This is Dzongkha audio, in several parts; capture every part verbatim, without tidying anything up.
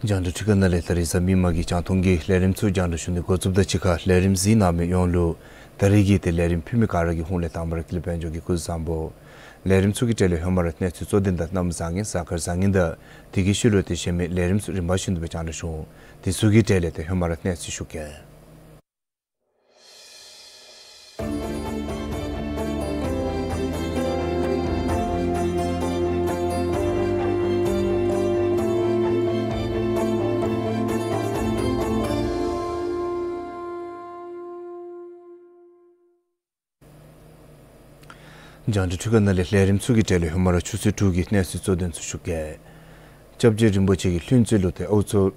རྒྱང་བསྒྲགས་འཕྲུལ་ཁང་ནང་ལས་ད་རིས་གཟའ་མིག་དམར་གྱི་རྒྱང་མཐོང་གི་ལས་རིམ་ཚུ་རྒྱང་བསྒྲགས་ཞུ་ནི་འགོ་བཙུགསཔ་ད་གཅིག་ཁར་ལས་རིམ་གཟིགས་གནང་མི་ཡོངས་ལུ་ད་རིས་ཀྱི་ཏེ་ལས་རིམ་ཕུལ་མི་ག་ར་གི་ཧོངས་ལས་དང་པ་ར་ཀུན་ལེགས་དཔལ་འབྱོར་གྱིས་སྐུ་གཟུགས་བཟང་པོ། ལས་རིམ་ཚུ་གི་གྲས་ལས་ཧེ་མ་ར་གནས་ཚུལ་གཙོ་དོན་དང་གནམ་བཟང་ངན་གཟའ་སྐར་བཟང་ངན་དང་དེ་གི་ཤུལ་ལུ་ཏེ་གཞན་མི་ལས་རིམ་ཚུ་རིམ་པ་བཞིན་དུ་སྦེ་རྒྱང་བསྒྲགས་ཞུ་འོང་། དེ་ཚུ་གི་གྲས་ལས་ཏེ་ཧེ་མ་ར་གནས་ཚུལ་ཞུ་གེ། རྒྱང་བསྒྲགས་འཕྲུལ་ཁང་ནང་ལས་ལས་རིམ་ཚུ་གི་གྲས་ལས་ཧེ་མ་ར་ཆུ་ཚོད་དྲུག་གི་གནས་ཚུལ་གཙོ་དོན་ཚུ་ཞུ་གེ། སྐྱབས་རྗེ་རིན་པོ་ཆེ་གི་ལྷུན་རྩེ་ལུ་ཏེ་ཨའུ་མཚོ་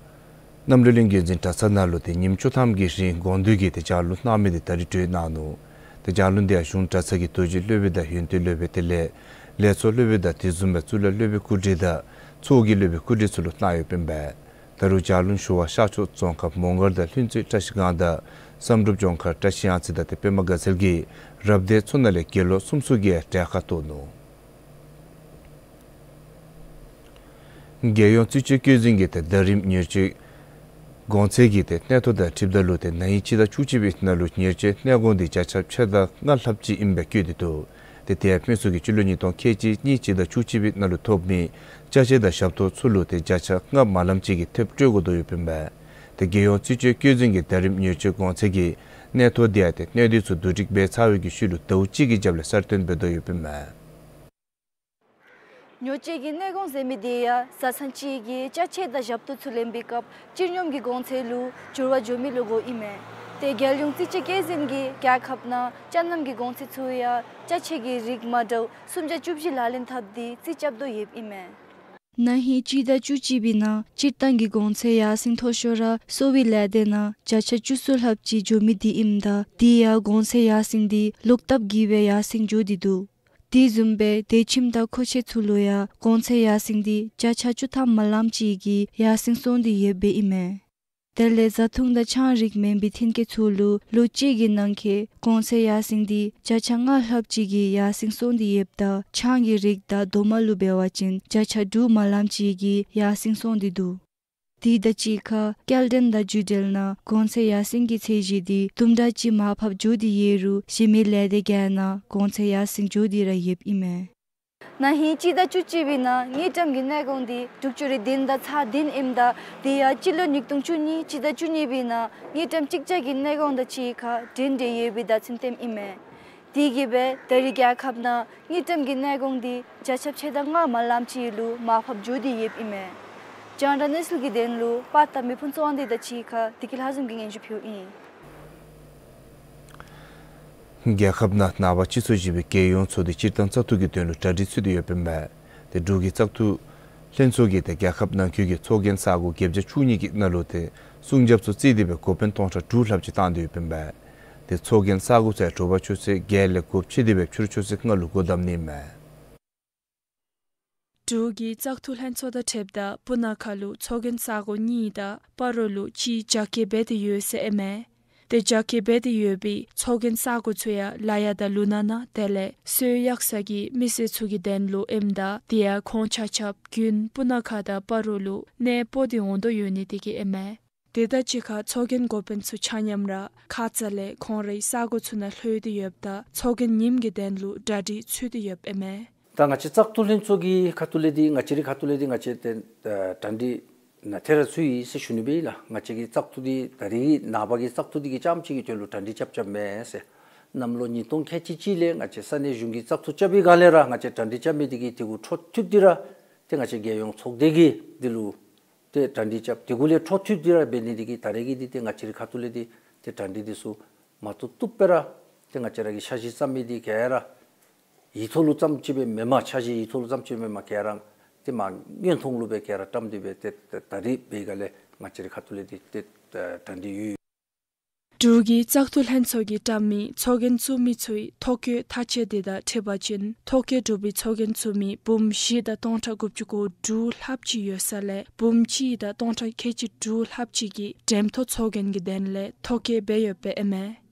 གནམ་ལོ་གླིང་རྒྱལ་འཛིན་གྲྭ་ཚང་ནང་ལུ་ཏེ་ཉིནམ་བཅུ་ཐམ་གྱི་རིང་དགོངས་འདུས་ཀྱི་ཏེ་ལྗགས་ལུང་གནང་མི་འདི་ད་རིས་གྲོལ་གནང་ནུག། ཏེ་ལྗགས་ལུང་འདི་ཡང་གཞུང་གྲྭ་ཚང་གི་རྡོ་རྗེ་སློབ་དཔོན་དང་ཡོན་ཏན་སློབ་དཔོན་དེ་ལས་ལས་ཚོགས་སློབ་དཔོན་དང་དེ་བཟུམ་སྦེ་གཙུག་ལག་སློབ་དཔོན་སྐུ་བགྲེས་དང་ཚོགས་ཀྱི་སློབ་དཔོན་སྐུ་བགྲེས་ཚུ་ལུ་གནང་ཡོདཔ་ཨིན་པས། ད་རུང་ལྗགས་ལུང་ཞུ་བར་ཤར་ཕྱོགས་རྫོང་ཁག་མོང་སྒར་དང་ལྷུན་རྩེ་བཀྲ་ཤིས་སྒང་དང་བསམ་གྲུབ་ལྗོངས་མཁར་བཀྲ་ཤིས་གཡང་རྩེ་དང་ཏེ་པདྨ་དགའ་ཚལ་གྱི་རབ་སྡེ་ཚུ་ནང་ལས་དགེ་སློང་སུམ་ཅུ་གིས་གྲལ་ཁར་གཏོགས་ནུག། རྒྱལ་ཡོངས་རྩིས་དཔྱད་བཀོད་འཛིན་གྱི་ཏེ་ཟླ་རིམ་ཉེར་གཅིག་གོང་ཚད་ཀྱི་ཏེ་གནས་ཐོ་དང་འཁྲིལཝ་ད་ལུ་ཏེ་ན་ཧིང་སྤྱི་ཟླ་བཅུ་གཅིག་པའི་ནང་ལུ་ཉེར་སྤྱོད་གནས་དགོངས་འདི་བརྒྱ་ཆ་ཕྱེད་དང་ལྔ་ལྷགཔ་ཅིག་ཨིནམ་སྦེ་བཀོད་དེ་འདུག། ཏེ་དེ་ཡང་དཔེ་མཚོན་གྱི་སྤྱི་ལོ་ཉིས་སྟོང་ཁལ་གཅིག་གཉིས་སྤྱི་ཟླ་བཅུ་གཅིག་པའི་ནང་ལུ་ཐོབ་མི་ཅ་ཆས་དང་ཞབས་ཏོག་ཚུ་ལུ་ཏེ་བརྒྱ་ཆ་ལྔ་མ་ལངམ་ཅིག་གིས་ཐེབས་སྤྲོད་དགོ་དོ་ཡོདཔ་ཨིན་པས། ཏེ་རྒྱལ་ཡོངས་རྩིས་དཔྱད་བཀོད་འཛིན་གྱི་ཟླ་རིམ་ཉེར་གཅིག་གོང་ཚད་ཀྱི་གནས་ཐོ་འདི་ཡང་ཏེ་གནས་སྡུད་ཚུ་བསྡུ་སྒྲིག་འབད་ཚར་བའི་གི་ཤུལ་ལུ་ཟླཝ་གཅིག་གི་རྒྱབ་ལས་གསར་བཏོན་འབད་དོ་ཡོདཔ་ཨིན་མས། ཉོ་སྤྱོད་ཀྱི་གནས་དགོངས་ཟེར་མི་དེ་ཡང་བཟའ་ཚང་གཅིག་གིས་ཅ་ཆས་དང་ཞབས་ཏོག་ཚུ་ལེན་པའི་སྐབས་སྤྱིར་སྙོམས་ཀྱི་གོང་ཚད་ལུ་འགྱུར་བ་འགྱོ་མི་ལུ་གོཝ་ཨིན་མས། ཏེ་རྒྱལ་ཡོངས་རྩིས་དཔྱད་བཀོད་འཛིན་གྱིས་རྒྱལ་ཁབ་ནང་ཅ་རྣམ་གྱི་གོང་ཚད་ཚུ་ཡང་ཅ་ཆས་ཀྱི་རིགས་མ་འདྲཝ་སུམ་བརྒྱ་བཅུ་བཞི་ལག་ལེན་འཐབ་སྟེ་རྩིས་རྐྱབ་དོ་ཡོདཔ་ཨིན་མས། ན་ཧིང་སྤྱི་ཟླ་བཅུ་གཅིག་པའི་ནང་སྤྱིར་བཏང་གི་གོང་ཚད་ཡར་སེང་མཐོ་ཤོས་ར་གསོ་བའི་ལས་སྡེ་ནང་བརྒྱ་ཆ་བཅུ་གསུམ་ལྷགཔ་ཅིག་འགྱོ་མི་འདི་ཨིནམ་ད་དེ་ཡང་གོང་ཚད་ཡར་སེང་འདི་ལོག་ལྟབ་ཀྱིས་སྦེ་ཡར་སེང་འགྱོ་སྟེ་འདུག། དེ་བཟུམ་སྦེ་དེ་ཁྱིམ་དང་མཁོ་ཆས་ཚུ་ལུ་ཡང་གོང་ཚད་ཡར་སེང་འདི་བརྒྱ་ཆ་བཅུ་ཐམ་མ་ལངམ་ཅིག་གིས་ཡར་སེང་སོང་སྟེ་ཡོདཔ་ཨིན་མས། དེ་ལས་བཟའ་འཐུང་དང་ཆང་རིགས་མེན་པའི་ཐོན་སྐྱེད་ཚུ་ལུ་ལོ་གཅིག་གི་ནང་འཁོད་གོང་ཚད་ཡར་སེང་འདི་བརྒྱ་ཆ་ལྔ་ལྷགཔ་ཅིག་གིས་ཡར་སེང་སོང་སྟེ་ཡོདཔ་ད་ཆང་གི་རིགས་དང་རྡོག་མ་ལུ་འབད་བ་ཅིན་བརྒྱ་ཆ་དྲུག་མ་ལངམ་ཅིག་གིས་ཡར་སེང་སོང་སྟེ་འདུག། དེ་དང་གཅིག་ཁར་སྐྱེལ་འདྲེན་དང་བརྒྱུད་འབྲེལ་ནང་གོང་ཚད་ཡར་སེང་གི་ཚད་གཞི་འདི་དུམ་གྲ་ཅིག་མར་ཕབ་འགྱོ་སྟེ་ཡོད་རུང་གཞན་མི་ལས་སྡེ་ག་ནང་གོང་ཚད་ཡར་སེང་འགྱོ་སྟེ་ར་ཡོདཔ་ཨིན་མས། ན་ཧིང་སྤྱི་ཟླ་བཅུ་གཅིག་པའི་ནང་དངུལ་ཀྲམ་གྱི་གནས་དགོངས་འདི་དྲུག་ཅུ་རེ་བདུན་དང་ཚག་བདུན་ཨིནམ་ད་དེ་ཡང་སྤྱི་ལོ་ཉིས་སྟོང་བཅུ་གཉིས་སྤྱི་ཟླ་བཅུ་གཉིས་པའི་ནང་དངུལ་ཀྲམ་གཅིག་བརྒྱ་གི་གནས་དགོངས་དང་གཅིག་ཁར་འགྲན་བསྡུར་ཡོད་པའི་བརྡ་མཚོན་སྟོནམ་ཨིན་མས། དེ་གིས་སྦེ་ད་རིས་རྒྱལ་ཁབ་ནང་དངུལ་ཀྲམ་གྱི་གནས་དགོངས་འདི་བརྒྱ་ཆ་ཕྱེད་དང་ལྔ་མ་ལངམ་ཅིག་ལུ་མར་ཕབ་འགྱོ་སྟེ་ཡོདཔ་ཨིན་མས། རྒྱང་བསྒྲགས་གནས་ཚུལ་གྱི་དོན་ལུ་པར་དང་མི་ཕམ་ཚེ་དབང་འདི་དང་གཅིག་ཁར་བདེ་སྐྱིད་ལྷ་འཛོམས་ཀྱིས་སྙན་ཞུ་ཕུལཝ་ཨིན། རྒྱལ་ཁབ་ནང་ནངས་པ་སྤྱི་ཚོགས་བཞི་པའི་རྒྱལ་ཡོངས་ཚོགས་འདུ་སྤྱིར་བཏང་བཙག་འཐུ་གི་དོན་ལུ་གྲ་སྒྲིག་ཚུད་དེ་ཡོདཔ་ཨིན་མས། ཏེ་འབྲུག་གི་བཙག་འཐུ་ལྷན་ཚོགས་ཀྱིས་ཏེ་རྒྱལ་ཁབ་ནང་འཁོད་ཀྱི་ཚོགས་རྒྱན་ས་གོ་བརྒྱད་བརྒྱ་བཅུ་གཉིས་ཀྱི་ནང་ལུ་ཏེ་སྲུང་རྒྱབ་ཚུ་བརྩིས་ཏེ་སྦེ་འགོ་དཔོན་སྟོང་ཕྲག་དྲུག་ལྷགཔ་ཅིག་བཏང་སྟེ་ཡོདཔ་ཨིན་མས། ཏེ་ཚོགས་རྒྱན་ས་གོ་ཚུ་ཡང་དྲོ་པ་ཆུ་ཚོད་བརྒྱད་ལས་འགོ་ཕྱེ་སྟེ་སྦེ་ཕྱི་རུ་ཆུ་ཚོད་ལྔ་ལུ་སྒོ་བསྡམ་ནི་མས། འབྲུག་གི་བཙག་འཐུ་ལྷན་ཚོགས་དང་འཁྲིལཝ་ད་སྤུ་ན་ཁ་ལུ་ཚོགས་རྒྱན་ས་གོ་གཉིས་དང་སྤ་རོ་ལུ་གཅིག་རྒྱ་སྐྱེད་འབད་དེ་ཡོད་ཟེར་ཨིན་མས། ཏེ་རྒྱ་སྐྱེད་འབད་དེ་ཡོད་པའི་ཚོགས་རྒྱན་ས་གོ་ཚུ་ཡང་ལ་ཡ་དང་ལུ་ན་ན་དེ་ལས་སོལ་གཡག་ས་གི་མི་སེར་ཚུ་གི་དོན་ལུ་ཨིནམ་ད་དེ་ཡང་ཁོང་ཆ་ཁྱབ་རྒྱུན་སྤུ་ན་ཁ་དང་སྤ་རོ་ལུ་གནས་སྤོ་སྟེ་འོང་དོ་ཡོད་ནི་དེ་གིས་ཨིན་མས། དེ་དང་གཅིག་ཁར་ཚོགས་རྒྱན་འགོ་དཔོན་ཚུ་ཆ་མཉམ་ར་ཁ་ཙ་ལས་ཁོང་རའི་ས་གོ་ཚུ་ནང་ལྷོད་དེ་ཡོདཔ་ད་ཚོགས་རྒྱན་ཉིནམ་གྱི་དོན་ལུ་གྲ་སྒྲིག་ཚུད་དེ་ཡོདཔ་ཨིན་མས། ད་ང་བཅས་བཙག་འཐུ་ལྷན་ཚོགས་ཀྱི་ཁ་ཐུག་ལས་འདི་ང་བཅས་རའི་ཁ་ཐུག་ལས་འདི་ང་བཅས་ཏེ་ཨ་གྲ་སྒྲིག་ནང་ཐད་རི་ཚུད་ཡི་ཟེར་ཞུ་ནི་སྦེ་ཨིན་ལགས། ང་བཅས་ཀྱི་བཙག་འཐུ་འདི་ད་རེས་ཀྱི་ནངས་པ་གི་བཙག་འཐུ་འདི་གི་རྐྱངམ་གཅིག་གི་དོན་ལུ་གྲ་སྒྲིག་རྐྱབ་རྐྱབ་མེན་ཟེར། གནམ་ལོ་ཉིས་སྟོང་ཁལ་གཅིག་གཅིག་ལས་ང་བཅས་ས་གནས་གཞུང་གི་བཙག་འཐུ་རྐྱབ་པའི་སྒང་ལས་ར་ང་བཅས་གྲ་སྒྲིག་རྐྱབ་མི་འདི་གིས་དེ་གུ་འཕྲོ་མཐུད་དེ་ར་ཏེ་ང་བཅས་རྒྱལ་ཡོངས་ཚོགས་སྡེ་གིས་འདི་ལུ་ཏེ་གྲ་སྒྲིག་རྐྱབ། དེ་གུ་ལས་འཕྲོ་མཐུད་དེ་ར་འབད་ནི་འདི་གིས་ད་རེས་ཀྱི་འདི་ཏེ་ང་བཅས་རའི་ཁ་ཐུག་ལས་འདི་ཏེ་གྲ་སྒྲིག་འདི་ཚུ་མ་བཏུབ་བཏུབ་སྦེ་ར་ཏེ་ང་བཅས་ར་གི་འཆར་གཞི་བརྩམ་མི་འདི་ག་ར་ཡིག་ཐོག་ལུ་ཙམ་ཅིག་སྦེ་མེན་པར་འཆར་གཞི་ཡིག་ཐོག་ལུ་ཙམ་ཅིག་སྦེ་མེན་པར་ག་ར་ཏེ་མ་མངོན་མཐོང་ལུ་སྦེ་ག་ར་བཀྲམ་སྟེ་སྦེ་ཏེ་ཏེ་ད་རེས་འབད་སྒང་ལས་ང་བཅས་རའི་ཁ་ཐུག་ལས་འདི་ཏེ་གྲ་སྒྲིག་ཡོད། འབྲུག་གི་བཙག་འཐུ་ལྷན་ཚོགས་ཀྱིས་བཀྲམ་མི་ཚོགས་རྒྱན་བཙུགས་མི་ཚུའི་ཐོ་བཀོད་མཐའ་དཔྱད་འདི་དང་འཁྲིལ་བ་ཅིན་ཐོ་བཀོད་གྲུབ་པའི་ཚོགས་རྒྱན་བཙུགས་མི་འབུམ་བཞི་དང་སྟོང་ཕྲག་དགུ་བཅུ་གོ་དྲུག་ལྷགཔ་ཅིག་ཡོད་ས་ལས་འབུམ་གཅིག་དང་སྟོང་ཕྲག་ཁལ་གཅིག་དྲུག་ལྷགཔ་ཅིག་གིས་འགྲེམས་ཐོ་ཚོགས་རྒྱན་གྱི་དོན་ལས་ཐོ་བཀོད་འབད་ཡོདཔ་ཨིན་མས།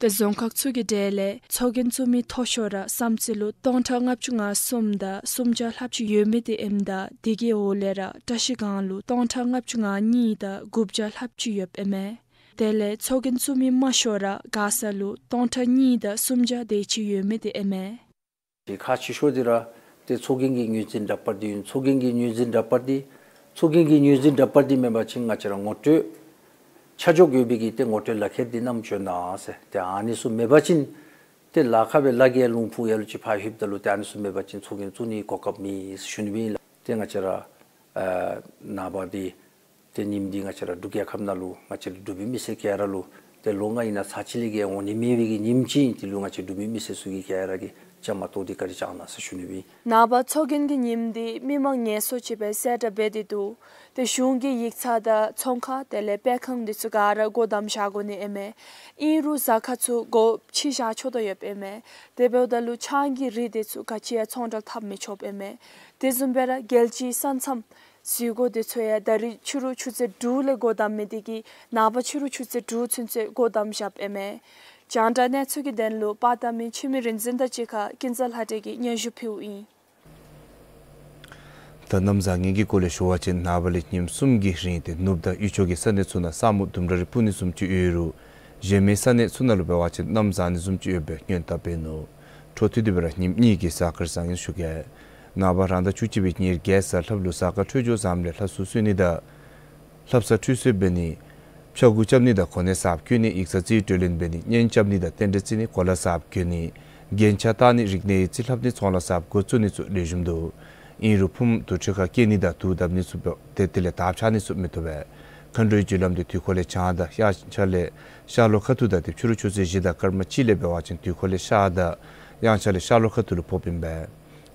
ཏེ་རྫོང་ཁག་ཚུ་གི་གྲས་ལས་ཚོགས་རྒྱན་བཙུགས་མི་མཐོ་ཤོས་ར་བསམ་རྩེ་ལུ་སྟོང་ཕྲག་ལྔ་བཅུ་ང་གསུམ་དང་སུམ་བརྒྱ་ལྷགཔ་ཅིག་ཡོད་མི་འདི་ཨིནམ་ད་དེ་གི་འོག་ལས་ར་བཀྲ་ཤིས་སྒང་ལུ་སྟོང་ཕྲག་ལྔ་བཅུ་ང་གཉིས་དང་དགུ་བརྒྱ་ལྷགཔ་ཅིག་ཡོདཔ་ཨིན་མས། དེ་ལས་ཚོགས་རྒྱན་བཙུགས་མི་དམའ་ཤོས་ར་མགར་ས་ལུ་སྟོང་ཕྲག་གཉིས་དང་སུམ་བརྒྱ་དེ་ཅིག་ཡོད་མི་འདི་ཨིན་མས། ཏེ་ཁག་ཆེ་ཤོས་འདི་ར་ཏེ་ཚོགས་རྒྱན་གྱི་ངོས་འཛིན་འདྲ་པར་འདི་ཨིན། ཚོགས་རྒྱན་གྱི་ངོས་འཛིན་འདྲ་པར་འདི་ཚོགས་རྒྱན་གྱི་ངོས་འཛིན་འདྲ་པར་འདི་མེན་པ་ཅིན་ང་བཅས་ར་ངོ་སྤྲོད་ཆ་འཇོག་ཡོད་པའི་གི་ཏེ་ངོ་སྤྲོད་ལག་ཁྱེར་འདི་བསྣམས་བྱོན་གནང་ཟེར། ཏེ་ཨ་ནི་ཚུ་མེད་པ་ཅིན་ཏེ་ལཱ་ཁག་སྦེ་ལ་རྒྱལ་ལུང་ཕུག་ཡར་ལུ་ཅིག་ཕར་ལྷོདཔ་ད་ལུ་ཏེ་ཨ་ནི་ཚུ་མེད་པ་ཅིན་ཚོགས་རྒྱན་བཙུགས་ནིའི་གོ་སྐབས་མེད་ཟེར་ཞུ་ནི་སྦེ་ཨིན་ལགས། ཏེ་ང་བཅས་ར་ཨ་ནངས་པ་འདི་ཏེ་ཉིནམ་འདི་ང་བཅས་ར་འབྲུག་རྒྱལ་ཁབ་ནང་ལུ་ང་བཅས་ར་འབྲུག་པའི་མི་སེར་ག་ར་ལུ་ཏེ་ལོ་ལྔ་ཡི་ནང་ཚར་གཅིག་ལས་བརྒལ་འོང་ནི་མེད་པའི་གི་ཉིནམ་ཅིག་ཨིན། དེ་ལུ་ང་བཅས་འབྲུག་པའི་མི་སེར་ཚུ་གིས་ག་ར་གིས་བཅའ་མར་གཏོགས་ཏེ་བཀའ་དྲིན་བསྐྱང་གནང་ཟེར་ཞུ་ནི་སྦེ་ཨིན། ནངས་པ་ཚོགས་རྒྱན་གྱི་ཉིནམ་འདི་མི་མང་ངལ་གསོ་ཅིག་སྦེ་གསལ་བསྒྲགས་འབད་དེ་འདུག། ཏེ་གཞུང་གི་ཡིག་ཚང་དང་ཚོང་ཁང་དེ་ལས་སྤེལ་ཁང་འདི་ཚུ་ག་ར་སྒོ་བསྡམས་བཞག་དགོ་ནི་ཨིན་མས། ཨིན་རུང་གཟའ་སྐར་ཚུ་སྒོ་ཕྱེ་བཞག་ཆོག་དོ་ཡོདཔ་ཨིན་མས། དེ་འབདཝ་ད་ལུ་ཆང་གི་རིགས་འདི་ཚུ་ག་ཅི་ཡང་ཚོང་འབྲེལ་འཐབ་མི་ཆོགཔ་ཨིན་མས། དེ་བཟུམ་སྦེ་ར་རྒྱལ་སྤྱིའི་ས་མཚམས་འཛུལ་སྒོ་འདི་ཚུ་ཡང་ད་རིས་ཕྱི་རུ་ཆུ་ཚོད་དྲུག་ལས་སྒོ་བསྡམ་མི་འདི་གིས་ནངས་པ་ཕྱི་རུ་ཆུ་ཚོད་དྲུག་ཚུན་ཚོད་སྒོ་བསྡམས་བཞགཔ་ཨིན་མས། རྒྱང་བསྒྲགས་གནས་ཚུལ་གྱི་དོན་ལུ་པར་བཏབ་མི་འཆི་མེད་རིག་འཛིན་དང་གཅིག་ཁར་ཀུན་བཟང་ལྷ་སྒྲོན་གྱིས་སྙན་ཞུ་ཕུལཝ་ཨིན། ད་གནམ་བཟང་ངན་གྱི་སྐོར་ལས་ཞུ་བ་ཅིན་ནངས་པ་ལས་ཉིནམ་གསུམ་གྱི་རིང་ཏེ་ནུབ་དང་དབུས་ཕྱོགས་ཀྱི་ས་གནས་ཚུ་ནང་ས་སྨུག་ལྡུམ་ར་རེ་སྤུབས་ནི་བཟུམ་ཅིག་ཡོད་རུང་གཞན་མི་ས་གནས་ཚུ་ནང་ལུ་འབད་བ་ཅིན་གནམ་བཟང་ནི་བཟུམ་ཅིག་ཡོད་པའི་སྔོན་བརྡ་འབད་ནུག། འཕྲོ་མཐུད་དེ་སྦེ་ར་ཉིནམ་གཉིས་ཀྱི་གཟའ་སྐར་བཟང་ངན་ཞུ་གེ། ནངས་པ་རང་ཟླ་བཅུ་གཅིག་པའི་ཉེར་བརྒྱད་གཟའ་ལྷགཔ་ལུ་གཟའ་སྐར་འཕྲོད་སྦྱོར་བཟངམ་ལས་ལྷ་སྲུང་གསོལ་ནི་དང་ལྷ་བསངས་ཁྲུས་གསོལ་འབད་ནི། ཕྱྭ་འགུགས་རྐྱབ་ནི་དང་གོ་གནས་གསརཔ་བསྐོ་ནི། ཡིག་ཚང་རྩིས་སྤྲོད་ལེན་འབད་ནི། གཉེན་རྐྱབ་ནི་དང་རྟེན་འབྲེལ་བརྩི་ནི། གོ་ལ་གསརཔ་གྱོན་ནི། རྒྱན་ཆ་བཏགས་ནི། རིག་གནས་ཡིག་རྩིས་ལྷབ་ནི། ཚོང་ལཱ་གསརཔ་འགོ་བཙུགས་ནི་ཚུ་ལེགས་ཤོམ་འདུག། ཨིན་རུང་ཕུངམ་དུར་ཁྲོད་ཁར་སྐྱེལ་ནི་དང་དུག་བཏབ་ནི་ཚུ་འབད་དེ་དེ་ལས་དར་འཕྱར་ནི་ཚུ་མི་བཏུབ་པས། མཁའ་འགྲོའི་རྒྱུ་ལམ་འདི་དུས་འཁོར་ལས་བྱང་དང་དབྱངས་འཆར་ལས་ཤར་ལྷོ་ཁ་ཐུག་དང་ཏེ་ཕྱི་རུ་ཆུ་ཚོད་བཞི་དང་སྐར་མ་གཅིག་ལས་འབད་བ་ཅིན་དུས་འཁོར་ལས་ཤར་དང་དབྱངས་འཆར་ལས་ཤར་ལྷོ་ཁ་ཐུག་ལུ་ཕོགཔ་ཨིན་པས།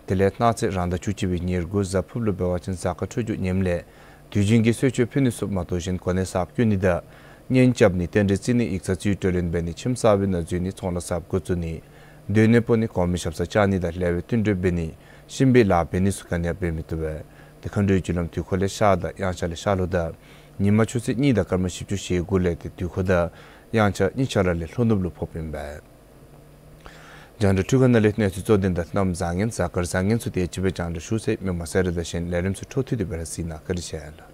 དེ་ལས་གནངས་ཚེ་རང་ཟླ་བཅུ་གཅིག་པའི་ཉེར་དགུ་གཟའ་ཕུརཔ་ལུ་འབད་བ་ཅིན་གཟའ་སྐར་འཕྲོད་སྦྱོར་ངནམ་ལས་དུས་རྒྱུན་གྱི་གསོལ་མཆོད་ཕུལ་ནི་ཚུ་མ་གཏོགས་གཞན་གོ་གནས་གསརཔ་བསྐོ་ནི་དང་གཉེན་རྐྱབ་ནི། རྟེན་འབྲེལ་བརྩི་ནི། ཡིག་ཚང་རྩིས་སྤྲོད་ལེན་འབད་ནི། ཁྱིམ་གསར་པའི་ནང་འཛུལ་ནི། ཚོང་ལཱ་གསརཔ་འགོ་བཙུགས་ནི། སྡོད་གནས་སྤོ་ནི། གོང་མའི་ཞབས་སར་བཅར་ནི་དང་ལེགས་པའི་བསྟུན་གྲོས་འབད་ནི། གཤིན་པོའི་ལཱ་འབད་ནི་ཚུ་ག་ནི་ཡང་འབད་མི་བཏུབ་པས། ཏེ་མཁའ་འགྲོའི་རྒྱུ་ལམ་དུས་འཁོར་ལས་ཤར་དང་དབྱངས་འཆར་ལས་ཤར་ལྷོ་དང་ཉིན་མ་ཆུ་ཚོད་གཉིས་དང་སྐར་མ་བཞི་བཅུ་ཞེ་དགུ་ལས་ཏེ་དུས་འཁོར་དང་དབྱངས་འཆར་གཉིས་ཆ་ར་ལས་ལྷོ་ནུབ་ལུ་ཕོགཔ་ཨིན་པས། རྒྱང་བསྒྲགས་འཕྲུལ་ཁང་ནང་ལས་གནས་ཚུལ་གཙོ་དོན་དང་གནམ་བཟང་ངན་གཟའ་སྐར་བཟང་ངན་ཚུ་དེ་ཅིག་སྦེ་རྒྱང་བསྒྲགས་ཞུ་ཚར་ཡི། མི་མང་གསལ་བསྒྲགས་དང་གཞན་ལས་རིམ་ཚུ་འཕྲོ་མཐུད་དེ་སྦེ་ར་གཟིགས་གནང་། བཀའ་དྲིན་ཆེ་ལགས།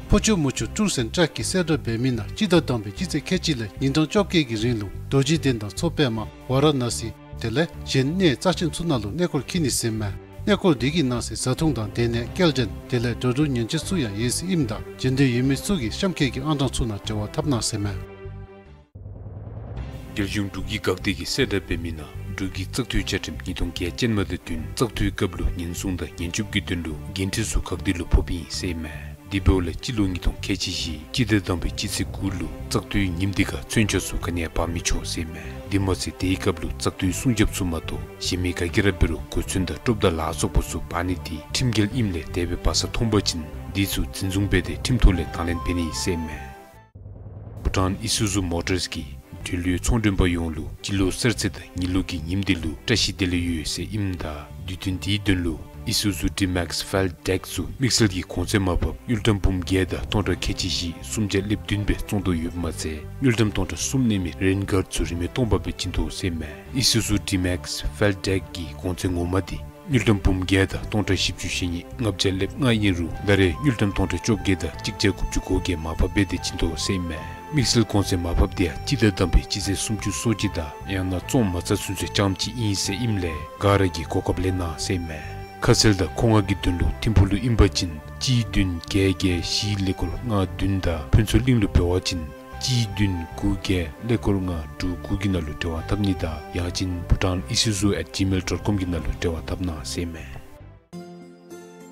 ཕོ་ཆུ་མོ་ཆུ་སྤྲུལ་གསལ་ཊཱརཀ་གིས་གསལ་བསྒྲགས་འབད་མི་ནང་སྤྱི་ཟླ་དང་པའི་སྤྱི་ཚེས་ཁལ་གཅིག་ལས་ཉིན་གྲངས་བཅོ་བརྒྱད་ཀྱི་རིང་ལུ་རྡོ་རྗེ་གདན་དང་མཚོ་པདྨ། ཝཱ་ར་ཎཱ་སི། དེ་ལས་གཞན་གནས་རྩ་ཆེན་ཚུ་ནང་ལུ་གནས་སྐོར་འཁྱིད་ནི་ཟེར་མས། གནས་སྐོར་འདི་གི་ནང་གསེས་བཟའ་འཐུང་དང་སྡོད་གནས་སྐྱེལ་འདྲེན་དེ་ལས་འགྲོ་འགྲུལ་ཉེས་ཆད་ཚུ་ཡང་ཡོད་ཟེར་ཨིནམ་ད་འབྱོན་འདོད་ཡོད་མི་ཚུ་གིས་གཤམ་འཁོད་ཀྱི་ཨང་གྲངས་ཚུ་ནང་འབྲེལ་བ་འཐབ་གནང་ཟེར་མས། རྒྱལ་གཞུང་འབྲུག་གི་འགག་སྡེ་གིས་གསལ་བསྒྲགས་འབད་མི་ནང་འབྲུག་གི་བཙག་འཐུའི་བཅའ་ཁྲིམས་ཉིས་སྟོང་བརྒྱད་ཅན་མ་དང་བསྟུན་བཙག་འཐུའི་སྐབས་ལུ་ཉེན་སྲུང་དང་ཉེན་སྐྱོབ་ཀྱི་དོན་ལུ་འགན་འཁྲི་ཚུ་འགག་སྡེ་ལུ་ཕོགཔ་ཨིན་ཟེར་མས། དེ་འབདཝ་ལས་སྤྱི་ལོ་ཉིས་སྟོང་ཁལ་གཅིག་བཞི་སྤྱི་ཟླ་དང་པའི་སྤྱི་ཚེས་དགུ་ལུ་བཙག་འཐུའི་ཉིནམ་དེ་ཁར་མཚོན་ཆ་ཚུ་ག་ནི་ཡང་འབག་མི་ཆོག་ཟེར་མས། དེ་མ་ཚད་དེའི་སྐབས་ལུ་བཙག་འཐུའི་སྲུང་རྒྱབ་ཚུ་མ་གཏོགས་གཞན་མི་ག་གིས་ར་འབད་རུང་གོ་མཚོན་དང་ཀྲོབ་དང་ལ་སོགས་པ་ཚུ་འབག་ནི་འདི་ཁྲིམས་འགལ་ཨིནམ་ལས་དེ་སྦེ་འབག་ས་མཐོང་པ་ཅིན་འདི་ཚུ་འཛིན་བཟུང་འབད་དེ་ཁྲིམས་ཐོག་ལས་དང་ལེན་འབད་ནི་ཟེར་མས། ཊཱན་ཨི་སུ་ཛུ་མོ་ཊརསི་གིས་འགྲུལ་བའི་ཚོང་མགྲོན་པ་ཡོངས་ལུ་སྤྱི་ལོ་གསར་ཚེས་དང་ཉི་ལོ་གི་ཉིནམ་དེ་ལུ་བཀྲ་ཤིས་བདེ་ལེགས་ཡོད་ཟེར་ཨིནམ་ད་དུས་སྟོན་དེའི་དོན་ལུ་ཨི་སུ་ཛུ་ཌི་མེགསི་ཕེལ་ཌེཀ་ཚུ་དམིགས་བསལ་གྱི་གོང་ཚད་མར་ཕབ་དངུལ་ཀྲམ་འབུམ་བརྒྱད་དང་སྟོང་ཕྲག་ཁལ་གཅིག་བཞི་སུམ་བརྒྱ་ལེབ་བདུན་སྦེ་བཙོང་དོ་ཡོདཔ་མ་ཚད་དངུལ་ཀྲམ་སྟོང་ཕྲག་གསུམ་གནས་མི་རེན་གཱརཌ་ཚུ་རིན་མེད་སྟོང་པ་སྦེ་བྱིན་དོ་ཟེར་ཨིན་མས། ཨི་སུ་ཛུ་ཌི་མེགསི་ཕེལ་ཌེཀ་གི་གོང་ཚད་ངོ་མ་དེ་དངུལ་ཀྲམ་འབུམ་བརྒྱད་དང་སྟོང་ཕྲག་བཞི་བཅུ་ཞེ་གཉིས་ལྔ་བརྒྱ་ལེབ་ལྔ་ཨིན་རུང་ད་རེས་དངུལ་ཀྲམ་སྟོང་ཕྲག་བཅོ་བརྒྱད་དང་གཅིག་བརྒྱ་དགུ་བཅུ་གོ་བརྒྱད་མར་ཕབ་སྦེ་དེ་བྱིན་དོ་ཟེར་ཨིན་མས། དམིགས་བསལ་གོང་ཚད་མར་ཕབ་དེ་ཡང་སྤྱི་ཟླ་དང་པའི་སྤྱི་ཚེས་སུམ་ཅུ་སོ་གཅིག་དང་ཡང་ན་བཙོང་མ་ཚར་ཚུན་ཚོད་རྐྱངམ་གཅིག་ཨིན་ཟེར་ཨིནམ་ལས་ག་ར་གིས་གོ་སྐབས་ལེན་གནང་ཟེར་ཨིན་མས། ཁ་གསལ་དང་མཁོ་མངགས་ཀྱི་དོན་ལུ་ཐིམ་ཕུག་ལུ་ཨིན་པ་ཅིན་གཅིག་བདུན་བརྒྱད་བརྒྱད་བཞི་ཀླད་ཀོར་ལྔ་བདུན་དང་ཕུན་ཚོགས་གླིང་ལུ་འབད་བ་ཅིན་གཅིག་བདུན་དགུ་བརྒྱད་ཀླད་ཀོར་ལྔ་དྲུག་དགུ་གི་ནང་ལུ་འབྲེལ་བ་འཐབ་ནི་དང་ཡང་ཅིན་བྷུ་ཊཱན་ཨི་སུ་ཛུ་ཨེཊ་ཇི་མེལ་ཌོཊ་ཀོམ་གི་ནང་ལུ་འབྲེལ་བ་འཐབ་གནང་ཟེར་ཨིན་མས།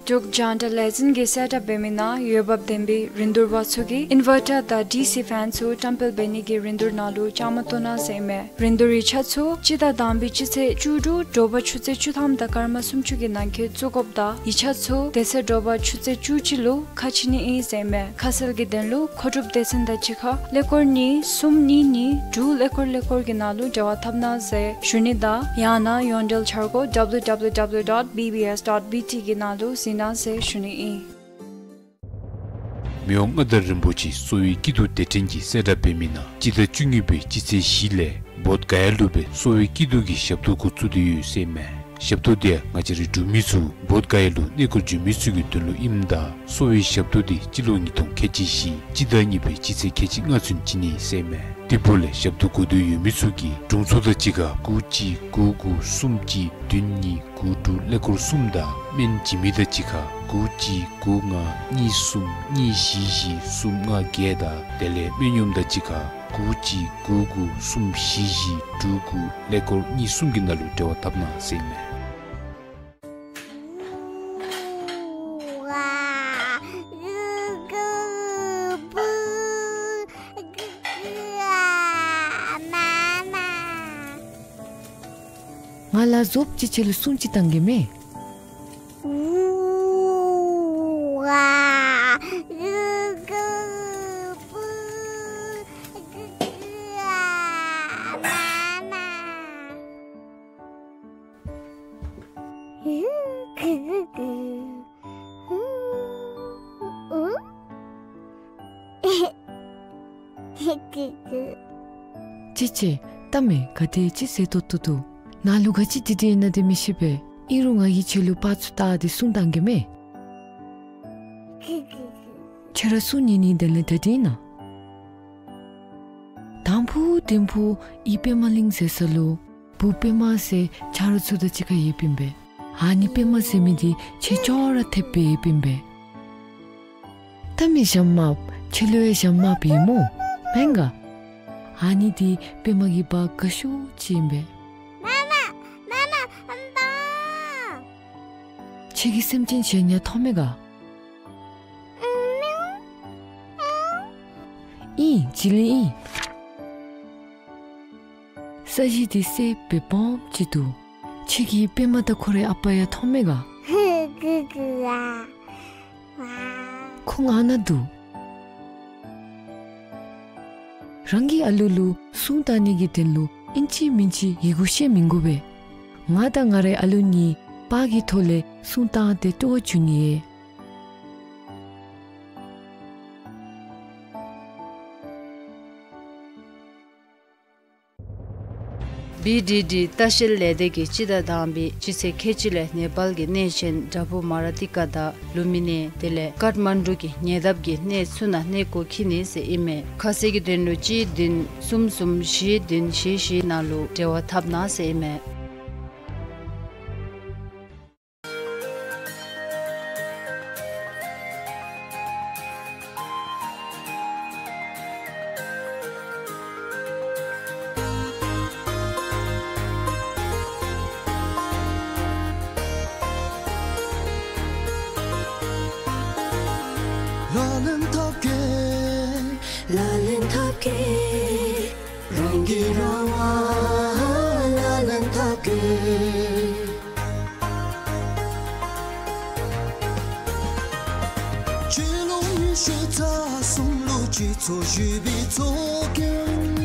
འབྲུག་རྒྱང་བསྒྲགས་ལས་འཛིན་གྱིས་གསལ་བསྒྲགས་འབད་མི་ནང་འོས་འབབ་ལྡན་པའི་རིན་བསྡུར་པ་ཚུ་གིས་ཨིན་ཝར་ཊར་དང་ཌི་སི་ཕེན་ཚུ་བཀྲམ་སྤེལ་འབད་ནི་གི་རིན་བསྡུར་ནང་ལུ་བཅའ་མར་གཏོགས་གནང་ཟེར་ཨིན་མས། རིན་བསྡུར་ཡིག་ཆ་ཚུ་སྤྱི་ཟླ་དང་པའི་སྤྱི་ཚེས་བཅུ་དྲུག་དྲོ་པ་ཆུ་ཚོད་བཅུ་ཐམ་དང་སྐར་མ་སུམ་ཅུ་གི་ནང་འཁོད་བཙུགས་དགོཔ་དང་ཡིག་ཆ་ཚུ་དེ་ཚེ་དྲོ་པ་ཆུ་ཚོད་བཅུ་གཅིག་ལུ་ཁ་ཕྱེ་ནི་ཨིན་ཟེར་ཨིན་མས། ཁ་གསལ་གྱི་དོན་ལུ་མཁོ་སྒྲུབ་སྡེ་ཚན་དང་གཅིག་ཁར་ཀླད་ཀོར་གཉིས་གསུམ་གཉིས་གཉིས་དྲུག་ཀླད་ཀོར་ཀླད་ཀོར་གྱི་ནང་ལུ་འབྲེལ་བ་འཐབ་གནང་ཟེར་ཞུ་ནི་དང་ཡང་ན་ཡོངས་འབྲེལ་འཆར་སྒོ་W W W dot B B S dot B T གི་ནང་ལུ་གཟིགས་གནང་ཟེར་ཞུ་ནི་ཨིན། མི་དབང་མངའ་བདག་རིན་པོ་ཆེ་གསོ་བའི་སྐྱིད་སྡུག་སྡེ་ཕྲན་གྱིས་གསལ་བསྒྲགས་འབད་མི་ནང་སྤྱི་ཟླ་བཅུ་གཉིས་པའི་སྤྱི་ཚེས་བཞི་ལས་བོདྷ་ག་ཡ་ལུ་སྦེ་གསོ་བའི་སྐྱིད་སྡུག་གི་ཞབས་ཏོག་འགོ་བཙུགས་ཏེ་ཡོད་ཟེར་ཨིན་མས། ཞབས་ཏོག་དེ་ཡང་ང་བཅས་རའི་འབྲུག་མི་ཚུ་བོདྷ་ག་ཡ་ལུ་གནས་སྐོར་འབྱོན་མི་ཚུ་གི་དོན་ལུ་ཨིནམ་ད་གསོ་བའི་ཞབས་ཏོག་དེ་སྤྱི་ལོ་ཉིས་སྟོང་ཁལ་གཅིག་བཞི་སྤྱི་ཟླ་གཉིས་པའི་སྤྱི་ཚེས་ཁལ་གཅིག་ལྔ་ཚུན་བྱིན་ནི་ཟེར་ཨིན་མས། དེ་འབདཝ་ལས་ཞབས་ཏོག་དགོ་འདོད་ཡོད་མི་ཚུ་གིས་དྲུང་འཚོ་དང་གཅིག་ཁར་དགུ་གཅིག་དགུ་དགུ་གསུམ་གཅིག་བདུན་གཉིས་དགུ་དྲུག་ཀླད་ཀོར་གསུམ་དང་སྨན་བྱིན་མི་དང་གཅིག་ཁར་དགུ་གཅིག་དགུ་ལྔ་གཉིས་གསུམ་གཉིས་བཞི་བཞི་གསུམ་ལྔ་བརྒྱད་དང་དེ་ལས་སྨན་གཡོགམ་དང་གཅིག་ཁར་དགུ་གཅིག་དགུ་དགུ་གསུམ་བཞི་བཞི་དྲུག་དགུ་ཀླད་ཀོར་གཉིས་གསུམ་གྱི་ནང་ལུ་འབྲེལ་བ་འཐབ་གནང་ཟེར་ཨིན་མས། ང་ལ་ཟོགཔ་ཅིག་ཁྱོད་ལུ་སྲུང་ཅིག་བཏང་གེ་མས། ཅི་ཅི། ལྟ་མས། ག་དེ་ཅིག་ཟེར་ཏོག་ཏོ་འདུག། ནཱ་ལུ་ག་ཅི་འདི་འདི་ཨིན་ན་འདི་མི་ཤེས་པས། ཨིན་རུང་ང་གིས་ཁྱོད་ལུ་པར་ཚུ་བལྟ་སྟེ་སྲུང་བཏང་གེ་མས། ཁྱོད་ར་སྲུང་ནི་ནི་དེ་ལས་ད་འདི་ཨིན་ན། དང་ཕུ་དིང་ཕུ་ཨི་པདྨ་གླིང་ཟེར་ས་ལུ་བུ་པདྨ་ཟེར་ཆ་རོགས་ཚུ་དང་གཅིག་ཁར་ཡོདཔ་ཨིན་པས། ཨ་ནི་པདྨ་ཟེར་མི་འདི་ཁྱོད་ཅོག་ར་འཐདཔ་སྦེ་ཡོདཔ་ཨིན་པས། ལྟ་མས་ཞྭམོ་དམརཔོ། ཁྱོད་ལུ་ཡང་ཞྭམོ་དམརཔོ་ཡོད་སྨོ། མེན་ག། ཨ་ནི་འདི་པདྨ་གི་བ་དགའ་ཤོས་ཅིག་ཨིན་པས། མ་མ་མ་མ་པ། ཁྱོད་ཀྱིས་སེམས་ཅན་གཞན་ཡང་མཐོང་མས་ག། ཨིན། བྱི་ལི་ཨིན། ས་གཞི་འདི་སེརཔོ་སྦེ་སྦོམ་ཅིག་འདུག། ཁྱོད་ཀྱིས་པདྨ་དང་ཁོ་རའི་ཨ་པ་ཡང་མཐོང་མས་ག། ཁོང་ཨ་ནཱ་འདུག། རང་གི་ཨ་ལུ་ལུ་སྲུང་བཏང་ནི་གི་དོན་ལུ་ཨིན་ཅི་མིན་ཅི་ཡི་གུ་བཤད་མི་དགོ་པས། ང་དང་ང་རའི་ཨ་ལུ་གཉིས་པར་གྱི་ཐོག་ལས་སྲུང་བཏང་སྟེ་སྤྲོ་བ་བྱུང་ནི་ཡོད། བི་ཌི་ཌི་ལྟ་བཤལ་ལས་སྡེ་གིས་སྤྱི་ཟླ་དང་པའི་སྤྱི་ཚེས་ཁལ་གཅིག་ལས་ནེ་པཱལ་གྱི་གནས་ཆེན་བྲག་ཕུག་མ་ར་ཏི་ཀ་དང་ལུམ་བི་ནི་དེ་ལས་ཀཱཐ་མན་གྲུ་གི་ཉེ་འདབས་ཀྱི་གནས་ཚུ་ནང་གནས་སྐོར་འཁྱིད་ནི་ཟེར་ཨིན་མས། ཁ་གསལ་གྱི་དོན་ལུ་གཅིག་བདུན་གསུམ་གསུམ་བཞི་བདུན་བཞི་བཞི་ནང་ལུ་འབྲེལ་བ་འཐབ་གནང་ཟེར་ཨིན་མས། ལག་ལེན་འཐབ་གེ། ལག་ལེན་འཐབ་གེ། རང་གིས་རང་དབང་ལག་ལེན་འཐབ་གེ། ཆོས་ལུང་ ཤོག་ཚ་གསུམ་ལུ་སྤྱི་ཚོགས་ཞུ་བའི་ཚོགས་རྒྱན།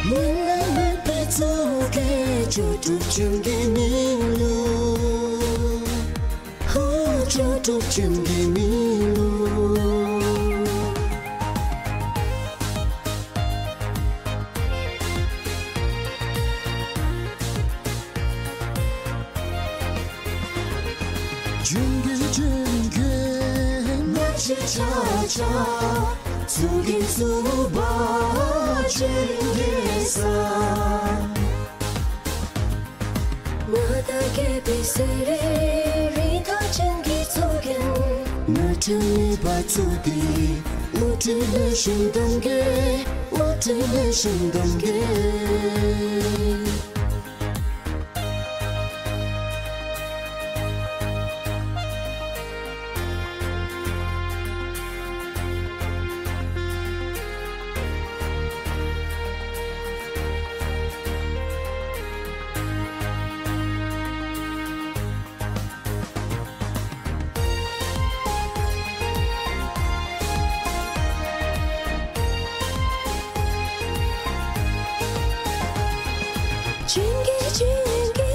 མི་ལ་མེད་པའི་ཚོགས་རྒྱན་ལྕོགས་གྲུབ་ཅན་གྱི་མིང་ལུ། ཧུ་ལྕོགས་གྲུབ་ཅན་གྱི་མིང་ལུ། ལྗོན་དགེ་ལྗོན་དགེ། ང་བཅས་ཆ་ཁྱབ་ཚོགས་རྒྱན་གཙུག་པ་ལྗོན་དགེ་ས། མ་དག་རྒྱས་པའི་ཟེར་རིང་རིན་ཐང་ཅན་གྱི་ཚོགས་རྒྱན། ནོར་འཁྲུལ་མེད་པར་བཙུགས་ཏེ། དབུ་ཁྲིད་ལེགས་ཤོམ་གདམ་གྱི། དབུ་ཁྲིད་ལེགས་ཤོམ་གདམ་གྱི། ལྗོན་དགེ་ལྗོན་དགེ།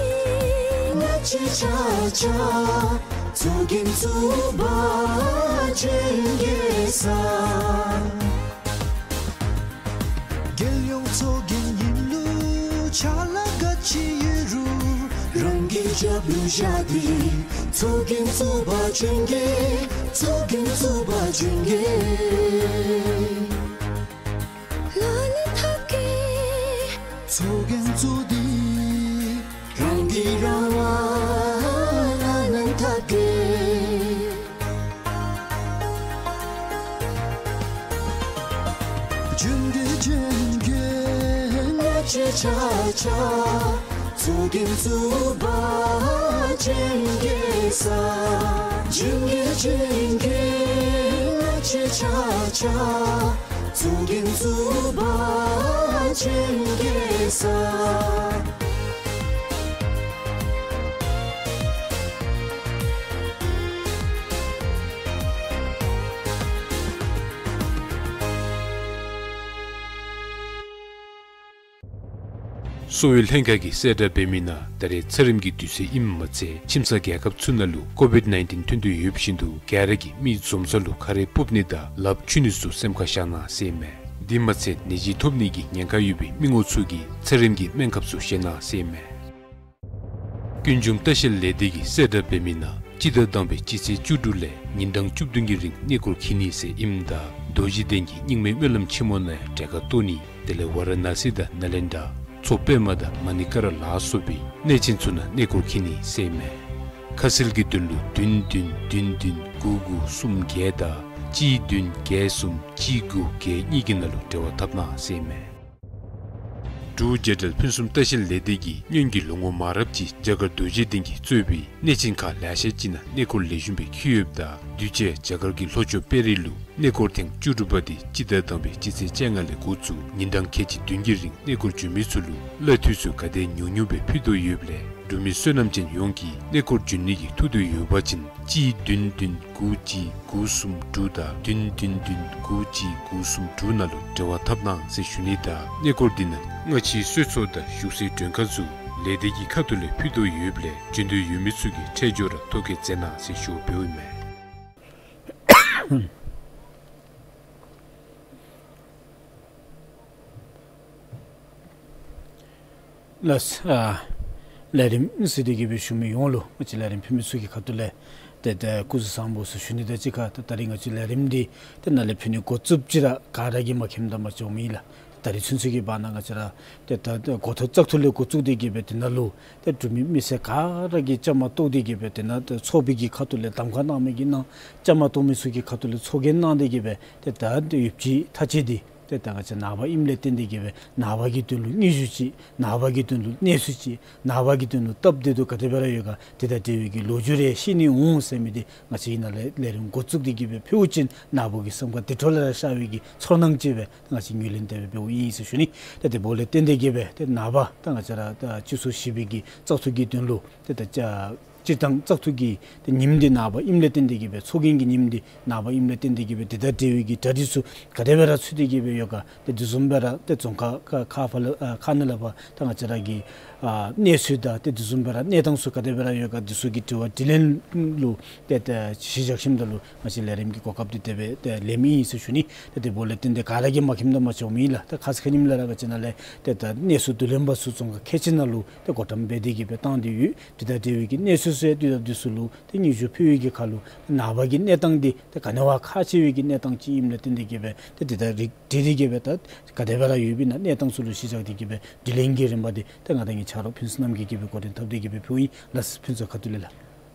ང་བཅས་ཆ་ཁྱབ་ཚོགས་རྒྱན་གཙུག་པ་ལྗོན་དགེ་ས། རྒྱལ་ཡོངས་ཚོགས་རྒྱན་ཨིནམ་ལུ་ཕྱག་ལཱ་ག་ཅི་ཡོད་རུང་རང་གི་རྒྱབ་ལུ་བཞག་སྟེ། ཚོགས་རྒྱན་གཙུག་པ་ལྗོན་དགེ། ཚོགས་རྒྱན་གཙུག་པ་ལྗོན་དགེ། ལག་ལེན་འཐབ་གེ། ཚོགས་རྒྱན་བཙུགས་ཏེ། རང་གིས་རང་དབང་ལག་ལེན་འཐབ་གེ། ལྗོན་དགེ་ལྗོན་དགེ། ང་བཅས་ཆ་ཁྱབ་ཚོགས་རྒྱན་གཙུག་པ་ལྗོན་དགེ་ས། ལྗོན་དགེ་ལྗོན་དགེ། ང་བཅས་ཆ་ཁྱབ་ཚོགས་རྒྱན་གཙུག་པ་ལྗོན་དགེ་ས། གསོ་བའི་ལྷན་ཁག་གིས་གསལ་བསྒྲགས་འབད་མི་ནང་ད་རེས་ཚེ་རིམ་གྱི་དུས་ཚོད་ཨིནམ་མ་ཚད་ཁྱིམ་ཚང་རྒྱལ་ཁབ་ཚུ་ནང་ལུ་ཀོ་བིཌ་ནའིན་ཊིན་ཐོན་དོ་ཡོདཔ་བཞིན་དུ་ག་ར་གིས་མི་འཛོམས་ས་ལུ་ཁ་རས་སྤུབ་ནི་དང་ལགཔ་འཁྱུ་ནི་ཚུ་སེམས་ཁར་བཞག་གནང་ཟེར་ཨིན་མས། དེ་མ་ཚད་ནད་གཞི་ཐོབ་ནི་གི་ཉེན་ཁ་ཡོད་པའི་མི་ངོ་ཚུ་གིས་ཚེ་རིམ་གྱི་སྨན་ཁབ་ཚུ་བཞེས་གནང་ཟེར་ཨིན་མས། ཀུན་འབྱུང་ལྟ་བཤལ་ལས་སྡེ་གིས་གསལ་བསྒྲགས་འབད་མི་ནང་སྤྱི་ཟླ་དང་པའི་སྤྱི་ཚེས་བཅུ་དྲུག་ལས་ཉིན་གྲངས་བཅུ་བདུན་གྱི་རིང་གནས་སྐོར་འཁྱིད་ནི་ཟེར་ཨིནམ་ད་རྡོ་རྗེ་གདན་གྱི་རྙིང་མའི་སྨོན་ལམ་ཆེན་མོ་ནང་ཡང་གྲལ་ཁར་གཏོགས་ནི་དེ་ལས་ཝ་ར་ཎ་སི་དང་ནཱ་ལེནྡྲ་མཚོ་པདྨ་དང་མ་ཎི་ཀ་ར་ལ་སོགས་པའི་གནས་ཆེན་ཚུ་ནང་གནས་སྐོར་འཁྱིད་ནི་ཟེར་ཨིན་མས། ཁ་གསལ་གྱི་དོན་ལུ་བདུན་བདུན་བདུན་བདུན་དགུ་དགུ་གསུམ་བརྒྱད་དང་གཅིག་བདུན་བརྒྱད་གསུམ་གཅིག་དགུ་བརྒྱད་གཉིས་ཀྱི་ནང་ལུ་འབྲེལ་བ་འཐབ་གནང་ཟེར་ཨིན་མས། འབྲུག་རྒྱལ་བྲལ་ཕུན་སུམ་ལྟ་བཤལ་ལས་སྡེ་གིས་སྔོན་གྱི་ལོ་ངོ་མང་རབས་ཅིག་རྒྱ་གར་རྡོ་རྗེ་གདན་གྱིས་གཙོས་པའི་གནས་ཆེན་ཁག་ལེ་ཤ་ཅིག་ནང་གནས་སྐོར་ལེགས་ཤོམ་སྦེ་འཁྱིད་ཡོདཔ་ད་དུས་ཅི་རྒྱ་གར་གྱི་ལྷོ་ཕྱོགས་དཔལ་རི་ལུ་གནས་སྐོར་ཐེངས་བཅུ་དྲུག་པ་དེ་སྤྱི་ཟླ་དང་པའི་སྤྱི་ཚེས་བཅོ་ལྔ་ལས་འགོ་བཙུགས་ཉིན་གྲངས་ཁལ་གཅིག་བདུན་གྱི་རིང་གནས་སྐོར་འབྱོན་མི་ཚུ་ལུ་གླ་འཐུས་ཚུ་ག་དེ་ཉུང་ཉུང་སྦེ་ཕུལ་དོ་ཡོདཔ་ལས་འབྲུག་མི་བསོད་ནམས་ཅན་ཡོངས་ཀྱིས་གནས་སྐོར་འབྱོན་ནི་གི་ཐུགས་འདོད་ཡོད་པ་ཅིན་གཅིག་བདུན་བདུན་དགུ་གཅིག་དགུ་གསུམ་དྲུག་དང་བདུན་བདུན་བདུན་དགུ་གཅིག་དགུ་གསུམ་དྲུག་ནང་ལུ་འབྲེལ་བ་འཐབ་གནང་ཟེར་ཞུ་ནི་དང་གནས་སྐོར་འདི་ནང་སྔ་ཕྱིའི་གསོལ་ཚོགས་དང་བཞུགས་སའི་མགྲོན་ཁང་ཚུ་ལས་སྡེ་གི་ཁ་ཐུག་ལས་ཕུལ་དོ་ཡོདཔ་ལས་འབྱོན་འདོད་ཡོད་མི་ཚུ་གིས་འཕྲལ་མགྱོགས་ར་ཐོ་བཀོད་མཛད་གནང་ཟེར་ཞུ་བ་འབདཝ་ཨིན་མས། ལགས། ཨ་ལས་རིམ་གཟིགས་ཏེ་གི་སྦེ་བཞུགས་མི་ཡོངས་ལུ་ང་བཅས་ལས་རིམ་ཕུལ་མི་ཚུ་གི་ཁ་ཐུག་ལས་ཏེ་ཏེ་སྐུ་གཟུགས་བཟང་པོ་ཟེར་ཞུ་ནི་དང་གཅིག་ཁར་ཏེ་ད་རིས་ང་བཅས་ལས་རིམ་འདི་ཏེ་ནཱ་ལས་ཕུལ་ནི་འགོ་བཙུགསཔ་ཅིག་ར་ག་ར་གིས་མ་མཁྱེནམ་དང་མ་འགྱོཝ་མེད་ལགས། ད་རིས་ཚུན་ཚོད་ཀྱི་བར་ན་ང་བཅས་ར་ཏེ་ད་ཏེ་འགོ་ཐོག་བཙག་འཐུ་ལས་འགོ་བཙུགས་ཏེ་གི་སྦེ་ཏེ་ནཱ་ལུ་ཏེ་འབྲུག་མི་མི་སེར་ག་ར་གིས་བཅའ་མར་གཏོགས་ཏེ་གི་སྦེ་ཏེ་ནཱ་ཏེ་ཚོགས་པའི་གི་ཁ་ཐུག་ལས་གདམ་ཁ་གནང་མི་གིས་གནང་། བཅའ་མར་གཏོགས་མི་ཚུ་གི་ཁ་ཐུག་ལས་ཚོགས་རྒྱན་གནང་སྟེ་གི་སྦེ་ཏེ་ད་ཏེ་ཡོདཔ་ཅིག་ཐག་བཅད་དེ་ཏེ་ད་ང་བཅས་ནངས་པ་ཨིནམ་ལས་བརྟེན་ཏེ་གི་སྦེ་ནངས་པ་གི་དོན་ལུ་སྙན་ཞུ་ཅིག་ནངས་པ་གི་དོན་ལུ་གནས་ཚུལ་ཅིག་ནངས་པ་གི་དོན་ལུ་སྟབས་བདེ་སྡུག་ག་དེ་སྦེ་ར་ཡོད་ག་དེ་དང་འབྲེལ་བའི་གི་ལོ་རྒྱུས་རེ་ཤེས་ནི་འོང་ཟེར་མི་འདི་ང་བཅས་ཀྱིས་ནཱ་ལས་ལས་རིམ་འགོ་བཙུགས་ཏེ་གི་སྦེ་ཕུལཝ་ཅིན་ནཱ་བུ་གི་སེམས་ཁར་བདེ་ཁྲོ་ལེ་ཤ་ཤར་བའི་གི་ཚོར་སྣང་ཅིག་སྦེ་ང་བཅས་ངོས་ལེན་དེ་སྦེ་འབདཝ་ཨིན་ཟེར་ཞུ་ནི། ཏེ་དེ་འབདཝ་ལས་བརྟེན་ཏེ་གི་སྦེ་ཏེ་ནངས་པ་ད་ང་བཅས་ར་ད་སྤྱི་ཚོགས་བཞི་པའི་གི་བཙག་འཐུ་གི་དོན་ལུ་ཏེ་ད་ཅ་ སྤྱིར་བཏང་བཙག་འཐུ་གི་ཏེ་ཉིནམ་འདི་ནངས་པ་ཨིནམ་ལས་བརྟེན་ཏེ་གི་སྦེ་ཚོགས་རྒྱན་གྱི་ཉིནམ་འདི་ནངས་པ་ཨིནམ་ལས་བརྟེན་ཏེ་གི་སྦེ་དེ་དང་འབྲེལ་བའི་གི་གྲ་སྒྲིག་ཚུ་ག་དེ་སྦེ་ར་ཚུད་དེ་གི་སྦེ་ཡོད་ག། ཏེ་དེ་བཟུམ་སྦེ་ར་ཏེ་རྫོང་ཁག་ཁག་ཁག་ཕར་ལས་ཨ་ཁག་ནང་ལས་ཕར་ད་ང་བཅས་ར་གི་ཨ་གནས་ཚུལ་དང་ཏེ་དེ་བཟུམ་སྦེ་ར་གནས་སྟངས་ཚུ་ག་དེ་སྦེ་ར་ཡོད་ག། དེ་ཚུ་གི་དྲི་བ་དྲིས་ལན་ལུ་ཏེ་ཏེ་གཞི་བཞག་ཞིནམ་ད་ལུ་ང་བཅས་ལས་རིམ་གྱི་གོ་སྐབས་འདི་དེ་སྦེ་ཏེ་ལེནམ་ཨིན་ཟེར་ཞུ་ནི། ཏེ་དེ་འབདཝ་ལས་བརྟེན་ཏེ་ག་ར་གིས་མ་མཁྱེནམ་ད་མ་ཅིག་འོང་མི་ལགས། ད་ཁ་ཙ་ཁ་ཉིནམ་ལས་ར་ང་བཅས་ནཱ་ལས་ཏེ་ད་གནས་ཚུལ་བསྡུ་ལེན་པ་ཚུ་རྫོང་ཁག་ཁལ་གཅིག་ནང་ལུ་ཏེ་བགོ་བཀྲམ་འབད་དེ་གི་སྦེ་བཏང་སྟེ་ཡོད། དེ་དང་འབྲེལ་བའི་གི་གནས་ཚུལ་ཚུ་ཡང་དུས་དང་དུས་སུ་ལུ་ཏེ་སྙན་ཞུ་ཕུལ་བའི་གི་ཁར་ལུ་ཏེ་ནངས་པ་གི་གནས་སྟངས་འདི་ཏེ་ག་ནི་བ་ཁག་ཆེ་བའི་གི་གནས་སྟངས་ཅིག་ཨིནམ་ལས་བརྟེན་ཏེ་གི་སྦེ་ཏེ་དེ་དང་རིགས་བསྒྲིགས་ཏེ་གི་སྦེ་ད་ག་དེ་སྦེ་ར་ཡོདཔ་ཨིན་ན་གནས་སྟངས་ཚུ་ལུ་གཞི་བཞག་སྟེ་གི་སྦེ་དྲི་ལན་གྱི་རིམ་པ་འདི་ཏེ་ང་དང་གི་ཆ་རོགས་ཕུན་ཚོགས་རྣམ་རྒྱལ་གྱིས་སྦེ་འགོ་འདྲེན་འཐབ་སྟེ་གི་སྦེ་ཕུལཝ་ཨིན་ལགས། ཕུན་ཚོགས་ཁ་ཐུག་ལས་ལགས།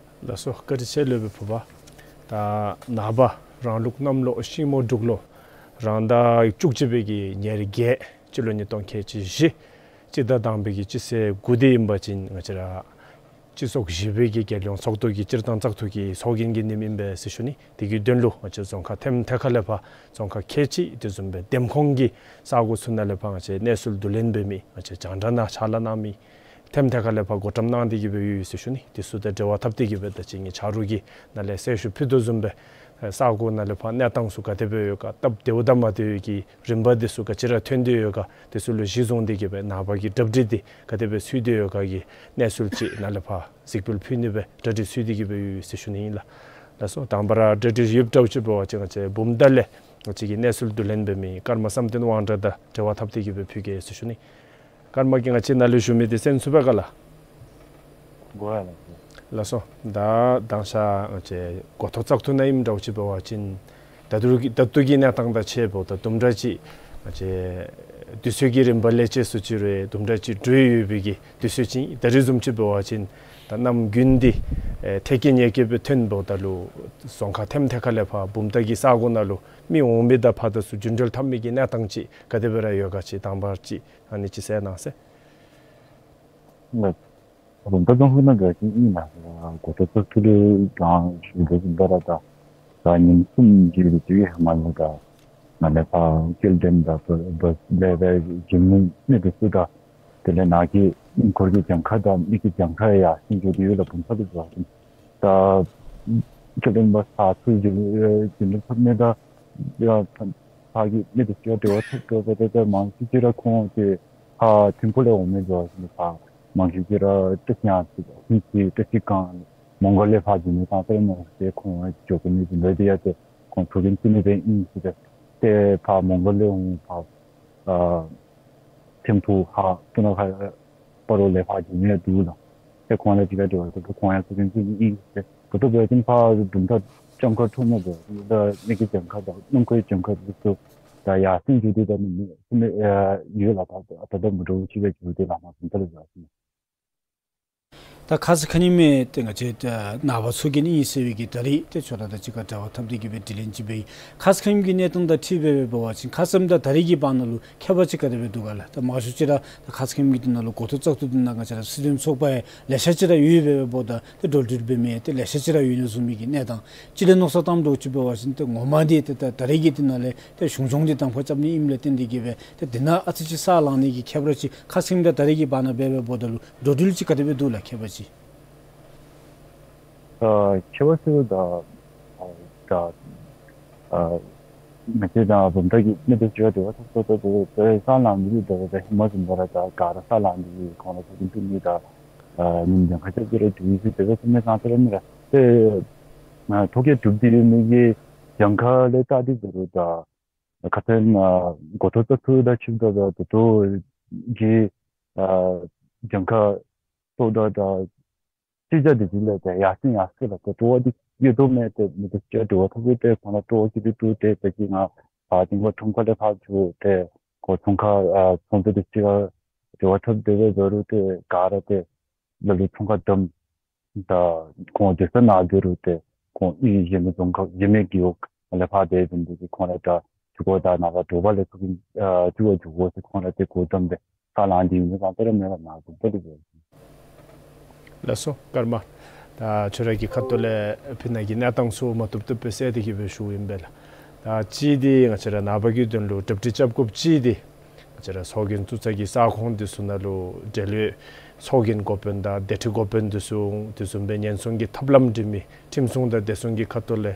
ལགས་སོ། བཀའ་དྲིན་ཆེ་སློབ་དཔོན་ཕུར་པ། ད་ནངས་པ་རང་ལུགས་གནམ་ལོ་ཤིང་མོ་འབྲུག་ལོ་རང་ཟླ་བཅུ་གཅིག་པའི་གི་ཉེར་བརྒྱད་སྤྱི་ལོ་ཉིས་སྟོང་ཁལ་གཅིག་བཞི་སྤྱི་ཟླ་དང་པའི་གི་སྤྱི་ཚེས་དགུ་འདི་ཨིན་པ་ཅིན་ང་བཅས་ར་སྤྱི་ཚོགས་བཞི་པའི་གི་རྒྱལ་ཡོངས་ཚོགས་འདུ་གི་སྤྱིར་བཏང་བཙག་འཐུ་གི་ཚོགས་རྒྱན་གྱི་ཉིནམ་ཨིན་པས་ཟེར་ཞུ་ནི། དེ་གི་དོན་ལུ་ང་བཅས་རྫོང་ཁག་ཐེམ་ཐད་ཁ་ལས་ཕར་རྫོང་ཁག་ཁལ་གཅིག་དེ་བཟུམ་སྦེ་འདེམས་ཁོངས་ཀྱི་ས་གོ་ཚུ་ནང་ལས་ཕར་ང་བཅས་གནས་ཚུལ་བསྡུ་ལེན་འབད་མི་ང་བཅས་རྒྱང་བསྒྲགས་ནང་ཕྱག་ལཱ་གནང་མི་ཐེམ་ཐད་ཁ་ལས་ཕར་བགོ་བཀྲམ་གནང་སྟེ་གི་སྦེ་ཡོད་ཟེར་ཞུ་ནི། དེ་ཚུ་དང་འབྲེལ་བ་འཐབ་སྟེ་གི་སྦེ་ད་ཅི་ངེའི་ཆ་རོགས་ཀྱིས་ནཱ་ལས་གསལ་ཞུ་ཕུལ་དོ་བཟུམ་སྦེ་ས་གོ་ནང་ལས་ཕར་གནས་སྟངས་ཚུ་ག་དེ་སྦེ་ཡོད་ག། སྟབས་བདེཝ་དང་མ་བདེ་བའི་གི་རིམ་པ་དེ་ཚུ་ག་ཅི་ར་ཐོན་ཏེ་ཡོད་ག། དེ་ཚུ་ལུ་གཞི་བཟུང་སྟེ་གི་སྦེ་ནངས་པ་གི་གྲ་སྒྲིག་འདི་ག་དེ་སྦེ་ཚུད་དེ་ཡོད་ག་གི་གནས་ཚུལ་ཅིག་ནཱ་ལས་ཕར་གཟིགས་འབུལ་ཕུལ་ནི་སྦེ་གྲ་སྒྲིག་ཚུད་དེ་གི་སྦེ་ཡོད་ཟེར་ཞུ་ནི་ཨིན་ལགས། ལགས་སོ། དང་པ་ར་གྲ་སྒྲིག་ཡོདཔ་འདྲཝ་ཅིག་འབད་བ་ཅིན་ང་བཅས་བུམ་ཐང་ལས་ང་བཅས་ཀྱི་གནས་ཚུལ་བསྡུ་ལེན་འབད་མི་ཀརྨ་བསམ་གཏན་དབང་གྲགས་དང་འབྲེལ་བ་འཐབ་སྟེ་གི་སྦེ་ཕུལ་གེ་ཟེར་ཞུ་ནི། ཀརྨ་གིས་ང་བཅས་ནཱ་ལུ་ཞུ་མི་འདི་གསན་ཚུགས་པས་ག་ལགས། གོ་ཡི་ལགས། ལགས་སོ། ད་དང་ཤ་ང་བཅས་འགོ་ཐོག་བཙག་འཐུ་ནང་ཨིནམ་འདྲཝ་ཅིག་འབད་བ་ཅིན་ད་ལྟོ་གི་ད་ལྟོ་གི་གནས་སྟངས་དང་ཕྱདཔ་ད་དུམ་གྲ་ཅིག་ང་བཅས་དུས་ཚོད་ཀྱི་རིམ་པ་ལས་ཅིག་སུ་ཅིག་རེ་དུམ་གྲ་ཅིག་འགྲོ་ཡི་ཡོད་པའི་གི་དུས་ཚོད་ཅིག། ད་རིས་བཟུམ་ཅིག་འབད་བ་ཅིན་ད་གནམ་དགུན་འདི་ཨེ་ཐད་ཀའི་ཉེ་གི་སྦེ་ཐོན་འབདཝ་ད་ལུ་རྫོང་ཁག་ཐེམ་ཐད་ཁ་ལས་ཕར་བུམ་ཐང་གི་ས་གོ་ནང་ལུ་མི་འོང་མི་དང་ཕར་དང་ཚུར་རྒྱུན་འགྲུལ་འཐབ་མི་གི་གནས་སྟངས་ཅིག་ག་དེ་སྦེ་ར་ཡོད་ག་ཅིག་དང་པ་ཅིག་ཨ་ནི་ཅིག་གསལ་གནང་ཟེར། ལགས། བུམ་ཐང་རྫོང་ཁག་ནང་འདྲ་ཅིག་ཨིན་ན། འགོ་ཐོག་བཙག་འཐུ་ལས་རང་ཞུ་དོ་བཟུམ་སྦེ་ར་ད་ད་ཉིནམ་གསུམ་གྱི་རིང་ཅིག་ཧེ་མ་ལས་ད་ནཱ་ལས་ཕར་སྐྱེལ་འདྲེན་དང་བ་བ་ལས་ཕར་བྱིན་མི་མི་དེ་ཚུ་དང་དེ་ལས་ནཱ་གི་ཨིན་སྐོར་གྱི་གྱངས་ཁ་དང་མི་གི་གྱངས་ཁ་ཡར་སེང་འགྱོ་སྟེ་ཡོད་ལགས། བུམ་ཐང་ལུ་འགྱོ་བ་ཅིན་ད་སྐྱེལ་འདྲེན་པ་ཚུ་རྒྱུན་རྒྱུན་འགྲུལ་འཐབ་མི་དང་ཡང་ཕར་གྱི་མི་དེ་ཚུ་ཡང་འབྲེལ་བ་འཐབ་དགོ་པས། ཏེ་ཏེ་མང་ཤོས་ཅིག་ར་ཁོང་དེ་ཕར་ཐིམ་ཕུག་ལས་འོང་མི་འགྱོ་བ་ཅིན་ཕར་མང་ཤོས་ཅིག་ར་ཏེ་ཡང་ཅིག་ཧིན་ཅིག་ཏེ་ཅིག་གང་མོང་སྒར་ལས་ཕར་འགྱོ་མི་དང་ཏེ་མོ་ཏེ་ཁོང་འགྱོ་དགོ་མི་འདི་ལས་ཏེ་ཡང་ཏེ་ཁོང་ཐུགས་འགན་བཙུགས་ནི་སྦེ་ཨིན་ཟེར་ཏེ། ཏེ་ཕར་མོང་སྒར་ལས་འོང་ཕར་ཨ་ཐིམ་ཕུག་ཧཱ་སྤུ་ན་ཁ་སྤ་རོ་ལས་ཕར་འགྱོ་མི་ཡང་འདུག་ལགས། ཏེ་ཁོང་ལས་ཅིག་ལས་འབྲེལ་བ་འཐབ་སྟེ་ཁོང་ཡང་ཐུགས་འགན་བཙུགས་ནི་ཨིན་ཟེར། གོ་ཐོག་འབད་བ་ཅིན་ཕར་བུམ་ཐང་གྱངས་ཁ་འཕྲོ་མི་འདུག་ལགས། མི་གི་གྱངས་ཁ་དང་སྣུམ་འཁོར་གྱངས་ཁ་འདི་ཚུ་ད་ཡར་སེང་འགྱོ་སྟེ་ད་ནི་མི་ཨ་ཡོད་ལགས། ད་ད་ད་མི་འདྲཝ་ཅིག་སྦེ་འགྱོ་སྟེ་ལགས། མ་བུམ་ཐང་ལུ་འགྱོ་བ་ཅིན། ད་ཁ་ཙ་ཁ་ཉིནམ་ཏེ་ང་བཅས་ནངས་པ་ཚོགས་རྒྱན་ཨིན་ཟེར་བའི་གི་ད་རིས་ཏེ་ཁྱོད་ར་དང་གཅིག་ཁར་འབྲེལ་བ་འཐབ་སྟེ་གི་སྦེ་དྲི་ལན་ཅིག་འབད་ཡི། ཁ་ཙ་ཁ་ཉིནམ་གྱི་གནས་སྟངས་དང་འཁྲིལ་སྦེ་འབད་བ་ཅིན་ཁ་ཙ་དང་ད་རིས་ཀྱི་བར་ན་ལུ་ཁྱད་པར་ཅིག་ག་དེ་སྦེ་འདུག་ག་ལགས། ད་མང་ཤོས་ཅིག་ར་ད་ཁ་ཙ་ཁ་ཉིནམ་གྱི་དེ་ནང་ལུ་འགོ་ཐོག་བཙག་འཐུ་དེ་ནང་ང་བཅས་ར་སྲིད་དོན་ཚོགས་པ་ཡང་ལེ་ཤ་ཅིག་ར་ཡོད་པས་འབདཝ་ད་ཏེ་འགྲོ་འགྲུལ་འབད་མི་ཏེ་ལེ་ཤ་ཅིག་ར་ཡོད་ནི་བཟུམ་མའི་གི་གནས་སྟངས་ཅིག་ལས་མནོ་བསམ་བཏངམ་འདྲཝ་ཅིག་འབད་བ་ཅིན་ཏེ་ངོ་མ་འདི་ཏེ་ད་ད་རིས་ཀྱི་དེ་ནང་ལས་ཏེ་གཞུང་སྐྱོང་འདི་གདམ་ཁ་རྐྱབ་ནི་ཨིནམ་ལས་བརྟེན་ཏེ་གི་སྦེ་ཏེ་དེ་ནང་ཨ་ཙི་ཅིག་ས་ལངས་ནི་གི་ཁྱད་པར་ཅིག་ཁ་ཙ་ཁ་ཉིནམ་དང་ད་རིས་ཀྱི་བར་ན་འབད་འབདཝ་ད་ལུ་འགྲོ་འགྲུལ་ཅིག་ག་དེ་སྦེ་འདུག་ལགས། ཁྱད་པར་ཅིག། ཨ་ཁྱད་པར་ཅིག་ད་ཨ་ད་ཨ་ང་བཅས་དང་བུམ་ཐང་གི་མི་དེ་ཚུ་འབྲེལ་བ་འཐབ་ས་ད་ད་ས་ལངས་ནི་ད་ད་ཧེ་མ་བཟུམ་སྦེ་ར་ད་ག་ར་ས་ལངས་ཏེ་ཁོང་ལུ་ཐུགས་འགན་བཙུགས་ནི་ད་ཨ་ཉིནམ་གྱངས་ཁ་རྐྱབ་སྟེ་ར་འགྱོ་ཡི་ཟེར་དེ་སྦེ་ཟེར་མི་གང་ཟེར་ར་མེད་ལགས། ཏེ་ཨ་ཐོ་བཀོད་གྲུབ་སྟེ་ཡོད་མི་གི་གྱངས་ཁ་ལས་བལྟ་སྟེ་འབད་རུང་ད་ཁ་ཙ་ཨ་འགོ་ཐོག་བཙག་འཐུ་དང་ཕྱདཔ་ད་ད་ད་ལྟོ་གི་ཨ་གྱངས་ཁ་ཚོགས་ད་ད་སྤྱི་ཆ་འདི་ཚུ་ལས་ཏེ་ཡར་སེང་ཡར་སེང་ལགས། ཏེ་སྤྲོ་བ་འདི་ཡོད་དོ་མེད་ཏེ་མི་དེ་ཚུ་འབྲེལ་བ་འཐབ་སྟེ་ཏེ་ཁོང་ལུ་སྤྲོ་བ་ཅིག་འདུག་འདུག་ཏེ་ད་ཅི་ང་ཕར་ཐིམ་ཕུག་ཁྲོམ་ཁ་ལས་ཕར་འགྱོ་སྟེ་ཁོང་ཚོང་ཁང་ཨ་ཚོང་པ་དེ་ཚུ་ཡང་འབྲེལ་བ་འཐབ་སྟེ་འབད་རུང་ཏེ་ག་ར་ཏེ་ལ་ལུ་ཚོང་ཁང་བསྡམས་ད་ཁོང་སྡོད་ས་ནང་འབད་རུང་ཏེ་ཁོང་ཨིན་གཞན་མི་རྫོང་ཁག་གཞན་མི་རྒེད་འོག་ལས་ཕར་འབད་བ་ཅིན་ཏེ་ཁོང་ར་ད་ཆུ་ཁོ་ད་ནཱ་ལས་དྲོ་པ་ལས་ཚུར་ཨ་ཆུ་ཁོ་འགྱོ་དགོ་ཟེར་ཁོང་ར་ཏེ་གོ་བརྡ་འབད་ས་ལང་འདི་ཡོད་མི་གང་ལྟར་མེད་པར་ནཱ་གོ་བརྡ་འབད། ལགས་སོ་ཀརྨ། ད་ཁྱོད་ར་གི་ཁ་ཐུག་ལས་ཕི་ནང་གི་གནས་སྟངས་ཚུ་མ་བཏུབ་བཏུབ་སྦེ་གསལ་ཏེ་གི་སྦེ་ཞུཝ་ཨིན་པས་ལགས། ད་གཅིག་འདི་ང་བཅས་ར་ནངས་པ་གི་དོན་ལུ་གྲ་སྒྲིག་རྐྱབ་དགོཔ་གཅིག་འདི་ ང་བཅས་ར་ཚོགས་རྒྱན་བཙུགས་ས་གི་ས་ཁོངས་འདི་ཚུ་ནང་ལུ་འབྲེལ་ཡོད་ཚོགས་རྒྱན་འགོ་དཔོན་དང་སྡེ་ཁྲི་འགོ་དཔོན་འདི་ཚུ་དེ་བཟུམ་སྦེ་ཉེན་སྲུང་གི་ཐབས་ལམ་སྒྲིག་མི་ཁྲིམས་སྲུང་དང་བདེ་སྲུང་གི་ཁ་ཐུག་ལས་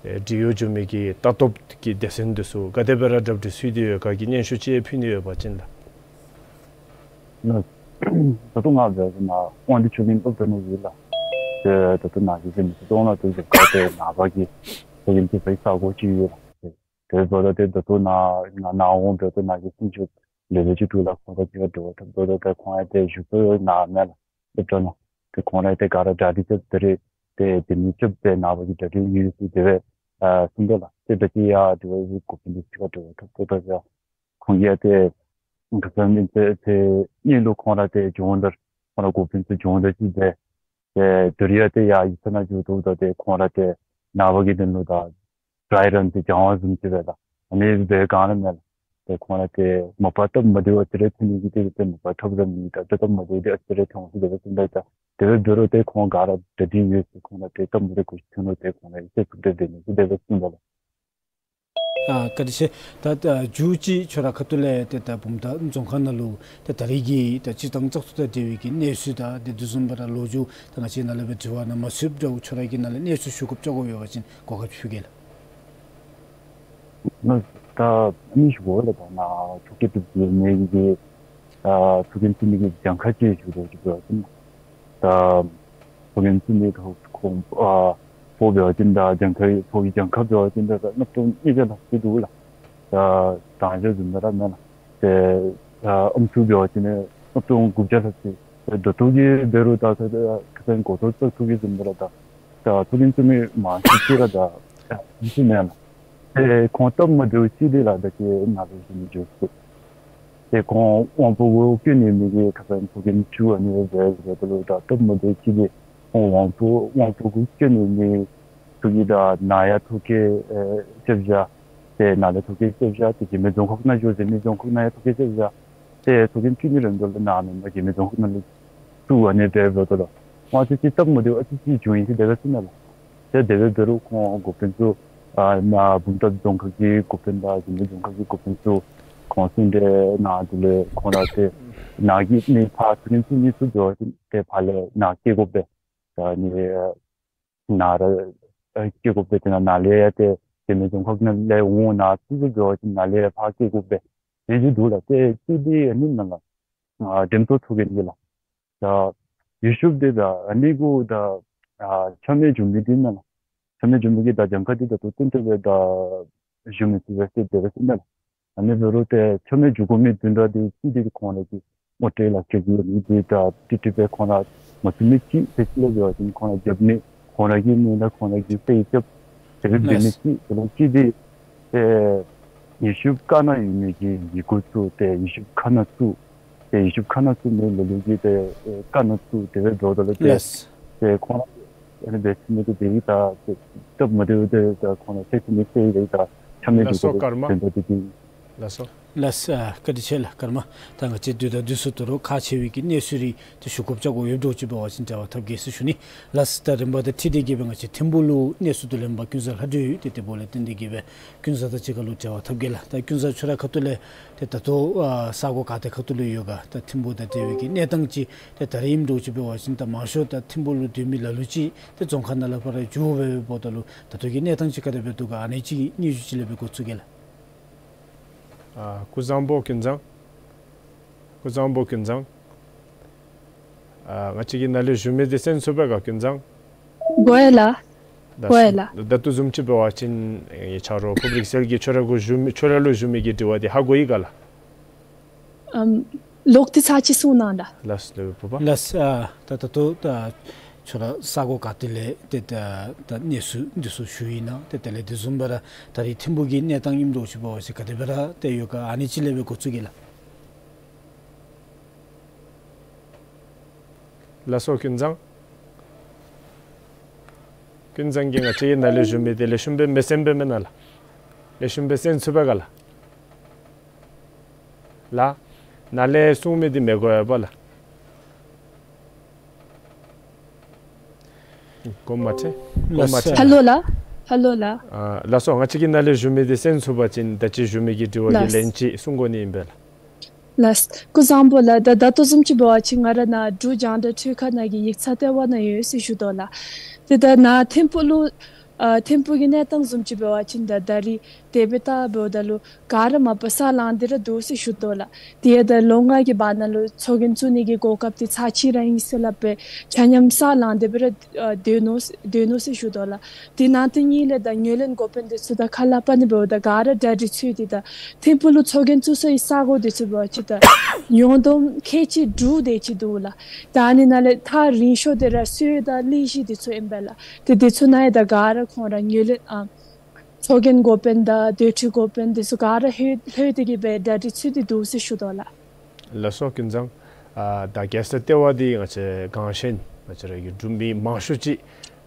ཨེ་འབྲེལ་ཡོད་འབྱུང་མི་གི་ལྟ་རྟོག་གི་སྡེ་ཚན་འདི་ཚུ་ག་དེ་སྦེ་ར་གྲ་སྒྲིག་ཚུད་དེ་ཡོད་ག་གི་སྙན་ཞུ་ཅིག་ཕུལ་ནི་ཡོད་པ་ཅིན་ལགས། ད་ལྟོ་ང་འབད་བ་ཅིན་དབང་འདུས་ཆོས་གླིང་སློབ་གྲྭ་ནང་ཡོད་ལགས། ཏེ་ད་ལྟོ་ནཱ་གི་ཟེར་མི་ཚུ་གཏོང་ལ་ཏེ་གཟིམ་ཁང་ཏེ་ནངས་པ་གི་ཚོགས་རྒྱན་བཙུགས་པའི་ས་གོ་ཅིག་ཡོད་ལགས། ཏེ་དེ་འབདཝ་ད་ཏེ་ད་ལྟོ་ནཱ་ང་ནཱ་འོང་འབདཝ་ད་ནཱ་གི་སེམས་ཤུགས་ལེ་ཤ་ཅིག་འདུག་ལགས། ཁོང་དང་གཅིག་ཁར་འབྲེལ་བ་འཐབ་འབདཝ་ད་ཏེ་ཁོང་ཡང་ཏེ་བཞུགས་ས་ཡང་ནཱ་མེན་ལགས། སློབ་གྲྭ་ནང་ཏེ་ཁོང་ར་ཏེ་ག་ར་གྲ་སྒྲིག་རྐྱབ་སྟེ་ར་ཏེ་དེ་མི་རྐྱབ་སྦེ་ནངས་པ་གི་གྲ་སྒྲིག་ཡོད་ཟེར་དེ་སྦེ་ཨ་གསུངས་དོ་ལགས། ཏེ་ད་ཅི་ཡང་དེ་སྦེ་འགོ་དཔོན་འདི་གཅིག་ཁར་འབྲེལ་བ་འཐབ་འབདཝ་ད་ཡང་ཁོང་གིས་ཡང་ཏེ་ཁ་སང་ཨིན་ཏེ་ཏེ་གཉིས་ལུ་ཁོང་ར་ཏེ་སྦྱོང་བརྡར་ཁོང་ར་འགོ་དཔོན་ཚུ་སྦྱོང་བརྡར་ཅིག་མཛད། ཏེ་དེ་རུང་ཡང་ཏེ་ཡར་ཡིག་ཚང་ནང་འགྱོ་དོ་ད་ཏེ་ཁོང་ར་ཏེ་ནངས་པ་གི་དོན་ལུ་ད་ཌའི་རཱན་ཏེ་སྦྱང་བ་བཟུམ་ཅིག་སྦེ་ད་ཨ་ནི་སྦེ་ག་ནི་མེད་ལགས། ཏེ་ཁོང་ར་ཏེ་མ་པ་སྟབས་མ་བདེཝ་ཨ་ཙི་རེ་ཐོན་ནི་གི་ཏེ་ཏེ་མ་པ་ཐབས་ར་མེད། ད་ཏེ་སྟབས་མ་བདེཝ་འདི་ཨ་ཙི་རེ་ཐོན་ཟེར་དེ་སྦེ་གསུངས་ད་ད་དེ་སྦེ་འབད་རུང་ཏེ་ཁོང་ག་ར་གྲ་སྒྲིག་ཡོད་ཟེར། ཁོང་ར་ཏེ་སྟབས་མ་བདེཝ་ག་ཅི་ཐོན་རུང་ཏེ་ཁོང་ར་ཡིད་ཆེས་ཚུགས་ཏེ་སྡོད་ནི་ཟེར་དེ་སྦེ་གསུངས་ད་ལགས། ཨ་བཀའ་དྲིན་ཆེ། ད་ད་མཇུག་ཅིག་ཁྱོད་ར་ཁ་ཐུག་ལས་ཏེ་ད་བུམ་ཐང་རྫོང་ཁག་ནང་ལུ་ཏེ་ད་རེས་ཀྱི་ད་སྤྱིར་བཏང་བཙག་འཐུ་དང་འབྲེལ་བའི་གི་གནས་ཚུལ་དང་དེ་དེ་བཟུམ་སྦེ་ར་ལོ་རྒྱུས་ད་ང་བཅས་ནཱ་ལས་སྦེ་དྲི་བ་ནང་མ་ཚུདཔ་འདྲཝ་ཁྱོད་ར་གིས་ནཱ་ལས་གནས་ཚུལ་ཞུ་དགོཔ་ཅིག་ཡོད་པ་ཅིན་གོ་སྐབས་ཅིག་ཕུལ་གེ་ལགས། ད་ཨ་ནི་ཞུ་དགོ་ལགས། ད་ནཱ་ཐུགས་བསྐྱེད་དུ་གི་ཨ་ནི་གི་ཨ་ཚོགས་རྒྱན་བཙུགས་ནི་གི་གྱངས་ཁ་ཅིག་ཞུ་དོ་ཅིག་འབད་བ་ཅིན་ད་ཚོགས་རྒྱན་བཙུགས་ནི་ཐོག་ཁོང་ཨ་ཕོག་འབད་བ་ཅིན་ད་གྱངས་ཁ་ཕོག་གི་གྱངས་ཁ་འབད་བ་ཅིན་ད་ད་གནམ་སྟོང་ཉིས་བརྒྱ་ལྷག་ཅིག་འདུག་ལགས། ད་དང་ཞག་བཟུམ་སྦེ་ར་མེན་ལགས། ཏེ་ཨ་ཨམ་སྲུ་འབད་བ་ཅིན་གནམ་སྟོང་དགུ་བརྒྱ་ལྷག་ཅིག། ད་ལྟོ་གི་འབད་རུང་ད་ད་ད་ཁ་སང་གོ་ཐོག་བཙག་འཐུ་གི་བཟུམ་སྦེ་ར་ད་ད་ཚོགས་རྒྱན་བཙུགས་མི་མང་ཤོས་ཅིག་ར་ད་ཨམ་སྲུ་མེན་ལགས། ཏེ་ཁོང་སྟབས་མ་བདེཝ་ཅིག་འདི་ལགས་ད་ཅི་ནཱ་ལུ་ཞུ་ནི་འགྱོ་ཚུགས། ཏེ་ཁོང་དབང་པོ་གུ་སྐྱོན་ཡོད་མི་གི་ཁ་སང་ཚོགས་རྒྱན་བཙུགས་ཨ་ནི་སྦེ་འབདཝ་ད་ལུ་ད་སྟབས་མ་བདེཝ་ཅིག་འདི་ཁོང་དབང་པོ་དབང་པོ་གུ་སྐྱོན་ཡོད་མི་ཚུ་གིས་ད་ནཱ་ཡང་ཐོ་བཀོད་ཨེ་རྐྱབ་བཞག། ཏེ་ནཱ་ལས་ཐོ་བཀོད་རྐྱབ་བཞག། ཏེ་རྒྱབ་མི་རྫོང་ཁག་ནང་འགྱོ་ཟེར་མི་རྫོང་ཁག་ནང་ཡང་ཐོ་བཀོད་རྐྱབ་བཞག། ཏེ་ཚོགས་རྒྱན་བཙུགས་ནི་རན་དོ་ལགས། ནཱ་མེན་པར་རྒྱབ་མི་རྫོང་ཁག་ནང་ལུ་བཙུགས་ཨ་ནི་སྦེ་འབདཝ་ད་ལུ་ང་བཅས་ཅིག་སྟབས་མ་བདེཝ་ཨ་ཙི་ཅིག་བྱུང་ཡི་ཟེར་དེ་སྦེ་གསུངས་ནུག་ལགས། ཏེ་དེ་སྦེ་འབད་རུང་ཁོང་འགོ་དཔོན་ཚུ་ཨ་ནཱ་བུམ་ཐང་རྫོང་ཁག་གི་འགོ་དཔོན་དང་རྒྱབ་མི་རྫོང་ཁག་གི་འགོ་དཔོན་ཚུ་ཁོང་གསུང་གྲོས་གནང་དེ་ལས་ཁོང་ར་ཏེ་ནཱ་གི་ནི་ཕར་ཚོགས་རྒྱན་བཙུགས་ནི་ཚུ་འབད་བ་ཅིན་ཏེ་ཕར་ལས་ནཱ་བསྐྱལ་དགོ་པས། ད་ནི་ནཱ་ར་ཨ་བསྐྱལ་དགོ་པས། ཏེ་ནཱ་ནཱ་ལས་ཡང་ཏེ་རྒྱབ་མི་རྫོང་ཁག་ནང་ལས་འོང་ནཱ་བཙུགས་བཙུགས་འབད་བ་ཅིན་ནཱ་ལས་ཡང་ཕར་བསྐྱལ་དགོ་པས། དེ་བཟུམ་འདུག་ལགས། ཏེ་ཅིག་འདི་ཨ་ནི་མེན་ལགས། ཨ་འགྲེམས་སྟོན་ཚོགས་རྒྱན་འདི་ལགས། ད་ཡུལ་ཤུལ་འདི་ད་ཨ་ནི་གུ་ད་ཨ་ཆ་མེད་འགྱོ་མི་འདི་མེན་ལགས། ཆ་མེད་འགྱོ་མི་གི་ད་གྱངས་ཁ་འདི་ད་ལྟོ་ཏན་ཏན་སྦེ་ད་ཞུ་མི་ཚུགས་པས་ཟེར་དེ་སྦེ་གསུངས་ནུག་ལགས། ཨ་ནི་འབད་རུང་ཏེ་ཆ་མེད་འགྱོ་དགོ་མི་བདུན་ཕྲག་འདི་ཅིག་འདི་ཁོང་ར་གི་ངོ་སྤྲོད་ལག་ཁྱེར་གྱི་ཨ་ནི་འདི་ད་ཏིག་ཏིག་སྦེ་ཁོང་ར་མ་བཙུགས་མི་ཅིག་ཏེ་ཅིག་ལས་འབད་བ་ཅིན་ཁོང་ར་རྒྱབ་ནི་ཁོང་ར་གི་མི་ལགས། ཁོང་ར་གིས་ཏེ་རྒྱབ་དེ་སྦེ་འབད་ནི་ཅིག། དེ་ལས་ཅིག་འདི་ཏེ་ཡུལ་ཤུལ་ཁ་ནང་ཡོད་མི་གི་ཡི་གུ་ཚུ་ཏེ་ཡུལ་ཤུལ་ཁ་ནང་བཙུགས། ཏེ་ཡུལ་ཤུལ་ཁ་ནང་བཙུགས་མི་ལ་ལུ་གིས་ཏེ་ཨེ་ཁ་ནང་བཙུགས། དེ་སྦེ་འབདཝ་ད་ལུ་ཏེ་ལགས། ཏེ་ཁོང་ར་ཨ་ནི་འབད་ཚུགས་མི་འདི་དེ་གིས་ད་ཏེ་སྟབས་མ་བདེཝ་འདི་ད་ཁོང་ར་ཐེག་ཚུགས་མི་ཟེར་ཡི་ད་ཆ་མེད་ལགས་སོ། འགྱོ་དགོ་པས་ཀརྨ། དེ་འདྲ་འདི་འདི། ལགས་སོ། ལགས། ཨ་བཀའ་དྲིན་ཆེ་ལགས་ཀརྨ། ད་ང་བཅས་དུས་དང་དུས་སུ་དོ་རུང་ཁག་ཆེ་བའི་གི་གནས་ཚུལ་རེ་ཏེ་ཞུ་དགོཔ་ཅིག་ཡོདཔ་འདྲཝ་ཅིག་འབད་བ་ཅིན་འབྲེལ་བ་འཐབ་གེ་ཟེར་ཞུ་ནི། ལགས། ད་རིམ་པ་དང་འཁྲིལ་ཏེ་གི་སྦེ་ང་བཅས་ཐིམ་ཕུག་ལུ་གནས་ཚུལ་བསྡུ་ལེན་པ་ཀུན་བཟང་ལྷ་སྒྲོན་ཡོད། ཏེ་དེ་འབདཝ་ལས་བརྟེན་ཏེ་གི་སྦེ་ཀུན་བཟང་དང་གཅིག་ཁར་ལུ་འབྲེལ་བ་འཐབ་གེ་ལགས། ད་ཀུན་བཟང་ཁྱོད་ར་ཁ་ཐུག་ལས་ཏེ་ད་ལྟོ་ཨ་ས་གོ་ག་ཏེ་ཁ་ཐུག་ལུ་ཡོད་ག། ད་ཐིམ་ཕུག་དང་འབྲེལ་བའི་གི་གནས་སྟངས་ཅིག་ཏེ་ད་རེས་ཨིནམ་འདྲཝ་ཅིག་འབད་བ་ཅིན་ད་མང་ཤོས་ད་ཐིམ་ཕུག་ལུ་སྡོད་མི་ལ་ལུ་ཅིག་ཏེ་རྫོང་ཁག་ནང་ལས་ཕར་འགྱོ་སྦེ་འབདཝ་ད་ལུ་ད་ལྟོ་གི་གནས་སྟངས་ཅིག་ག་དེ་སྦེ་འདུག་ག། ཨ་ནི་ཅིག་སྙན་ཞུ་ཅིག་ལས་སྦེ་འགོ་བཙུགས་གེ་ལགས། ཨ་ཀུན་བཟང་པོ་ཀུན་བཟང་། ཀུན་བཟང་པོ་ཀུན་བཟང་། ཨ་ང་བཅས་ཀྱིས་ནཱ་ལས་ཞུ་མི་འདི་གསན་ཚུགས་པས་ག་ཀུན་བཟང་། གོ་ཡི་ལགས། ད་གོ་ཡི་ལགས། ད་ལྟོ་བཟུམ་ཅིག་འབད་བ་ཅིན་ཨེ་ཆ་རོགས་ཕུབ་རིག་གསལ་གྱིས་ཁྱོད་ར་གུ་ཞུ་མི་ཁྱོད་ར་ལུ་ཞུ་མི་གི་དྲི་བ་འདི་ཧ་གོ་ཡི་ག་ལགས། ཨམ་ལོག་སྟེ་ཚར་ཅིག་གསུང་གནང་ད། ལགས་སོ་ལགས་ཕུ་པ། ལགས། ཨ་ད་ད་ལྟོ་ད་ཁྱོད་ར་ས་གོ་ག་ཏེ་ལས་ཏེ་ད་ད་གནས་ཚུལ་འདི་ཚུ་ཞུ་ཡི་ན། ཏེ་དེ་ལས་དེ་བཟུམ་སྦེ་ར་ད་རེས་ཐིམ་ཕུག་གི་གནས་སྟངས་ཨིནམ་འདྲཝ་ཅིག་འབད་བ་ཅིན་ག་དེ་སྦེ་ར་ཏེ་ཡོད་ག། ཨ་ནི་ཅིག་ལས་སྦེ་འགོ་བཙུགས་གེ་ལགས། ལགས་སོ་ཀུན་བཟང་། ཀུན་བཟང་གིས་ང་བཅས་ཀྱིས་ནཱ་ལས་ཞུ་མི་འདི་ལེགས་ཤོམ་སྦེ་མི་གསན་པས་མེན་ན་ལགས། ལེགས་ཤོམ་སྦེ་གསན་ཚུགས་པས་ག་ལགས། ལགས། ནཱ་ལས་གསུང་མི་འདི་མི་གོ་ཡོད་པ་ལགས། གོ་མ་ཐལ། གོ་མ་ཐལ། ཧེ་ལོ་ལགས། ཧེ་ལོ་ལགས། ཨ་ལགས་སོ། ང་བཅས་ཀྱིས་ནཱ་ལས་ཞུ་མི་འདི་གསན་ཚུགས་པ་ཅིན་ད་ཅི་ཞུ་མི་གི་དྲི་བ་གི་ལན་ཅིག་གསུང་དགོ་ནི་ཨིན་པས་ལགས། ལགས། སྐུ་གཟུགས་བཟང་པོ་ལགས། ད་ད་ལྟོ་བཟུམ་ཅིག་འབད་བ་ཅིན་ང་ར་ནཱ་འབྲུག་རྒྱང་བསྒྲགས་ཐོག་ཁ་ནང་གི་ཡིག་ཚང་ལྟེ་བ་ནང་ཡོད་ཟེར་ཞུ་དོ་ལགས། ཏེ་ད་ནཱ་ཐིམ་ཕུག་ལུ་ཨ་ཐིམ་ཕུག་གི་གནས་སྟངས་བཟུམ་ཅིག་འབད་བ་ཅིན་ད་ད་རིས་དེ་སྦེ་ལྟ་འབདཝ་ད་ལུ་ག་ར་མ་པ་ས་ལངས་ཏེ་ར་འདུག་ཟེར་ཞུ་དོ་ལགས། ཏེ་ཡང་ད་ལོ་ལྔ་གི་བར་ན་ལུ་ཚོགས་རྒྱན་བཙུགས་ནི་གི་གོ་སྐབས་འདི་ཚར་གཅིག་ར་ཨིན་ཟེར་སླབ་སྦེ་ཆ་མཉམ་ས་ལངས་ཏེ་སྦེ་ར་ཨ་སྡོད་ནུག་སྡོད་ནུག་ཟེར་ཞུ་དོ་ལགས། དེ་ནང་དེ་གཉིས་ལས་ད་ངོས་ལེན་འགོ་དཔོན་འདི་ཚུ་དང་ཁ་སླབ་པ་ནི་འབདཝ་ད་ག་ར་གྲ་སྒྲིག་ཚུ་འདི་ད་ཐིམ་ཕུག་ལུ་ཚོགས་རྒྱན་བཙུགས་སའི་ས་གོ་འདི་ཚུ་འབད་བ་ཅིན་ད་ཡོངས་བསྡོམས་ཁལ་གཅིག་དྲུག་དེ་ཅིག་འདུག་ལགས། ད་ཨ་ནི་ནང་ལས་ཐག་རིང་ཤོས་འདི་ར་སོས་དང་གླིང་གཞི་འདི་ཚུ་ཨིན་པས་ལགས། ཏེ་འདི་ཚུ་ནང་ཡང་ད་ག་ར་ཁོང་ར་ངོས་ལེན་ཨ་ཚོགས་རྒྱན་འགོ་དཔོན་དང་སྡོད་ཁྲི་འགོ་དཔོན་འདི་ཚུ་ག་ར་ལྷོད་ལྷོད་དེ་གི་སྦེ་གྲ་སྒྲིག་ཚུ་འདི་འདུག་ཟེར་ཞུ་དོ་ལགས། ལགས་སོ་ཀུན་བཟང་། ཨ་ད་རྒྱལ་ས་ལྟེ་བ་འདི་ང་བཅས་གངས་ཅན་ང་བཅས་ར་གི་འབྲུག་མི་མང་ཤོས་ཅིག་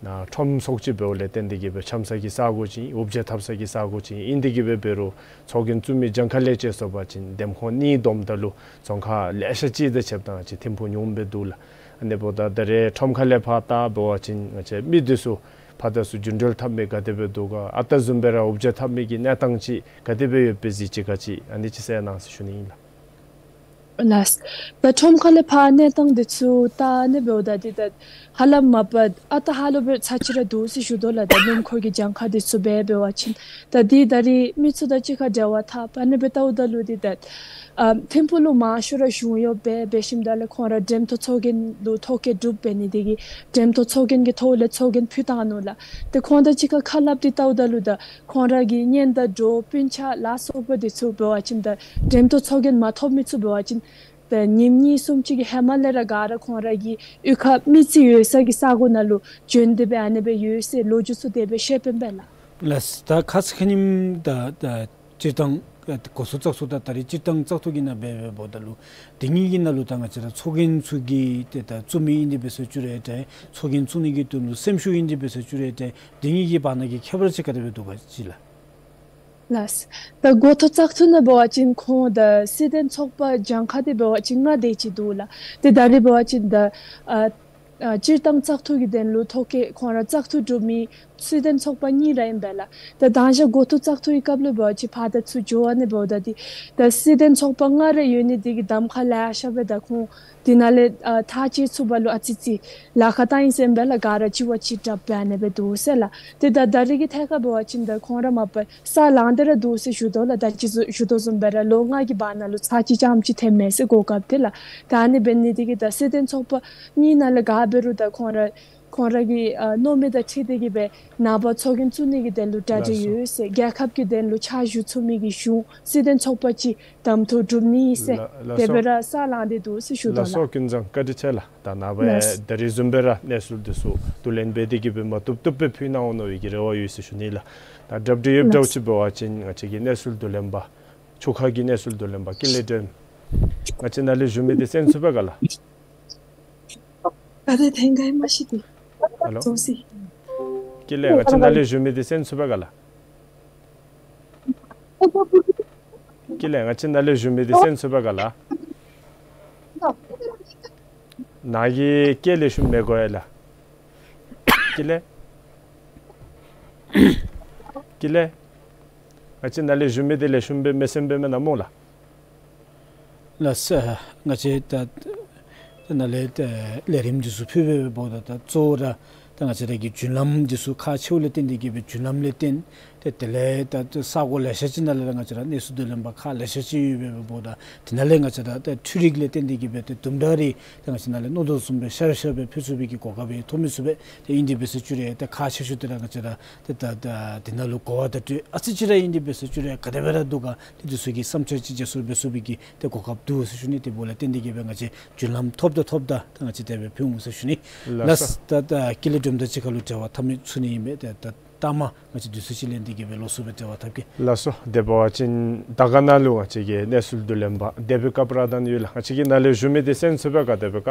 ནཱ་ཁྲོམ་ཚོགས་ཅིག་འབདཝ་ལས་བརྟེན་ཏེ་གི་སྦེ་འཆམ་ས་གི་ས་གོ་ཅིག་ཨིན། འུབ་བྱེད་འཐབ་ས་གི་ས་གོ་ཅིག་ཨིན། ཨིན་ཏེ་གི་སྦེ་འབད་རུང་ཚོགས་རྒྱན་བཙུགས་མི་གྱངས་ཁ་ལས་ཅིག་སོང་པ་ཅིན་འདེམས་ཁོངས་གཉིས་བསྡོམས་ད་ལུ་རྫོང་ཁག་ལེ་ཤ་ཅིག་དང་ཕྱདཔ་ད་ང་བཅས་ཐིམ་ཕུག་ཉུང་སྦེ་འདུག་ལགས། ཨ་ནི་འབདཝ་ད་ད་རེས་ཁྲོམ་ཁ་ལས་ཕར་ལྟ་འབད་བ་ཅིན་ང་བཅས་མི་འདི་ཚུ་ཕར་དང་ཚུར་རྒྱུན་འགྲུལ་འཐབ་མི་ག་དེ་སྦེ་འདུག་ག། ཨ་རྟག་བཟུམ་སྦེ་ར་འུབ་བྱེད་འཐབ་མི་གི་གནས་སྟངས་ཅིག་ག་དེ་སྦེ་ཡོདཔ་སྦེ་གཟིགས་ཅི་ག་ཅི་ཨ་ནི་ཅིག་གསལ་གནང་ཟེར་ཞུ་ནི་ཨིན་ལགས། ལགས། ད་ཁྲོམ་ཁ་ལས་ཕར་གནས་སྟངས་འདི་ཚུ་ད་ཨ་ནི་འབདཝ་ད་འདི་ད་ཧ་ལམ་མ་པ་ཨ་རྟག་ཧ་ལུགས་སྦེ་ཚར་གཅིག་ར་འདུག་ཟེར་ཞུ་དོ་ལགས། ད་སྣུམ་འཁོར་གྱི་གྱངས་ཁ་འདི་ཚུ་སྦེ་འབད་བ་ཅིན་ད་འདི་ད་རིས་མི་ཚུ་དང་གཅིག་ཁར་འབྲེལ་བ་འཐབ་ཨ་ནི་སྦེ་ལྟཝ་ད་ལུ་འདི་ད་ཨ་ཐིམ་ཕུག་ལུ་མང་ཤོས་ར་གཞུང་གཡོགཔ་སྦེ་འབད་ཞིནམ་ད་ལས་ཁོང་ར་འགྲེམས་སྟོན་ཚོགས་རྒྱན་ལུ་ཐོ་བཀོད་གྲུབ་འབད་ནི་དེ་གིས་འགྲེམས་སྟོན་ཚོགས་རྒྱན་གྱི་ཐོག་ལས་ཚོགས་རྒྱན་ཕུལ་བཏང་ནུག་ལགས། ཏེ་ཁོང་དང་གཅིག་ཁར་ཁ་སླབ་སྟེ་ལྟཝ་ད་ལུ་ད་ཁོང་ར་གི་གཉེན་དང་གྲོགས་སྤུན་ཆ་ལ་སོགས་པ་འདི་ཚུ་འབད་བ་ཅིན་ད་འགྲེམས་སྟོན་ཚོགས་རྒྱན་མ་ཐོབ་མི་ཚུ་འབད་བ་ཅིན་ད་ཉིནམ་གཉིས་གསུམ་ཅིག་གི་ཧེ་མ་ལས་ར་ག་ར་ཁོང་ར་གི་གཡུས་ཁར་མི་རྩིས་ཡོད་ས་གི་ས་གོ་ནང་ལུ་བྱོན་ཏེ་སྦེ་ཨ་ནི་སྦེ་ཡོད་ཟེར་ལོ་རྒྱུས་ཚུ་དེ་སྦེ་བཤདཔ་ཨིན་པས་ལགས། ལགས། ད་ཁ་ཙ་ཁ་ཉིནམ་ད་ད་སྤྱིར་བཏང་ཨ་འགོ་ཚུགས་བཙག་འཐུ་དང་ད་རིས་སྤྱིར་བཏང་བཙག་འཐུ་གི་ནང་འབད་འབདཝ་ད་ལུ་དེ་གཉིས་ཀྱི་ནང་ལུ་ད་ང་བཅས་ར་ཚོགས་རྒྱན་ཚུ་གི་ཏེ་ད་བཙུགས་མི་ཨིན་ཏེ་འབད་ས་བཅུག་རུང་འདྲ་ཚོགས་རྒྱན་བཙུགས་ནི་གི་དོན་ལུ་སེམས་ཤུགས་ཨིན་ཏེ་འབད་ས་བཅུག་རུང་འདྲ་དེ་གཉིས་ཀྱི་བར་ན་གི་ཁྱད་པར་ཅིག་ག་དེ་སྦེ་འདུག་ག་ཅི་ལགས། ལགས། ད་འགོ་ཐོག་བཙག་འཐུ་ནང་འབད་བ་ཅིན་ཁོང་ད་སྲིད་དོན་ཚོགས་པ་གྱངས་ཁ་འདི་འབད་བ་ཅིན་ལྔ་དེ་ཅིག་འདུག་ལགས། ཏེ་ད་རིས་འབད་བ་ཅིན་ད་ཨ་ཨ་སྤྱིར་བཏང་བཙག་འཐུ་གི་དོན་ལུ་ཐོ་བཀོད་ཁོང་ར་བཙག་འཐུ་གྲུབ་མི་སྲིད་དོན་ཚོགས་པ་གཉིས་ར་ཨིན་པས་ལགས། ད་དང་ཞག་འགོ་ཐོག་བཙག་འཐུ་གི་སྐབས་ལུ་འབད་བ་ཅིན་ཕར་དང་ཚུར་འགྱོ་ཨ་ནི་འབདཝ་ད་འདི་ད་སྲིད་དོན་ཚོགས་པ་ལྔ་ར་ཡོད་ནི་དེ་གིས་གདམ་ཁ་ལེ་ཤ་སྦེ་ད་ཁོང་དེ་ནང་ལས་ཨ་ཐག་བཅད་ཚུགས་པ་ལུ་ཨ་ཙི་ཙི་ལཱ་ཁག་བཏང་ཡི་ཟེར་ཨིན་པས་ལགས། ག་ར་གཅིག་བ་གཅིག་དྲགཔ་སྦེ་ཨ་ནི་སྦེ་འདུག་ཟེར་ལགས། ཏེ་ད་ད་རིས་ཀྱི་ཐད་ཁར་འབད་བ་ཅིན་ད་ཁོང་ར་མ་པ་ས་ལངས་ཏེ་ར་འདུག་ཟེར་ཞུ་དོ་ལགས། ད་ཅི་ཞུ་དོ་བཟུམ་སྦེ་ར་ལོ་ལྔ་གི་བར་ན་ལུ་ཚར་གཅིག་རྐྱངམ་ཅིག་ཐོནམ་མས་ཟེར་གོ་སྐབས་འདི་ལགས། ད་ཨ་ནི་འབད་ནི་དེ་གིས་ད་སྲིད་དོན་ཚོགས་པ་གཉིས་ནང་ལས་ག་འབད་རུང་ད་ཁོང་ར་ཁོང་ར་གི་ཨ་མནོ་མི་དང་འཁྲིལ་ཏེ་གི་སྦེ་ནངས་པ་ཚོགས་རྒྱན་བཙུགས་ནི་གི་དོན་ལུ་གྲ་སྒྲིག་ཡོད་ཟེར། རྒྱལ་ཁབ་ཀྱི་དོན་ལུ་ཕྱག་ཞུ་ཚུགས་མི་གི་གཞུང་སྲིད་དོན་ཚོགས་པ་ཅིག་གདམ་འཐུ་གྲུབ་ནི་ཨིན་ཟེར། ལགས་དེ་སྦེ་ར་ས་ལངས་ཏེ་འདུག་ཟེར་ཞུ་དོ་ལགས། ལགས་སོ་ཀུན་བཟང་བཀའ་དྲིན་ཆེ་ལགས། ད་ནངས་པ་ཡང་ད་རིས་བཟུམ་སྦེ་ར་གནས་ཚུལ་འདི་ཚུ་བསྡུ་ལེན་འབད་དེ་གི་སྦེ་མ་བཏུབ་བཏུབ་སྦེ་ཕུལ་གནང་འོང་མནོ་བའི་གི་རེ་བ་ཡོད་ཟེར་ཞུ་ནི་ལགས། ད་སྒྲུབ་སྟེ་ཡོདཔ་འདྲཝ་ཅིག་འབད་བ་ཅིན་ང་བཅས་ཀྱི་གནས་ཚུལ་བསྡུ་ལེན་པ་ཆུ་ཁ་གི་གནས་ཚུལ་བསྡུ་ལེན་པ་ཀུན་ལེགས་སྒྲོལམ་ང་བཅས་ནཱ་ལས་ཞུ་མི་འདི་གསན་ཚུགས་པས་ག་ལགས། ག་དེ་ཐེངས་ག་ཡི་མ་ཤེས་ཏེ། ཧེ་ལོ། ཙོ་སི། ཀུན་ལེགས་ང་བཅས་ནཱ་ལས་ཞུ་མི་འདི་གསན་ཚུགས་པས་ག་ལགས། ཀུན་ལེགས་ང་བཅས་ནཱ་ལས་ཞུ་མི་འདི་གསན་ཚུགས་པས་ག་ལགས། ནཱ་གི་སྐད་ལེགས་ཤོམ་མི་གོ་ཡི་ལགས། ཀུན་ལེགས། ཀུན་ལེགས། ང་བཅས་ནཱ་ལས་ཞུ་མི་འདི་ལེགས་ཤོམ་སྦེ་མི་གསན་པས་མེན་ན་སྨོ་ལགས། ལགས་སོ། ང་བཅས་ད་ད་ནཱ་ལས་ད་ལས་རིམ་འདི་ཚུ་ཕུལ་སྦེ་འབདཝ་ད་ད་གཙོ་བོ་ར་ད་ང་བཅས་ར་གི་རྒྱུན་ལམ་འདི་ཚུ་ཁག་ཆེཝ་ལས་བརྟེན་ཏེ་གི་སྦེ་རྒྱུན་ལམ་ལས་བརྟེན་ཏེ་དེ་ལས་ད་ས་གོ་ལེ་ཤ་ཅིག་ནང་ལས་ར་ང་བཅས་ར་གནས་ཚུལ་བསྡུ་ལེན་པ་ཁག་ལེ་ཤ་ཅིག་ཡོད་སྦེ་འབདཝ་ད་དེ་ནང་ལས་ང་བཅས་ར་ད་འཕྲུལ་རིག་ལས་བརྟེན་ཏེ་གི་སྦེ་ཏེ་དུམ་གྲ་རེ་ད་ང་བཅས་ནཱ་ལས་མནོ་དོ་བཟུམ་སྦེ་ཤར་ཤར་སྦེ་ཕུལ་ཚུགས་པའི་གི་གོ་སྐབས་ཡང་ཐོབ་མི་ཚུགས་པས། ཏེ་ཨིན་དེ་འབད་ས་བཅུག་རུང་ད་ཁག་ཆེ་ཤོས་འདི་ར་ང་བཅས་ར་ཏེ་ད་ད་དེ་ནང་ལུ་གོ་བ་བརྡ་སྤྲོད་ཨ་ཙི་ཅིག་ར་ཨིན་དེ་འབད་ས་བཅུག་རུང་ག་དེ་སྦེ་ར་འདུག་ག་ཏེ་འདི་ཚུ་གི་བསམ་འཆར་ཅིག་བརྗེ་སོར་འབད་ཚུགས་པའི་གི་ཏེ་གོ་སྐབས་འདུག་ཟེར་ཞུ་ནི། དེ་འབདཝ་ལས་བརྟེན་ཏེ་གི་སྦེ་ང་བཅས་རྒྱུན་ལམ་ཐོབ་ད་ཐོབ་ད་ད་ང་བཅས་དེ་སྦེ་ཕུལ་འོང་ཟེར་ཞུ་ནི། ལགས་སོ། ལགས་ད་ད་ཀུན་ལེགས་སྒྲོལམ་དང་གཅིག་ཁར་ལུ་འབྲེལ་བ་འཐབ་མི་ཚུགས་ནི་ཨིན་པས། ཏེ་ད་ལྟ་མ་ང་བཅས་དུས་ཚོད་ཅིག་ལེན་ཏེ་གི་སྦེ་ལོགས་སུ་སྦེ་འབྲེལ་བ་འཐབ་གེ། ལགས་སོ། དེ་འབད་བ་ཅིན་ད་ག་ནང་ལུ་ང་བཅས་ཀྱི་གནས་ཚུལ་བསྡུ་ལེན་པ་དེ་སྦེ་ཀ་པར་དང་ཡོད་ལགས། ང་བཅས་ཀྱིས་ནཱ་ལས་ཞུ་མི་འདི་གསན་ཚུགས་པས་ག་དེ་སྦེ་ཀ།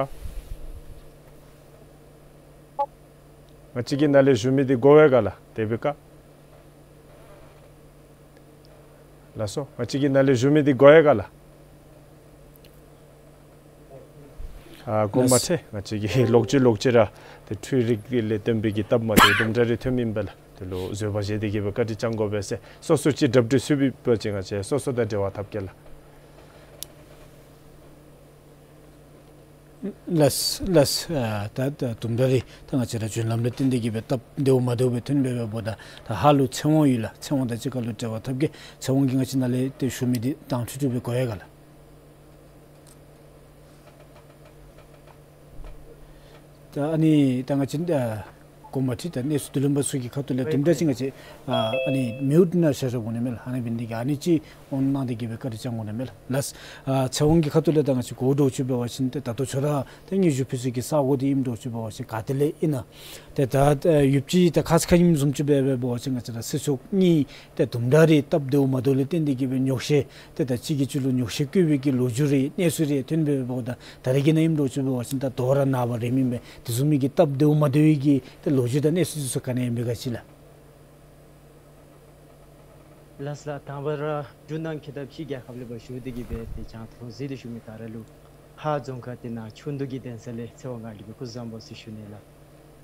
ང་བཅས་ཀྱིས་ནཱ་ལས་ཞུ་མི་འདི་གོ་བས་ག་ལགས། དེ་སྦེ་ཀ། ལགས་སོ། ང་བཅས་ཀྱིས་ནཱ་ལས་ཞུ་མི་འདི་གོ་ཡི་ག་ལགས། ཨ་གོ་མ་ལགས། ཐལ། ང་བཅས་ཀྱིས་ལོག་ཅི་ལོག་ཅི་ར་ཏེ་འཕྲུལ་རིག་ལས་བརྟེན་པའི་གི་སྟབས་མ་བདེཝ་དུམ་གྲ་རེ་ཐོནམ་ཨིན་པས་ལགས། དེ་ལུ་བཟོད་པ་བཞེས་ཏེ་གི་སྦེ་བཀའ་དྲིན་བསྐྱང་དགོ་པས་ཟེར། སོ་སོ་ཅིག་གྲ་སྒྲིག་ཚུགས་པའི་བར་ཅིག་ང་བཅས་སོ་སོ་དང་འབྲེལ་བ་འཐབ་གེ་ལགས། ལགས་ལགས། ཨ་ད་ད་དུམ་གྲ་རེ་ད་ང་བཅས་ར་བྱོན་ལམ་ལས་བརྟེན་ཏེ་གི་སྦེ་སྟབས་བདེཝ་མ་བདེཝ་སྦེ་ཐོན་པས་འབདཝ་ད་ད་ཧཱ་ལུ་ཚེ་དབང་ཡོད་ལགས། ཚེ་དབང་དང་གཅིག་ཁར་ལུ་འབྲེལ་བ་འཐབ་གེ། ཚེ་དབང་གིས་ང་བཅས་ནཱ་ལས་ཏེ་ཞུ་མི་འདི་དྭངས་འཕྲོས་འཕྲོས་སྦེ་གོ་ཡི་ག་ལགས། ད་ཨ་ནི་ད་ང་བཅས་ཨ་གོང་མ་ཁྲི་ད་གནས་ཚུལ་བསྡུ་ལེན་པ་ཚུ་གི་ཁ་ཐུག་ལས་དུམ་གྲ་ཅིག་ང་བཅས་ཨ་ཨ་ནི་མིའུཊ་ནང་བཞག་བཞགཔ་འོང་ནི་མས་ལགས། ཨ་ནི་འབད་ནི་དེ་གིས་ཨ་ནི་ཅིག་ཨོན་གནང་སྟེ་གི་སྦེ་བཀའ་དྲིན་བསྐྱང་དགོ་ནི་མས་ལགས། ལགས། ཨ་ཚེ་དབང་གི་ཁ་ཐུག་ལས་ད་ང་བཅས་གོཝ་འདྲཝ་ཅིག་འབད་བ་ཅིན་ཏེ་ད་ལྟོ་ཁྱོད་ར་ཏེ་སྙན་ཞུ་ཕུལ་ས་གི་ས་གོ་འདི་ཨིནམ་འདྲཝ་ཅིག་འབད་བ་ཅིན་ག་ཏེ་ལས་ཨིན་ན། ཏེ་ད་ཨ་ཡོདཔ་ཅིག་ད་ཁ་ཙ་ཁ་ཉིནམ་བཟུམ་ཅིག་སྦེ་འབད་བ་ཅིན་ང་བཅས་ར་སྲིད་ཚོགས་གཉིས་ཏེ་དུམ་གྲ་རེ་སྟབས་བདེཝ་མ་བདེཝ་ལས་བརྟེན་ཏེ་གི་སྦེ་ཉོགས་བཤད་ཏེ་ད་གཅིག་གིས་གཅིག་ལུ་ཉོགས་བཤད་བཀོད་པའི་གི་ལོ་རྒྱུས་རེ་གནས་ཚུལ་རེ་ཐོན་པས་འབདཝ་ད་ད་རེས་ཀྱི་ནང་ཨིནམ་འདྲཝ་ཅིག་འབད་བ་ཅིན་ད་དོ་རུང་ནངས་པ་རེ་མི་མེད་དེ་བཟུམ་མའི་གི་སྟབས་བདེཝ་མ་བདེཝ་གི་ཏེ་ལོ་རྒྱུས་དང་གནས་ཚུལ་ཚུ་ག་ནི་ཡང་མེད་ག་ཅི་ལགས། ལགས་ལགས། དང་པ་ར་འབྲུག་ནང་ཁྱད་ཐབས་ཅིག་རྒྱལ་ཁབ་ལས་ཕར་ཞུ་སྟེ་གི་སྦེ་ཏེ་བྱང་ཐང་ཟེར་ཏེ་ཞུ་མི་ག་ར་ལུ་ཧཱ་རྫོང་ཁག་འདི་ནང་ཆུང་འདུས་ཀྱི་གདན་ས་ལས་ཚེ་དབང་ང་ལས་སྦེ་སྐུ་གཟུགས་བཟང་པོ་ཟེར་ཞུ་ནི་ལགས།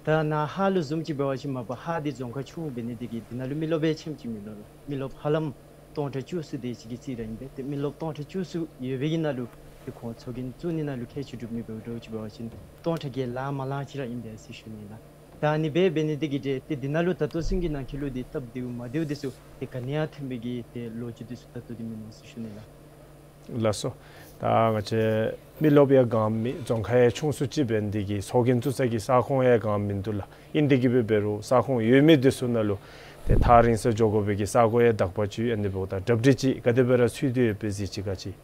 ད་ནཱ་ཧཱ་ལུ་བཟུམ་ཅིག་འབད་བ་ཅིན་མ་པ་ཧཱ་འདི་རྫོང་ཁག་ཆུང་འབད་ནི་དེ་གིས་འདི་ནང་ལུ་མི་རློབས་ཡང་ཆེམ་ཅིག་མིན་འདུག་ལགས། མི་རློབས་ཧ་ལམ་སྟོང་ཕྲག་བཅུ་གསུམ་དེ་ཅིག་གི་རྩིས་ར་ཨིན་པས། ཏེ་མི་རློབས་སྟོང་ཕྲག་བཅུ་གསུམ་ཡོད་པའི་གི་ནང་ལུ་ཏེ་ཁོང་ཚོགས་རྒྱན་བཙུགས་ནི་ནང་ལུ་མཁས་མཆོག་གྲུབ་མི་འབདཝ་འདྲཝ་ཅིག་འབད་བ་ཅིན་སྟོང་ཕྲག་བརྒྱད་ལང་མ་ལང་ཅིག་ར་ཨིན་པས་ཟེར་ཞུ་ནི་ལགས། ད་ཨ་ནི་སྦེ་འབད་ནི་དེ་གིས་ཏེ་ཏེ་འདི་ནང་ལུ་ད་ལྟོ་ཚུན་གྱི་ནང་འཁོད་ལུ་འདི་སྟབས་བདེཝ་མ་བདེཝ་འདི་ཚུ་ཏེ་ག་ནི་ཡང་ཐོན་པའི་གི་ཏེ་ལོ་རྒྱུས་འདི་ཚུ་ད་ལྟོ་འདི་མིན་ནུག་ཟེར་ཞུ་ནི་ལགས། ལགས་སོ། ད་ང་བཅས་མི་རློབས་ཡང་གང་མེད། རྫོང་ཁག་ཡང་ཆུང་སུ་ཅིག་འབད་ནི་དེ་གིས་ཚོགས་རྒྱན་བཙུགས་ས་གི་ས་ཁོངས་ཡང་གང་མིན་འདུག་ལགས། ཨིན་དེ་གིས་སྦེ་འབད་རུང་ས་ཁོངས་ཡོད་མི་འདི་ཚུ་ནང་ལུ་ཏེ་ཐག་རིང་ས་འགྱོ་དགོ་པའི་གི་ས་གོ་ཡང་དག་པ་ཅིག་ཨ་ནི་འབདཝ་ད་གྲ་སྒྲིག་ཅིག་ག་དེ་སྦེ་ར་ཚུད་དེ་ཡོད་པས་གཟིགས་ཅི་ག་ཅི།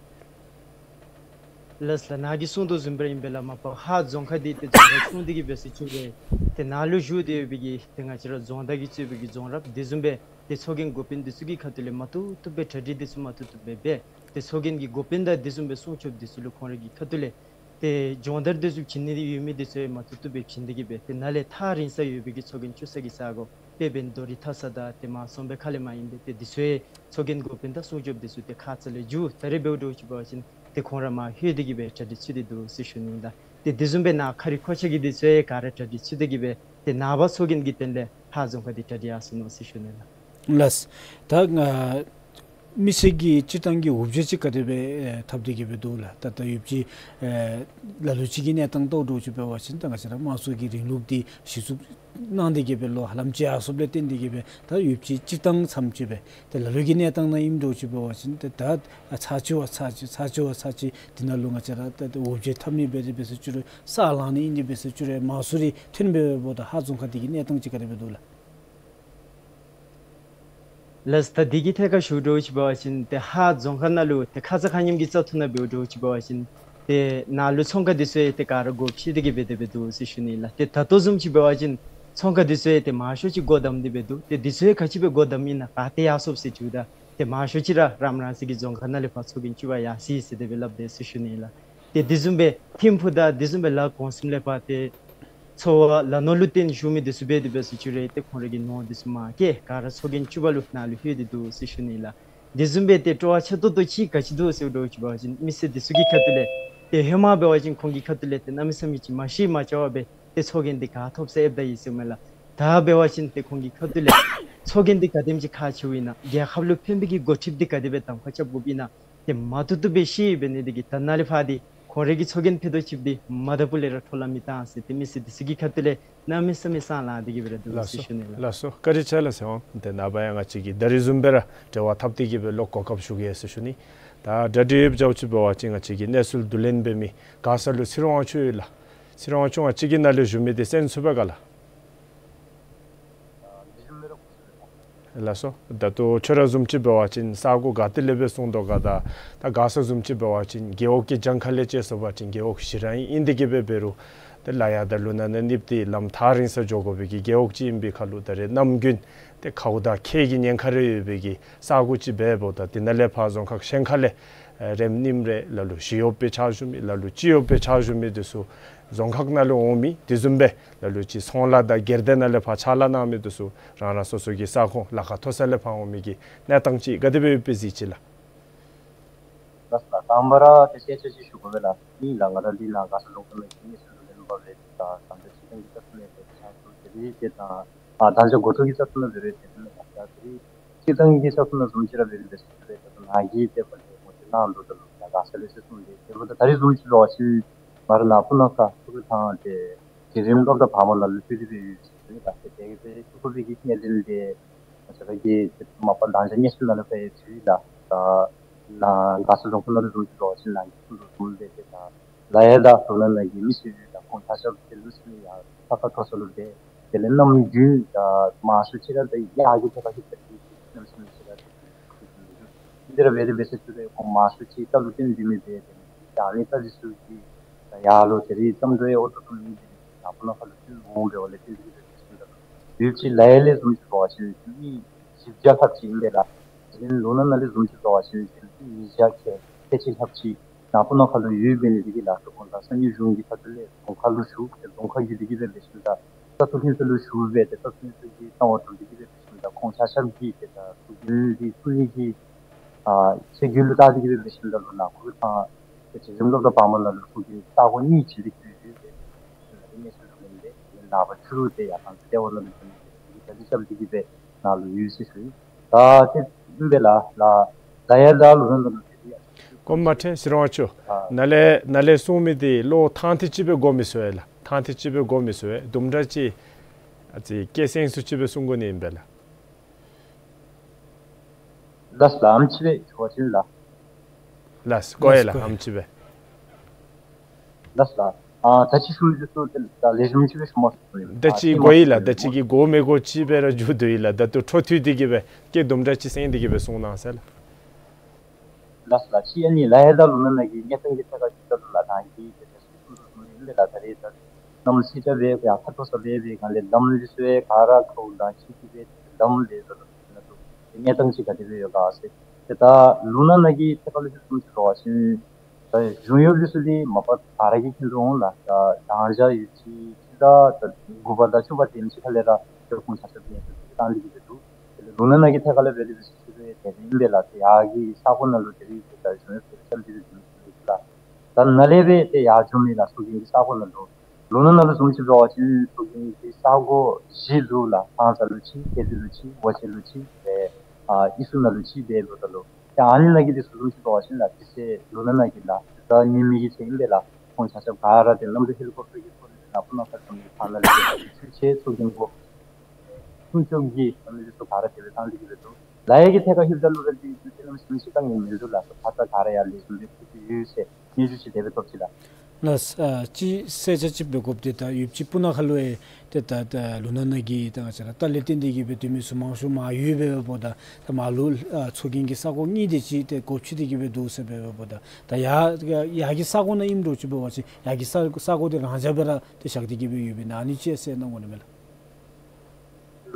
ལགས་ལགས། ནཱ་གིས་གསུངས་དོ་བཟུམ་སྦེ་ར་ཨིན་པས་ལགས། མ་པ་ཧཱ་རྫོང་ཁག་འདི་ཏེ་རྫོང་ཁག་ཆུང་འདི་གིས་འབད་ཟེར་ཅི་རུང་ཏེ་ནཱ་ལུ་བཞུགས་ཏེ་ཡོད་པའི་གི་ཏེ་ང་བཅས་ར་རྫོང་བདག་གིས་གཙོས་པའི་གི་རྫོང་རབ་དེ་བཟུམ་སྦེ་ཏེ་ཚོགས་རྒྱན་འགོ་དཔོན་འདི་ཚུ་གི་ཁ་ཐུག་ལས་མ་བཏུབ་བཏུབ་སྦེ་གྲ་སྒྲིག་འདི་ཚུ་མ་བཏུབ་བཏུབ་སྦེ་འབད། ཏེ་ཚོགས་རྒྱན་གྱི་འགོ་དཔོན་དང་དེ་བཟུམ་སྦེ་སྲུང་སྐྱོབ་འདི་ཚུ་ལུ་ཁོང་རའི་གི་ཁ་ཐུག་ལས་ཏེ་སྦྱོང་བརྡར་འདི་ཚུ་བྱིན་ནི་ཡོད་མི་འདི་ཚུ་ཡང་མ་བཏུབ་བཏུབ་སྦེ་བྱིན་ཏེ་གི་སྦེ་ཏེ་ནཱ་ལས་ཐག་རིང་ས་ཡོད་པའི་གི་ཚོགས་རྒྱན་བཙུགས་ས་གི་ས་གོ་དཔེར་ན་རྡོ་རིང་མཐའ་ས་དང་ཏེ་མར་སོང་སྦེ་ཁ་ལས་མར་ཨིན་པས། ཏེ་འདི་ཚུ་ཡང་ཚོགས་རྒྱན་འགོ་དཔོན་དང་སྲུང་སྐྱོབ་འདི་ཚུ་ཏེ་ཁ་ཙ་ལས་མཇུག་ད་རེས་འབདཝ་འདྲཝ་ཅིག་འབད་བ་ཅིན་ཏེ་ཁོང་ར་མར་ལྷོད་དེ་གི་སྦེ་གྲ་སྒྲིག་ཚུད་དེ་འདུག་ཟེར་ཞུ་ནི་ཨིན་ལགས། ཏེ་དེ་བཟུམ་སྦེ་ནཱ་ཁ་རི་ཁོ་ཆ་གི་འདི་ཚུ་ཡང་ག་ར་གྲ་སྒྲིག་ཚུད་དེ་གི་སྦེ་ཏེ་ནངས་པ་ཚོགས་རྒྱན་གྱི་དོན་ལས་ཧཱ་རྫོང་ཁག་འདི་གྲ་སྒྲིག་ཡར་སོ་ནུག་ཟེར་ཞུ་ནི་ལགས། ལགས། ད་ང་མི་སེར་གྱི་སྤྱིར་བཏང་གི་འོ་བརྒྱལ་ཅིག་ག་དེ་སྦེ་ཨེ་འཐབ་སྟེ་གི་སྦེ་འདུག་ལགས། ད་ད་འོ་བརྒྱལ་ཨེ་ལ་ལུ་ཅིག་གི་གནས་སྟངས་བལྟཝ་འདྲཝ་ཅིག་འབད་བ་ཅིན་ད་ང་བཅས་ར་དམངས་གཙོ་གི་རིང་ལུགས་འདི་གཞི་བཙུགས་གནང་སྟེ་གི་སྦེ་ལོ་ཧ་ལམ་བརྒྱ་ཡར་སོངམ་ལས་བརྟེན་ཏེ་གི་སྦེ་ད་འོ་བརྒྱལ་སྤྱིར་བཏང་ཙམ་ཅིག་སྦེ་ཏེ་ལ་ལུ་གི་གནས་སྟངས་ནང་ཨིནམ་འདྲཝ་ཅིག་འབད་བ་ཅིན་ཏེ་ད་ཚར་གཅིག་བ་ཚར་གཅིག་ཚར་གཅིག་བ་ཚར་གཅིག་འདི་ནང་ལུ་ང་བཅས་ར་ད་ད་འོ་བརྒྱལ་འཐབ་ནི་འབད་དེ་འབད་ཟེར་ཅི་རུང་ས་ལང་ནི་ཨིན་དེ་འབད་ཟེར་ཅི་རུང་མང་སུ་རེ་ཐོན་འབད་འབདཝ་ད་ཧཱ་རྫོང་ཁག་འདི་གི་གནས་སྟངས་ཅིག་ག་དེ་སྦེ་འདུག་ལགས། ལགས། ད་འདི་གི་ཐད་ཁར་ཞུཝ་འདྲཝ་ཅིག་འབད་བ་ཅིན་ཏེ་ཧཱ་རྫོང་ཁག་ནང་ལུ་ཏེ་ཁ་ཙ་ཁ་ཉིནམ་གྱི་བཙག་འཐུ་ནང་འབདཝ་འདྲཝ་ཅིག་འབད་བ་ཅིན་ཏེ་ནཱ་ལུ་ཚོང་ཁང་འདི་ཚུ་ཡང་ཏེ་ག་ར་སྒོ་ཕྱེ་སྟེ་གི་སྦེ་དེ་སྦེ་འདུག་ཟེར་ཞུ་ནི་ལགས། ཏེ་ད་ལྟོ་བཟུམ་ཅིག་འབད་བ་ཅིན་ཚོང་ཁང་འདི་ཚུ་ཡང་ཏེ་མང་ཤོས་ཅིག་སྒོ་བསྡམས་ཏེ་སྦེ་འདུག། ཏེ་འདི་ཚུ་ཡང་ག་ཅི་སྦེ་སྒོ་བསྡམས་ཨིན་ན་ག་ཏེ་ཡར་སོངམ་ཟེར་ཞུཝ་ད་ཏེ་མང་ཤོས་ཅིག་ར་རམ་རང་བཞིན་གྱི་རྫོང་ཁག་ནང་ལས་ཕར་ཚོགས་རྒྱན་བཙུགས་པར་ཡར་སོ་ཡི་ཟེར་དེ་སྦེ་སླབ་དེས་ཟེར་ཞུ་ནི་ལགས། ཏེ་དེ་བཟུམ་སྦེ་ཐིམ་ཕུག་དང་དེ་བཟུམ་སྦེ་ལ་གོང་གསུམ་ལས་ཕར་ཏེ་འཚོ་བ་ལ་ནོར་ལུ་བརྟེན་བཞུགས་མི་འདི་ཚུ་འབད་དེ་འབད་ཟེར་ཅི་རུང་ཏེ་ཁོང་རའི་གི་ནོར་འདི་ཚུ་མ་སྐྱེལ་ག་ར་ཚོགས་རྒྱན་བཙུགས་པ་ལུ་ནཱ་ལུ་ལྷོད་དེ་འདུག་ཟེར་ཞུ་ནི་ལགས། དེ་བཟུམ་སྦེ་ཏེ་སྤྲོ་བ་ཆེ་ཏོག་ཏོ་ཅིག་ག་ཅི་འདུག་ཟེརཝ་འདྲཝ་ཅིག་འབད་བ་ཅིན་མི་སེར་འདི་ཚུ་གི་ཁ་ཐུག་ལས་ཏེ་ཧེ་མ་འབད་བ་ཅིན་ཁོང་གི་ཁ་ཐུག་ལས་ཏེ་གནམ་མེད་ས་མེད་ཅིག་མ་ཤེས་མ་བྱ་བར་སྦེ་ཏེ་ཚོགས་རྒྱན་འདི་ག་ཐོབ་ས་ཨེབ་ད་ཡི་ཟེརཝ་མས་ལགས། ད་འབད་བ་ཅིན་ཏེ་ཁོང་གི་ཁ་ཐུག་ལས་ཚོགས་རྒྱན་འདི་ག་དེམ་ཅིག་ཁག་ཆེཝ་ཨིན་ན་རྒྱལ་ཁབ་ལུ་ཕན་པའི་གི་འགོ་ཁྲིདཔ་འདི་ག་དེ་སྦེ་གདམ་ཁ་རྐྱབ་དགོཔ་ཨིན་ན་ཏེ་མ་བཏུབ་བཏུབ་སྦེ་ཤེས་འབད་ནི་དེ་གིས་ད་ནཱ་ལས་ཕར་འདི་ཁོང་རའི་གི་ཚོགས་རྒྱན་ཕུད་རྡོག་ཅིག་འདི་མ་ད་པུ་ལས་ར་འཕྲོ་བརླག་མི་བཏང་ཟེར་ཏེ་མི་སེར་འདི་ཚུ་གི་ཁ་ཐུག་ལས་གནམ་མེད་ས་མེད་སེམས་ལང་སྟེ་གི་སྦེ་ར་འདུག་ལགས་ཟེར་སོ། ཞུ་ནི་ལགས། ལགས་སོ། བཀའ་དྲིན་ཆེ་ལགས་ཟེར་ཨོ། ཏེ་ནངས་པ་ཡང་ང་བཅས་ཀྱིས་ད་རིས་བཟུམ་སྦེ་ར་འབྲེལ་བ་འཐབ་སྟེ་གི་སྦེ་ལོག་གོ་སྐབས་ཞུ་གེ་ཟེར་ཞུ་ནི། ད་གྲ་སྒྲིག་ཡོདཔ་འདྲཝ་ཅིག་འབད་བ་ཅིན་ང་བཅས་ཀྱི་གནས་ཚུལ་བསྡུ་ལེན་འབད་མི་མགར་ས་ལུ་ཚེ་རིང་དབང་ཕྱུག་ཡོད་ལགས། ཚེ་རིང་དབང་ཕྱུག་ང་བཅས་ཀྱི་ནཱ་ལུ་བཞུགས་མི་འདི་གསན་ཚུགས་པས་ག་ལགས། ལགས་སོ། ད་ལྟོ་ཁྱོད་ར་བཟུམ་ཅིག་འབད་བ་ཅིན་ས་གོ་ག་ཏེ་ལས་སྦེ་སོང་དོ་ག། ད་ད་མགར་ས་བཟུམ་ཅིག་འབད་བ་ཅིན་རྒེད་འོག་གི་གྱངས་ཁ་ལས་དཔྱད་སོང་པ་ཅིན་རྒེད་འོག་བཞི་ར་ཨིན། ཨིན་དེ་གི་སྦེ་འབད་རུང་ཏེ་ལ་ཡ་དང་ལུ་ན་ནང་གཉིསཔ་འདི་ལམ་ཐག་རིང་ས་འགྱོ་དགོ་པའི་གི་རྒེད་འོག་ཅིག་ཨིན་པའི་ཁར་ལུ་ད་རེས་ནམ་རྒྱུན་ཏེ་ཁཝ་དང་ཁྱེགས་ཀྱི་ཉེན་ཁ་རེ་ཡོད་པའི་གི་ས་གོ་ཅིག་འབདཝ་ད་དེ་ནང་ལས་ཕར་རྫོང་ཁག་གཞན་ཁ་ལས་ཨེ་རེམ་རྣིམ་རེ་ལ་ལུ་ཞི་གཡོགཔ་སྦེ་ཕྱག་ཞུ་མི་ལ་ལུ་སྐྱིད་གཡོགཔ་སྦེ་ཕྱག་ཞུ་མི་འདི་ཚུ་རྫོང་ཁག་ནང་ལུ་འོང་མི་དེ་བཟུམ་སྦེ་ལ་ལུ་ཅིག་ཚོང་ལཱ་དང་སྒེར་སྡེ་ནང་ལས་ཕར་ཕྱག་ལཱ་གནང་མི་འདི་ཚུ་རང་རང་སོ་སོ་གི་ས་ཁོངས་ལ་ཁ་མཐོ་ས་ལས་ཕར་འོང་མི་གི་གནས་སྟངས་ཅིག་ག་དེ་སྦེ་ཡོདཔ་སྦེ་གཟིགས་ཅི་ལགས། ལགས་སོ། དང་པ་ར་ཏེ་སྐད་ཆ་ཅིག་ཞུ་དགོ་པས་ལགས། ཨིན་ལགས། ང་ར་འདི་ནཱ་མགར་ས་ལུང་པ་ནང་གི་གནས་ཚུལ་བསྡུ་ལེན་པ་སྦེ་ད་དམ་བཅའ་སྤྱིར་བཏང་གི་ས་ཁོངས་ལས་ཏེ་ཆ་ཚུགས་ཏེ་རེ་ཏེ་ད་ཨ་ད་ལྟོ་འགོ་ཐོག་གི་ས་ཁོངས་ལུ་འབད་རུང་ཏེ་དེ་ལས་ད་ད་རེས་སྤྱིར་བཏང་གི་ས་ཁོངས་ལུ་བཟུམ་ཅིག་ར་འབད་རུང་ཏེ་ས་ཁོངས་ལས་ད་ནཱ་གིས་ཏེ་པ་ཏེ་ངོ་སྤྲོད་གནང་དོ་ད་ལུ་ད་མགར་ས་ལུ་ཚུན་ཚོད་ཏེ་དེ་འབདཝ་ད་ད་རིས་བཟུམ་ཅིག་འབད་བ་ཅིན་ ང་ར་ནཱ་སྤུ་ན་ཁ་ཐུགས་ཐང་ཏེ་གཞི་རིམ་སློབ་གྲྭ་བར་མ་ནང་ལུ་ཕུལ་ཏེ་སྦེ་ཡོད་ཟེར་ཞུ་ནི་ལགས། ཏེ་དེ་གིས་སྦེ་ཐུགས་ཁུར་སྦེ་གི་གནད་དོན་འདི་ང་བཅས་ར་གི་ཏེ་མ་པ་དང་ཞག་ཉེ་ཤུལ་ནང་ལུ་སྦེ་ཕུལ་ལགས། ད་ནཱ་མགར་ས་རྫོང་ཁག་ནང་ལུ་བཟུམ་ཅིག་འབད་བ་ཅིན་ནཱ་གི་ཚུ་ལུ་བཟུམ་སྦེ་ཏེ་ད་ལ་ཡ་དང་ལུ་ན་ནང་གི་མི་སེར་ཡོད་ད་ཁོང་ཆ་ཁྱབ་ཏེ་ལུ་ཚུ་ཡང་ས་ཁ་མཐོ་ས་ལུ་སྦེ་དེ་ལས་ནམ་རྒྱུན་ད་མང་ཤོས་ཅིག་ར་ད་ཡར་གྱི་ཐད་ཁར་ཧིབ་ད་ཏེ་ནམ་ཤུལ་ཅིག་ར་འདི་ར་འབད་དེ་འབད་ས་ཅིག་ར་ཁོང་མང་ཤོས་ཅིག་རྟ་ལུ་བརྟེན་སྡོད་མི་འབད་དེ་ད་ཨ་ནི་རྟ་འདི་ཚུ་གི་ད་ཡར་ལུ་ད་རིས་ཙམ་འགྲོ་ཡང་ཨོ་ཏོ་ཏོ་མེད་དེ་ནཱ་སྤུ་ན་ཁ་ལུ་བརྟེན་འོང་འབདཝ་ལས་བརྟེན་ཏེ་གིས་སྦེ་འབད་ཞིནམ་ད་ཡུདཔ་ཅིག་ལ་ཡ་ལས་བཟུམ་ཅིག་འབད་བ་ཅིན་མི་བཞི་བརྒྱ་ལྷགཔ་ཅིག་ཨིན་པས་ལགས། དེ་ལས་ལུ་ན་ནང་ལས་བཟུམ་ཅིག་འབད་བ་ཅིན་མི་ཉིས་བརྒྱ་ཁལ་ཁལ་གཅིག་ལྷགཔ་ཅིག་ནཱ་སྤུ་ན་ཁ་ལུ་ཡོདཔ་འབད་ནི་དེ་གིས་ལགས་སོ། ཁོང་ད་ས་གནས་གཞུང་གི་ཁ་ཐུག་ལས་རྫོང་ཁག་ལུ་ཞུ་སྟེ་རྫོང་ཁག་བརྒྱུད་དེ་གིས་སྦེ་འབད་ཞིནམ་ད་ས་ཐོབ་ལྷན་ཚོགས་ལུ་ཞུ་སྦེ་ཏེ་ས་ཐོབ་ལྷན་ཚོགས་ཀྱིས་གསང་བ་བསྒྲུབས་ཏེ་གིས་སྦེ་འབད་ཞིནམ་ད་ཁོང་ཆ་ཁྱབ་ཀྱིས་ཏེ་ད་ཚོགས་རྒྱན་འདི་བཙུགས་ནི་གི་ཨ་ཆོས་རྒྱུན་ལུ་བལྟ་སྟེ་གིས་སྦེ་འབད་ཞིནམ་ད་ལུ་ནཱ་ཁུག་ཐང་ཏེ་གཞི་རིམ་སློབ་གྲྭ་བར་མ་ནང་ལུ་ཚོགས་རྒྱན་ས་སྒོ་གཉིས་བྱིན་ཏེ་གིས་སྦེ་ཡོད་པས། ཏེ་ནཱ་ལས་གནས་ཚུལ་ལུ་ལེན་ཏེ་ནངས་པ་ཕྱི་རུ་ཏེ་ཡར་ཐང་ལྟེ་བ་ནང་ལུ་བྱོན་ཏེ་གིས་གྲ་སྒྲིག་རྐྱབ་སྟེ་གིས་སྦེ་ནཱ་ལུ་ཡོད་ཟེར་ཞུ་ཡི། ད་ཏེ་ཨིན་པས་ལགས། ལ་ལ་ཡ་དང་ལུ་ན་ནང་ལུ་ཏེ་ཡ་གོ་མ་ཁྲེལ་ཟེར་བ་ཅིན་ཨ་ནཱ་ལས་ནཱ་ལས་གསུང་མི་འདི་ལོ་ཐང་ཐིག་ཅིག་སྦེ་འགོར་མི་ཚུགས་པས་ལགས། ཐང་ཐིག་ཅིག་སྦེ་འགོར་མི་ཚུགས་པས། དུམ་གྲ་ཅིག་ཨ་ཙི་སྐད་སེང་སུ་ཅིག་སྦེ་གསུང་དགོ་ནི་ཨིན་པས་ལགས། ལགས་ལགས། ཨམ་ཅིག་སྦེ་ཞུ་བ་ཅིན་ལགས། ལགས་གོ་ཡི་ལགས། ལགས་གོ་ཡི། ཨམ་ཅིག་སྦེ། ལགས་ལགས། ཨ་ད་ཅི་ཞུ་ཡི་ཚུ་ཏེ་ད་ལེགས་ཤོམ་ཅིག་སྦེ་ཞུ་མ་ཚུགས་པས། ད་ཨ་ཅི་ཏེ་གོ་མ་ཡི་ལགས། ད་ཅི་གི་གོ་མི་གོ་ཅིག་སྦེ་ར་འགྱོ་དོ་ཡི་ལགས། ད་ལྟོ་འཕྲོ་མཐུད་དེ་གིས་སྦེ་སྐད་དུམ་གྲ་ཅིག་སེང་སྟེ་གིས་སྦེ་གསུང་གནང་ཟེར་ལགས། ལགས་ལགས། ཅི་ཨ་ནི་ལ་ཡ་དང་ལུ་ན་ནང་གི་གནས་སྟངས་ཀྱི་ཐད་ཁར་ཅིག་ད་ལུ་ལགས་ད་གིས་ཏེ་ད་ཅི་གསུང་དོ་བཟུམ་ཨིན་པས་ལགས། ད་རེས་ད་གནམ་སི་ཏ་སྦེ་ཡར་ཁ་མཐོ་ས་སྦེ་འབད་སྒང་ལས་འདམ་འདི་ཚུ་ཡང་ག་ར་ཁོ་དང་ཅིག་གིས་སྦེ་འདམ་སྦེ་ད་ལུ་ན་ལུ་གནས་སྟངས་ཅིག་ག་དེ་སྦེ་ཡོད་ག་ཟེར། ཏེ་ད་ལུ་ན་ནང་གི་ཐད་ཁར་ལུ་ཅིག་གསུང་ཅིག་འབད་བ་ཅིན་ད་གཞུང་གཡོགཔ་འདི་ཚུ་འདི་མ་པ་ག་ར་གིས་མཁྱེན་དོ་འོང་ལགས། ད་དང་ཞག་ཡོད་ཅིག་ད་དགུ་པ་དང་བཅུ་པ་དེམ་ཅིག་ཁ་ལས་ར་ཏེ་ཁོང་ཆ་ཁྱབ་ཀྱིས་ཡང་བཏང་སྟེ་གིས་སྦེ་འདུག། དེ་ལས་ལུ་ན་ནང་གི་ཐད་ཁར་ལས་འབད་དེ་འབད་ས་ཅིག་ར་དེ་ཨིན་པས་ལགས། ཏེ་ཡར་གྱི་ས་སྒོ་ནང་ལུ་དེ་རིགས་ཀྱི་ད་གཞུང་གཡོགཔ་ཚུ་རྐྱབ་སྟེ་སྦེ་འདུག་ལགས། ད་ནཱ་ལས་སྦེ་ཏེ་ཡར་འགྱོ་མི་ལགས་ཚོགས་རྒྱན་གྱི་ས་སྒོ་ནང་ལུ་ལུ་ན་ནང་ལུ་བཟུམ་ཅིག་འབད་བ་ཅིན་ཚོགས་རྒྱན་གྱི་ས་སྒོ་བཞི་འདུག་ལགས། ཐང་རྩ་ལུ་གཅིག་ཐེད་ལྡི་ལུ་གཅིག་ཝ་ཆེན་ལུ་གཅིག་ཏེ་ཨ་ཨི་སུ་ནང་ལུ་གཅིག་སྦེ་འདུག། ད་ལུ་ཏེ་ཨ་ནི་ནང་གི་འདི་ཚུ་བཟུམ་ཅིག་འབད་བ་ཅིན་ལགས་དེ་ཚེ་ལུ་ན་ནང་གི་ལགས་ད་ཉིན་མའི་གི་ཚེ་ཨིན་པས་ལགས། ཁོང་ཆ་ཁྱབ་ག་ར་ཏེ་གནམ་གྲུ་ཧེ་ལི་ཀོབ་ཊར་གྱི་ཐོག་ལས་ཏེ་ནཱ་སྤུ་ན་ཁ་བཟུམ་གྱི་ཐང་ནང་ལས་ཏེ་ཚུན་ཆད་ཚོགས་རྒྱན་སྒོ་སྲུང་སྐྱོབ་ཀྱི་ཨ་ནི་འདི་ཚུ་ག་ར་དེ་སྦེ་བཏང་སྟེ་གིས་སྦེ་འདུག། ལ་ཡ་གི་ཐད་ཁར་ལྷོདཔ་ད་ལུ་ར་འདི་འདི་ནམ་ཞིག་ནམ་ཞིག་ག་ནི་མིན་འདུག་ལགས། ད་ད་ག་ར་ཡར་ལེགས་ཤོམ་སྦེ་ཕུལ་ཏེ་ཡོད་ཟེར་སྙན་ཞུ་ཅིག་དེ་སྦེ་ཐོབ་ཅི་ལགས། ལགས། ཨ་ཅི་གསལ་ཆ་ཅིག་འབད་དགོཔ་འདི་ད་ཡུདཔ་ཅིག་སྤུ་ན་ཁ་ལུ་ཡང་ཏེ་ད་ད་ལུ་ན་ནང་གི་ད་ང་བཅས་ར་རྟ་ལས་བརྟེན་ཏེ་གིས་སྦེ་སྡོད་མི་ཚུ་མང་ཤོས་མར་ཡོད་འབདཝ་ད་ད་མར་ལུ་ཨ་ཚོགས་རྒྱན་གྱི་ས་སྒོ་གཉིས་དེ་ཅིག་ཏེ་སྒོ་ཕྱེ་སྟེ་གིས་སྦེ་འདུག་ཟེར་འབདཝ་ད་ད་ཡར་ཡར་གྱི་ས་སྒོ་ནང་ཨིནམ་འདྲཝ་ཅིག་འབད་བ་ཅིན་ཡར་གྱི་ས་ས་སྒོ་འདི་རང་འཇགས་སྦེ་ར་ཏེ་བཞག་སྟེ་གིས་སྦེ་ཡོདཔ་ཨིན་ན་ཨ་ནི་ཅིག་གསལ་གནང་དགོ་ནི་མས་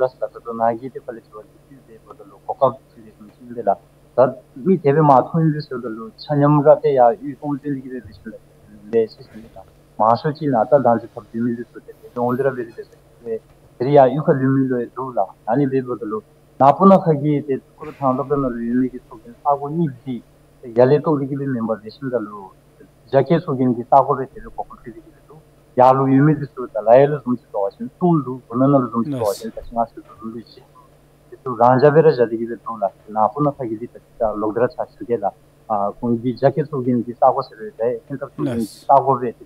ལགས། ལགས་ལགས། ད་ལྟོ་ནཱ་གིས་ཏེ་ཕར་ལས་དྲི་བ་འདི་ཕུལ་བའི་འབདཝ་ད་ལུ་གོ་སྐབས་ཅིག་ལེགས་ཤོམ་ཅིག་ཨིན་པས་ལགས། ད་མི་དེ་སྦེ་མར་ཐོན་ཡི་ཟེརཝ་ད་ལུ་ཆ་མཉམ་ར་ཏེ་ཡར་གཡུས་སྟོང་བཙོན་འདི་གིས་སྦེ་འབད་ཞིནམ་ལས་ལས་ཟེར་ཞུ་ནི་ལགས། མང་ཤོས་ཅིག་ནཱ་ད་དང་ཅིག་ཐོབ་སྡོད་མི་འདི་ཚུ་ཏེ་དེ་སྦེ་འོང་སྟེ་ར་འབད་དེ་འབད་ས་ཅིག་ར་ཏེ་ར་ཡར་གཡུས་ཁར་ལུས་མི་ལུ་འདུག་ལགས། ཨ་ནི་འབདཝ་ད་ལུ་ནཱ་སྤུ་ན་ཁ་གི་ཏེ་ཀུ་རུ་ཐང་སློབ་གྲྭ་ནང་ལུ་ཡོད་མི་གི་ཚོགས་རྒྱན་ས་སྒོ་གཉིས་འདི་ཏེ་ཡར་ལས་གཏོར་ཏེ་གིས་སྦེ་མེན་པར་འབད་ཞིནམ་ད་ལུ་རྒྱ་སྐྱེད་ཚོགས་རྒྱན་གྱི་ས་སྒོ་སྦེ་དེ་སྦེ་གོ་སྐབས་ཕུལ་ཏེ་གིས་སྦེ་འདུག། ཡར་ལུ་ཡོད་མི་འདི་ཚུ་ད་ལ་ཡ་ལུ་བཟུམ་ཅིག་འབད་བ་ཅིན་གསུམ་འདུག། ལུ་ན་ནང་ལུ་བཟུམ་ཅིག་འབད་བ་ཅིན་ད་ཅི་ང་ཞུ་དོ་བཟུམ་སྦེ་བཞི་འདུག། འདི་ཚུ་རང་འཇགས་སྦེ་ར་བཞག་སྟེ་གིས་སྦེ་འདུག་ལགས། ནཱ་སྤུ་ན་ཁ་གི་འདི་ད་ཅི་ད་ལོག་སྟེ་ར་ཆ་ཞུ་གེ་ལགས། ཨ་ཁོང་གི་རྒྱ་སྐྱེད་ཚོགས་རྒྱན་གྱི་ས་སྒོ་ཟེར་བའི་ད་ལྷན་ཐབས་ཚོགས་རྒྱན་གྱི་ས་སྒོ་སྦེ་ཏེ་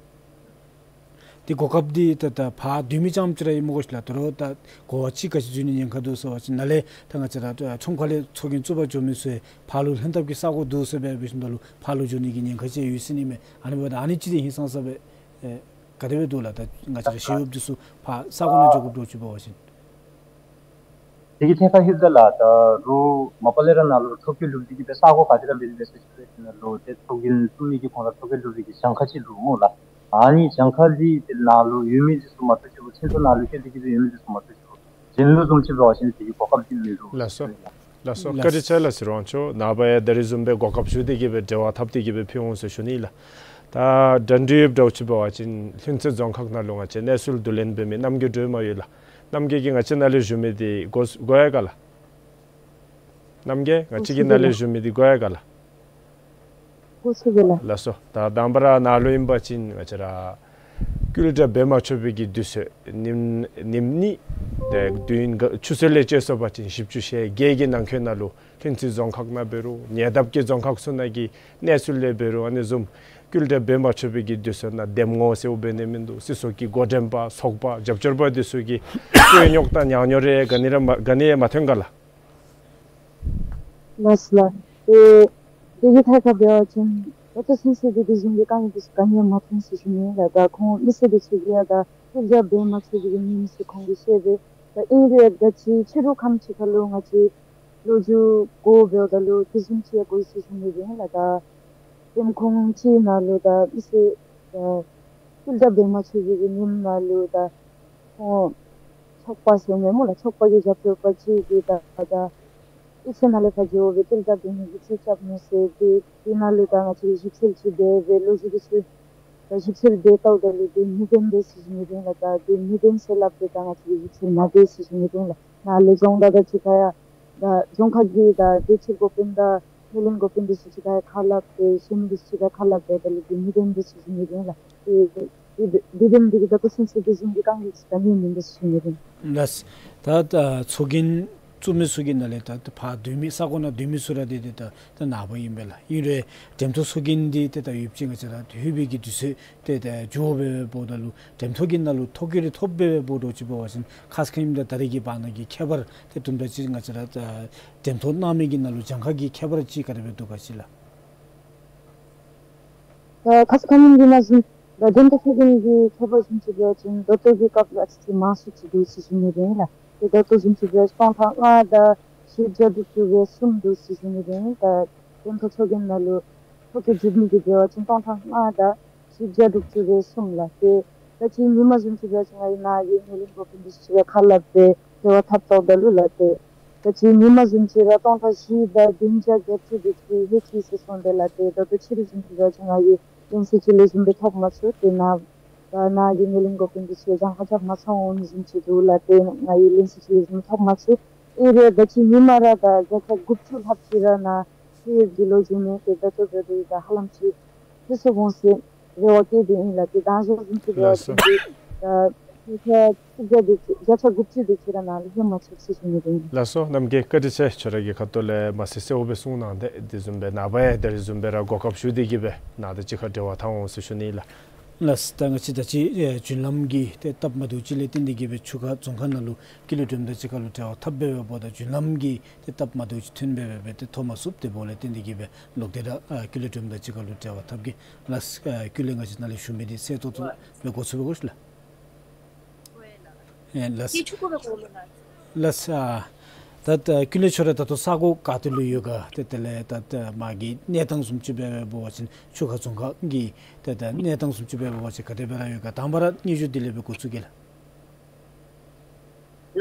འདི་གོ་སྐབས་འདི་ད་ད་ཕར་སྡོད་མི་རྐྱངམ་ཅིག་ར་ཨིནམ་གོ་ཤིག་ལགས། ད་རུང་ད་གོ་བ་ཅིག་ག་ཅི་འགྱོ་ནི་ཉེན་ཁ་འདུག་ཟེར་བ་ཅིན་ནཱ་ལས་ད་ང་བཅས་ར་ཁྲོམ་ཁ་ལས་ཚོགས་རྒྱན་བཙུགས་པར་འགྱོ་མི་ཚུ་ཕར་ལུ་ལྷན་ཐབས་ཀྱི་ས་སྒོ་འདུག་ཟེར་སྦེ་འབད་ཞིནམ་ད་ལུ་ཕར་ལུ་འགྱོ་ནི་གི་ཉེན་ཁ་ཅིག་ཡོད་ཟེར་ཨིན་མས། ཨ་ནི་འབདཝ་ད་ཨ་ནི་ཅིག་འདི་ཧིང་སངས་ས་སྦེ་ཨེ་ག་དེ་སྦེ་འདུག་ལགས། ད་ང་བཅས་ར་ཞི་གཡོགཔ་འདི་ཚུ་ཕར་ས་སྒོ་ནང་འགྱོ་དགོཔ་འདྲཝ་ཅིག་འབད་བ་ཅིན། དེ་གི་ཐད་ཁར་ལྷོདཔ་ད་ལགས་ད་རུང་མ་པ་ལས་ར་ནཱ་ལུ་ཁྲོ་སྐྱོད་ལུ་འདི་གིས་སྦེ་ས་སྒོ་ག་ཏེ་ར་འབད་དེ་འབད་ས་ཅིག་ར་ཏེ་ནཱ་ལུ་ཏེ་ཚོགས་རྒྱན་བཙུགས་མི་གི་ཁོང་ར་ཁྲོ་སྐྱོད་ལུ་འདི་གི་གྱངས་ཁ་ཅིག་འདུག་སྨོ་ལགས། ཨ་ནི་གྱངས་ཁ་འདི་ཏེ་ནཱ་ལུ་ཡོད་མི་འདི་ཚུ་མ་གཏོགས་ཅིག་མཚན་ཐོ་ནཱ་ལུ་བཀོད་དེ་གིས་སྦེ་ཡོད་མི་འདི་ཚུ་མ་གཏོགས་ཅིག་གཞན་ལུ་བཟུམ་ཅིག་འབད་བ་ཅིན་དེ་གི་གོ་སྐབས་འདི་མིན་འདུག། ལགས་སོ། ལགས་སོ། ལགས། བཀའ་དྲིན་ཆེ་ལགས་ཟེར་བ་ཅིན་ནངས་པ་ཡང་ད་རིས་བཟུམ་སྦེ་གོ་སྐབས་ཞུ་སྟེ་གིས་སྦེ་འབྲེལ་བ་འཐབ་སྟེ་གིས་སྦེ་ཕུལ་འོང་ཟེར་ཞུ་ནི་ལགས། ད་འདྲ་འདྲི་ཡོདཔ་འདྲཝ་ཅིག་འབད་བ་ཅིན་ལྷུན་རྩེ་རྫོང་ཁག་ནང་ལུ་ང་བཅས་གནས་ཚུལ་བསྡུ་ལེན་འབད་མི་རྣམ་རྒྱལ་སྒྲོལ་མ་ཡོད་ལགས། རྣམ་རྒྱལ་གྱིས་ང་བཅས་ནཱ་ལས་ཞུ་མི་འདི་གོ་གོ་ཡི་ག་ལགས། རྣམ་རྒྱལ་ང་བཅས་ཀྱིས་ནཱ་ལས་ཞུ་མི་འདི་གོ་ཡི་ག་ལགས། གོ་ཚུགས་པས་ལགས། ལགས་སོ། ད་དང་པ་ར་ནཱ་ལུ་ཨིན་པ་ཅིན་ང་བཅས་ར་ ཀུན་དགའ་བདེ་མ་ཆོས་པའི་གི་དུས་ཚོད་ཉིནམ་ཉིནམ་གཉིས་དེ་དུས་ཡུན་ག་ཆུ་ཚོད་ལས་བཅད་སོང་པ་ཅིན་བཞི་བཅུ་ཞེ་བརྒྱད་ཀྱི་ནང་འཁོད་ནང་ལུ་ལྷུན་རྩེ་རྫོང་ཁག་ནང་འབད་རུང་ཉེ་འདབས་ཀྱི་རྫོང་ཁག་ཚུ་ནང་གི་གནས་ཚུལ་ལས་འབད་རུང་ཨ་ནི་བཟུམ་ཀུན་དགའ་བདེ་མ་ཆོས་པའི་གི་དུས་ཚོད་ནང་འདེམས་ངོ་ཟེརཝ་འབད་ནི་མིན་འདུག། སྲིད་ཚོགས་ཀྱི་འགོ་འདྲེན་པ་ཚོགས་པ་རྒྱབ་སྐྱོར་པ་འདི་ཚུ་གིས་རྩོད་རྙོག་དང་ཉག་ཉོག་རེ་ག་ནི་ར་མ་ག་ནི་ཡང་མ་ཐོན་ག་ལགས། ལགས་ལགས། ཏེ་དེ་གི་ཐད་ཁར་འབད་བ་ཅིན་ད་ལྟོ་ཚུན་ཚོད་ཀྱི་དེ་བཟུམ་གྱི་དཀའ་ངལ་དེ་ཚུ་ག་ནི་ཡང་མ་ཐོན་ཟེར་ཞུ་ནི་ལགས། ད་ཁོང་མི་སེར་དེ་ཚུ་གིས་ཡང་ད་ཀུན་དགའ་བདེ་མ་ཆོས་པའི་གི་ཉིནམ་ཟེར་ཁོང་གིས་བཤད་པས། ད་ཨིན་རུང་ད་ཅི་ཕྱི་རུ་ཁམས་ཅིག་ཁར་ལུ་ང་བཅས་ལོ་རྒྱུས་གོ་འབདཝ་ད་ལུ་དེ་བཟུམ་ཅིག་ཡང་གོ་ཡི་ཟེར་ཞུ་ནི་ཨིན་ལགས། ད་འདེམས་ཁོངས་ཅིག་ནང་ལུ་ད་མི་སེར་ད་ཀུན་དགའ་བདེ་མ་ཆོས་པའི་གི་ཉིནམ་ནང་ལུ་ད་ཁོང་ཚོགས་པ་ཟེར་མི་སྨོ་ལགས། ཚོགས་པ་གི་རྒྱབ་སྐྱོར་པ་ཅིག་གིས་ད་ད་ཡིག་ཚང་ནང་ལས་ཕར་འགྱོ་སྦེ་ཀུན་དགའ་བདེ་མའི་ཡིག་ཚང་རྐྱབ་ནུག་ཟེར། དེ་དེ་ནང་ལུ་ད་ང་བཅས་ཀྱིས་ཞིབ་འཚོལ་ཅིག་འབད་སྦེ་ལོ་རྒྱུས་དེ་ཚུ་ད་ཞིབ་འཚོལ་འབད་བལྟཝ་ད་ལུ་དེ་མི་བདེན་པས་ཟེར་ཞུ་ནི་ཨིན་ལགས། ད་དེ་མི་བདེན་ཟེར་སླབ་སྟེ་ད་ང་བཅས་ཀྱིས་ཞིབ་འཚོལ་མ་འབད་ཟེར་ཞུ་ནི་ཨིན་ལགས། ནཱ་ལས་རྫོང་བདག་དང་གཅིག་ཁར་ཡང་ད་རྫོང་ཁག་གི་ད་དེ་ཕྱིར་འགོ་དཔོན་དང་སྣེ་ལེན་འགོ་དཔོན་དེ་ཚུ་གཅིག་ཁར་ཡང་ཁ་སླབ་སྟེ་གཞན་མི་དེ་ཚུ་གཅིག་ཁར་ཁ་སླབ་སྟེ་ད་ལུ་དེ་མི་བདེན་པས་ཟེར་ཞུ་ནི་ཨིན་ལགས། དེ་དེ་དེ་དེ་དེ་དེ་གིས་ད་ལྟོ་ཚུན་ཚོད་དེ་བཟུམ་གྱི་དཀའ་ངལ་ཅིག་ག་ནི་ཡང་མིན་པས་ཟེར་ཞུ་ནི་ཨིན། ལགས། ད་ད་ཚོགས་རྒྱན་བཙུགས་མི་ཚུ་གི་ནང་ལས་ད་ད་ཕར་སྡོད་མི་ས་གོ་ནང་སྡོད་མི་ཚུ་ར་དེ་དེ་ད་ད་ནཱ་པ་ཨིན་པས་ལགས། ཨིན་རུང་འགྲེམས་སྟོན་ཚོགས་རྒྱན་འདི་ཏེ་ད་ཡོདཔ་ཅིག་ང་བཅས་ར་ད་ལྷོད་པའི་གི་དུས་ཚོད་ཏེ་ད་འགྱོ་སྦེ་འབདཝ་ད་ལུ་འགྲེམས་སྟོན་གྱི་ནང་ལུ་ཐོ་བཀོད་རེ་ཐོབ་སྦེ་འབདཝ་འདྲཝ་ཅིག་འབད་བ་ཅིན་ཁ་ཙ་ཁ་ཉིནམ་དང་ད་རེས་ཀྱི་བར་ན་གི་ཁྱད་པར་ཏེ་དུམ་གྲ་ཅིག་ང་བཅས་ར་ད་འགྲེམས་སྟོན་གནང་མི་གི་ནང་ལུ་གྱངས་ཁ་གི་ཁྱད་པར་ཅིག་ག་དེ་སྦེ་འདུག་ག་ཅི་ལགས། ད་ཁ་ཙ་ཁ་ཉིནམ་གྱི་ནང་བཟུམ་ད་འགྲེམས་སྟོན་ཚོགས་རྒྱན་གྱི་ཁྱད་པར་བཟུམ་ཅིག་འབད་བ་ཅིན་ད་ལྟོ་གི་སྐབས་ལུ་ཨ་ཙི་ཅིག་མང་སུ་ཅིག་འདུག་ཟེར་ཞུ་ནི་ཨིན་ལགས། ཏེ་ད་ལྟོ་བཟུམ་ཅིག་འབད་བ་ཅིན་སྟོང་ཕྲག་ལྔ་དང་བཞི་བརྒྱ་དྲུག་ཅུ་རེ་གསུམ་འདུག་ཟེར་ཞུ་ནི་ཨིན། ད་འགྲེམས་སྟོན་ཚོགས་རྒྱན་ནང་ལུ་ཐོ་བཀོད་བཙུགས་མི་གི་འབད་བ་ཅིན་སྟོང་ཕྲག་ལྔ་དང་བཞི་བརྒྱ་དྲུག་ཅུ་རེ་གསུམ་ལགས། ཏེ་ད་ཅི་ཉིན་མ་བཟུམ་ཅིག་འབད་བ་ཅིན་ང་གིས་ནཱ་གི་སྣེ་ལེན་འགོ་དཔོན་དེ་ཚུ་གཅིག་ཁར་ཁ་སླབ་སྦེ་འབྲེལ་བ་འཐབ་བལྟཝ་ད་ལུ་ལགས་ཏེ་ད་ཅི་ཉིན་མ་བཟུམ་ཅིག་ར་སྟོང་ཕྲག་བཞི་དང་བདུན་བརྒྱ་བརྒྱད་ཅུ་དེ་ཅིག་ལྷོད་ཅི་ཟེར་གསུངས་ཏེ་ལགས། ཏེ་ད་ལྟོ་ཕྱི་རུ་བཟུམ་ཅིག་འབད་བ་ཅིན་ང་གིས་ལན་གསལ་ཅིག་ལེགས་ཤོམ་སྦེ་ཐོབ་མ་ཚུགས། ཏེ་ནཱ་ད་ནཱ་གི་སྣེ་ལེན་འགོ་དཔོན་དེ་ཚུ་གྱངས་ཁ་རྐྱབ་མ་ཚར་འོང་ནི་བཟུམ་ཅིག་འདུག་ལགས། ཏེ་ང་གིས་ལན་གསལ་ཅིག་ལེགས་ཤོམ་ཐོབ་མ་ཚུགས། ཨིན་རུང་ད་ཅི་ཉིན་མ་ར་ད་བརྒྱ་ཆ་དགུ་བཅུ་ལྷགཔ་ཅིག་ར་ནཱ་ཤེས་ཡོན་གྱི་ལོ་རྒྱུས་མེད། ཏེ་ད་ལྟོ་འབདཝ་ད་ད་ཧ་ལམ་ཅིག་ཐོན་སོང་འོང་ཟེར་རེ་བ་བསྐྱེད་དེ་ཨིན་ལགས། ཏེ་ད་གཞུང་བཟུམ་ཅིག་འབད་བ་ཅིན་ཏེ་ད་བརྒྱ་ཆ་དགུ་བཅུ་དེ་ཅིག་ར་ནཱ་ལུ་ལྷོད་མ་ཚུགས་ཟེར་ཞུ་ནི་ཨིན། ལགས་སོ། རྣམ་རྒྱལ་བཀའ་དྲིན་ཆེ། ཁྱོད་ར་གིས་ཁ་ཐུག་ལས་མ་ཟད་གསལ་བོ་སྦེ་གསུངས་གནང་སྟེ་དེ་བཟུམ་སྦེ་ནངས་པ་ཡང་ད་རེས་བཟུམ་སྦེ་ར་གོ་སྐབས་ཞུ་སྟེ་གིས་སྦེ་ནཱ་དང་གཅིག་ཁར་འབྲེལ་བ་འཐབ་འོང་ཟེར་ཞུ་ནི་ལགས། ལགས། ད་ང་བཅས་ད་ཅི་ཨེ་བརྒྱུད་ལམ་གྱི་ཏེ་སྟབས་མ་བདེཝ་ཅིག་ལས་བརྟེན་ཏེ་གིས་སྦེ་ཆུ་ཁ་རྫོང་ཁག་ནང་ལུ་ཀུན་ལེགས་སྒྲོལ་མ་དང་གཅིག་ཁར་ལུ་འབྲེལ་བ་འཐབ་སྦེ་འབདཝ་ད་བརྒྱུད་ལམ་གྱི་ཏེ་སྟབས་མ་བདེཝ་ཅིག་ཐོན་སྦེ་སྦེ་སྦེ་ཏེ་ཐོབ་མ་ཚུགསཔ་དེ་འབདཝ་ལས་བརྟེན་ཏེ་གིས་སྦེ་ལོག་སྟེ་ར་ཨ་ཀུན་ལེགས་སྒྲོལ་མ་དང་གཅིག་ཁར་ལུ་འབྲེལ་བ་འཐབ་གེ། ལགས། ཨ་ཀུན་ལེགས་ང་བཅས་ནཱ་ལས་ཞུ་མི་འདི་གསལ་ཏོག་ཏོ་སྦེ་གོ་ཚུགས་པས་གོ་ཤིག་ལགས། ཨེ་ལགས། ལགས། ཨ་ད་ཀུན་ལེགས་ཁྱོད་ར་ད་ལྟོ་ས་གོ་ག་ཏེ་ལུ་ཡོད་ག། ཏེ་དེ་ལས་ད་མ་གི་གནས་སྟངས་བཟུམ་ཅིག་སྦེ་འབད་བ་ཅིན་ཆུ་ཁ་རྫོང་ཁག་གི་ཏེ་ད་གནས་སྟངས་བཟུམ་ཅིག་སྦེ་འབད་བ་ཅིན་ག་དེ་སྦེ་ར་ཡོད་ག། དང་པ་ར་སྙན་ཞུ་དེ་ལས་སྦེ་འགོ་བཙུགས་གེ་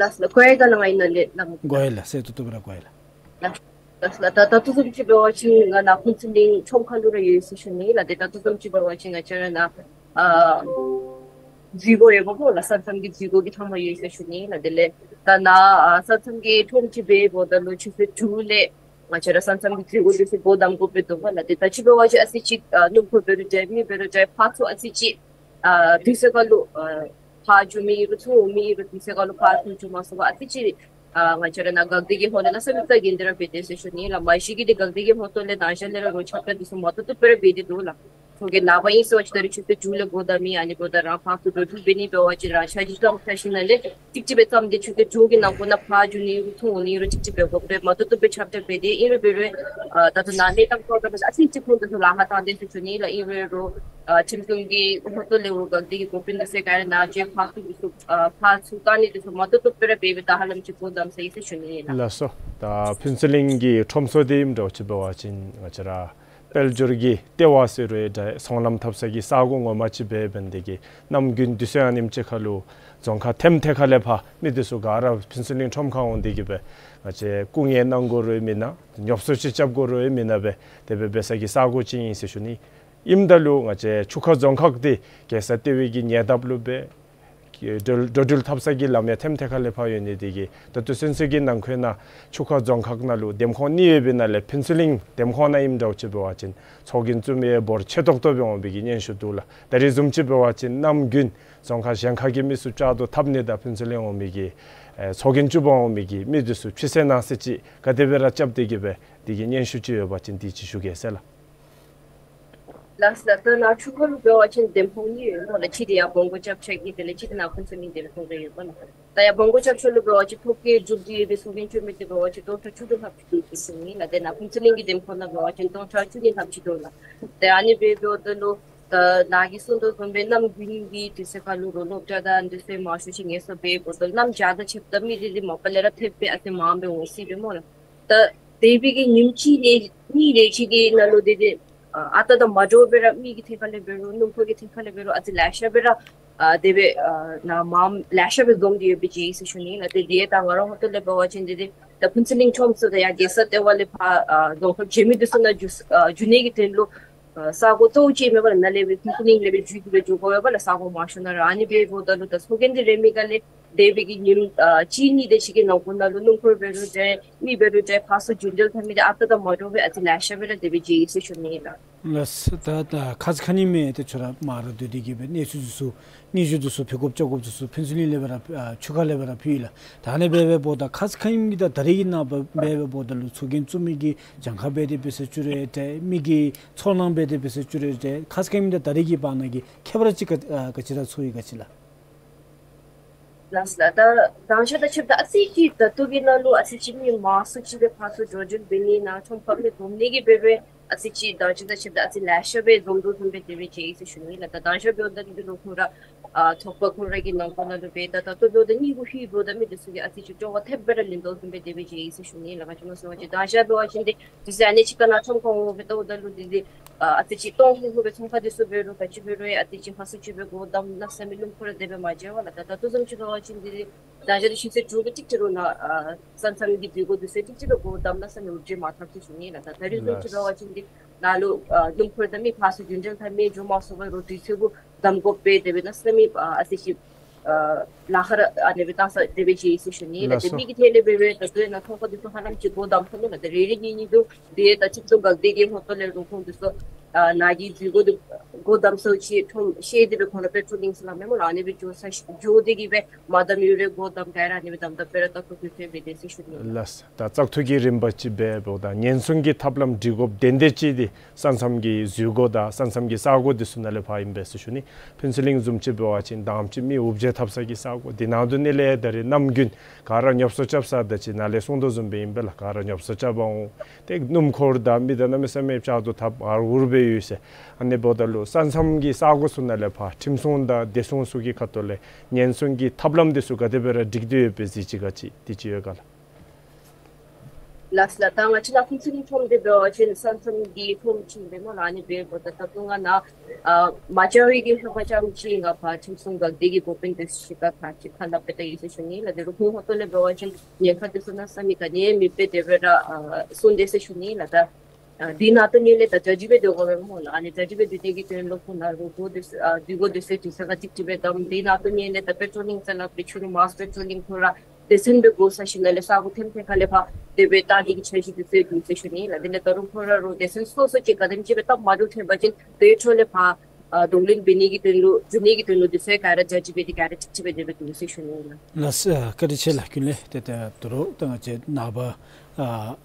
ལགས། ལགས་ལགས། གོ་ཡི་ག་ལགས། ང་ཨིན་ན་ལས་ལགས། གོ་ཡི་ལགས། གསལ་ཏོག་ཏོ་སྦེ་ར་གོ་ཡི་ལགས། ལགས་ལགས། ད་ད་ལྟོ་བཟུམ་ཅིག་འབད་བ་ཅིན་ང་ནཱ་ཕུན་ཚོགས་གླིང་ཁྲོམ་ཁ་ལུ་ར་ཡོད་ཟེར་ཞུ་ནི་ལགས། ཏེ་ད་ལྟོ་བཟུམ་ཅིག་འབད་བ་ཅིན་ང་བཅས་ར་ནཱ་ཨ་འཛུལ་སྒོ་ཡོདཔ་སྨོ་ལགས། ས་མཚམས་ཀྱི་འཛུལ་སྒོ་གི་ཐ་མ་ཡོད་ཟེར་ཞུ་ནི་ལགས། དེ་ལས་ད་ནཱ་ཨ་ས་མཚམས་ཀྱི་ཁྲོམ་ཅིག་འབདཝ་ད་ལུ་ཆུ་ཚོད་དྲུག་ལས་ང་བཅས་ར་ས་མཚམས་ཀྱི་འཛུལ་སྒོ་དེ་ཚུ་སྒོ་བསྡམ་དགོཔ་སྦེ་འདུག་པ་ལགས། ཏེ་ད་ཅི་འབད་བ་ཅིན་ཨ་ཙི་ཅིག་ཨ་སྣུམ་འཁོར་འབད་རུང་འདྲ་མི་འབད་རུང་འདྲ་ཕར་ཚུར་ཨ་ཙི་ཅིག་ཨ་དུས་ཚོད་ཁར་ལུ་ཨ་ཕར་འགྱོ་མི་ཨིན་རུང་ཚུར་འོང་མི་ཨིན་རུང་དུས་ཚོད་ཁར་ལུ་ཕར་ཚུར་འགྱོ་མ་ཚུགས་པར་ཨ་ཙི་ཅིག་ཨ་ང་བཅས་ར་ནཱ་འགག་སྡེ་གི་ཧོངས་ལས་ལགས་སོ་མི་རྩ་འགེངས་ཏེ་ར་འབད་དེ་ཟེར་ཞུ་ནི་ལགས། མ་གཞི་གི་འདི་འགག་སྡེ་གི་ཧོངས་ཏོ་ལས་ད་ཞག་ལས་ར་རོགས་ཁྱབ་བསྒྲགས་དེ་ཚུ་མ་ཏོག་ཏོ་སྦེ་ར་འབད་དེ་འདུག་ལགས། ཁོང་གིས་ནངས་པ་ཨིན་ཟེར་བ་ཅིན་ད་རེས་ཆུ་ཚོད་དྲུག་ལས་སྒོ་བསྡམ་མི་ཨ་ནི་འབདཝ་ད་རང་ཕར་ཚུར་འགྲོ་འགྲུལ་འབད་ནི་འབད་བ་ཅིན་རང་ཤ་གཞི་བཏང་ཐལ་ཞིནམ་ལས་ཅིག་ཅིག་སྦེ་བརྩམས་ཏེ་ཆུ་ཚོད་དྲུག་གི་ནང་འཁོད་ནང་ཕར་འགྱོ་ནི་ཨིན་རུང་ཚུར་འོང་ནི་ཨིན་རུང་ཅིག་ཅིག་སྦེ་འགོ་དཔོན་མ་ཏོག་ཏོ་སྦེ་ཁྱབ་བསྒྲགས་འབད་དེ་ཨིན་རུང་འབད་རུང་ཨ་ད་ལྟོ་ནཱ་གནས་སྟངས་ཐོག་ཁར་ཨ་ཙི་ཅིག་ཁོང་དེ་ཚུ་ལཱ་ཁག་བཏང་སྟེ་ཟེར་ཞུ་ནི་ལགས། ཨིན་རུང་ཨ་ཁྲིམས་སྲུང་གི་ཧོངས་ཏོ་ལས་འོག་འགག་སྡེ་གི་འགོ་དཔོན་དེ་ཚུ་ག་ར་ནཱ་བཅས་ཕར་ཚུར་དེ་ཚུ་ཨ་ཕར་ཚུར་བཏང་ནི་དེ་ཚུ་མ་ཏོག་ཏོ་སྦེ་ར་འབད་འབདཝ་ད་ཧ་ལམ་ཅིག་སྒོ་བསྡམས་ས་ཨིན་ཟེར་ཞུ་ནི་ལགས། ལགས་སོ། ད་ཕུན་ཚོགས་གླིང་གི་ཁྲོམ་ཚོགས་འདི་ཨིནམ་འདྲཝ་ཅིག་འབད་བ་ཅིན་ང་བཅས་ར་དཔལ་འབྱོར་གྱི་ལྟེ་བ་ཟེར་རུང་འདྲ་ཚོང་ལམ་འཐབ་ས་གི་ས་གོ་ངོ་མ་ཅིག་སྦེ་འབད་ནི་དེ་གིས་ནམ་རྒྱུན་དུས་ཚོད་ཨ་ནེམ་ཅིག་ཁར་ལུ་རྫོང་ཁག་ཐེམ་ཐེ་ཁ་ལས་ཕར་མི་དེ་ཚུ་ག་ར་ཕུན་ཚོགས་གླིང་ཁྲོམ་ཁར་འོང་སྟེ་གིས་སྦེ་ང་བཅས་སྐུ་ངལ་གནང་དགོ་རུང་མེན་ན་ཉོ་ཚོང་ཅིག་རྐྱབ་དགོ་རུང་མེན་ན་སྦེ་དེ་སྦེ་འབད་ས་གི་ས་གོ་ཅིག་ཨིན་ཟེར་ཞུ་ནི། ཨིནམ་ད་ལུ་ང་བཅས་ཆུ་ཁ་རྫོང་ཁག་འདི་རྒྱལ་ས་ལྟེ་བའི་གི་ཉེ་འདབས་ལུ་སྦེ་ འགྲོ་འགྲོ་འགྲུལ་འཐབ་ས་གི་ལམ་ཡང་ཐེམ་ཐེ་ཁ་ལས་ཕར་ཡོད་ནི་དེ་གིས་ད་ལྟོ་ཚུན་ཚོད་ཀྱི་ནང་འཁོད་ནང་ཆུ་ཁ་རྫོང་ཁག་ནང་ལུ་འདེམས་ཁོངས་གཉིས་ཡོད་པའི་ནང་ལས་ཕུན་ཚོགས་གླིང་འདེམས་ཁོངས་ནང་ཨིནམ་འདྲཝ་ཅིག་འབད་བ་ཅིན་ཚོགས་རྒྱན་བཙུགས་མི་འབོར་ཆེ་ཏོག་ཏོ་སྦེ་འོང་བའི་གི་སྙན་ཞུ་འདུག་ལགས། ད་རེས་བཟུམ་ཅིག་འབད་བ་ཅིན་གནམ་དགུན་རྫོང་ཁག་གཞན་ཁ་གི་མི་ཚུ་བཅའ་དོ་འཐབ་ནི་དང་ཕུན་ཚོགས་གླིང་འོང་མི་གི་ཨེ་ཚོགས་རྒྱན་བཙུགས་པར་འོང་མི་གི་མི་འདི་ཚུ་ཕྱི་སེལ་ནང་སེལ་ཅིག་ག་དེ་སྦེ་ར་རྐྱབ་སྟེ་གི་སྦེ་དེ་གི་སྙན་ཞུ་ཅིག་ཡོད་པ་ཅིན་དེ་ཅིག་ཞུ་གེ་ཟེར་ལགས། ལགས་སོ། ད་ནཱ་ཆུ་ཁ་ལུ་འབད་བ་ཅིན་འདེམས་ཁོངས་གཉིས་ཡོད་སྨོ་ལགས། གཅིག་དེ་ཡར་བོང་གུ་རྐྱབ་ཆ་གི་དེ་ལས་གཅིག་དེ་ནཱ་ཕུན་ཚོགས་གླིང་འདེམས་ཁོངས་རེ་ཡོདཔ་ལགས། ད་ཡར་བོང་གུ་རྐྱབ་ཆ་ལུ་འབད་བ་ཅིན་ཐོབ་སྐལ་གྲུབ་སྟེ་ཡོད་པའི་ཚོགས་རྒྱན་བཙུགས་མི་དེ་འབད་བ་ཅིན་སྟོང་ཕྲག་བཅུ་དྲུག་ལྷགཔ་ཅིག་འདུག་ཟེར་ཞུ་ནི་ལགས། དེ་ནཱ་ཕུན་ཚོགས་གླིང་གི་འདེམས་ཁོངས་ནང་འབད་བ་ཅིན་སྟོང་ཕྲག་བཅུ་གཉིས་ལྷགཔ་ཅིག་འདུག་ལགས། ཏེ་ཨ་ནི་འབདཝ་ད་ལུ་ད་ནཱ་གིས་གསུངས་དོ་བཟུམ་སྦེ་གནམ་དགུན་གྱི་དུས་ཚོད་ཁར་ལུ་རོ་སློབ་གྲྭ་དང་འདི་ཚུ་མང་ཤོས་ཅིག་ངལ་གསོ་འབད་འབདཝ་ད་གནམ་བྱཱར་དང་ཕྱདཔ་ད་མི་དེ་དེ་མ་པ་ལས་ར་ཐེབས་སྦེ་ཨ་ཙི་མངམ་སྦེ་འོང་སྲིད་པས་སྨོ་ལགས། ད་དེ་སྦེ་གི་ཉིནམ་གཅིག་ལས་གཉིས་ལས་གཅིག་གི་ནང་ལུ་དེ་དེ་ཨ་རྟག་དང་མ་འདྲཝ་སྦེ་ར་མི་གི་ཐད་ཁ་ལས་འབད་རུང་སྣུམ་འཁོར་གྱི་ཐད་ཁ་ལས་འབད་རུང་ཨ་ཙི་ལེ་ཤ་སྦེ་ར་ཨ་དེ་སྦེ་ཨ་ནཱ་མངམ་ལེ་ཤ་སྦེ་འཛོམས་ཏེ་ཡོད་པའི་རྗེས་ཟེར་ཞུ་ནི་ལགས། དེ་དེ་ད་ང་ར་ཧོང་ཏོ་ལས་འབད་བ་ཅིན་དེ་དེ་ད་ཕུན་ཚོགས་གླིང་ཁྲོམ་ཚུ་དང་ཡར་རྒྱལ་ས་ལྟེ་བ་ལས་ཕར་ཨ་རྫོང་ཁག་གཞན་མི་འདི་ཚུ་ནང་འགྱོ་ཨ་འགྱོ་ནི་གི་དོན་ལུ་ཨ་ས་གོ་གཙོ་བོ་ཅིག་མེད་པར་ནཱ་ལས་སྦེ་ཕུན་ཚོགས་གླིང་ལས་སྦེ་འཛུལ་ཏེ་སྦེ་འགྱོ་དགོ་པས་ལགས། ས་གོ་མང་ཤོས་ནང་ར་ཨ་ནི་འབདཝ་ད་ལུ་ད་ཚོགས་རྒྱན་འདི་རེ་མི་ག་ལས་དེ་སྦེ་གི་ཉིནམ་ཨ་གཅིག་གཉིས་དེ་ཅིག་གི་ནང་འཁོད་ནང་ལུ་སྣུམ་འཁོར་འབད་རུང་འདྲ་མི་འབད་རུང་འདྲ་ཕར་ཚུར་རྒྱུན་འགྲུལ་འཐབ་མི་དེ་ཨ་རྟག་དང་མ་འདྲཝ་སྦེ་ཨ་ཙི་ལེ་ཤ་སྦེ་ར་དེ་སྦེ་མཇལ་ཡི་ཟེར་ཞུ་ནི་ལགས། ལགས། ད་ད་ཁ་ཙ་ཁ་ཉིནམ་ཏེ་ཁྱོད་ར་མར་སྡོད་དེ་གི་སྦེ་གནས་ཚུལ་འདི་ཚུ་སྙན་ཞུ་འདི་ཚུ་ཕུལ་དགོཔ་བཅར་དགོཔ་འདི་ཚུ་ཕུན་ཚོགས་གླིང་ལས་སྦེ་ར་ཨ་ཆུ་ཁ་ལས་སྦེ་ར་ཕུལ་ཡི་ལགས། ད་ཨ་ནི་འབད་འབདཝ་ད་ཁ་ཙ་ཁ་ཉིནམ་གྱི་དང་ད་རེས་ཀྱི་ནངས་པ་འབད་འབདཝ་ད་ལུ་ཚོགས་རྒྱན་བཙུགས་མི་གི་གྱངས་ཁ་འབད་དེ་འབད་ས་བཅུག་རུང་འདྲ་མི་གི་ཚོར་སྣང་འབད་དེ་འབད་ས་བཅུག་རུང་འདྲ་ཁ་ཙ་ཁ་ཉིནམ་དང་ད་རེས་ཀྱི་བར་ན་གི་ཁྱད་པར་ཅིག་ག་ཨ་ག་ཅི་ར་ཚོར་ཡི་ག་ཅི་ལགས། ལགས་ལགས། ད་དང་ཞག་དང་ཕྱདཔ་ད་ཨ་ཙི་ཅིག་ད་ལྟོ་གི་ནང་ལུ་ཨ་ཙི་ཅིག་མི་མང་སུ་ཅིག་སྦེ་ཕར་ཚུར་འགྲོ་འགྲུལ་འབད་ནི་ནང་ཁྲོམ་ཁ་ལུ་འཛོམས་ནི་གི་འབད་འབདཝ་ཨ་ཙི་ཅིག་དང་ཞག་དང་ཕྱདཔ་ད་ཨ་ཙི་ལེ་ཤ་སྦེ་འཛོམས་དོ་བཟུམ་སྦེ་དེ་སྦེ་མཇལ་ཡི་ཟེར་ཞུ་ནི་ལགས། ད་དང་ཞག་འབདཝ་ད་འདི་ལུ་ཁོང་ར་ཨ་ཚོགས་པ་ཁོང་ར་གི་ནང་འཁོད་ནང་ལུ་འབད་ད་ད་ལྟོ་འབདཝ་ད་གཉིད་ཁུག་ལྷོད་འབདཝ་ད་མི་འདི་ཚུ་གིས་ཨ་ཙི་ཅིག་སྤྲོ་བ་ཐེབས་སྦེ་ར་ལེན་དོ་བཟུམ་སྦེ་དེ་སྦེ་མཇལ་ཡི་ཟེར་ཞུ་ནི་ལགས། ག་ཅི་སྨོ་ཟེར་བ་ཅིན་དང་ཞག་འབད་བ་ཅིན་འདི་དུས་ཚོད་ཨ་ནི་ཅིག་ཁར་ནཱ་ཁྲོམ་ཁར་འོང་སྦེ་ལྟཝ་ད་ལུ་འདི་འདི་ཨ་ཨ་ཙི་ཅིག་སྟོང་ཧུ་ཧུ་སྦེ་ཚོང་ཁང་འདི་ཚུ་འབད་རུང་ག་ཅི་འབད་རུང་ཨ་ཙི་ཅིག་ཧ་སུ་ཅིག་སྦེ་སྒོ་བསྡམ་གནང་ས་མི་སྣུམ་འཁོར་དེ་སྦེ་མ་མཇལ་བས་ལགས། ད་ད་ལྟོ་བཟུམ་ཅིག་འབད་བ་ཅིན་འདི་འདི་ད་ཞག་འདི་ཆུ་ཚོད་དྲུག་གི་ཅིག་ཅིག་རུང་ནཱ་ཨ་ས་མཚམས་ཀྱི་འདུས་སྒོ་འདི་ཚུ་ཅིག་སྦེ་སྒོ་བསྡམ་གནང་ས་མི་འུ་ཅིག་མ་ཐག་ཏུ་བྱུང་ནི་ལགས། ད་ད་རེས་བཟུམ་ཅིག་འབད་བ་ཅིན་འདི་ནཱ་ལུ་ཨ་སྣུམ་འཁོར་དང་མི་ཕར་ཚུར་རྒྱུན་འགྲུལ་འཐབ་མི་འགྱོ་མ་ཚུགས་པར་རོགས་དུས་ཚོད་གུ་བསྡམ་དགོ་པས། དེ་སྦེ་གནང་ས་མི་ཨ་ཨ་ཙི་ཅིག་ཨ་ལཱ་ཁག་ར་ཨ་ནི་སྦེ་བཏང་ས་དེ་སྦེ་མཇལ་ཡི་ཟེར་ཞུ་ནི་ལགས། ལགས་ཏེ་སོ། མི་གི་ཐད་ལས་འབད་འབདཝ་ད་ལྟོ་ནཱ་ཚོང་ཁང་འདི་ཚུ་ཧ་ལམ་ཅིག་སྒོ་བསྡམ་སོང་ནུག་ལགས། ཏེ་རེ་རེ་གཉིས་གཉིས་འདུག། དེ་ད་ཁྲིམས་སྲུང་འགག་སྡེ་གི་ཧོང་ཏོ་ལས་རོགས་ཁོང་འདི་ཚུ་ཨ་ནཱ་གི་འདུས་སྒོ་འདི་སྒོ་བསྡམ་ས་ཅིག་ཁྲོམ་ཤེས་ཏེ་སྦེ་ཁོང་ར་པེ་ཊོ་ལིང་ཟེར་སླབ་མས་སྨོ་ལགས། ཨ་ནི་སྦེ་འགྱོ་ས་འགྱོ་སྟེ་གི་སྦེ་མ་བསྡམ་ཡོད་རུང་སྒོ་བསྡམ་ག་ར་ཨ་ནི་སྦེ་བསྡམ་བསྡམ་སྦེ་ར་བརྟག་ཐུག་དུས་ཚོད་འབད་དེ་ཟེར་ཞུ་ནི་ལགས། ལགས། ད་བཙག་འཐུ་གི་རིམ་པ་ཅིག་འབད་འབདཝ་ད་ཉེན་སྲུང་གི་ཐབས་ལམ་སྒྲིག་དགོཔ་དེ་འདྲ་ཅིག་འདི་ས་མཚམས་ཀྱི་འཛུལ་སྒོ་དང་ས་མཚམས་ཀྱི་ས་གོ་འདི་ཚུ་ནང་ལས་ཕར་ཨིན་པས་ཟེར་ཞུ་ནི། ཕུན་ཚོགས་གླིང་བཟུམ་ཅིག་འབད་བ་ཅིན་དང་པ་ཅིག་མི་འུབ་བྱེལ་འཐབ་ས་གི་ས་གོ་འདི་ནང་དུ་ནི་ལས་ད་རེས་གནམ་དགུན་ག་ར་ཉོབ་སོ་རྐྱབ་ས་ད་ཅི་ནཱ་ལས་གསུངས་དོ་བཟུམ་སྦེ་ཨིན་པས་ལགས། ག་ར་ཉོབ་སོ་རྐྱབ་པར་འོང་། ཏེ་སྣུམ་འཁོར་དང་མི་དང་གནམ་མེད་ས་མེད་བཅར་དོ་འཐབ་ཨར་འུར་སྦེ་ཡོད་ཟེར། ཨ་ནི་འབདཝ་ད་ལུ་ས་མཚམས་ཀྱི་ས་གོ་ཚུ་ནང་ལས་ཕར་ཁྲིམས་སྲུང་དང་བདེ་སྲུང་ཚུ་གི་ཁ་ཐུག་ལས་ཉེན་སྲུང་གི་ཐབས་ལམ་འདི་ཚུ་ག་དེ་སྦེ་ར་སྒྲིག་སྟེ་ཡོད་པས་གཟིགས་ཅི་ག་ཅི་དེ་ཅིག་ཡོད་ག་ལགས། ལགས་ལགས། ད་ང་བཅས་ནཱ་ཕུན་ཚོགས་གླིང་ཁྲོམ་འདི་འབད་བ་ཅིན་ས་མཚམས་ཀྱི་ཁྲོམ་ཅིག་ཨིན་པས་སྨོ་ལགས། ཨ་ནི་འབདཝ་ད་ད་ལྟོ་ང་ནཱ་ཨ་མ་བཅར་བའི་གི་ལྷོད་པ་ཙམ་ཅིག་ང་ཕར་ཁྲིམས་སྲུང་འགག་སྡེ་གི་འགོ་དཔོན་འདི་ཚུ་གཅིག་ཁར་ཕར་ཅིག་ཁ་སླབ་སྦེ་ད་ཡོད་ཟེར་ཞུ་ནི་ལགས། ཏེ་རོགས་ཀུན་ཧོང་ཏོ་ལས་འབད་བ་ཅིན་ཉེན་ཁ་འདི་ཚུ་གནམ་མེད་ས་མེད་ག་ནི་མེད་པར་དེ་སྦེ་ར་ཨ་གསུངས་དེས་ཟེར་ཞུ་ནི་ལགས། ད་ཨ་དེ་ནང་དོག་ལས་ད་བཅའ་སྒྲིག་འབད་དེ་འོང་སྨོ་ལགས། ཨ་ནི་བཅའ་སྒྲིག་འབད་དེ་དེ་གི་དོན་ལུ་ཁོང་ནཱ་རོགས་འགོ་འདི་ཚུ་ཨ་འདུས་སྒོ་འདི་ཚུ་དུས་ཚོད་ཁར་ཅིག་ཅིག་སྦེ་བསྡམ། དེ་ནང་དོག་ལས་ད་པེ་ཊོ་ལིང་ཟེར་སླབ་སྦེ་ཕྱི་རུ་མཱསཀ་པེ་ཊོ་ལིང་ཁོང་ར་སྡེ་ཚན་སྦེ་བསྐོ་ས་ཅིག་ནང་ལས་ས་གོ་ཐེམ་ཐེམ་ཁ་ལས་ཕར་དེ་སྦེ་བལྟ་ནི་གི་འཆར་གཞི་འདི་ཚུ་ཡོད་ཟེར་ཞུ་ནི་ལགས། དེ་ལས་ད་རུང་ཁོང་ར་རོགས་སྡེ་ཚན་སོ་སོ་ཅིག་ག་དེམ་ཅིག་སྦེ་སྟབས་མ་བདེཝ་ཐོན་པ་ཅིན་དེ་འཕྲོ་ལས་ཕར་ཨ་གདོང་ལེན་འབད་ནི་གི་དོན་ལུ་འགྱོ་ནི་གི་དོན་ལུ་འདི་ཚུ་ག་ར་བཅའ་སྒྲིག་འབད་དེ་ག་ར་ཅིག་ཅིག་སྦེ་དེ་སྦེ་འདུག་ཟེར་ཞུ་ནི་ལགས། ལགས་སོ། བཀའ་དྲིན་ཆེ་ལགས། རྒྱུན་ལས་ཏེ་ད་ད་རུང་ད་ང་བཅས་ནངས་པ་ཨ་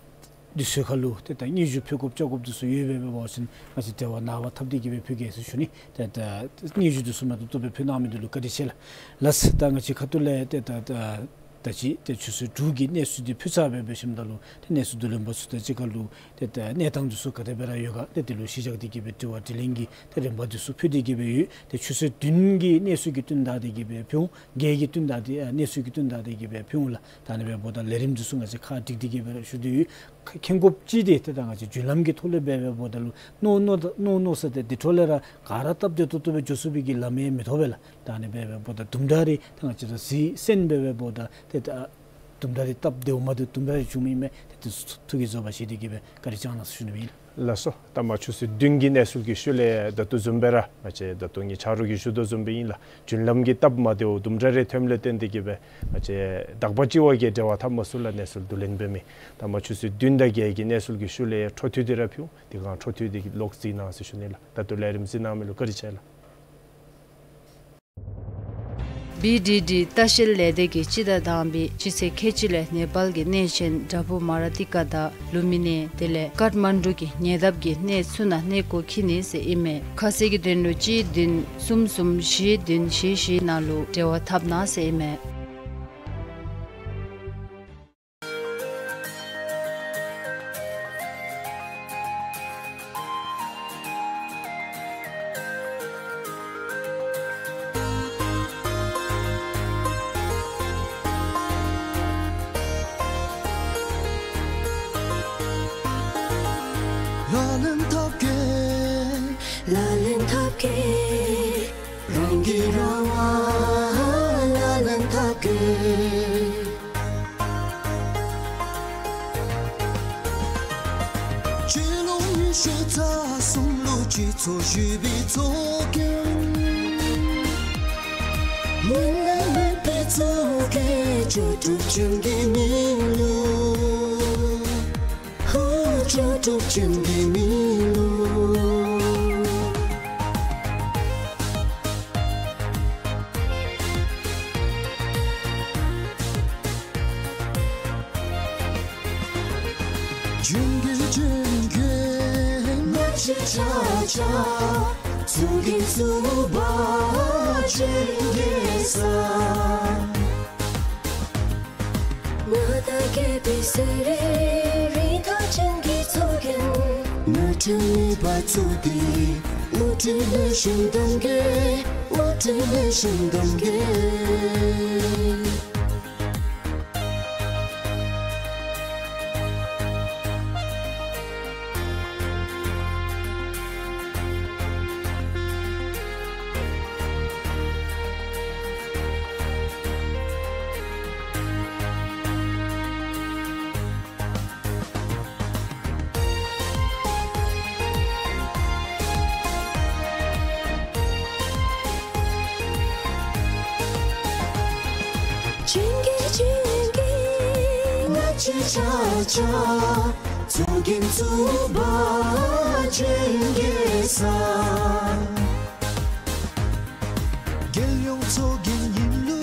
འདི་ཚུ་ཁ་ལུ་ཏེ་ད་སྙན་ཞུ་ཕུལ་དགོཔ་བཅར་དགོཔ་འདི་ཚུ་ཡོད་པས། འབད་བ་ཅིན་ང་བཅས་དེ་བ་ནངས་པ་འཐབ་སྟེ་གི་སྦེ་ཕུལ་གེ་ཟེར་ཞུ་ནི། ཏེ་ད་སྙན་ཞུ་འདི་ཚུ་མ་ཏོག་ཏོ་སྦེ་ཕུལ་གནང་མི་འདི་ལུ་བཀའ་དྲིན་ཆེ་ལགས། ལགས་སོ། ད་ང་བཅས་ཁ་ཐུག་ལས་ཏེ་ད་ད་ད་ཅི་ཏེ་ཆུ་ཚོད་དྲུག་གི་གནས་ཚུལ་འདི་ཕུལ་ཚར་བའི་འབད་ཞིནམ་ད་ལུ་ཏེ་གནས་ཚུལ་བསྡུ་ལེན་པ་ཚུ་དང་གཅིག་ཁར་ལུ་ཏེ་ད་གནས་སྟངས་འདི་ཚུ་ག་དེ་སྦེ་ར་ཡོད་ག་ཏེ་འདི་ལུ་གཞི་བཞག་སྟེ་གི་སྦེ་དྲི་བ་དྲིས་ལན་གྱི་ཏེ་རིམ་པ་འདི་ཚུ་ཕུལ་ཏེ་གི་སྦེ་ཡོད། ཏེ་ཆུ་ཚོད་བདུན་གྱི་གནས་ཚུལ་གྱི་བསྟུན་ད་དེ་གི་སྦེ་ཕུལ་འོང་། བརྒྱད་ཀྱི་བསྟུན་ད་དེ་ཨ་གནས་ཚུལ་གྱི་བསྟུན་ད་དེ་གི་སྦེ་ཕུལ་འོང་ལགས། ད་ཨ་ནི་འབདཝ་ད་ལས་རིམ་འདི་ཚུ་ང་བཅས་ཁག་སྒྲིག་སྟེ་གི་སྦེ་ར་ཞུ་སྟེ་ཡོད། ཁ་མཁྱེན་དགོཔ་ཅིག་འདི་ཏེ་ད་ང་བཅས་རྒྱུན་ལམ་གྱི་ཐོག་ལས་འབད་འབདཝ་ད་ལུ་མནོ་མནོ་མནོ་མནོ་ས་ཏེ་འདི་འཕྲོ་ལས་ར་ག་ར་སྟབས་བདེ་ཏོག་ཏོ་སྦེ་འགྱོ་ཚུགས་པའི་གི་ལམ་ཡང་མི་ཐོབ་པས་ལགས། ད་ཨ་ནི་འབད་འབདཝ་ད་དུམ་གྲ་རེ་ད་ང་བཅས་ར་གཟིགས་གསན་འབད་འབདཝ་ད་ཏེ་ད་ དུམ་གྲ་རེ་སྟབས་བདེཝ་མ་བདེཝ་དུམ་གྲ་རེ་བྱུངམ་ཨིན་མས། ཏེ་ཐུགས་ཀྱིས་བཟོད་པ་བཞེས་ཏེ་གི་སྦེ་བཀའ་དྲིན་བསྐྱང་གནང་ཟེར་ཞུ་ནི་ཨིན། ལགས་སོ། ད་མ་ཆུ་ཚོད་བདུན་གྱི་གནས་ཚུལ་གྱི་ཤུལ་ལས་ད་ལྟོ་བཟུམ་སྦེ་ར་ང་བཅས་ད་ལྟོ་ངེའི་ཆ་རོགས་ཀྱིས་ཞུ་དོ་བཟུམ་སྦེ་ཨིན་ལགས། རྒྱུན་ལམ་གྱི་སྟབས་མ་བདེཝ་དུམ་གྲ་རེ་ཐོནམ་ལས་བརྟེན་ཏེ་གི་སྦེ་ང་བཅས་དག་པ་ཅིག་བ་གིས་འབྲེལ་བ་འཐབ་མ་ཚུགས་ལགས། གནས་ཚུལ་བསྡུ་ལེན་འབད་མི། ད་མ་ཆུ་ཚོད་བདུན་དང་བརྒྱད་ཀྱི་གནས་ཚུལ་གྱི་ཤུལ་ལས་འཕྲོ་མཐུད་དེ་ར་ཕུལ། དེ་སྒང་འཕྲོ་མཐུད་དེ་གི་ལོག་གཟིགས་གནང་ཟེར་ཞུ་ནི་ལགས། ད་ལྟོ་ལས་རིམ་གཟིགས་གནང་མི་ལུ་བཀའ་དྲིན་ཆེ་ལགས། བི་ཌི་ཌི་ལྟ་བཤལ་ལས་སྡེ་གིས་སྤྱི་ཟླ་དང་པའི་སྤྱི་ཚེས་ཁལ་གཅིག་ལས་ནེ་པཱལ་གྱི་གནས་ཆེན་བྲག་ཕུག་མ་ར་ཏི་ཀ་དང་ལུམ་བི་ནི་དེ་ལས་ཀཱཐ་མན་ཌུ་གི་ཉེ་འདབས་ཀྱི་གནས་ཚུ་ནང་གནས་སྐོར་འཁྱིད་ནི་ཟེར་ཨིན་མས། ཁ་གསལ་གྱི་དོན་ལུ་གཅིག་བདུན་གསུམ་གསུམ་བཞི་བདུན་བཞི་བཞི་ནང་ལུ་འབྲེལ་བ་འཐབ་གནང་ཟེར་ཨིན་མས། ལག་ལེན་འཐབ་གེ། ལག་ལེན་འཐབ་གེ། རང་གིས་རང་དབང་ལག་ལེན་འཐབ་གེ། སྤྱི་ལོ་ཉི་ཤུ་རྩ་གསུམ་ལུ་སྤྱི་ཚོགས་ཞི་བའི་ཚོགས་རྒྱན། མི་ལས་མེད་པའི་ཚོགས་རྒྱན་ལྕོགས་གྲུབ་ཅན་གྱི་མི་ལུ། ཧུ་ལྕོགས་གྲུབ་ཅན་གྱི་མི་ལུ། ལྗོན་གེ་ལྗོན་གེ་ང་བཅས་ཆ་ཁྱབ། ཚོགས་རྒྱན་གཙུག་པ་ལྗོན་གེ་ཟེར། མངའ་བདག་རྒྱལ་པོའི་སྲས་རེ་རེ་མཐའ་ཅན་གྱི་ཚོགས་རྒྱན། དམག་ཁྲིམས་གཉིས་པ་བཙུགས་ཏེ། དམག་ཁྲིམས་ལེགས་ཤོམ་གདམ་གེ། དམག་ཁྲིམས་ལེགས་ཤོམ་གདམ་གེ། ལྗོན་གེ་ལྗོན་གེ་ང་བཅས་ཆ་ཁྱབ། ཚོགས་རྒྱན་གཙུག་པ་ལྗོན་གེ་ཟེར། རྒྱལ་ཡོངས་ཚོགས་རྒྱན་ཨིན་ལུ་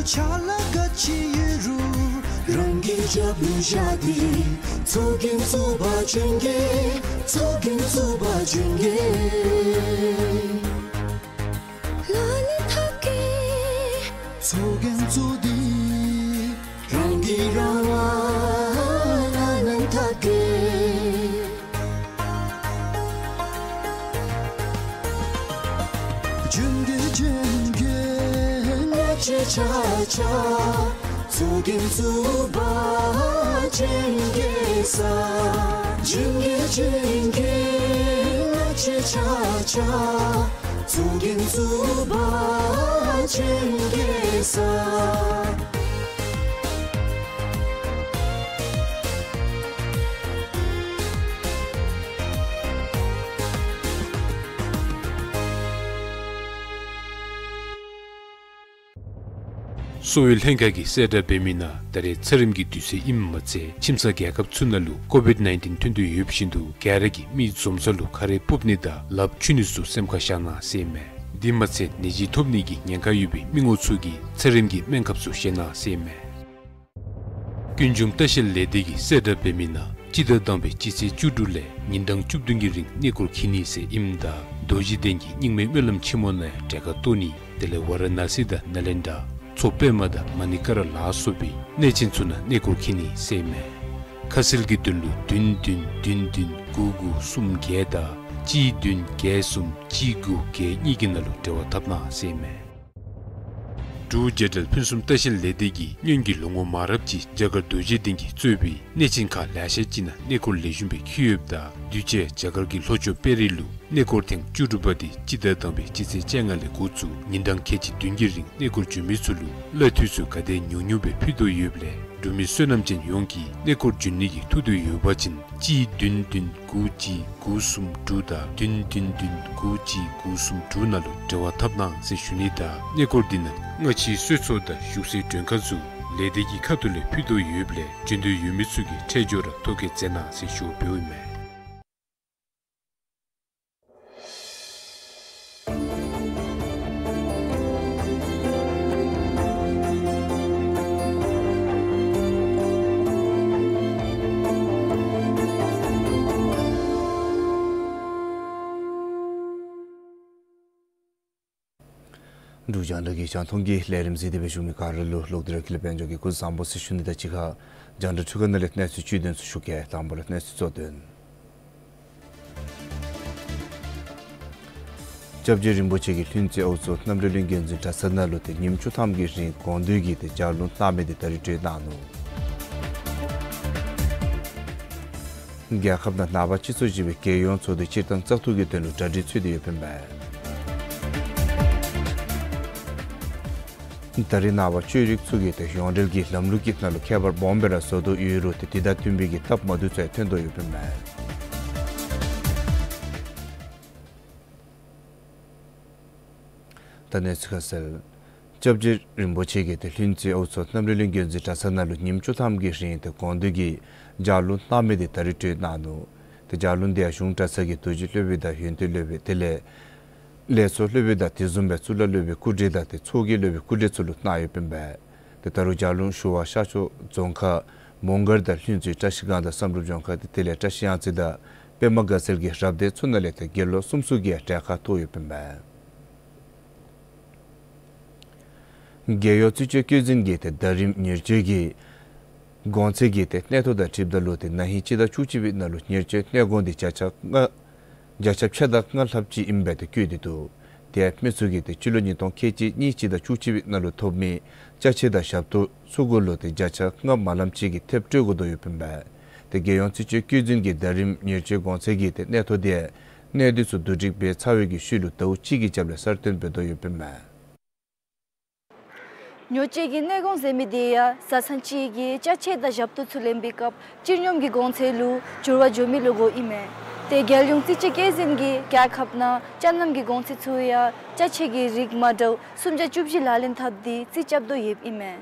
ཕྱག་ལཱ་ག་ཅི་ཡོད་རུང་རང་གི་རྒྱབ་ལུ་བཞག་སྟེ། ཚོགས་རྒྱན་གཙུག་པ་ལྗོན་གེ། ཚོགས་རྒྱན་གཙུག་པ་ལྗོན་གེ། ལག་ལེན་འཐབ་གེ། ཚོགས་རྒྱན་བཙུགས་ཏེ། རང་གིས་རང་དབང་ལག་ལེན་འཐབ་གེ། ལྗོན་གེ་ལྗོན་གེ་ང་བཅས་ཆ་ཁྱབ། ཚོགས་རྒྱན་གཙུག་པ་ལྗོན་གེ་ཟེར། ལྗོན་གེ་ལྗོན་གེ་ང་བཅས་ཆ་ཁྱབ། ཚོགས་རྒྱན་གཙུག་པ་ལྗོན་གེ་ཟེར། གསོ་བའི་ལྷན་ཁག་གིས་གསལ་བསྒྲགས་འབད་མི་ནང་ད་རེས་ཚ་རིམས་ཀྱི་དུས་ཚོད་ཨིནམ་མ་ཚད་ཁྱིམ་ཚང་རྒྱལ་ཁབ་ཚུ་ནང་ལུ་ཀོ་བིཌ་ནའིན་ཊིན་ཐོན་དོ་ཡོདཔ་བཞིན་དུ་ག་ར་གིས་མི་འཛོམས་ས་ལུ་ཁ་རས་སྤུབ་ནི་དང་ལགཔ་འཁྱུ་ནི་ཚུ་སེམས་ཁར་བཞག་གནང་ཟེར་ཨིན་མས། དེ་མ་ཚད་ནད་གཞི་ཐོབ་ནི་གི་ཉེན་ཁ་ཡོད་པའི་མི་ངོ་ཚུ་གིས་ཚ་རིམས་ཀྱི་སྨན་ཁབ་ཚུ་བཞེས་གནང་ཟེར་ཨིན་མས། ཀུན་འབྱུང་ལྟ་བཤལ་ལས་སྡེ་གིས་གསལ་བསྒྲགས་འབད་མི་ནང་སྤྱི་ཟླ་དང་པའི་སྤྱི་ཚེས་བཅུ་དྲུག་ལས་ཉིན་གྲངས་བཅུ་བདུན་གྱི་རིང་གནས་སྐོར་འཁྱིད་ནི་ཟེར་ཨིནམ་ད་རྡོ་རྗེ་གདན་གྱི་རྙིང་མའི་སྨོན་ལམ་ཆེན་མོ་ནང་ཡང་གྲལ་ཁར་གཏོགས་ནི། དེ་ལས་ཝཱ་ར་ཎཱ་སི་དང་ནཱ་ལེནྡྲ། མཚོ་པདྨ་དང་མ་ཎི་ཀ་ར་ལ་སོགས་པའི་གནས་ཆེན་ཚུ་ནང་གནས་སྐོར་འཁྱིད་ནི་ཟེར་ཨིན་མས། ཁ་གསལ་གྱི་དོན་ལུ་བདུན་བདུན་བདུན་བདུན་དགུ་དགུ་གསུམ་བརྒྱད་དང་གཅིག་བདུན་བརྒྱད་གསུམ་གཅིག་དགུ་བརྒྱད་གཉིས་ཀྱི་ནང་ལུ་འབྲེལ་བ་འཐབ་གནང་ཟེར་ཨིན་མས། འབྲུག་རྒྱལ་བྲལ་ཕུན་སུམ་ལྟ་བཤལ་ལས་སྡེ་གིས་སྔོན་གྱི་ལོ་ངོ་མང་རབས་ཅིག་རྒྱ་གར་རྡོ་རྗེ་གདན་གྱིས་གཙོས་པའི་གནས་ཆེན་ཁག་ལེ་ཤ་ཅིག་ནང་གནས་སྐོར་ལེགས་ཤོམ་སྦེ་འཁྱིད་ཡོདཔ་ད་དུས་ཅི་རྒྱ་གར་གྱི་ལྷོ་ཕྱོགས་དཔལ་རི་ལུ་གནས་སྐོར་ཐེངས་བཅུ་དྲུག་པ་དེ་སྤྱི་ཟླ་དང་པའི་སྤྱི་ཚེས་བཅོ་ལྔ་ལས་འགོ་བཙུགས་ཉིན་གྲངས་ཁལ་གཅིག་བདུན་གྱི་རིང་གནས་སྐོར་འབྱོན་མི་ཚུ་ལུ་གླ་འཐུས་ཚུ་ག་དེ་ཉུང་ཉུང་སྦེ་ཕུལ་དོ་ཡོདཔ་ལས་ འབྱོར་མི་བསོད་ནམས་ཅན་ཡོངས་ཀྱིས་གནས་སྐོར་འབྱོན་ནི་གི་ཐུགས་འདོད་ཡོད་པ་ཅིན་གཅིག་བདུན་བདུན་དགུ་གཅིག་དགུ་གསུམ་དྲུག་དང་བདུན་བདུན་བདུན་དགུ་གཅིག་དགུ་གསུམ་དྲུག་ནང་ལུ་འབྲེལ་བ་འཐབ་གནང་ཟེར་ཞུ་ནི་དང་། གནས་སྐོར་འདི་ནང་སྔ་ཕྱིའི་གསོལ་ཚོགས་དང་བཞུགས་སའི་མགྲོན་ཁང་ཚུ་ལས་སྡེ་གི་ཁ་ཐུག་ལས་ཕུལ་དོ་ཡོདཔ་ལས་འབྱོན་འདོད་ཡོད་མི་ཚུ་གིས་འཕྲལ་མགྱོགས་ར་ཐོ་བཀོད་མཛད་གནང་ཟེར་ཞུ་བ་འབདཝ་ཨིན་མས། འབྲུག་རྒྱང་བསྒྲགས་ཀྱི་རྒྱང་མཐོང་གི་ལས་རིམ་གཟིགས་ཏེ་སྦེ་བཞུགས་མི་ག་ར་ལུ་ལོག་སྟེ་ར་ཀུན་ལེགས་དཔལ་འབྱོར་གྱིས་སྐུ་གཟུགས་བཟང་པོ་ཟེར་ཞུ་ནི་དང་གཅིག་ཁར་རྒྱང་བསྒྲགས་འཕྲུལ་ཁང་ནང་ལས་གནས་ཚུལ་བཅུད་དོན་ཚུ་ཞུ་གེ། དང་པ་ར་གནས་ཚུལ་གཙོ་དོན། སྐྱབས་རྗེ་རིན་པོ་ཆེ་གིས་ལྷུན་རྩེ་ཨའུ་མཚོ་རྣམ་གྲོལ་གླིང་དགོན་འཛིན་གྲྭ་ཚང་ནང་ལུ་ཏེ་ཉིནམ་བཅུ་ཐམ་གྱི་རིང་དགོངས་འདུས་ཀྱི་ཏེ་ལྗགས་ལུང་གནང་མི་འདི་ད་རིས་གྲོལ་གནང་ནུག། རྒྱལ་ཁབ་ནང་ནངས་པ་སྤྱི་ཚོགས་བཞི་པའི་རྒྱལ་ཡོངས་ཚོགས་འདུ་སྤྱིར་བཏང་བཙག་འཐུ་གི་དོན་ལུ་གྲ་སྒྲིག་ཚུད་དེ་ཡོདཔ་ཨིན་པས། ད་རིས་ནངས་པ་ཆོས་རིག་ཚུ་གིས་ཏེ་ཡོངས་འབྲེལ་གྱི་ལམ་ལུགས་ཀྱི་ནང་ལུ་ཁྱད་པར་སྦོམ་སྦེ་ར་བཟོ་དོ་ཡོད་རུང་ཏེ་དེ་དང་མཐུན་པའི་གི་སྟབས་མ་བདེཝ་ཚུ་ཡང་ཐོན་དོ་ཡོདཔ་ཨིན་མས། ད་གནས་ཚུལ་ཁ་གསལ། སྐྱབས་རྗེ་རིན་པོ་ཆེ་གིས་ཏེ་ལྷུན་རྩེ་ཨའུ་མཚོ་རྣམ་གྲོལ་གླིང་དགོན་འཛིན་གྲྭ་ཚང་ནང་ལུ་ཉིནམ་བཅུ་ཐམ་གྱི་རིང་ཏེ་དགོངས་འདུས་ཀྱི་ལྗགས་ལུང་གནང་མི་འདི་ད་རིས་གྲོལ་གནང་ནུག། ཏེ་ལྗགས་ལུང་འདི་ཡང་གཞུང་གྲྭ་ཚང་གི་རྡོ་རྗེ་སློབ་དཔོན་དང་ཡོན་ཏན་སློབ་དཔོན་དེ་ལས་ལས་ཚོགས་སློབ་དཔོན་དང་དེ་བཟུམ་སྦེ་གཙུག་ལག་སློབ་དཔོན་སྐུ་བགྲེས་དང་ཏེ་ཚོགས་ཀྱི་སློབ་དཔོན་སྐུ་བགྲེས་ཚུ་ལུ་གནང་ཡོདཔ་ཨིན་པས། ཏེ་ད་རུང་ལྗགས་ལུང་ཞུ་བར་ཤར་ཕྱོགས་རྫོང་ཁག་མོང་སྒར་དང་ལྷུན་རྩེ་བཀྲ་ཤིས་སྒང་དང་བསམ་གྲུབ་ལྗོངས་མཁར་དེ་དེ་ལས་བཀྲ་ཤིས་གཡང་རྩེ་དང་པདྨ་དགའ་ཚལ་གྱི་རབ་སྡེ་ཚུ་ནང་ལས་ཏེ་དགེ་སློང་སུམ་ཅུ་གིས་གྲལ་ཁར་ཐོབ་ཡོདཔ་ཨིན་པས། རྒྱལ་ཡོངས་རྩིས་དཔྱད་བཀོད་འཛིན་གྱིས་ཏེ་ཟླ་རིམ་ཉེར་སྤྱོད་ཀྱི་གོང་ཚད་ཀྱི་ཏེ་གནས་ཐོ་དང་འཁྲིལཝ་ད་ལུ་ཏེ་ན་ཧིང་སྤྱི་ཟླ་བཅུ་གཅིག་པའི་ནང་ལུ་ཉེར་སྤྱོད་གནས་གོང་འདི་བརྒྱ་ཆ་ལྔ་བརྒྱ་ཆ་ཕྱེད་དང་ལྔ་ལྷགཔ་ཅིག་ཨིན་པས་ཏེ་བཀོད་དེ་འདུག། དེ་ཡང་མི་ཚུ་གིས་ཏེ་སྤྱི་ལོ་ཉིས་སྟོང་ཁལ་གཅིག་གཉིས་སྤྱི་ཟླ་བཅུ་གཅིག་པའི་ནང་ལུ་ཐོབ་མི་ཅ་ཆས་དང་ཞབས་ཏོག་ཚུ་གུ་ལུ་ཏེ་བརྒྱ་ཆ་ལྔ་མ་ལངམ་ཅིག་གི་ཐེབས་སྤྲོད་དགོ་དོ་ཡོདཔ་ཨིན་པས། ཏེ་རྒྱལ་ཡོངས་རྩིས་དཔྱད་བཀོད་འཛིན་གྱི་ཟླ་རིམ་ཉེར་སྤྱོད་གོང་ཚད་ཀྱི་ཏེ་གནས་ཐོ་དེ་གནད་དོན་ཚུ་བསྡུ་སྒྲིག་འབད་ཚར་བའི་གི་ཤུལ་ལུ་ཟླཝ་གཅིག་གི་རྒྱབ་ལས་གསར་བཏོན་འབད་དོ་ཡོདཔ་ཨིན་པས། ཉོ་སྤྱོད་ཀྱི་གནས་གོང་ཟེར་མི་དེ་ཡང་བཟའ་ཚང་གཅིག་གིས་ཅ་ཆས་དང་ཞབས་ཏོག་ཚུ་ལེན་པའི་སྐབས་སྤྱིར་སྙོམས་ཀྱི་གོང་ཚད་ལུ་འགྱུར་བ་འགྱོ་མི་ལུ་གོཝ་ཨིན་མས། ཏེ་རྒྱལ་ཡོངས་རྩིས་དཔྱད་བཀོད་འཛིན་གྱིས་རྒྱལ་ཁབ་ནང་ཅ་རྣམ་གྱི་གོང་ཚད་ཚུ་ཡང་ཅ་ཆས་ཀྱི་རིགས་མ་འདྲཝ་སུམ་བརྒྱ་བཅུ་བཞི་ལག་ལེན་འཐབ་སྟེ་རྩིས་རྐྱབ་དོ་ཡོདཔ་ཨིན་མས།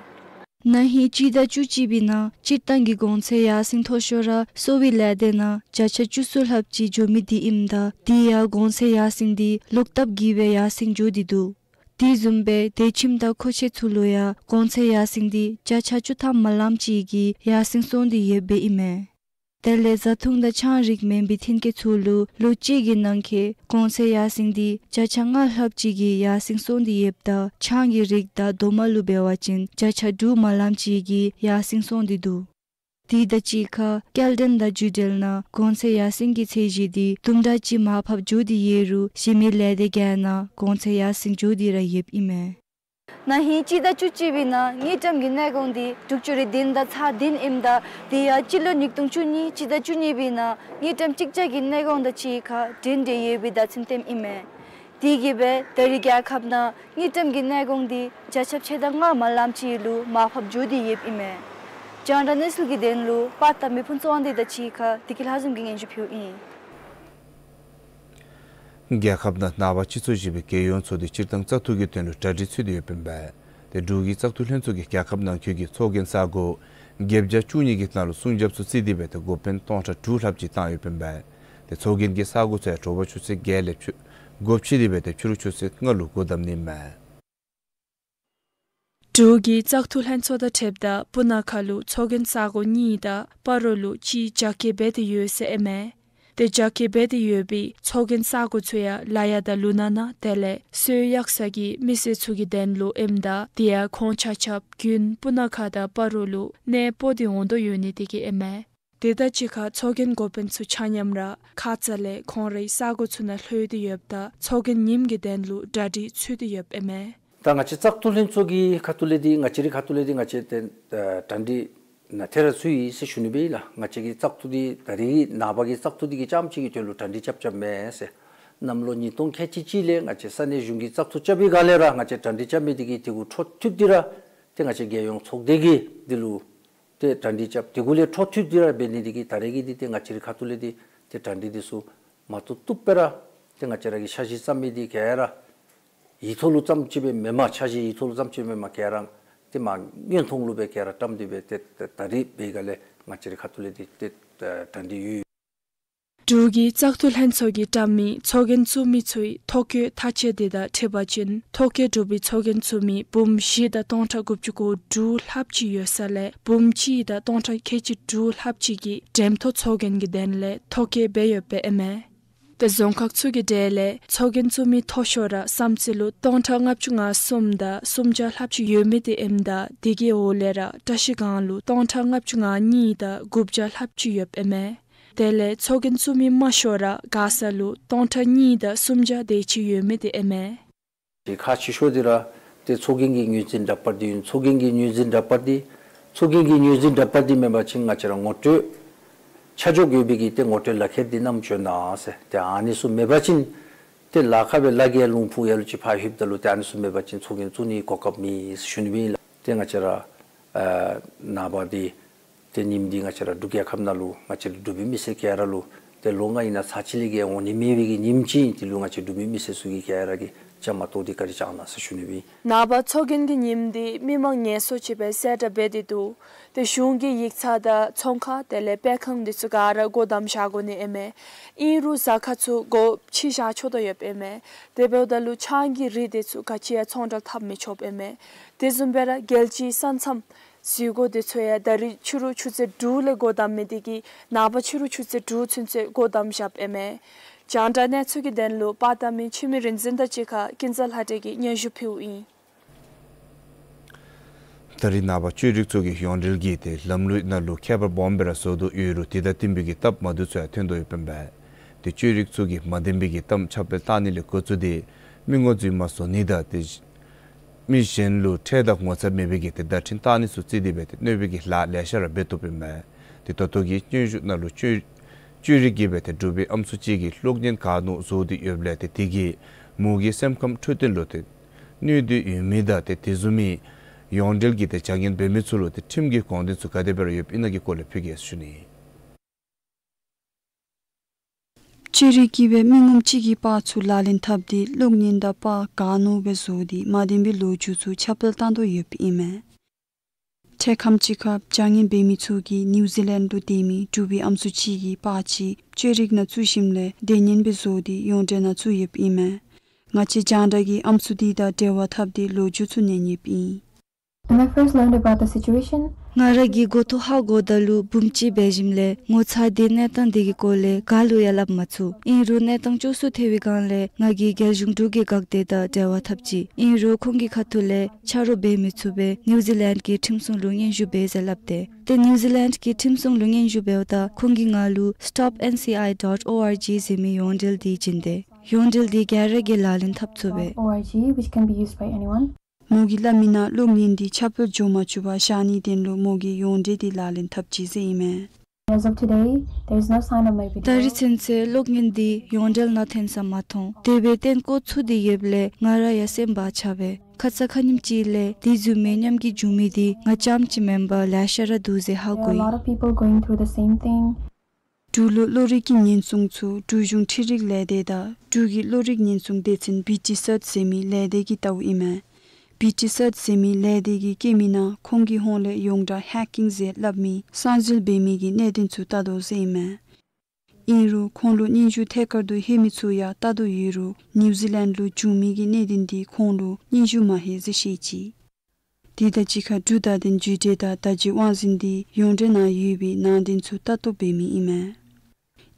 ན་ཧིང་སྤྱི་ཟླ་བཅུ་གཅིག་པའི་ནང་སྤྱིར་བཏང་གི་གོང་ཚད་ཡར་སེང་མཐོ་ཤོས་ར་གསོ་བའི་ལས་སྡེ་ནང་བརྒྱ་ཆ་བཅུ་གསུམ་ལྷགཔ་ཅིག་འགྱོ་མི་དེ་ཨིནམ་ད་དེ་ཡང་གོང་ཚད་ཡར་སེང་འདི་ལོག་ལྟབ་ཀྱིས་སྦེ་ཡར་སེང་འགྱོ་སྟེ་འདུག། དེ་བཟུམ་སྦེ་དེ་ཁྱིམ་དང་མཁོ་ཆས་ཚུ་ལུ་ཡང་གོང་ཚད་ཡར་སེང་འདི་བརྒྱ་ཆ་བཅུ་ཐམ་མ་ལངམ་ཅིག་གིས་ཡར་སེང་སོང་སྟེ་ཡོདཔ་ཨིན་མས། དེ་ལས་བཟའ་འཐུང་དང་ཆང་རིགས་མེན་པའི་ཐོན་སྐྱེད་ཚུ་ལུ་ལོ་གཅིག་གི་ནང་འཁོད་གོང་ཚད་ཡར་སེང་འདི་བརྒྱ་ཆ་ལྔ་ལྷགཔ་ཅིག་གིས་ཡར་སེང་སོང་སྟེ་ཡོདཔ་ད་ཆང་གི་རིགས་དང་རྡོག་མ་ལུ་འབད་བ་ཅིན་བརྒྱ་ཆ་དྲུག་མ་ལངམ་ཅིག་གིས་ཡར་སེང་སོང་སྟེ་འདུག། དེ་དང་གཅིག་ཁར་སྐྱེལ་འདྲེན་དང་བརྒྱུད་འབྲེལ་ནང་གོང་ཚད་ཡར་སེང་གི་ཚད་གཞི་འདི་དུམ་གྲ་ཅིག་མར་ཕབ་འགྱོ་སྟེ་ཡོད་རུང་གཞན་མི་ལས་སྡེ་གི་ནང་གོང་ཚད་ཡར་སེང་འགྱོ་སྟེ་ར་ཡོདཔ་ཨིན་མས། ན་ཧིང་སྤྱི་ཟླ་བཅུ་གཅིག་པའི་ནང་དངུལ་ཀྲམ་གྱི་གནས་གོང་འདི་དྲུག་ཅུ་རེ་བདུན་དང་ཚག་བདུན་ཨིནམ་ད་དེ་ཡང་སྤྱི་ལོ་ཉིས་སྟོང་བཅུ་གཉིས་སྤྱི་ཟླ་བཅུ་གཉིས་པའི་ནང་དངུལ་ཀྲམ་གཅིག་བརྒྱ་གི་གནས་གོང་དང་གཅིག་ཁར་འགྲན་བསྡུར་ཡོད་པའི་བརྡ་མཚོན་སྟོནམ་ཨིན་མས། དེ་གིས་སྦེ་ད་རིས་རྒྱལ་ཁབ་ནང་དངུལ་ཀྲམ་གྱི་གནས་གོང་འདི་བརྒྱ་ཆ་ཕྱེད་དང་ལྔ་མ་ལངམ་ཅིག་ལུ་མར་ཕབ་འགྱོ་སྟེ་ཡོདཔ་ཨིན་མས། རྒྱང་བསྒྲགས་གནས་ཚུལ་གྱི་དོན་ལུ་པར་བཏབ་མི་ཕུན་ཚོགས་དབང་འདུས་དང་གཅིག་ཁར་བདེ་སྐྱིད་ལྷ་འཛོམས་ཀྱིས་སྙན་ཞུ་ཕུལཝ་ཨིན། རྒྱལ་ཁབ་ནང་ནངས་པ་སྤྱི་ཚོགས་བཞི་པའི་རྒྱལ་ཡོངས་ཚོགས་འདུ་སྤྱིར་བཏང་བཙག་འཐུ་གི་དོན་ལུ་གྲ་སྒྲིག་ཚུད་དེ་ཡོདཔ་ཨིན་པས། ཏེ་འབྲུག་གི་བཙག་འཐུ་ལྷན་ཚོགས་ཀྱིས་རྒྱལ་ཁབ་ནང་འཁོད་ཀྱི་ཚོགས་རྒྱན་ས་གོ་བརྒྱད་བརྒྱ་བཅུ་གཉིས་ཀྱི་ནང་ལུ་སྲུང་རྒྱབ་ཚུ་རྩིས་ཏེ་སྦེ་ཏེ་འགོ་དཔོན་སྟོང་ཕྲག་དྲུག་ལྷགཔ་ཅིག་བཏང་ཡོདཔ་ཨིན་པས། ཏེ་ཚོགས་རྒྱན་གྱི་ས་གོ་ཚུ་ཡང་དྲོ་པ་ཆུ་ཚོད་བརྒྱད་ལས་ཕྱི་སྒོ་ཕྱེ་སྟེ་སྦེ་ཏེ་ཕྱི་རུ་ཆུ་ཚོད་ལྔ་ལུ་སྒོ་བསྡམ་ནི་ཨིན་མས། འབྲུག་གི་བཙག་འཐུ་ལྷན་ཚོགས་དང་འཁྲིལཝ་ད་སྤུ་ན་ཁ་ལུ་ཚོགས་རྒྱན་ས་གོ་གཉིས་དང་སྤ་རོ་ལུ་གཅིག་རྒྱ་སྐྱེད་འབད་དེ་ཡོད་ཟེར་ཨིན་མས། ཏེ་རྒྱ་སྐྱེད་འབད་དེ་ཡོད་པའི་ཚོགས་རྒྱན་ས་གོ་ཚུ་ཡང་ལ་ཡ་དང་ལུ་ན་ན་དེ་ལས་སོལ་གཡག་ས་གི་མི་སེར་ཚུ་གི་དོན་ལུ་ཨིནམ་ད་དེ་ཡང་ཁོང་ཆ་ཁྱབ་རྒྱུན་སྤུ་ན་ཁ་དང་སྤ་རོ་ལུ་གནས་སྤོ་སྟེ་འོང་དོ་ཡོད་ནི་དེ་གིས་ཨིན་མས། དེ་དང་གཅིག་ཁར་ཚོགས་རྒྱན་འགོ་དཔོན་ཚུ་ཆ་མཉམ་ར་ཁ་ཙ་ལས་ཁོང་རའི་ས་གོ་ཚུ་ནང་ལྷོད་དེ་ཡོདཔ་ད་ཚོགས་རྒྱན་ཉིནམ་གྱི་དོན་ལུ་གྲ་སྒྲིག་ཚུད་དེ་ཡོདཔ་ཨིན་མས། ད་ང་བཅས་བཙག་འཐུ་ལྷན་ཚོགས་ཀྱི་ཁ་ཐུག་ལས་འདི་ང་བཅས་རའི་ཁ་ཐུག་ལས་འདི་ང་བཅས་ཏེ་ཨ་གྲ་སྒྲིག་ནང་ཐད་ར་ཚུད་ཡི་ཟེར་ཞུ་ནི་སྦེ་ཨིན་ལགས། ང་བཅས་ཀྱི་བཙག་འཐུ་འདི་ད་རིས་ནངས་པ་གི་བཙག་འཐུ་འདི་གི་རྐྱངམ་གཅིག་གི་དོན་ལུ་གྲ་སྒྲིག་རྐྱབ་རྐྱབ་མེན་ཟེར། གནམ་ལོ་ཉིས་སྟོང་ཁལ་གཅིག་གཅིག་ལས་ང་བཅས་ས་གནས་གཞུང་གི་བཙག་འཐུ་རྐྱབ་པའི་སྒང་ལས་ར་ང་བཅས་གྲ་སྒྲིག་རྐྱབ་མི་འདི་གི་དེ་གུ་འཕྲོ་མཐུད་དེ་ར་ཏེ་ང་བཅས་རྒྱལ་ཡོངས་ཚོགས་སྡེ་གིས་འདི་ལུ་ ཏེ་གྲ་སྒྲིག་རྐྱབ། དེ་གུ་ལས་འཕྲོ་མཐུད་དེ་ར་འབད་ནི་འདི་གིས་ད་རེས་ཀྱི་འདི་ཏེ་ང་བཅས་རའི་ཁ་ཐུག་ལས་འདི་ཏེ་གྲ་སྒྲིག་འདི་ཚུ་མ་བཏུབ་བཏུབ་སྦེ་ར་ཏེ་ང་བཅས་ར་གི་འཆར་གཞི་བརྩམ་མི་འདི་ག་ར་ཡིག་ཐོག་ལུ་བརྩམས་ཅི་སྦེ་མེན་པར་འཆར་གཞི་ཡིག་ཐོག་ལུ་བརྩམས་ཅི་སྦེ་མེན་པར་ག་ར་ཏེ་མ་མངོན་མཐོང་ལུ་སྦེ་ག་ར་བཀྲམ་སྟེ་སྦེ་ཏེ་ད་རེས་འབད་ག་ལས་ང་བཅས་རའི་ཁ་ཐུག་ལས་འདི་ཏེ་གྲ་སྒྲིག་ཡོད། འབྲུག་གི་བཙག་འཐུ་ལྷན་ཚོགས་ཀྱིས་བཀྲམ་མི་ཚོགས་རྒྱན་བཙུགས་མི་ཚུའི་ཐོ་བཀོད་ཐག་བཅད་འདི་དང་འཁྲིལ་བ་ཅིན་ཐོ་བཀོད་གྲུབ་པའི་ཚོགས་རྒྱན་བཙུགས་མི་འབུམ་བཞི་དང་སྟོང་ཕྲག་དགུ་བཅུ་གོ་དྲུག་ལྷགཔ་ཅིག་ཡོད་ས་ལས་འབུམ་གཅིག་དང་སྟོང་ཕྲག་ཁལ་གཅིག་དྲུག་ལྷགཔ་ཅིག་གིས་འགྲེམས་ཐོག་ཚོགས་རྒྱན་གྱི་དོན་ལས་ཐོ་བཀོད་འབད་ཡོདཔ་ཨིན་མས། ཏེ་རྫོང་ཁག་ཚུ་གི་གྲས་ལས་ཚོགས་རྒྱན་བཙུགས་མི་མཐོ་ཤོས་ར་བསམ་རྩེ་ལུ་སྟོང་ཕྲག་ལྔ་བཅུ་ང་གསུམ་དང་སུམ་བརྒྱ་ལྷགཔ་ཅིག་ཡོད་མི་འདི་ཨིནམ་ད་དེ་གི་འོག་ལས་ར་བཀྲ་ཤིས་སྒང་ལུ་སྟོང་ཕྲག་ལྔ་བཅུ་ང་གཉིས་དང་དགུ་བརྒྱ་ལྷགཔ་ཅིག་ཡོདཔ་ཨིན་མས། དེ་ལས་ཚོགས་རྒྱན་བཙུགས་མི་དམའ་ཤོས་ར་མགར་ས་ལུ་སྟོང་ཕྲག་གཉིས་དང་སུམ་བརྒྱ་དེ་ཅིག་ཡོད་མི་འདི་ཨིན་མས། ཏེ་ཁག་ཆེ་ཤོས་འདི་ར་ཏེ་ཚོགས་རྒྱན་གྱི་ངོས་འཛིན་འདྲ་པར་འདི་ཨིན། ཚོགས་རྒྱན་གྱི་ངོས་འཛིན་འདྲ་པར་འདི་ཚོགས་རྒྱན་གྱི་ངོས་འཛིན་འདྲ་པར་འདི་མེད་པ་ཅིན་ང་བཅས་ར་ངོ་སྤྲོད་ཆ་འཇོག་ཡོད་པའི་གི་ཏེ་ངོ་སྤྲོད་ལག་ཁྱེར་འདི་བསྣམས་འགྱོ་གནང་ཟེར། ཏེ་ཨ་ནི་ཚུ་མེད་པ་ཅིན་ཏེ་ལ་ཁ་སྦེ་ལ་རྒྱལ་ལུང་ཕུག་ཡ་ལུ་ཅིག་ཕར་ལྷོདཔ་ད་ལུ་ཏེ་ཨ་ནི་ཚུ་མེད་པ་ཅིན་ཚོགས་རྒྱན་བཙུགས་ནིའི་གོ་སྐབས་མེད་ཟེར་ཞུ་ནི་སྦེ་ཨིན་ལགས། ཏེ་ང་བཅས་ར་ཨ་ནངས་པ་འདི་ཏེ་ཉིནམ་འདི་ང་བཅས་ར་འབྲུག་རྒྱལ་ཁབ་ནང་ལུ་ང་བཅས་ར་འབྲུག་པའི་མི་སེར་ག་ར་ལུ་ཏེ་ལོ་ལྔ་ཨིན་ན་ཚར་གཅིག་ལས་བརྒལ་འོང་ནི་མེད་པའི་གི་ཉིནམ་ཅིག་ཨིན། དེ་ལུ་ང་བཅས་འབྲུག་པའི་མི་སེར་ཚུ་གིས་ག་ར་གིས་བཅའ་མར་གཏོགས་ཏེ་བཀའ་དྲིན་བསྐྱང་གནང་ཟེར་ཞུ་ནི་སྦེ་ཨིན། ནངས་པ་ཚོགས་རྒྱན་གྱི་ཉིནམ་འདི་མི་མང་ངལ་གསོ་ཅིག་སྦེ་གསལ་བསྒྲགས་འབད་དེ་འདུག། ཏེ་གཞུང་གི་ཡིག་ཚང་དང་ཚོང་ཁང་དེ་ལས་སྤེལ་ཁང་འདི་ཚུ་ག་ར་སྒོ་བསྡམས་བཞག་དགོ་ནི་ཨིན་མས། ཨིན་རུང་གཟའ་ཁར་ཚུ་སྒོ་ཕྱེ་བཞག་ཆོག་དོ་ཡོདཔ་ཨིན་མས། དེ་འབདཝ་ད་ལུ་ཆང་གི་རིགས་འདི་ཚུ་ག་ཅི་ཡང་ཚོང་འབྲེལ་འཐབ་མི་ཆོགཔ་ཨིན་མས། དེ་བཟུམ་སྦེ་ར་རྒྱལ་སྤྱིའི་ས་མཚམས་འཛུལ་སྒོ་འདི་ཚུ་ཡང་ད་རིས་ཕྱི་རུ་ཆུ་ཚོད་དྲུག་ལས་སྒོ་བསྡམ་མི་འདི་གིས་ནངས་པ་ཕྱི་རུ་ཆུ་ཚོད་དྲུག་ཚུན་ཚོད་སྒོ་བསྡམས་བཞགཔ་ཨིན་མས། རྒྱང་བསྒྲགས་གནས་ཚུལ་གྱི་དོན་ལུ་པར་བཏབ་མི་འཆི་མེད་རིག་འཛིན་དང་གཅིག་ཁར་ཀུན་བཟང་ལྷ་སྒྲོན་གྱིས་སྙན་ཞུ་ཕུལཝ་ཨིན། ད་རིས་ནངས་པ་བཅོས་རིག་ཚུ་གི་ཡོངས་འབྲེལ་གྱི་ཏེ་ལམ་ལུགས་ནང་ལུ་ཁྱད་པར་སྦོམ་སྦེ་ར་བཟོ་དོ་ཡོད་རུང་དེ་དང་བསྟུན་པའི་གི་སྟབས་མ་བདེཝ་ཚུ་ཡང་ཐོན་དོ་ཡོདཔ་ཨིན་པས། ཏེ་བཅོས་རིག་ཚུ་གིས་མ་བདེན་པའི་གི་གཏམ་ཁྱབ་སྤེལ་བཏང་ནི་ལས་འགོ་བཙུགས་ཏེ་མི་ངོ་རྫུན་མ་བཟོ་ནི་དང་ཏེ་མི་གཞན་ལུ་ཁྲེལ་དང་ངོ་ཚ་མེད་པའི་གི་ཏེ་བརྡ་འཕྲིན་བཏང་ནི་ཚུ་བརྩིས་ཏེ་སྦེ་ཏེ་གནོད་པའི་གི་ལཱ་ལེ་ཤ་ར་འབད་བཏུབ་ཨིན་མས། ཏེ་ད་ལྟོ་གི་སྙན་ཞུ་ནང་ལུ་བཅོས་བཅོས་རིག་གིས་སྦེ་ཏེ་འབྲུག་པའི་ཨམ་སྲུ་ཅིག་གིས་གློག་བརྙན་ག་ནི་བཟོ་སྟེ་ཡོདཔ་ལས་ཏེ་དེ་གིས་མོ་གི་སེམས་ཁམས་འཕྲོད་བསྟེན་ལུ་ཏེ་གནོད་དོ་ཡོད་མི་དང་ཏེ་དེ་བཟུམ་མའི་ཡོངས་འབྲེལ་གྱི་ཏེ་བྱ་ངན་འབད་མི་ཚུ་ལུ་ཏེ་ཁྲིམས་ཀྱི་དགོངས་དོན་ཚུ་ག་དེ་སྦེ་ར་ཡོདཔ་ཨིན་ན་གི་སྐོར་ལས་ཕུལ་གེ་ཟེར་ཞུ་ནི། བཅོས་རིག་གིས་སྦེ་མི་ངོམ་ཅིག་གི་པར་ཚུ་ལག་ལེན་འཐབ་སྟེ་གློག་བརྙན་དང་པར་ག་ནི་སྦེ་བཟོ་སྟེ་མ་བདེན་པའི་ལོ་རྒྱུས་ཚུ་ཁྱབ་སྤེལ་བཏང་དོ་ཡོདཔ་ཨིན་མས། འཕྲལ་ཁམས་ཅིག་ཁར་བྱ་ངན་འབད་མི་ཚུ་གིས་ནིའུ་ཛི་ལེནཌ་ལུ་སྡོད་མི་འབྲུག་པའི་ཨམ་སྲུ་ཅིག་གི་པར་ཅིག་བཅོས་རིག་ནང་བཙུགས་ཞིནམ་ལས་སྡོད་ཉན་སྦེ་བཟོ་སྟེ་ཡོངས་འབྲེལ་ནང་བཙུགས་ཡོདཔ་ཨིན་མས། ང་བཅས་རྒྱང་བསྒྲགས་ཀྱིས་ཨམ་སྲུ་དེ་དང་འབྲེལ་བ་འཐབ་སྟེ་ལོ་རྒྱུས་ཚུ་ཉན་ཡོདཔ་ཨིན། When I first learned about the situation, ང་ར་གིས་འགོ་ཐོག་ཧ་གོ་ད་ལུ་འབུམ་གཅིག་འབད་ཞིནམ་ལས་ངོ་ཚ་སྟེ་གནས་སྟངས་དེ་གི་སྐོར་ལས་ག་ལུ་ཡང་སླབ་མ་ཚུགས། ཨིན་རུང་གནས་སྟངས་སྐྱོ་སུ་ཐལ་བའི་སྒང་ལས་ང་གིས་རྒྱལ་གཞུང་འབྲུག་གི་འགག་སྡེ་དང་འབྲེལ་བ་འཐབ་ཅི། ཨིན་རུང་ཁོང་གི་ཁ་ཐུག་ལས་ཆ་རོགས་འབད་མི་ཚུགས་པས་ནིའུ་ཛི་ལེནཌ་གི་ཁྲིམས་སྲུང་ལུ་སྙན་ཞུ་འབད་ཟེར་སླབ་སྟེ། ཏེ་ནིའུ་ཛི་ལེནཌ་གི་ཁྲིམས་སྲུང་ལུ་སྙན་ཞུ་འབདཝ་ད་ཁོང་གིས་ང་ལུ་stop N C I dot O R G ཟེར་མི་ཡོངས་འབྲེལ་འདི་བྱིན་ཏེ། ཡོངས་འབྲེལ་འདི་ག་ར་གིས་ལག་ལེན་འཐབ་ཚུགས་པས། O R G, which can be used by anyone. མོ་གིས་སླབ་མིའི་ནང་གློག་བརྙན་འདི་ཁྱབ་སྤེལ་འགྱོ་མ་བཅུག་པར་བཞག་ནིའི་དོན་ལུ་མོ་གིས་ཡོངས་འབྲེལ་འདི་ལག་ལེན་འཐབ་ཅི་ཟེར་ཨིན་མས། As of today, there is no sign of my video. ད་རིས་ཚུན་ཚོད་གློག་བརྙན་འདི་ཡོངས་འབྲེལ་ནང་ཐོན་ས་མ་མཐོང་། དེ་སྦེ་སྟོན་འགོ་བཙུགས་ཏེ་ཡོདཔ་ལས་ང་ར་ཡང་སེམས་བག་ཆགས་པས། ཁ་ཙ་ཁ་ཉིནམ་ཅིག་ལས་དེ་བཟུམ་མའི་ཉམས་རྒུད་བྱུང་མི་འདི་ང་རྐྱངམ་ཅིག་མེན་པར་ལེ་ཤ་ར་འདུག་ཟེར་ཧ་There are a གོ་ཡི། Lot of people going through the same thing. འབྲུག་ལུ་གློག་རིག་གི་ཉེན་སྲུང་ཚུ་འབྲུག་གཞུང་འཕྲུལ་རིག་ལས་སྡེ་དང་འབྲུག་གི་གློག་རིག་ཉེན་སྲུང་སྡེ་ཚན་བི་ཊི་སེརཊ་ཟེར་མི་ལས་སྡེ་གིས་བལྟཝ་ཨིན་མས། བི་ཊི་སེརཊ་ཟེར་མི་ལས་སྡེ་གིས་བཀོད་མིའི་ནང་ཁོང་གི་ཧོངས་ལས་ཡོངས་གྲགས་ཧེག་ཀིང་ཟེར་སླབ་མི་གསང་འཛུལ་འབད་མི་གི་གནད་དོན་ཚུ་བལྟ་དོ་ཟེར་ཨིན་མས། ཨིན་རུང་ཁོང་ལུ་སྙན་ཞུ་ཐད་ཀར་དུ་ལྷོད་མི་ཚུ་ཡང་བལྟ་དོ་ཡོད་རུང་ནིའུ་ཛི་ལེནཌ་ལུ་བྱུང་མི་གི་གནད་དོན་འདི་ཁོང་ལུ་སྙན་ཞུ་མ་ལྷོད་ཟེར་བཤད་ཅི། དེ་དང་གཅིག་ཁར་འབྲུག་བརྡ་དོན་བརྒྱུད་འབྲེལ་དང་བརྡ་བརྒྱུད་དབང་འཛིན་འདི་ཡོངས་འབྲེལ་ནང་ཡོད་པའི་ནང་དོན་ཚུ་ལྟ་རྟོག་འབད་མི་ཨིན་མས།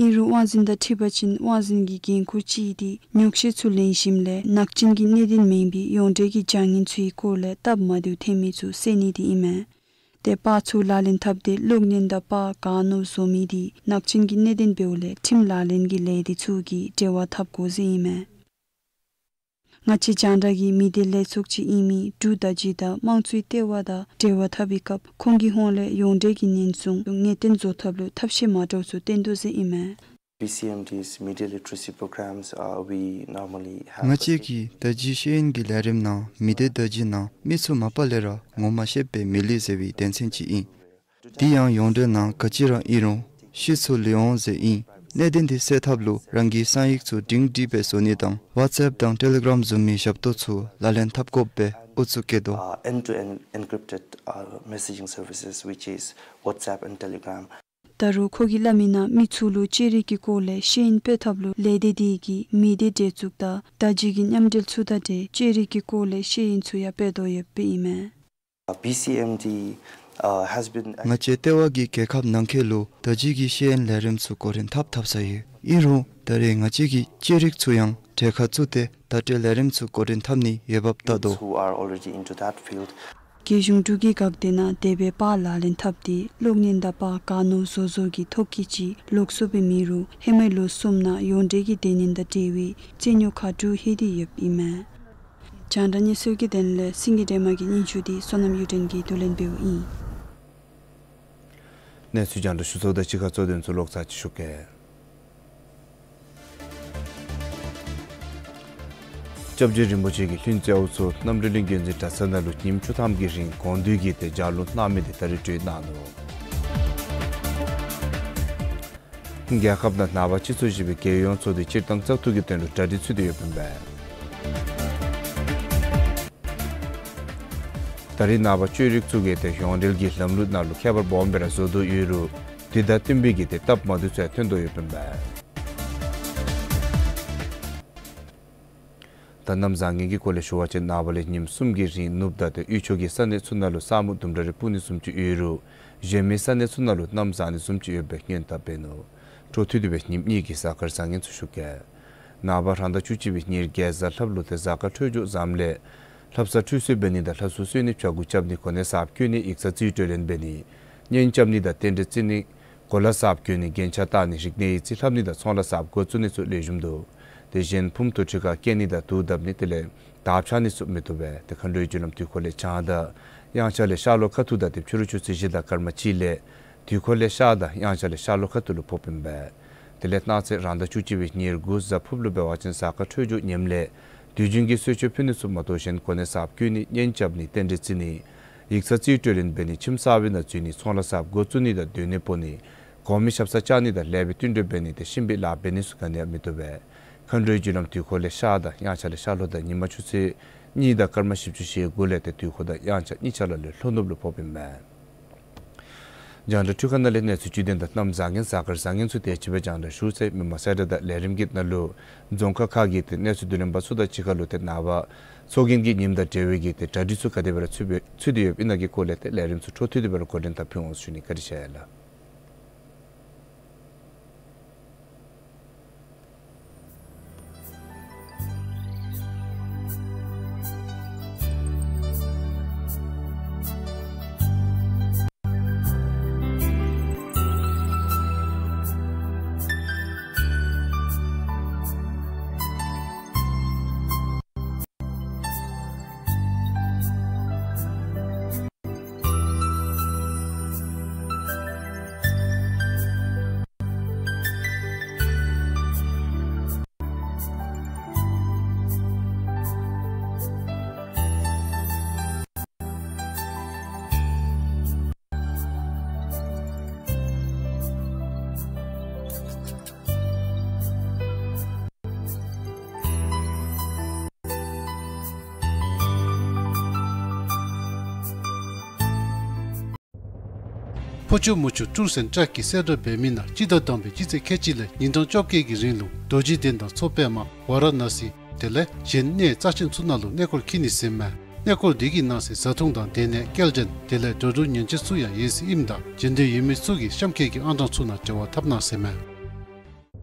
ཨིན་རུང་དབང་འཛིན་དང་འཁྲིལ་བ་ཅིན་དབང་འཛིན་གྱི་འགན་ཁུར་ཅིག་འདི་ཉོགས་བཤད་ཚུ་ལེན་ཞིནམ་ལས་ནག་ཅན་གྱི་གནད་དོན་མེན་པའི་ཡོངས་འབྲེལ་གྱི་བྱ་ངན་ཚུའི་སྐོར་ལས་སྟབས་མ་བདེཝ་ཐོན་མི་ཚུ་སེལ་ནི་འདི་ཨིན་མས། ཏེ་པར་ཚུ་ལག་ལེན་འཐབ་སྟེ་གློག་བརྙན་དང་པར་ག་ནི་བཟོ་མི་འདི་ནག་ཅན་གྱི་གནད་དོན་འབདཝ་ལས་ཁྲིམས་ལག་ལེན་གྱི་ལས་སྡེ་ཚུ་གིས་འབྲེལ་བ་འཐབ་དགོ་ཟེར་ཨིན་མས། ང་བཅས་རྒྱང་བསྒྲགས་ཀྱིས་མི་སྡེ་ལས་ཚོགས་ཅིག་ཨིན་མི་འབྲུག་བརྡ་བརྒྱུད་དང་དམངས་གཙོའི་ལྟེ་བ་དང་འབྲེལ་བ་འཐབ་པའི་སྐབས་ཁོང་གི་ཧོངས་ལས་ཡོངས་འབྲེལ་གྱི་ཉེན་སྲུང་ངེས་གཏན་བཟོ་ཐབས་ལུ་ཐབས་ཤེས་མ་འདྲཝ་ཚུ་བཏོན་དོ་ཟེར་ཨིན་མས། B C M D's media literacy programs, uh, we normally have ང་བཅས་ཀྱི་བརྡ་བརྒྱུད་ཤེས་ཡོན་གྱི་ལས་རིམ་ནང་མི་སྡེ་བརྡ་བརྒྱུད་ནང་མི་ཚུ་མ་པ་ལས་ར་ངོ་མ་ཤེསཔ་སྦེ་མི་ལུས་ཟེར་བའི་དོན་ཚན་ཅིག་ཨིན། དེ་ཡང་ཡོངས་འབྲེལ་ནང་ག་ཅི་ར་ཨིན་རུང་ཤུལ་ཚུ་ལུས་འོང་ཟེར་ཨིན། གནད་དོན་དེ་སེལ་ཐབས་ལུ་རང་གི་གསང་ཡིག་ཚུ་སྒྲིང་སྒྲིང་སྦེ་བཟོ་ནི་དང་ཝཊས་ཨེཔ་དང་ཊེ་ལི་གརམ་བཟུམ་མའི་ཞབས་ཏོག་ཚུ་ལག་ལེན་འཐབ་དགོཔ་སྦེ་ཨུ་ཚུགས་བསྐྱེད་དོ། Uh, end-to-end encrypted uh, messaging services, which is WhatsApp and Telegram. ད་རུང་ཁོ་གིས་སླབ་མི་ནང་མི་ཚུ་ལུ་ཤེས་རིག་གི་སྐོར་ལས་ཤེས་ཡོན་སྤེལ་ཐབས་ལུ་ལས་སྡེ་དེ་གིས་མི་སྡེ་གྲོས་ཚོགས་དང་བརྡ་བརྒྱུད་ཀྱི་མཉམ་འབྲེལ་ཚུ་དང་འབྲེལ་ཤེས་རིག་གི་སྐོར་ལས་ཤེས་ཡོན་ཚུ་ཡང་སྤེལ་དོ་ཡོདཔ་ཨིན་མས། Uh, B C M D uh, has been ང་བཅས་ལྟེ་བ་གིས་རྒྱལ་ཁབ་ནང་འཁོད་ལུ་བརྡ་བརྒྱུད་ཀྱི་ཤེས་ཡོན་ལས་རིམ་ཚུ་འགོ་འདྲེན་འཐབ་འཐབ་ས་ཡོད། ཨིན་རུང་ད་རེས་ང་བཅས་ཀྱིས་ཤེས་རིག་ཚུ་ཡང་གྲལ་ཁར་བཙུགས་ཏེ་བརྡ་སྤྲོད་ལས་རིམ་ཚུ་འགོ་འདྲེན་འཐབ་ནི་འོས་འབབ་བལྟ་དོ། who are already into that field. རྒྱལ་གཞུང་འབྲུག་གི་འགག་སྡེ་ནང་དེ་སྦེ་པར་ལག་ལེན་འཐབ་སྟེ་གློག་བརྙན་དང་པར་ག་ནོར་བཟོ་བཟོ་གི་ཐོ་བཀོད་ཅིག་ལོགས་སུ་སྦེ་མེད་རུང་ཧེ་མའི་ལོ་གསུམ་ནང་ཡོངས་འབྲེལ་གྱི་སྡེ་སྣོད་དང་འབྲེལ་བའི་རྩིས་ཉོ་ཁ་དྲུག་ལྷོད་དེ་ཡོདཔ་ཨིན་མས། རྒྱང་བསྒྲགས་གནས་ཚུལ་གྱི་དོན་ལས་སེང་གེ་སྒྲོལ་མ་གི་སྙན་ཞུ་དེ་བསོད་ནམས་གཡུ་སྒྲོན་གྱིས་བསྡུ་ལེན་འབདཝ་ཨིན། གནས་ཚུལ་རྒྱང་བསྒྲགས་ཞུ་ཚརཝ་དང་གཅིག་ཁར་གཙོ་དོན་ཚུ་ལོག་ཚར་ཅིག་ཞུ་གེ། སྐྱབས་རྗེ་རིན་པོ་ཆེ་གི་ལྷུན་རྩེ་དབུ་ཚོགས་རྣམ་གྲོལ་གླིང་བརྒྱུད་འཛིན་གྲྭ་ཚང་ནང་ལུ་ཉིནམ་བཅུ་ཐམ་གྱི་རིང་དགོངས་འདུས་ཀྱི་ཏེ་ལྗགས་ལུང་གནང་མི་དེ་ད་རིས་གྲོལ་གནང་ནུག། རྒྱལ་ཁབ་ནང་ནངས་པ་སྤྱི་ཚོགས་བཞི་པའི་རྒྱལ་ཡོངས་ཚོགས་འདུ་སྤྱིར་བཏང་བཙག་འཐུ་གི་དོན་ལུ་གྲ་སྒྲིག་ཚུད་དེ་ཡོདཔ་ཨིན་པས། ད་རིས་ནངས་པ་བཅོས་རིག་ཚུ་གིས་ཏེ་ཡོངས་འབྲེལ་གྱི་ལམ་ལུགས་ནང་ལུ་ཁྱད་པར་སྦོམ་སྦེ་ར་བཟོ་དོ་ཡོད་རུང་དེ་དང་བསྟུན་པའི་གི་ཏེ་སྟབས་མ་བདེཝ་ཚུ་ཡང་ཐོན་དོ་ཡོདཔ་ཨིན་པས། ད་གནམ་བཟང་ངན་གྱི་སྐོར་ལས་ཞུ་བ་ཅིན་ནངས་པ་ལས་ཉིནམ་གསུམ་གྱི་རིང་ནུབ་དང་ཏེ་དབུས་ཕྱོགས་ཀྱི་ས་གནས་ཚུ་ནང་ལུ་ས་སྨུག་དུམ་གྲ་རེ་སྤུབ་ནི་བཟུམ་ཅིག་ཡོད་རུང་གཞན་མི་ས་གནས་ཚུ་ནང་ལུ་གནམ་བཟང་ནི་བཟུམ་ཅིག་ཡོདཔ་སྦེ་སྔོན་དཔག་འབད་ནུག། འཕྲོ་མཐུད་དེ་སྦེ་ཉིནམ་གཉིས་ཀྱི་གཟའ་སྐར་བཟང་ངན་ཚུ་ཞུ་གེ། ནངས་པ་རང་ཟླ་བཅུ་གཅིག་པའི་ཉེར་བརྒྱད་གཟའ་ལྷགཔ་ལུ་ཏེ་གཟའ་སྐར་འཕྲོད་སྦྱོར་བཟངམ་ལས་ལྷ་བསངས་ཁྲུས་གསོལ་འབད་ནི་དང་ལྷ་སྲུང་གསོལ་ནི་བྱ་འགུལ་རྐྱབ་ནི་གོ་གནས་གསརཔ་བསྐོ་ནི་ཡིག་ཚང་རྩིས་སྤྲོད་ལེན་འབད་ནི་གཉེན་རྐྱབ་ནི་དང་རྟེན་འབྲེལ་བརྩི་ནི་གོ་ལ་གསརཔ་གྱོན་ནི་རྒྱན་ཆ་བཏགས་ནི་རིག་གནས་ཡིག་རྩིས་ལྷབ་ནི་དང་ཚོང་ལཱ་གསརཔ་འགོ་བཙུགས་ནི་ཚུ་ལེགས་ཤོམ་འདུག། དེ་བཞིན་ཕུངམ་དུ་ཁྲི་ཁར་བསྐྱལ་ནི་དང་དུག་བརྡབ་ནི་དེ་ལས་དར་འཕྱར་ནི་ཚུ་མི་བཏུབ་པས། ཏེ་མཁའ་འགྲོའི་རྒྱུ་ལམ་དུས་འཁོར་ལས་བྱང་དང་དབྱངས་འཆར་ལས་ཤར་ལྷོ་ཁ་ཐུག་དང་ཏེ་ཕྱི་རུ་ཆུ་ཚོད་བཞི་དང་སྐར་མ་གཅིག་ལས་དུས་འཁོར་ལས་ཤར་དང་དབྱངས་འཆར་ལས་ཤར་ལྷོ་ཁ་ཐུག་ལུ་ཕོགཔ་ཨིན་པས། དེ་ལས་གནངས་ཚེ་རང་ཟླ་བཅུ་གཅིག་པའི་ཉེར་དགུ་གཟའ་ཕུརཔ་ལུ་འབད་བ་ཅིན་གཟའ་སྐར་འཕྲོད་སྦྱོར་ངནམ་ལས་དུས་རྒྱུན་གྱི་གསོལ་མཆོད་ཕུལ་ནི་ཚུ་མ་གཏོགས་གཞན་གོ་གནས་གསརཔ་བསྐོ་ནི་གཉེན་རྐྱབ་ནི་རྟེན་འབྲེལ་བརྩི་ནི་ཡིག་ཚང་རྩིས་སྤྲོད་ལེན་འབད་ནི་ཁྱིམ་གསར་པའི་ནང་འཛུལ་ནི་ཚོང་ལཱ་གསརཔ་འགོ་བཙུགས་ནི་དང་སྡོད་གནས་སྤོ་ནི་གོང་མའི་ཞབས་སར་བཅར་ནི་དང་ལེགས་པའི་བསྟུན་གྲོས་འབད་ནི་དང་གཤིན་པོའི་ལཱ་འབད་ནི་ཚུ་ག་ནི་ཡང་མི་བཏུབ་པས། མཁའ་འགྲོའི་རྒྱུ་ལམ་དུས་འཁོར་ལས་ཤར་དང་དབྱངས་འཆར་ལས་ཤར་ལྷོ་དང་ཉིན་མ་ཆུ་ཚོད་གཉིས་དང་སྐར་མ་བཞི་བཅུ་ཞེ་དགུ་ལས་ཏེ་དུས་འཁོར་དང་དབྱངས་འཆར་གཉིས་ཆ་ར་ལས་ལྷོ་ནུབ་ལུ་ཕོགཔ་ཨིན་མས། རྒྱང་བསྒྲགས་འཕྲུལ་ཁང་ནང་ལས་གནས་ཚུལ་བཅུད་དོན་དང་གནམ་བཟང་ངན་གཟའ་སྐར་བཟང་ངན་ཚུ་དེ་ཅིག་སྦེ་རྒྱང་བསྒྲགས་ཞུ་ཚར་ཡི། མི་མང་གསལ་བསྒྲགས་དང་ལས་རིམ་གྱི་ནང་ལུ་རྫོང་ཁག་ཁག་གི་ཏེ་གནས་ཚུལ་བསྡུ་ལེན་པ་ཚུ་དང་གཅིག་ཁར་ལུ་ཏེ་ནངས་པ་ཚོགས་རྒྱན་གྱི་ཉིནམ་དང་འབྲེལ་བའི་གི་ཏེ་གྲ་སྒྲིག་ཚུ་ག་དེ་སྦེ་ར་ཚུད་པའི་ཚུད་དེ་ཡོདཔ་ཨིན་ན་གི་སྐོར་ལས་ཏེ་ལས་རིམ་ཚུ་འཕྲོ་མཐུད་དེ་སྦེ་ར་འགོ་འདྲེན་འཐབ་ཕུལ་འོང་ཟེར་ཞུ་ནི། བཀའ་དྲིན་ཆེ་ལགས། ཕོ་ཆུ་མོ་ཆུ་ཀྲུར་སེན་ཊར་གྱིས་གསལ་བསྒྲགས་འབད་མི་ནང་སྤྱི་ཟླ་དང་པའི་སྤྱི་ཚེས་ཁལ་གཅིག་ལས་ཉིན་གྲངས་བཅོ་བརྒྱད་ཀྱི་རིང་ལུ་རྡོ་རྗེ་གདན་དང་མཚོ་པདྨ་ཝ་ར་ཎ་སི་དེ་ལས་གཞན་གནས་རྩ་ཆེན་ཚུ་ནང་ལུ་གནས་སྐོར་འཁྱིད་ནི་ཟེར་མས། གནས་སྐོར་འདི་གི་ནང་གསེས་བཟའ་འཐུང་དང་སྡོད་གནས་སྐྱེལ་འདྲེན་དེ་ལས་འགྲོ་འགྲུལ་ཉེས་ཆད་ཚུ་ཡང་ཡོད་ཟེར་ཨིནམ་ད་འབྱོན་འདོད་ཡོད་མི་ཚུ་གིས་གཤམ་འཁོད་ཀྱི་ཨང་གྲངས་ཚུ་ནང་འབྲེལ་བ་འཐབ་གནང་ཟེར་མས།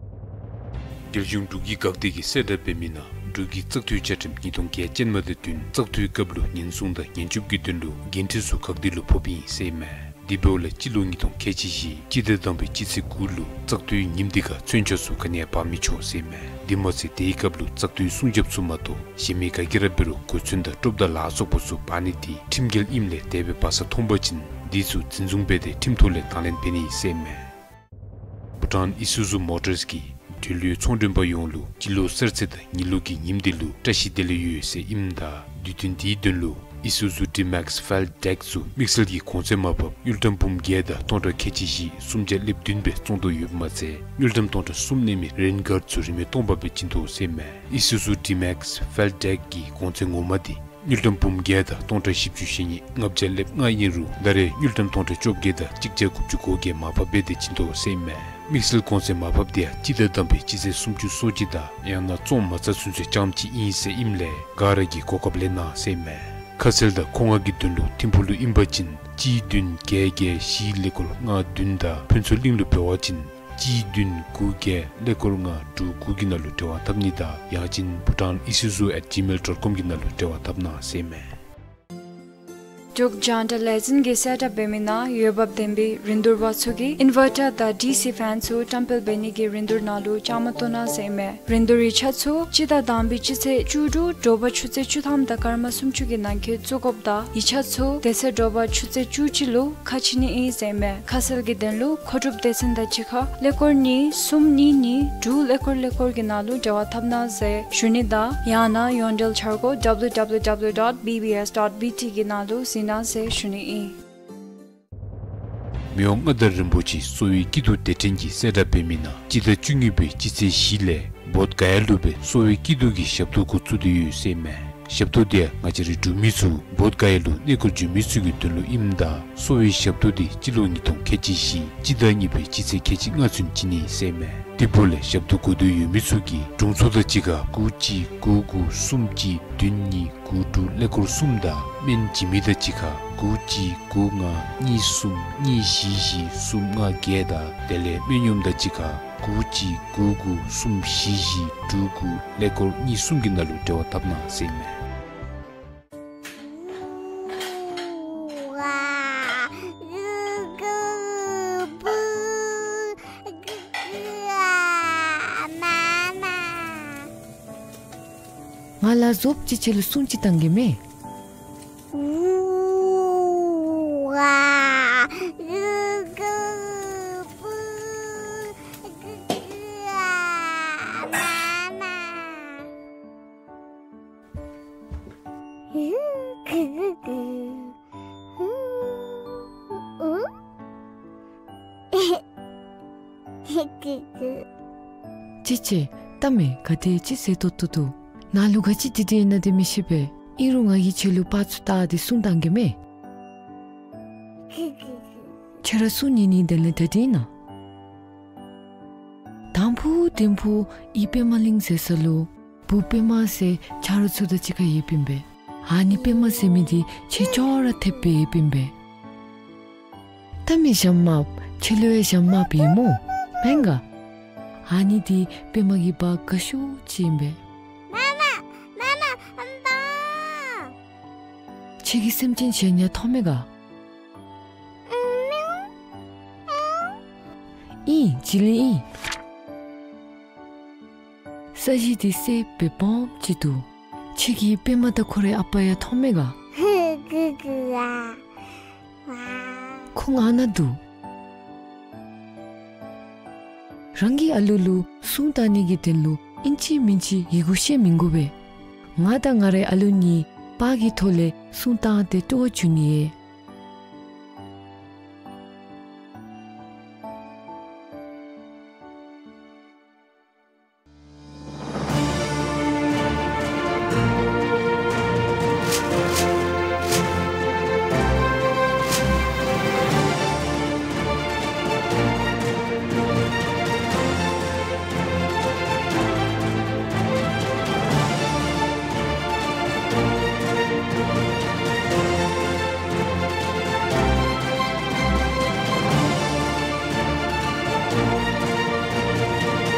རྒྱལ་གཞུང་འབྲུག་གི་འགག་སྡེ་གིས་གསལ་བསྒྲགས་འབད་མི་ནང་འབྲུག་གི་བཙག་འཐུའི་བཅའ་ཁྲིམས་ཉིས་སྟོང་བརྒྱད་ཅན་མ་དང་བསྟུན་བཙག་འཐུའི་སྐབས་ལུ་ཉེན་སྲུང་དང་ཉེན་སྐྱོབ་ཀྱི་དོན་ལུ་འགན་འཁྲི་ཚུ་འགག་སྡེ་ལུ་ཕོགཔ་ཨིན་ཟེར་ཨིན་མས། དེ་འབདཝ་ལས་སྤྱི་ལོ་ཉིས་སྟོང་ཁལ་གཅིག་བཞི་སྤྱི་ཟླ་དང་པའི་སྤྱི་ཚེས་དགུ་ལུ་བཙག་འཐུའི་ཉིནམ་དེ་ཁར་མཚོན་ཆ་ཚུ་ག་ནི་ཡང་འབག་མི་ཆོག་ཟེར་ཨིན་མས། དེ་མ་ཚད་དེའི་སྐབས་ལུ་བཙག་འཐུའི་སྲུང་རྒྱབ་ཚུ་མ་གཏོགས་གཞན་མི་ག་གིས་ར་འབད་རུང་གོ་མཚོན་དང་ཀྲོབ་དང་ལ་སོགས་པ་ཚུ་འབག་ནི་དེ་ཁྲིམས་འགལ་ཨིནམ་ལས་དེ་སྦེ་འབག་ས་མཐོང་པ་ཅིན་དེ་ཚུ་འཛིན་བཟུང་འབད་དེ་ཁྲིམས་ཐོག་ལས་དང་ལེན་འབད་ནི་ཟེར་ཨིན་མས། བྷུ་ཊཱན་ཨི་སུ་ཛུ་མོ་ཊརས་ཀྱིས་འབྲེལ་ཡོད་ཚོང་མགྲོན་པ་ཡོངས་ལུ་སྤྱི་ལོ་གསར་ཚེས་དང་ཉི་ལོ་གི་ཉིནམ་དེ་ལུ་བཀྲ་ཤིས་བདེ་ལེགས་ཡོད་ཟེར་ཨིནམ་ད་དུས་སྟོན་དེའི་དོན་ལུ་ ཨི་སུ་ཛུ་ཌི་མེགསི་ཕེལཌ་ཌེཀ་ཚུ་དམིགས་བསལ་གྱི་གོང་ཚད་མར་ཕབ་དངུལ་ཀྲམ་འབུམ་བརྒྱད་དང་སྟོང་ཕྲག་ཁལ་གཅིག་བཞི་སུམ་བརྒྱ་ལེབ་བདུན་སྦེ་བཙོང་དོ་ཡོདཔ་མ་ཚད་དངུལ་ཀྲམ་སྟོང་ཕྲག་གསུམ་གནས་མི་རེན་གཱརཌ་ཚུ་རིན་མེད་སྟོང་པ་སྦེ་བྱིན་དོ་ཟེར་ཨིན་མས། ཨི་སུ་ཛུ་ཌི་མེགསི་ཕེལཌ་ཌེཀ་གི་གོང་ཚད་ངོ་མ་འདི་དངུལ་ཀྲམ་འབུམ་བརྒྱད་དང་སྟོང་ཕྲག་བཞི་བཅུ་ཞེ་གཉིས་ལྔ་བརྒྱ་ལེབ་ལྔ་ཨིན་རུང་ད་རེས་དངུལ་ཀྲམ་སྟོང་ཕྲག་བཅོ་བརྒྱད་དང་གཅིག་བརྒྱ་དགུ་བཅུ་གོ་བརྒྱད་མར་ཕབ་འབད་དེ་བྱིན་དོ་ཟེར་ཨིན་མས། དམིགས་བསལ་གོང་ཚད་མར་ཕབ་འདི་ཡང་སྤྱི་ཟླ་དང་པའི་སྤྱི་ཚེས་སུམ་ཅུ་སོ་གཅིག་དང་ཡང་ན་བཙོང་མ་ཚར་ཚུན་ཚོད་རྐྱངམ་གཅིག་ཨིན་ཟེར་ཨིནམ་ལས་ག་ར་གིས་གོ་སྐབས་ལེན་གནང་ཟེར་ཨིན་མས། ཁ་གསལ་དང་མཁོ་མངགས་ཀྱི་དོན་ལུ་ཐིམ་ཕུག་ལུ་ཨིན་པ་ཅིན་གཅིག་བདུན་བརྒྱད་བརྒྱད་བཞི་ཀླད་ཀོར་ལྔ་བདུན་དང་ཕུན་ཚོགས་གླིང་ལུ་འབད་བ་ཅིན་གཅིག་བདུན་དགུ་བརྒྱད་ཀླད་ཀོར་ལྔ་དྲུག་དགུ་གི་ནང་ལུ་འབྲེལ་བ་འཐབ་ནི་དང་ཡང་ཅིན་Bhutan Isuzu at gmail dot com གི་ནང་ལུ་འབྲེལ་བ་འཐབ་གནང་ཟེར་ཨིན་མས། འབྲུག་ལྗང་མདོག་ལས་འཛིན་གྱིས་གསལ་བསྒྲགས་འབད་མི་ནང་འོས་འབབ་ལྡན་པའི་རིན་བསྡུར་པ་ཚུ་གིས་ཨིན་ཝར་ཊར་དང་ཌི་སི་ཕེན་ཚུ་བཀྲམ་སྤེལ་འབད་ནི་གི་རིན་བསྡུར་ནང་ལུ་བཅའ་མར་གཏོགས་གནང་ཟེར་ཨིན་མས། རིན་བསྡུར་ཡིག་ཆ་ཚུ་སྤྱི་ཟླ་དང་པའི་སྤྱི་ཚེས་བཅུ་དྲུག་དྲོ་པ་ཆུ་ཚོད་བཅུ་ཐམ་དང་སྐར་མ་སུམ་ཅུ་གི་ནང་འཁོད་བཙུགས་དགོཔ་དང་ཡིག་ཆ་ཚུ་དེ་ཚེ་དྲོ་པ་ཆུ་ཚོད་བཅུ་གཅིག་ལུ་ཁ་ཕྱེ་ནི་ཨིན་ཟེར་ཨིན་མས། ཁ་གསལ་གྱི་དོན་ལུ་མཁོ་སྒྲུབ་སྡེ་ཚན་དང་གཅིག་ཁར་ཀླད་ཀོར་གཉིས་གསུམ་གཉིས་གཉིས་དྲུག་ཀླད་ཀོར་ཀླད་ཀོར་གྱི་ནང་ལུ་འབྲེལ་བ་འཐབ་གནང་ཟེར་ཞུ་ནི་དང་ཡང་ན་ཡོངས་འབྲེལ་འཆར་སྒོ་W W W dot B B S dot B T གི་ནང་ལུ་གཟིགས་གནང་ཟེར་ཞུ་ནི་ཨིན། མི་དབང་མངའ་བདག་རིན་པོ་ཆེ་གསོ་བའི་སྐྱིད་སྡུག་སྡེ་ཕྲན་གྱིས་གསལ་བསྒྲགས་འབད་མི་ནང་སྤྱི་ཟླ་བཅུ་གཉིས་པའི་སྤྱི་ཚེས་བཞི་ལས་བོདྷ་ག་ཡ་ལུ་སྦེ་གསོ་བའི་སྐྱིད་སྡུག་གི་ཞབས་ཏོག་འགོ་བཙུགས་ཏེ་ཡོད་ཟེར་ཨིན་མས། ཞབས་ཏོག་འདི་ཡང་ང་བཅས་རའི་འབྲུག་མི་ཚུ་བོདྷ་ག་ཡ་ལུ་གནས་སྐོར་འགྱོ་མི་ཚུ་གི་དོན་ལུ་ཨིནམ་ད་གསོ་བའི་ཞབས་ཏོག་འདི་སྤྱི་ལོ་ཉིས་སྟོང་ཁལ་གཅིག་བཞི་སྤྱི་ཟླ་གཉིས་པའི་སྤྱི་ཚེས་ཁལ་གཅིག་ལྔ་ཚུན་བྱིན་ནི་ཟེར་ཨིན་མས། དེ་འབདཝ་ལས་ཞབས་ཏོག་དགོ་འདོད་ཡོད་མི་ཚུ་གིས་དྲུང་འཚོ་དང་གཅིག་ཁར་དགུ་གཅིག་དགུ་དགུ་གསུམ་གཅིག་བདུན་གཉིས་དགུ་དྲུག་ཀླད་ཀོར་གསུམ་དང་སྨན་བྱིན་མི་དང་གཅིག་ཁར་དགུ་གཅིག་དགུ་ལྔ་གཉིས་གསུམ་གཉིས་བཞི་བཞི་གསུམ་ལྔ་བརྒྱད་དང་དེ་ལས་སྨན་གཡོགམ་དང་གཅིག་ཁར་དགུ་གཅིག་དགུ་དགུ་གསུམ་བཞི་བཞི་དྲུག་དགུ་ཀླད་ཀོར་གཉིས་གསུམ་གྱི་ནང་ལུ་འབྲེལ་བ་འཐབ་གནང་ཟེར་ཨིན་མས། ང་ལ་ཟོགཔ་ཅིག་ཁྱོད་ལུ་སྲུང་ཅིག་བཏང་གེ་མས། ཅི་ཅི། ལྟ་མས། ག་དེ་ཅིག་ཟེར་ཏོག་ཏོ་འདུག། ནཱ་ལུ་ག་ཅི་དེ་དེ་ཨིན་ན་དེ་མི་ཤེས་པས། ཨིན་རུང་ང་གིས་ཁྱོད་ལུ་པར་ཚུ་བལྟ་སྟེ་སྲུང་བཏང་གེ་མས། ཁྱོད་ར་སྲུང་ཉན་ནི་དེ་ལས་དེ་དེ་ཨིན་ན། དང་ཕུ་དིང་ཕུ་ཨི་པདྨ་གླིང་ཟེར་ས་ལུ་བུ་པདྨ་ཟེར་ཆ་རོགས་ཚུ་དང་གཅིག་ཁར་ཡོདཔ་ཨིན་པས། ཨ་ནི་པདྨ་ཟེར་མི་འདི་ཁྱོད་ཅོག་ར་འཐདཔ་སྦེ་ཡོདཔ་ཨིན་པས། ལྟ་མས་ཞྭམོ་དམརཔོ། ཁྱོད་ལུ་ཡང་ཞྭམོ་དམརཔོ་ཡོད་སྨོ། མེན་ག། ཨ་ནི་འདི་པདྨ་གི་བ་དགའ་ཤོས་ཅིག་ཨིན་པས། མ་མ་མ་མ་ཨམ་པ། ཁྱོད་ཀྱིས་སེམས་ཅན་གཞན་ཡང་མཐོང་མས་ག། ཨིན། བྱི་ལི་ཨིན། ས་གཞི་འདི་སེརཔོ་སྦེ་སྦོམ་ཅིག་འདུག། ཁྱོད་ཀྱིས་པདྨ་དང་ཁོ་རའི་ཨ་པ་ཡང་མཐོང་མས་ག། ཁོང་ཨ་ནཱ་འདུག། རང་གི་ཨ་ལུ་ལུ་སྲུང་བཏང་ནི་གི་དོན་ལུ་ཨིན་ཅི་མིན་ཅི་ཡི་གུ་བཤད་མི་དགོ་པས། ང་དང་ང་རའི་ཨ་ལུ་གཉིས་པར་གྱི་ཐོག་ལས་སྲུང་བཏང་སྟེ་སྤྲོ་བ་བྱུང་ནི་ཡོད།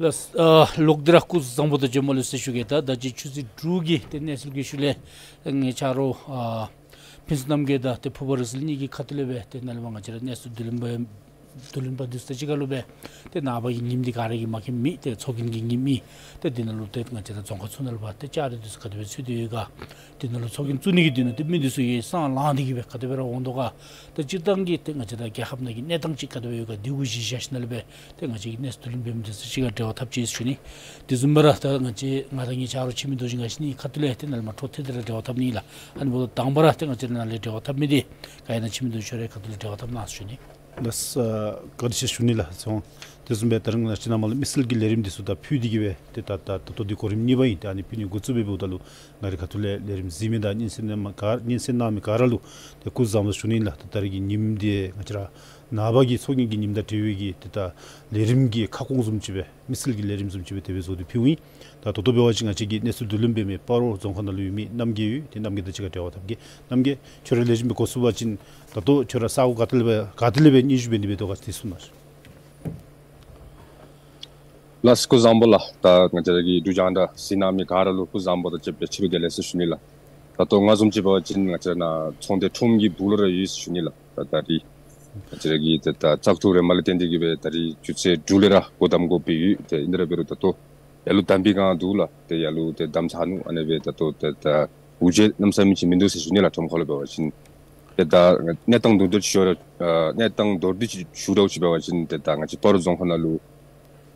ལགས། ཨ་ལོག་སྟེ་ར་སྐུ་གཟུགས་བཟང་པོ་དང་བྱོན་པ་ལེགས་ཟེར་ཞུ་གེ། ད་ད་ཅི་ཆུ་ཚོད་དྲུག་གི་ཏེ་གནས་ཚུལ་གྱི་ཤུལ་ལས་ངེའི་ཆ་རོགས་ཨ་ཕུན་ཚོགས་རྣམ་རྒྱལ་དང་ཏེ་ཕུར་པ་རིག་འཛིན་གཉིས་ཀྱི་ཁ་ཐུག་ལས་སྦེ་ཏེ་ནཱ་ལས་མར་ང་བཅས་ར་གནས་ཚུལ་བསྡུ་ལེན་འབད་ བདུད་བློན་པ་འདི་ཚུ་དང་གཅིག་ཁར་ལུ་སྦེ་ཏེ་ནངས་པ་གི་ཉིནམ་འདི་ག་ར་གིས་མ་མཁྱེནམ་མེད། ཏེ་ཚོགས་རྒྱན་གྱི་ཉིནམ་ཨིན། ཏེ་འདི་ནང་ལུ་ཏེ་ང་བཅས་ར་རྫོང་ཁག་ཚུ་ནང་ལུ་འབད་ཏེ་ལྕགས་རི་འདི་ཚུ་ག་དེ་སྦེ་ཚུད་དེ་ཡོད་ག། འདི་ནང་ལུ་ཚོགས་རྒྱན་བཙུགས་ནི་གི་འདི་ནང་ཏེ་མི་འདི་ཚུ་གིས་སྲང་ལངས་ཏེ་གི་སྦེ་ག་དེ་སྦེ་ར་འོང་དོ་ག། ཏེ་སྤྱིར་བཏང་གི་ཏེ་ང་བཅས་ར་རྒྱལ་ཁབ་ནང་གི་གནས་སྟངས་ཅིག་ག་དེ་སྦེ་ཡོད་ག་འདི་གུ་གཞི་བཞག་ཞིནམ་ལས་སྦེ་ཏེ་ང་བཅས་ཀྱིས་གནས་ཚུལ་བློན་པོ་འདི་ཚུ་གཅིག་ཁར་འབྲེལ་བ་འཐབ་ཅི་ཟེར་ཞུ་ནི། དེ་བཟུམ་སྦེ་ར་ད་ང་བཅས་ང་དང་ངེའི་ཆ་རོགས་འཆི་མེད་རྡོ་རྗེ་ང་བཅས་གཉིས་ཁ་ཐུག་ལས་ཏེ་ནཱ་ལས་མར་འཕྲོ་མཐུད་དེ་ར་འབྲེལ་བ་འཐབ་ནི་ལགས། ཨ་ནི་འབདཝ་ད་དང་པ་ར་ཏེ་ང་བཅས་ནཱ་ལས་འབྲེལ་བ་འཐབ་མི་འདི་ག་ཨིན་ན་འཆི་མེད་རྡོ་རྗེ་ཁྱོད་ར་ཁ་ཐུག་ལས་འབྲེལ་བ་འཐབ་གནང་ཟེར་ཞུ་ནི། ལགས་སོ། བཀའ་དྲིན་ཆེ་ཞུ་ནི་ལགས། སོང་། དེ་བཟུམ་སྦེ་ད་རིས་ང་བཅས་ནང་མ་ལུ་མི་སེར་གྱི་ལས་རིམ་འདི་ཚུ་ད་ཕུལ་ཏེ་གི་སྦེ་ཏེ་ད་ད་ད་ལྟོ་འདི་གོ་རིམ་གཉིས་པ་ཨིན། ཏེ་ཨ་ནི་ཕུལ་ནི་འགོ་བཙུགས་འབདཝ་ད་ལུ་ང་རའི་ཁ་ཐུག་ལས་ལས་རིམ་གཟིགས་མི་དང་སྙན་གསན་གནང་མི་ག་སྙན་གསན་གནང་མི་ག་ར་ལུ་ཏེ་སྐུ་གཟུགས་བཟང་པོ་ཞུ་ནི་ལགས། ད་ད་རིས་ཀྱི་ཉིནམ་འདི་ང་བཅས་ར་ནངས་པ་གི་ཚོགས་རྒྱན་གྱི་ཉིནམ་དང་འབྲེལ་བའི་གི་ཏེ་ད་ལས་རིམ་གྱི་ཁ་སྐོང་བཟུམ་ཅིག་སྦེ་མི་སེར་གྱི་ལས་རིམ་བཟུམ་ཅིག་སྦེ་དེ་སྦེ་བཟོ་སྟེ་ཕུལཝ་ཨིན། ད་ད་ལྟོ་འབད་བ་ཅིན་ང་བཅས་ཀྱི་གནས་ཚུལ་བསྡུ་ལེན་འབད་མི་སྤ་རོ་རྫོང་ཁག་ནང་ལུ་ཡོད་མི་རྣམ་རྒྱལ་ཡོད། ཏེ་རྣམ་རྒྱལ་དང་གཅིག་ཁར་འབྲེལ་བ་འཐབ་གེ། རྣམ་རྒྱལ་ཁྱོད་ར་ལས་རིམ་འགོ་བཙུགས་པ་ཅིན་ད་ལྟོ་ཁྱོད་ར་ས་གོ་ག་ཏེ་ལས་སྦེ་ག་ཏེ་ལས་སྦེ་སྙན་ཞུ་འབད་ནི་འབད་དོ་ག་དེ་གསུང་གནང་ཤིག། ལགས་སོ། སྐུ་གཟུགས་བཟང་པོ་ལགས། ད་ང་བཅས་ར་གི་འབྲུག་རྒྱང་བསྒྲགས་གཟིགས་གནང་མི་ག་ར་ལུ་སྐུ་གཟུགས་བཟང་པོ་དང་བཅས་པའི་ཆེ་བའི་དགེ་ལེགས་ཟེར་ཞུ་ནི་ལགས། ད་ལྟོ་ང་བཟུམ་ཅིག་འབད་བ་ཅིན་ང་བཅས་ནཱ་ཚོང་སྡེ་ཁྲོམ་གྱི་སྦུག་ལུ་ར་ཡོད་ཟེར་ཞུ་ནི་ལགས། ད་ད་རིས་ང་བཅས་ར་གི་ཏེ་ད་བཙག་འཐུ་རེ་མ་ལས་བརྟེན་ཏེ་གི་སྦེ་ད་རིས་ཆུ་ཚོད་དྲུག་ལས་ར་སྒོ་བསྡམ་དགོཔ་སྦེ་ཡོད། ཏེ་ཨིན་དེ་ར་འབད་རུང་ད་ལྟོ་ཡར་ལུ་བསྡམ་པའི་སྒང་འདུག་ལགས། ཏེ་ཡར་ལུ་ཏེ་བསྡམ་ཚར་ནུག། ཨ་ནི་སྦེ་ད་ལྟོ་ཏེ་ད་འུར་བརྗེད་གནམ་མེད་ས་མེད་ཅིག་མིན་འདུག་ཟེར་ཞུ་ནི་ལགས། ཁྲོམ་ཁ་ལུ་འབད་བ་ཅིན་ཏེ་ད་གནས་སྟངས་མདོར་བསྡུས་ཅིག་ཞུ་ར་ཨ་གནས་སྟངས་མདོར་བསྡུས་ཅིག་ཞུ་ར་ཅིག་འབད་བ་ཅིན་ཏེ་ད་ང་བཅས་སྤ་རོ་རྫོང་ཁག་ནང་ལུ་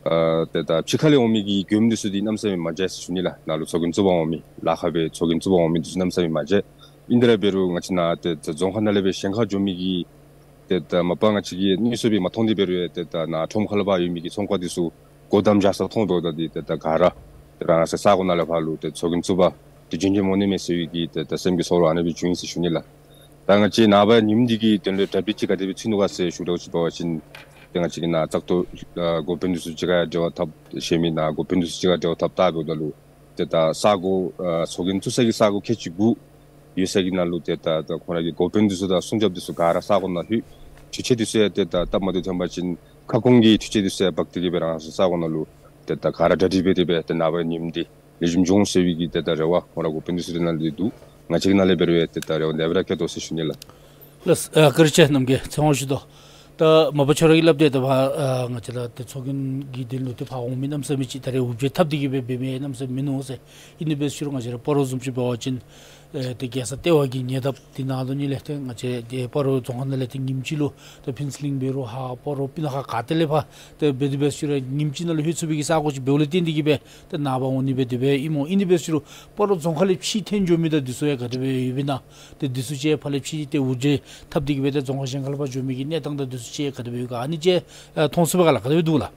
ཨ་ཏེ་ད་ཕྱི་ཁ་ལས་འོང་མི་གི་མགྱོནམ་འདི་ཚུ་འདི་གནམ་མེད་ས་མེད་མ་མཇལ་ཟེར་ཞུ་ནི་ལགས། ནཱ་ལུ་ཚོགས་རྒྱན་བཙུགས་པར་འོང་མི་ལཱ་ཁག་སྦེ་ཚོགས་རྒྱན་བཙུགས་པར་འོང་མི་འདི་ཚུ་གནམ་མེད་ས་མེད་མ་མཇལ། ཨིན་དེ་ར་འབད་རུང་ང་བཅས་ནཱ་ཏེ་ད་རྫོང་ཁག་ནང་ལས་སྦེ་གཞན་ཁར་འགྱོ་མི་གི་ཏེ་ད་མ་པ་ང་བཅས་ཀྱིས་དངོས་སུ་སྦེ་མ་མཐོང་སྟེ་འབད་རུང་ཏེ་ད་ནཱ་ཁྲོམ་ཁ་ལུ་འབད་ཡོད་མི་གི་ཚོང་ཁང་འདི་ཚུ་སྒོ་བསྡམ་བཞག་ས་མཐོང་འབདཝ་ད་འདི་ཏེ་ད་ག་ར་ཏེ་རང་སོའི་ས་གོ་ནང་ལས་ཕར་ལུ་ཏེ་ཚོགས་རྒྱན་བཙུགས་པར་ཏེ་བྱོན་བྱོནམ་འོང་ནི་མས་ཟེར་བའི་གི་ཏེ་ད་སེམས་ཀྱི་ཚོར་བ་ཨ་ནི་སྦེ་བྱུང་ཡི་ཟེར་ཞུ་ནི་ལགས། ད་ང་བཅས་ནངས་པ་ཉིནམ་འདི་གི་དོན་ལུ་གྲ་སྒྲིག་ཅིག་ག་དེ་སྦེ་ཚུད་ནུག་ག་ཟེར་ཞུ་ར་ཅིག་འབད་བ་ཅིན་ཏེ་ང་བཅས་ཀྱི་ནཱ་བཙག་འཐུ་ཨ་འགོ་དཔོན་འདི་ཚུ་གཅིག་ཁར་འབྲེལ་བ་འཐབ་ཤེས་མི་ནཱ་འགོ་དཔོན་འདི་ཚུ་གཅིག་ཁར་འབྲེལ་བ་འཐབ་ད་འབདཝ་ད་ལུ་ཏེ་ད་ས་གོ་ཨ་ཚོགས་རྒྱན་བཙུགས་ས་གི་ས་གོ་ཁལ་གཅིག་དགུ་ཡོད་ས་གི་ནང་ལུ་ཏེ་ད་ད་ཁོང་ར་གི་འགོ་དཔོན་འདི་ཚུ་དང་སྲུང་སྐྱོབ་འདི་ཚུ་ག་ར་ས་གོ་ནང་ལྷོད། འཕྲུལ་ཆས་འདི་ཚུ་ཡང་ཏེ་ད་སྟབས་མ་བདེཝ་ཐོན་པ་ཅིན་ཁ་སྐོང་གི་འཕྲུལ་ཆས་འདི་ཚུ་ཡང་འབག་སྟེ་གི་སྦེ་རང་སོའི་ས་གོ་ནང་ལུ་ཏེ་ད་ག་ར་གྲ་སྒྲིག་འབད་དེ་སྦེ་ཏེ་ནངས་པ་ཉིནམ་འདི་ལེགས་ཤོམ་འགྱོ་འོང་ཟེར་བའི་གི་ཏེ་ད་རེ་བ་ཁོང་ར་འགོ་དཔོན་འདི་ཚུ་གི་ནང་ལས་འདུག། ང་བཅས་ཀྱི་ནང་ལས་འབད་རུང་ཏེ་ད་རེ་བ་དེ་སྦེ་ར་བསྐྱེད་དོ་ཟེར་ཞུ་ནི་ལགས། ལགས་སོ། ཨ་བཀའ་དྲིན་ཆེ། རྣམ་རྒྱལ་ཚེ་དབང་ཞུ་དོ། ད་མ་པ་ཁྱོད་ར་གིས་སླབ་དེ་ད་ཕར་ཨ་ང་བཅས་ར་ཏེ་ཚོགས་རྒྱན་གྱི་དོན་ལུ་ཏེ་ཕར་འོང་མི་གནམ་མེད་ས་མེད་ཅིག་ད་རེས་འུར་བརྗེད་འཐབ་སྟེ་གི་སྦེ་འབད་མི་གནམ་མེད་ས་མེད་མིན་འདུག་ཟེར། ཨིན་ནི་འབད་ཟེར་རུང་ང་བཅས་ར་སྤ་རོ་བཟུམ་ཅིག་འབད་བ་ཅིན་ཨེ་ཏེ་རྒྱལ་ས་ལྟེ་བ་གི་ཉེ་འདབས་འདི་ནང་དོག་ནི་ལས་ཏེ་ང་བཅས་ཏེ་སྤ་རོ་རྫོང་ཁག་ནང་ལས་ཏེ་ཉིནམ་གཅིག་ལུ་ཏེ་ཕུན་ཚོགས་གླིང་འབད་རུང་ཧཱ་སྤ་རོ་སྤུ་ན་ཁ་ག་ཏེ་ལས་ཕར་ཏེ་འབད་དེ་འབད་ཟེར་རུང་ཉིནམ་གཅིག་ནང་ལུ་ལྷོད་ཚུགས་པའི་གི་ས་གོ་ཅིག་འབདཝ་ལས་བརྟེན་ཏེ་གི་སྦེ་ཏེ་ནངས་པ་འོང་ནི་སྦེ་དེ་སྦེ་ཨིན་མས། ཨིན་ནི་འབད་ཟེར་རུང་སྤ་རོ་རྫོང་ཁག་ལས་ཕྱིར་འཐོན་འགྱོ་མི་དང་འདི་ཚུ་ཡང་ག་དེ་སྦེ་ཡོདཔ་ཨིན་ན། ཏེ་འདི་ཚུ་ཅིག་ཕར་ལས་ཕྱིར་ཏེ་འུར་བརྗེད་འཐབ་སྟེ་གི་སྦེ་ཏེ་རྫོང་ཁག་གཞན་ཁ་ལུ་ཕར་འགྱོ་མི་གི་གནས་སྟངས་དང་འདི་ཚུ་ཅིག་ག་དེ་སྦེ་ཡོད་ག། ཨ་ནི་ཅིག་ཨ་མཐོང་ཚུགས་པས་ག་ལགས། ག་དེ་སྦེ་འདུག་ལགས།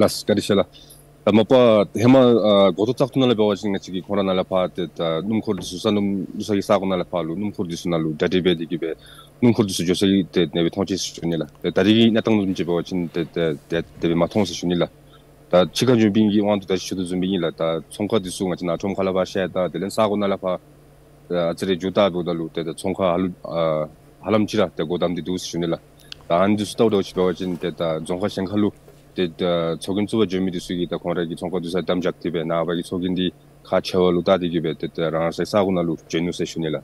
ལགས་སོ། བཀའ་དྲིན་ཆེ་ལགས། ད་མ་པ་ཧེ་མ་ཨ་འགོ་ཐོག་བཙག་འཐུ་ནང་ལས་འབད་བ་ཅིན་ང་བཅས་ཀྱིས་ཁོང་ར་ནཱ་ལས་ཕར་ཏེ་ད་སྣུམ་འཁོར་འདི་ཚུ་ས་སྣུམ་བླུག་ས་གི་ས་གོ་ནང་ལས་ཕར་ལུ་སྣུམ་འཁོར་འདི་ཚུ་ནང་ལུ་གྲ་སྒྲིག་འབད་དེ་གི་སྦེ་སྣུམ་འཁོར་འདི་ཚུ་འགྱོ་ས་གི་ཏེ་ཨ་ནི་སྦེ་མཐོང་ཅི་ཟེར་ཞུ་ནི་ལགས། ཏེ་ད་རིས་ཀྱི་གནས་སྟངས་བཟུམ་ཅིག་འབད་བ་ཅིན་ཏེ་ཏེ་ཏེ་དེ་སྦེ་མ་མཐོང་ཟེར་ཞུ་ནི་ལགས། ད་ཕྱི་ཁར་འགྱོ་མི་གི་དབང་དུ་ད་ཅི་ཞུ་དོ་བཟུམ་སྦེ་ཨིན་ལགས། ད་ཚོང་ཁང་འདི་ཚུ་ང་བཅས་ནཱ་ཁྲོམ་ཁ་ལས་ཕར་བཤལ་ད་དེ་ལས་ས་གོ་ནང་ལས་ཕར་ཨ་ཨ་ཙི་རེ་འགྱོ་ད་འབདཝ་ད་ལུ་ཏེ་ད་ཚོང་ཁང་ཧ་ལུ་ཨ་ཧ་ལམ་ཅིག་ར་ཏེ་སྒོ་བསྡམས་ཏེ་འདུག་ཟེར་ཞུ་ནི་ལགས། ད་ཨ་ནི་འདི་ཚུ་བལྟཝ་ད་ཅིག་འབད་བ་ཅིན་ཏེ་ད་རྫོང་ཁག་གཞན་ཁ་ལུ་ཏེ་ད་ཚོགས་རྒྱན་བཙུགས་པར་འགྱོ་མི་འདི་ཚུ་གིས་ད་ཁོང་ར་གི་ཚོང་ཁང་འདི་ཚུ་བསྡམས་བཞག་སྟེ་སྦེ་ནངས་པ་གི་ཚོགས་རྒྱན་འདི་ཁག་ཆེ་བ་ལུ་བལྟ་སྟེ་གི་སྦེ་ཏེ་ད་རང་སོའི་ས་གོ་ནང་ལུ་བྱོན་ནུག་ཟེར་ཞུ་ནི་ལགས།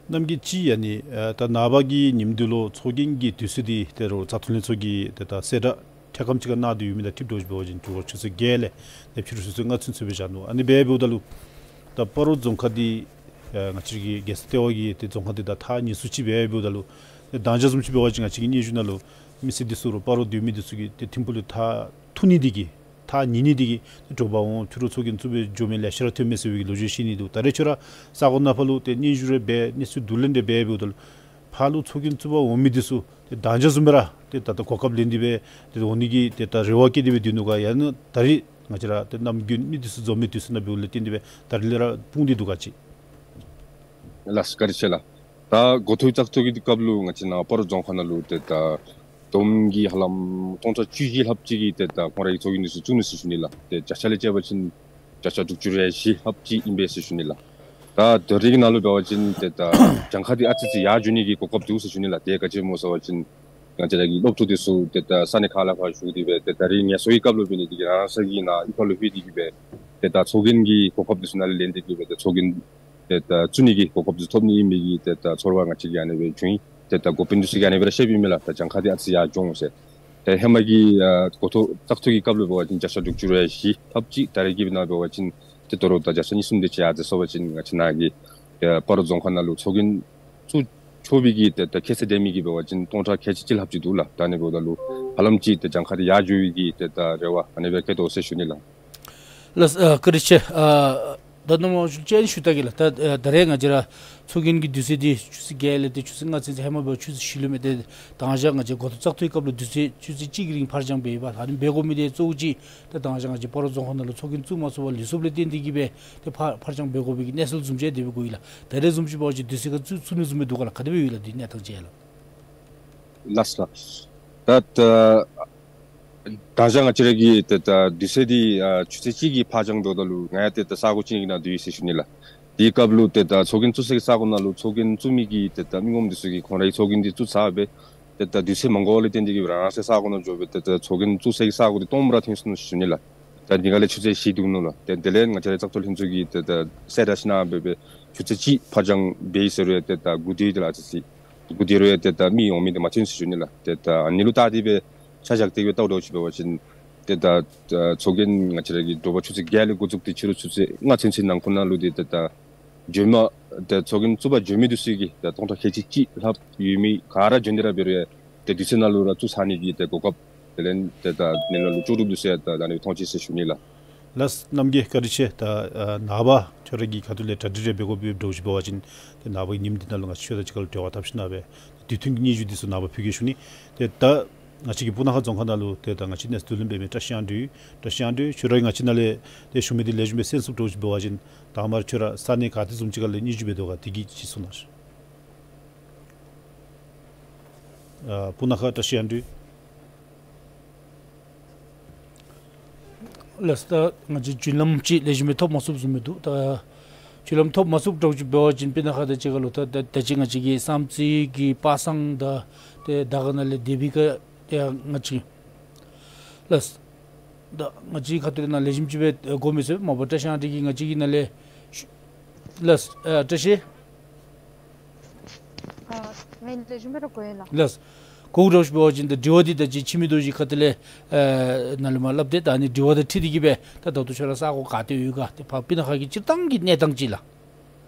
རྣམ་རྒྱལ་ཅིག་ཨ་ནི་ཨ་ད་ནངས་པ་གི་ཉིནམ་འདི་ལུ་ཚོགས་རྒྱན་གྱི་དུས་ཚོད་འདི་ཏེ་རོགས་བཙག་འཐུ་ལྷན་ཚོགས་ཀྱིས་ཏེ་ད་གསལ་བསྒྲགས་འཕྲལ་ཁམས་ཅིག་ཁར་གནང་སྟེ་ཡོད་མི་དང་འཁྲིལ་འགྱོ་ཞིནམ་འབད་བ་ཅིན་དྲོ་པ་ཆུ་ཚོད་བརྒྱད་ལས་ཏེ་ཕྱི་རུ་ཆུ་ཚོད་ལྔ་ཚུན་ཚོད་སྦེ་བཞག་ནུག། ཨ་ནི་སྦེ་འབདཝ་ད་ལུ་ད་སྤ་རོ་རྫོང་ཁག་འདི་ཨ་ང་བཅས་ཀྱི་རྒྱལ་ས་ལྟེ་བ་གི་ཏེ་རྫོང་ཁག་འདི་དང་ཐག་ཉེ་སུ་ཅིག་སྦེ་འབདཝ་ད་ལུ་ཏེ་མདང་ཞག་བཟུམ་ཅིག་འབད་བ་ཅིན་ང་བཅས་ཀྱི་སྙན་ཞུ་ནང་ལུ་མི་སེར་འདི་ཚུ་རོགས་སྤ་རོ་སྡོད་མི་འདི་ཚུ་གིས་ཏེ་ཐིམ་ཕུག་ལུ་ཐག་ཐུག་ནི་འདི་གིས་ཐག་ཉེ་ནི་འདི་གིས་ཏེ་དྲོ་པ་འོང་ཕྱི་རུ་ཚོགས་རྒྱན་བཙུགས་སྦེ་འགྱོ་མི་ལེ་ཤ་ར་ཐོན་མས་ཟེར་བའི་གི་ལོ་རྒྱུས་བཤད་ནི་འདུག། ད་རེས་ཁྱོད་ར་ས་གོ་ནང་ཕར་ལུ་ཏེ་སྙན་ཞུ་རེ་འབད་གནས་ཚུལ་བསྡུ་ལེན་རེ་འབད་འབདཝ་ད་ལུ་ཕར་ལུ་ཚོགས་རྒྱན་བཙུགས་པར་འོང་མི་འདི་ཚུ་ཏེ་མདང་ཞག་བཟུམ་སྦེ་ར་ཏེ་ད་ལྟོ་གོ་སྐབས་ལེན་ཏེ་སྦེ་ཏེ་འོང་ནི་གི་ཏེ་ད་རེ་བ་བསྐྱེད་དེ་སྦེ་སྡོད་ནུག་ག། ཡང་ན་ད་རེས་ང་བཅས་ར་ཏེ་ནམ་རྒྱུན་མི་འདི་ཚུ་འཛོམས་མི་དུས་ཚོད་ནང་འབདཝ་ལས་བརྟེན་ཏེ་སྦེ་ད་རེས་ལས་ར་སྤུངས་ཏེ་འདུག་ག་ཅིག། ལགས་སོ། བཀའ་དྲིན་ཆེ་ལགས། ད་འགོ་ཐོག་བཙག་འཐུ་གི་སྐབས་ལུ་ང་བཅས་ནཱ་སྤ་རོ་རྫོང་ཁག་ནང་ལུ་ཏེ་ད་བསྡོམས་ཀྱིས་ཧ་ལམ་སྟོང་ཕྲག་བཅུ་བཞི་ལྷགཔ་ཅིག་གིས་ཏེ་ད་ཁོང་རའི་ཚོགས་རྒྱན་འདི་ཚུ་བཙུགས་ནུག་ཟེར་ཞུ་ནི་ལགས། ཏེ་བརྒྱ་ཆ་ལས་བཅད་པ་ཅིན་བརྒྱ་ཆ་དྲུག་ཅུ་རེ་བཞི་ལྷགཔ་ཅིག་ཨིན་པས་ཟེར་ཞུ་ནི་ལགས། ད་དེ་རིགས་ཀྱི་ནང་ལུ་འབད་བ་ཅིན་ཏེ་ད་གྱངས་ཁ་འདི་ཨ་ཙི་ཅིག་ཡར་འགྱོ་ནི་གི་གོ་སྐབས་འདུག་ཟེར་ཞུ་ནི་ལགས། དེ་ག་ཅི་སྨོ་ཟེར་བ་ཅིན་ང་བཅས་ར་གི་སློབ་ཕྲུག་འདི་ཚུ་ཏེ་ད་ས་གནས་ཁག་ལས་ཕར་བཞུགས་ཏེ་སྦེ་ཏེ་ད་རིས་ངལ་གསོ་གི་སྐབས་ལུ་འབད་ནི་འདི་གིས་རང་སོ་གི་ནཱ་གཡུས་ཁ་ལུ་ལྷོད་དེ་གི་སྦེ་ཏེ་ད་ཚོགས་རྒྱན་གྱི་གོ་སྐབས་འདི་ཚུ་ནཱ་ལས་ལེན་ཏེ་གི་སྦེ་ཏེ་ཚོགས་རྒྱན་ཏེ་ད་བཙུགས་ནི་གི་གོ་སྐབས་འདི་ཐོབ་ནི་ཨིན་མི་གི་ཏེ་ད་ཚོར་བ་ང་བཅས་ཀྱི་ཨ་ནི་སྦེ་བྱུང་ཡི། ཏེ་ད་འགོ་དཔོན་འདི་ཚུ་གིས་ཨ་ནི་སྦེ་ར་བཤདཔ་ཨིན་མས་ལགས། ད་གྱངས་ཁ་འདི་ཨ་ཙི་ཡར་འགྱོ་འོང་ཟེར། ཏེ་ཧེ་མ་གི་ཨ་འགོ་ཐོག་བཙག་འཐུ་གི་སྐབས་ལུ་འབད་བ་ཅིན་བརྒྱ་ཆ་དྲུག་ཅུ་རེ་བཞི་ལྷགཔ་ཅིག་ད་རེས་ཀྱི་ནང་འབད་བ་ཅིན་ཏེ་དོ་རུང་ད་བརྒྱ་ཆ་གཉིས་གསུམ་དེ་ཅིག་ཡར་འཛེགས་སོང་པ་ཅིན་ང་བཅས་ནཱ་གི་ཨ་སྤ་རོ་རྫོང་ཁག་ནང་ལུ་ཚོགས་རྒྱན་བཙུགས་ཆོག་པའི་གི་ཏེ་ད་ཁྱད་ཚད་ལྡན་མི་གི་འབད་བ་ཅིན་སྟོང་ཕྲག་ཁལ་གཅིག་ལྷགཔ་ཅིག་འདུག་ལགས། ད་ཨ་ནི་འབདཝ་ད་ལུ་ཧ་ལམ་ཅིག་ཏེ་གྱངས་ཁ་འདི་ཡར་འགྱོ་བའི་གི་ཏེ་ད་རེ་བ་ཨ་ནི་སྦེ་བསྐྱེད་དོ་ཟེར་ཞུ་ནི་ལགས། ལགས། ཨ་བཀའ་དྲིན་ཆེ། ཨ་ད་ནཱ་མ་ཞུ་ཅན་ཞུ་ད་གེ་ལགས། ད་ཨ་ད་རེས་ང་བཅས་ར་ཚོགས་རྒྱན་གྱི་དུས་ཚོད་འདི་ཆུ་ཚོད་བརྒྱད་ལས་ཏེ་ཆུ་ཚོད་ལྔ་ཚུན་ཚོད་ཧེ་མ་འབད་བ་ཆུ་ཚོད་བཞི་ལུ་མས། ཏེ་དང་ཞག་ང་བཅས་འགོ་ཐོག་བཙག་འཐུའི་སྐབས་ལུ་དུས་ཚོད་ཆུ་ཚོད་གཅིག་གི་རིང་ཕར་འགྱངས་འབད་ཡི་པ། ད་ཨ་ནི་འབད་དགོ་མི་འདི་གཙོ་བོ་ཅིག་ད་དང་ཞག་ང་བཅས་སྤ་རོ་རྫོང་ཁག་ནང་ལུ་ཚོགས་རྒྱན་བཙུགས་མ་ཚུགས་པར་ལུས་སོཔ་ལས་བརྟེན་ཏེ་གིས་སྦེ་ཏེ་ཕར་ཕར་འགྱངས་འབད་དགོ་པའི་གི་གནས་ཚུལ་བཟུམ་ཅིག་དེ་སྦེ་གོ་ཡི་ལགས། ད་རེས་བཟུམ་ཅིག་འབད་བ་ཅིན་དུས་ཚོད་ཁར་བཙུགས་ཚུགས་ནི་བཟུམ་སྦེ་འདུག་ག་ལགས། ག་དེ་སྦེ་ཡོད་ལགས་འདི་གནས་སྟངས་ཅིག་ལགས། ལགས་སོ་ལགས། ད་ད་དང་ཞག་ང་བཅས་ར་གི་ཏེ་ད་དུས་ཚོད་འདི་ཨ་ཆུ་ཚོད་གཅིག་གིས་ཕར་འགྱངས་འགྱོཝ་ད་ལུ་ང་ཡང་ཏེ་ད་ས་གོ་ཅིག་གི་ནང་སྡོད་ཡི་ཟེར་ཞུ་ནི་ལགས། དེའི་སྐབས་ལུ་ཏེ་ད་ཚོགས་རྒྱན་བཙུགས་སའི་གི་ས་གོ་ནང་ལུ་ཚོགས་རྒྱན་བཙུགས་མི་གི་ཏེ་ད་མི་ངོམ་འདི་ཚུ་གིས་ཁོང་རའི་ཚོགས་རྒྱན་འདི་བཙུགས་ཚར་སྦེ་ཏེ་ད་དུས་ཚོད་མ་འགོར་བ་ལས་བརྟེན་ཏེ་གིས་རང་རང་སོའི་ས་གོ་ནང་འགྱོ་སྦེ་ཏེ་ད་ཚོགས་རྒྱན་བཙུགས་སའི་གི་ས་གོ་འདི་སྟོངམ་ར་ཐོན་སོང་ཟེར་ཞུ་ནི་ལགས། ད་འདི་ཁ་ལས་ཆུ་ཚོད་བཞི་འདུག་ནུག་ལགས། ཏེ་དེ་ལས་ང་བཅས་རའི་བཙག་འཐུ་ལྷན་ཚོགས་ཀྱིས་ཏེ་ད་གསལ་བསྒྲགས་ཅིག་གནང་སྦེ་སྦེ་ཆུ་ཚོད་གཅིག་ཕར་འགྱངས་འབད་ཡི་ཟེར་རུང་ཏེ་ད་འགོ་སྟོད་དེ་ལུ་ཨ་ཙི་ཅིག་འགོ་སྟོད་རུང་ཏེ་ད་མི་འོང་མི་འདི་མ་ཐོན་ཟེར་ཞུ་ནི་ལགས། ཏེ་ད་ཨ་ནི་ལུ་བལྟ་སྟེ་སྦེ་ཆ་བཞག་སྟེ་སྦེ་བལྟཝ་འདྲཝ་ཅིག་འབད་བ་ཅིན་ཏེ་ད་ཚོགས་རྒྱན་ང་བཅས་ར་གི་དྲོ་པ་ཆུ་ཚོད་བརྒྱད་ལས་འགོ་བཙུགས་ཏེ་ཕྱི་རུ་ཆུ་ཚོད་ལྔ་ཚུན་ཚོད་ནང་འཁོད་ནང་ལུ་ཏེ་ད་ད་འགྱོ་མི་ཏེ་ཚོགས་རྒྱན་བཙུགས་པར་འགྱོ་མི་འདི་ཚུ་གིས་ཏེ་སྟོང་ཕྲག་ཁལ་གཅིག་གཅིག་ལྷགཔ་ཡོད་མི་ག་ར་འབྱོན་ཏེ་ར་འབད་རུང་ཏེ་དུས་ཚོད་ནང་ལུ་ར་བཙུགས་ཚར་ནི་གི་ཏེ་གོ་སྐབས་དེ་ལས་ཏེ་ད་ནི་ལ་ལུ་ལྕོགས་གྲུབ་འདི་ཚུ་ཡང་ད་ད་ནི་ཐོན་ཅི་ཟེར་ཞུ་ནི་ལགས། ལགས། རྣམ་རྒྱལ་བཀའ་དྲིན་ཆེ། ད་ཨ་ནཱ་པ་ཁྱོད་ར་གི་ཁ་ཐུག་ལས་གྲ་སྒྲིག་རེ་འབད་དགོ་པའི་འདྲཝ་ཅིག་འབད་བ་ཅིན་ཏེ་ནངས་པ་གི་ཉིནམ་འདི་ནང་ལུ་ང་བཅས་ཁྱོད་དང་གཅིག་ཁར་ལུ་འབྲེལ་བ་འཐབ་ཞིནམ་ལས་སྦེ་དུས་མཐུན་གྱི་སྙན་ཞུ་འདི་ཚུ་ནངས་པ་ཕུལ་གེ་ཞུ་ནི། ཏེ་ད་ང་བཅས་ཀྱི་སྤུ་ན་ཁ་རྫོང་ཁག་ནང་ལུ་ཏེ་ད་ང་བཅས་གནས་ཚུལ་བསྡུ་ལེན་འབད་མི་བཀྲ་ཤིས་དབང་འདུས། བཀྲ་ཤིས་དབང་འདུས་ཁྱོད་ར་ང་བཅས་ནང་ལས་ཏེ་ཞུ་མི་འདི་ལེགས་ཤོམ་སྦེ་གསན་ཚུགསཔ་འདྲཝ་ཅིག་འབད་བ་ཅིན་དང་པ་ར་ཁྱོད་ར་ས་གནས་ག་ཏེ་བཟུམ་ཅིག་ཁ་ལས་སྙན་ཞུ་འབད་དོ་ག་དེ་གི་ཅིག་གསུང་གནང་ཤིག། ཨ་སྤུ་ན་ཁ་བཀྲ་ཤིས་དབང་འདུས། ལགས། ད་ང་བཅས་རྒྱུན་ལམ་ཅིག་ལེགས་ཤོམ་སྦེ་ཐོབ་མ་ཚུགསཔ་བཟུམ་སྦེ་འདུག། ད་རྒྱུན་ལམ་ཐོབ་མ་ཚུགསཔ་འདྲཝ་ཅིག་འབད་བ་ཅིན་སྤུ་ན་ཁ་དང་གཅིག་ཁར་ལུ་ད་ད་ད་ཅི་ང་བཅས་ཀྱི་བསམ་རྩེ་གི་པ་སངས་དང་ཏེ་དར་དཀར་ནང་ལས་དེ་སྦེ་ག་ཏེ་ང་བཅས་ལགས། ད་ང་བཅས་ཁ་ཐུག་ལས་ནཱ་ལེགས་ཤོམ་ཅིག་སྦེ་གོ་མི་ཚུགས། མ་པ་བཀྲ་ཤིས་དབང་འདུས་ཀྱིས་ང་བཅས་ཀྱི་ནང་ལས་ཞུ་ལགས། ཨ་བཀྲ་ཤིས། ཨ་ངལ་ལེགས་ཤོམ་སྦེ་ར་གོ་ཡི་ལགས། ལགས། གོཝ་འདྲཝ་ཅིག་འབད་བ་ཅིན་ད་དྲི་བ་འདི་ད་ཅི་ཕྱི་མི་རྡོ་རྗེ་ཁ་ཐུག་ལས་ཨ་ནཱ་ལས་མར་སླབ་སྟེ་ད་ཨ་ནི་དྲི་བ་དང་འཁྲིལ་ཏེ་གིས་སྦེ་ད་ད་ལྟོ་ཁྱོད་ར་ས་གོ་ག་ཏེ་ཡོད་ག་ཏེ་ཕར་སྤུ་ན་ཁ་གི་སྤྱིར་བཏང་གི་གནས་སྟངས་ཅིག་ལགས།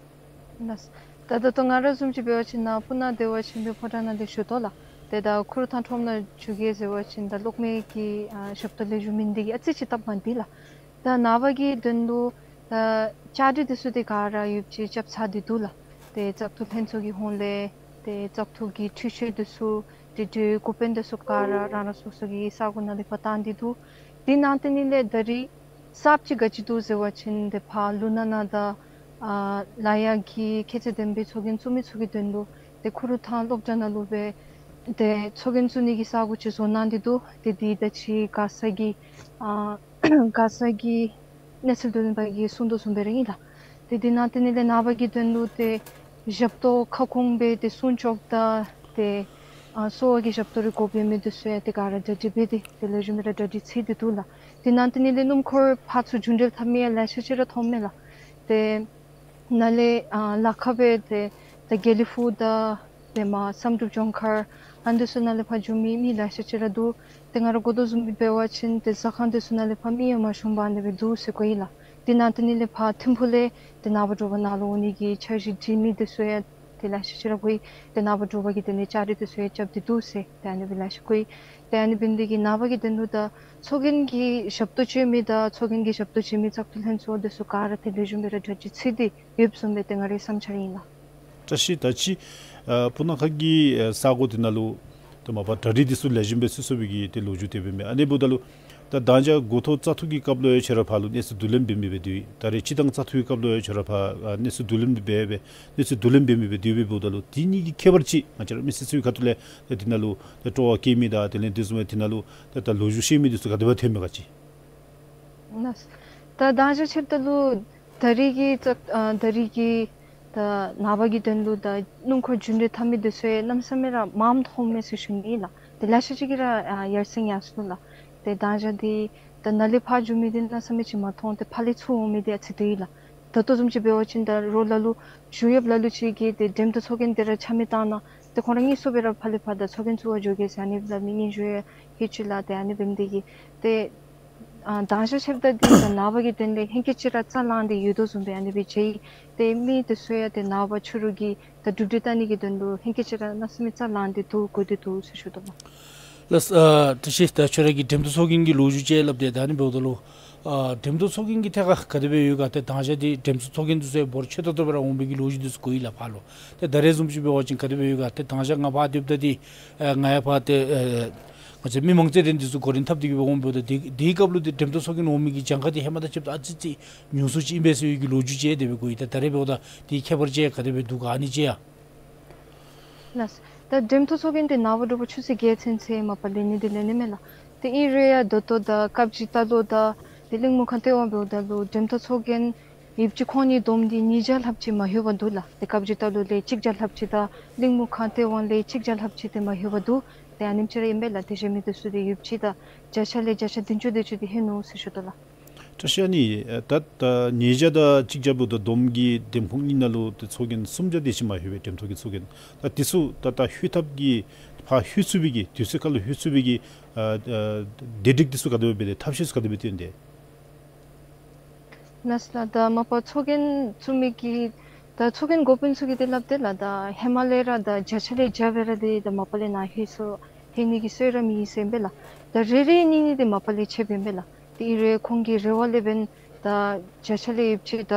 ལགས། ད་ད་ལྟོ་ང་ར་བཟུམ་ཅིག་འབད་བ་ཅིན་ནཱ་སྤུ་ན་བདེ་བ་ཆེན་པོའི་ཕོ་བྲང་ནང་ལས་ཞུ་དོ་ལགས། ཏེ་ད་ཁུ་རུ་ཐང་ཁྲོམ་ནང་འགྱོ་གེ་ཟེར་བ་ཅིན་ད་གློག་མེ་གི་ཨ་ཞབས་ཏོག་ལེགས་ཤོམ་མེད་ནི་འདི་གིས་ཨ་ཙི་ཅིག་སྟབས་མ་བདེ་ལགས། ད་ནངས་པ་གི་དོན་ལུ་ད་བཅའ་སྒྲིག་འདི་ཚུ་ཏེ་ག་ར་ཡོདཔ་ཅིག་རྐྱབ་ཚར་ཏེ་འདུག་ལགས། ཏེ་བཙག་འཐུ་ལྷན་ཚོགས་ཀྱི་ཧོངས་ལས་ཏེ་བཙག་འཐུ་གི་འཕྲུལ་ཆས་འདི་ཚུ་ཏེ་འབྲེལ་ཡོད་འགོ་དཔོན་འདི་ཚུ་ག་ར་རང་རང་སོ་སོ་གི་ས་གོ་ནང་ལས་ཕར་བཏང་སྟེ་འདུག། དེ་ནང་དེ་ནི་ལས་ད་རིས་གསརཔ་ཅིག་ག་ཅི་འདུག་ཟེར་བ་ཅིན་ཏེ་ཕར་ལུ་ན་ན་དང་ཨ་ལ་ཡ་གི་ཁྱད་ཚད་ལྡན་པའི་ཚོགས་རྒྱན་བཙུགས་མི་ཚུ་གི་དོན་ལུ་ཏེ་ཁུ་རུ་ཐང་སློབ་གྲྭ་ནང་ལུ་སྦེ་ཏེ་ཚོགས་རྒྱན་བཙུགས་ནི་གི་ས་གོ་ཅིག་བཟོ་གནང་སྟེ་འདུག། ཏེ་འདི་ད་ཅི་མགར་ས་གི་ཨ་མགར་ས་གི་གནས་ཚུལ་བསྡུ་ལེན་པ་གིས་གསུང་དོ་བཟུམ་སྦེ་ར་ཨིན་ལགས། ཏེ་འདི་ནང་དེ་ནི་ལས་ནངས་པ་གི་དོན་ལུ་ཏེ་ཞབས་ཏོག་ཁ་སྐོང་སྦེ་ཏེ་སྲུང་སྐྱོབ་དང་ཏེ་ཨ་གསོ་བ་གི་ཞབས་ཏོག་རེ་དགོཔ་ཡོད་མི་འདི་ཚུ་ཡང་ཏེ་ག་ར་གྲ་སྒྲིག་འབད་དེ་ཏེ་ལེགས་ཤོམ་སྦེ་ར་གྲ་སྒྲིག་ཚར་ཏེ་འདུག་ལགས། དེ་ནང་དེ་ནི་ལས་སྣུམ་འཁོར་ཕར་ཚུར་རྒྱུན་འགྲུལ་འཐབ་མི་ཡང་ལེ་ཤ་ཅིག་ར་མཐོངམ་མས་ལགས། ཏེ་ནཱ་ལས་ཨ་ལ་ཁ་སྦེ་ཏེ་ད་དགེ་ལེགས་ཕུག་དང་ཏེ་མར་བསམ་གྲུབ་ལྗོངས་མཁར་ཨ་ནི་ཚུ་ནང་ལས་ཕར་འགྱོ་མི་མི་ལེ་ཤ་ཅིག་ར་འདུག། ཏེ་ང་ར་གོ་དོ་བཟུམ་སྦེ་འབད་བ་ཅིན་ཏེ་ཟ་ཁང་འདི་ཚུ་ནང་ལས་ཕར་མི་ཡང་མ་ཤོང་པར་ཨ་ནི་སྦེ་འདུག་ཟེར་གོ་ཡི་ལགས། དེ་ནང་དེ་ནི་ལས་ཕར་ཐིམ་ཕུག་ལས་ཏེ་ནངས་པ་དྲོ་པ་ནཱ་ལུ་འོང་ནི་གི་འཆར་གཞི་སྒྲིག་མི་འདི་ཚུ་ཡང་ཏེ་ལེ་ཤ་ཅིག་ར་གོ་ཡི། ཏེ་ནངས་པ་དྲོ་པ་གི་དེ་ལས་བཅའ་སྒྲིག་འདི་ཚུ་ཡང་རྐྱབ་སྟེ་འདུག་ཟེར་ཏེ་ཨ་ནི་སྦེ་ལེ་ཤ་གོ་ཡི། ཏེ་ཨ་ནི་འབད་ནི་འདི་གིས་ནངས་པ་གི་དོན་ལུ་ད་ཚོགས་རྒྱན་གྱི་ཞབས་ཏོག་སྤྱོད་མི་དང་ཚོགས་རྒྱན་གྱི་ཞབས་ཏོག་སྤྱོད་མི་བཙག་འཐུ་ལྷན་ཚོགས་འདི་ཚུ་ག་ར་ཏེ་ལེགས་ཤོམ་སྦེ་ར་གྲ་སྒྲིག་ཚར་ཏེ་ཡོདཔ་བཟུམ་སྦེ་ཏེ་ང་རའི་བསམ་འཆར་ཨིན་ལགས། བཀྲ་ཤིས། ད་ཅི་ཨ་སྤུ་ན་ཁ་གི་ཨ་ས་གོ་འདི་ནང་ལུ་ད་མ་པ་གྲ་སྒྲིག་འདི་ཚུ་ལེགས་ཤོམ་སྦེ་ཚུད་སོང་བའི་གི་ཏེ་ལོ་རྒྱུས་དེ་སྦེ་མས། ཨ་ནི་འབདཝ་ད་ལུ་ད་མདང་ཞག་འགོ་ཐོག་བཙག་འཐུ་གི་སྐབས་ལུ་ཡང་ཁྱོད་ར་ཕར་ལུ་གནས་ཚུལ་བསྡུ་ལེན་འབད་མི་སྦེ་སྡོད་ཡི། ད་རེས་སྤྱིར་བཏང་བཙག་འཐུ་གི་སྐབས་ལུ་ཡང་ཁྱོད་ར་ཕར་ཨ་གནས་ཚུལ་བསྡུ་ལེན་འབད་སྦེ་གནས་ཚུལ་བསྡུ་ལེན་འབད་མི་སྦེ་སྡོད་པའི་འབདཝ་ད་ལུ་དེ་གཉིས་ཀྱི་ཁྱད་པར་ཅིག་ང་བཅས་ར་མི་སེར་ཚུ་གི་ཁ་ཐུག་ལས་ད་འདི་ནང་ལུ་ད་སྤྲོ་བ་བསྐྱེད་མི་དང་དེ་ལས་དེ་བཟུམ་སྦེ་འདི་ནང་ལུ་ད་ད་ལོ་རྒྱུས་ཤེས་མི་འདི་ཚུ་ག་དེ་སྦེ་ཐོན་མས་ག་ཅི། ལགས། ད་མདང་ཞག་ཆེབ་ད་ལུ་ད་རིས་ཀྱི་ད་ཨ་ད་རིས་ཀྱི་ད་ནངས་པ་གི་དོན་ལུ་ད་སྣུམ་འཁོར་རྒྱུན་འགྲུལ་འཐབ་མི་འདི་ཚུ་ཡང་གནམ་མེད་ས་མེད་ར་མངམ་མཐོངམ་མས་ཟེར་ཞུ་ནི་ལགས། ཏེ་ལེ་ཤ་ཅིག་གིས་ར་ཨ་ཡར་སེང་ཡར་སོང་ལགས། ཏེ་མདང་ཞག་འདི་ད་ནཱ་ལས་ཕར་འགྱོ་མི་འདི་གནམ་མེད་ས་མེད་ཅིག་མ་མཐོང་། ཏེ་ཕར་ལས་ཚུར་འོང་མི་འདི་ཨ་ཙི་སྡོད་ཡི་ལགས། ད་ལྟོ་བཟུམ་ཅིག་འབད་བ་ཅིན་ད་རོགས་ལ་ལུ་ཞུ་ཡོདཔ་ལ་ལུ་ཅིག་གིས་ཏེ་འགྲེམས་སྟོན་ཚོགས་རྒྱན་འདི་ར་ཆ་མེད་བཏང་ན་ ཏེ་ཁོང་ར་གཉིས་སུ་འབད་ར་ཕར་ལས་ཕར་ད་ཚོགས་རྒྱན་བཙུགས་པར་འགྱོ་གེ་ཟེར་ཨ་ནི་སླབ་མི་ཨིན་ཞུ་ཡ་ཧེ་ཅི་ལགས། ཏེ་ཨ་ནི་འབདཝ་ད་གི་ཏེ་ཨ་དང་ཞག་ཕྱདཔ་ད་འདི་ད་ནངས་པ་གི་དོན་ལས་ཧེང་སྐལ་ཅིག་ར་རྩ་ལང་སྟེ་ཡོད་དོ་བཟུམ་སྦེ་ཨ་ནི་སྦེ་མཇལ་ཡི། ཏེ་མི་དེ་ཚུ་ཡང་ཏེ་ནངས་པ་ཕྱི་རུ་གི་ད་གྲུབ་འབྲས་བལྟ་ནི་གི་དོན་ལུ་ཧེང་སྐལ་ཅིག་ར་གནམ་མེད་ས་མེད་རྩ་ལང་སྟེ་འདུག་དགོ་སྟེ་འདུག་ཟེར་ཞུ་དོ་ལགས། ལགས། ཨ་བཀྲ་ཤིས། ད་ཁྱོད་ར་གིས་འགྲེམས་སྟོན་ཚོགས་རྒྱན་གྱི་ལོ་རྒྱུས་ཅིག་སླབ་སྟེ་ད་ཨ་ནི་འབདཝ་ད་ལུ་ཨ་འགྲེམས་སྟོན་ཚོགས་རྒྱན་གྱི་ཐད་ཁར་ག་དེ་སྦེ་ཡོད་ག། ཏེ་དང་ཞག་འདི་འགྲེམས་སྟོན་ཚོགས་རྒྱན་འདི་ཚུ་འབོར་ཆེ་ཏོག་ཏོ་སྦེ་ར་འོང་བའི་གི་ལོ་རྒྱུས་འདི་ཚུ་གོ་ཡི་ལགས་ཕར་ལུ། ཏེ་ད་རེས་བཟུམ་ཅིག་འབད་བ་ཅིན་ག་དེ་སྦེ་ཡོད་ག། ཏེ་དང་ཞག་ང་ཕར་སྡོདཔ་ད་འདི་ཨ་ང་ཡང་ཕར་ཏེ་ཨ་ང་བཅས་མི་མང་སྟེ་ར་འདི་ཚུ་གོ་རིམ་འཐབ་སྟེ་གི་སྦེ་འོངམ་ད་འདི་འདི་སྐབས་ལུ་འདི་འགྲེམས་སྟོན་ཚོགས་རྒྱན་འོང་མི་གི་གྱངས་ཁ་འདི་ཧེ་མ་དང་ཕྱདཔ་ད་ཨ་ཙི་ཙི་ཉུང་སུ་ཅིག་ཨིན་པས་ཟེར་བའི་གི་ལོ་རྒྱུས་ཅིག་དེ་སྦེ་གོ་ཡི། ད་ད་རེས་འབདཝ་ད་འདི་ཁྱད་པར་ཅིག་ག་དེ་སྦེ་འདུག་ག་ཨ་ནི་ཅིག་ཡ། ལགས། ད་འགྲེམས་སྟོན་ཚོགས་རྒྱན་འདི་ནངས་པ་དྲོ་པ་ཆུ་ཚོད་བརྒྱད་ཚུན་ཚོད་མ་པ་ལས་ནི་འདི་ལས་ནི་མས་ལགས། ཏེ་ཨིན་རུང་ཡང་ད་ལྟོ་ད་སྐབས་ཅིག་ལྟ་ལུ་ད་ཏེ་གླིང་མུ་ཁང་ལྟེ་བ་འབདཝ་ད་ལུ་འགྲེམས་སྟོན་ཚོགས་རྒྱན་ཡོདཔ་ཅིག་ཁོང་གཉིས་བསྡོམས་ཏེ་ཉིས་བརྒྱ་ལྷགཔ་ཅིག་མ་ལྷོད་པར་འདུག་ལགས། ཏེ་སྐབས་ཅིག་ལྟ་ལུ་ལས་གཅིག་བརྒྱ་ལྷགཔ་ཅིག་དང་གླིང་མུ་ཁང་ལྟེ་བ་ལས་གཅིག་བརྒྱ་ལྷགཔ་ཅིག་ཏེ་མ་ལྷོད་པར་འདུག། ཏེ་ཨ་ནེམ་ཅིག་ར་ཨིན་པས་ལགས། ཏེ་གཞན་མི་འདི་ཚུ་ཏེ་ཡོདཔ་ཅིག་དང་བརྒྱ་ཆ་ལས་བརྒྱ་ཆ་བདུན་ཅུ་དེ་ཅིག་ཏེ་ལྷོད་ནུག་ཟེར་ཞུ་དོ་ལགས། བཀྲ་ཤིས། ཨ་ནི་ད་ད་ཉིས་བརྒྱ་དང་གཅིག་བརྒྱ་འབདཝ་ད་བསྡོམས་ཀྱིས་འགྲེམས་ཁང་གཉིས་ནང་ལུ་ཏེ་ཚོགས་རྒྱན་སུམ་བརྒྱ་དེ་ཅིག་མ་ལྷོད་པས། འགྲེམས་སྟོན་གྱི་ཚོགས་རྒྱན། ད་འདི་ཚུ་ད་ད་ལྷོད་ཐབས་ཀྱི་ཕར་ལྷོད་ཚུགས་པའི་གི་དུས་ཚོད་ཁར་ལུ་ལྷོད་ཚུགས་པའི་གི་ཨ་ཨ་བདེ་སྒྲིག་འདི་ཚུ་ག་དེ་སྦེ་འབད་དེ་ཐབས་ཤེས་ཚུ་ག་དེ་སྦེ་བཏོན་ཏེ། ལགས་ལགས། ད་མ་པ་ཚོགས་རྒྱན་བཙུགས་མི་གི་ད་ཚོགས་རྒྱན་འགོ་དཔོན་ཚུ་གིས་ཏེ་སླབ་སྟེ་ལགས། ད་ཧེ་མ་ལས་ར་ད་བརྒྱ་ཆ་ལས་བརྒྱ་སྦེ་ར་ཏེ་ད་མ་པ་ལས་ནཱ་ལྷོད་སོ་ལྷོད་ནི་གི་སྲོལ་ར་མེད་ཟེར་ཨིན་པས་ལགས། ད་རེ་རེ་གཉིས་གཉིས་ཏེ་མ་པ་ལས་ཆད་པས་ཨིན་པས་ལགས། ཏེ་ཨིན་རུང་ཁོང་གི་རེ་བ་ལས་འབདན་ད་བརྒྱ་ཆ་ལས་ཡོདཔ་ཅིག་ད་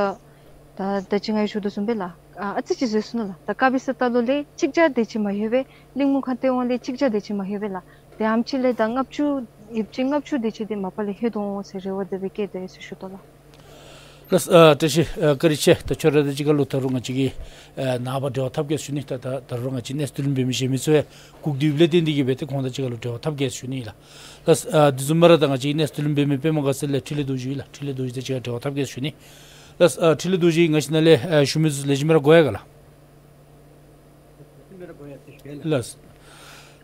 ད་ད་ཅི་ང་གིས་ཞུ་དོ་བཟུམ་སྦེ་ལགས། ཨ་ཨ་ཙི་ཅིག་ཟད་སོ་ནུག་ལགས། ད་ཀ་པི་ས་ལྟ་ལུ་ལས་གཅིག་བརྒྱ་དེ་ཅིག་མ་ལྷོད་པས། གླིང་མུ་ཁང་ལྟེ་བ་ལས་གཅིག་བརྒྱ་དེ་ཅིག་མ་ལྷོད་པས་ལགས། ཏེ་ཨ་ནེམ་ཅིག་ལས་ད་ལྔ་བཅུ་ཡོདཔ་ཅིག་ལྔ་བཅུ་དེ་ཅིག་ཏེ་མ་པ་ལས་ལྷོད་དོ་འོང་ཟེར་རེ་བ་དེ་སྦེ་བསྐྱེད་དེ་ཟེར་ཞུ་དོ་ལགས། ལགས། ཨ་བཀྲ་ཤིས། ཨ་བཀའ་དྲིན་ཆེ། ད་ཁྱོད་ར་དང་གཅིག་ཁར་ལུ་ད་རུང་ང་བཅས་ཀྱིས་ཨ་ནངས་པ་འབྲེལ་བ་འཐབ་གེ་ཟེར་ཞུ་ནི། ད་ད་ད་རུང་ང་བཅས་གནས་ཚུལ་བློ་འབད་མི་གཞན་མི་ཚུ་ཡང་སྒུག་སྡོད་ཡོདཔ་ལས་བརྟེན་ཏེ་གིས་སྦེ་ཏེ་ཁོང་དང་གཅིག་ཁར་ལུ་འབྲེལ་བ་འཐབ་གེ་ཟེར་ཞུ་ནི་ལགས། ལགས། ཨ་དེ་བཟུམ་སྦེ་ར་ད་ང་བཅས་ཀྱི་གནས་ཚུལ་བློ་འབད་མི་པདྨ་དགའ་ཚལ་ལས་འཕྲིན་ལས་རྡོ་རྗེ་ཡོད་ལགས། འཕྲིན་ལས་རྡོ་རྗེ་དང་གཅིག་ཁར་འབྲེལ་བ་འཐབ་གེ་ཟེར་ཞུ་ནི། ལགས། ཨ་འཕྲིན་ལས་རྡོ་རྗེ་གིས་ང་བཅས་ནཱ་ལས་ཨ་ཞུ་མི་ཚུ་ལེགས་ཤོམ་སྦེ་ར་གོ་ཡི་ག་ལགས། ལགས།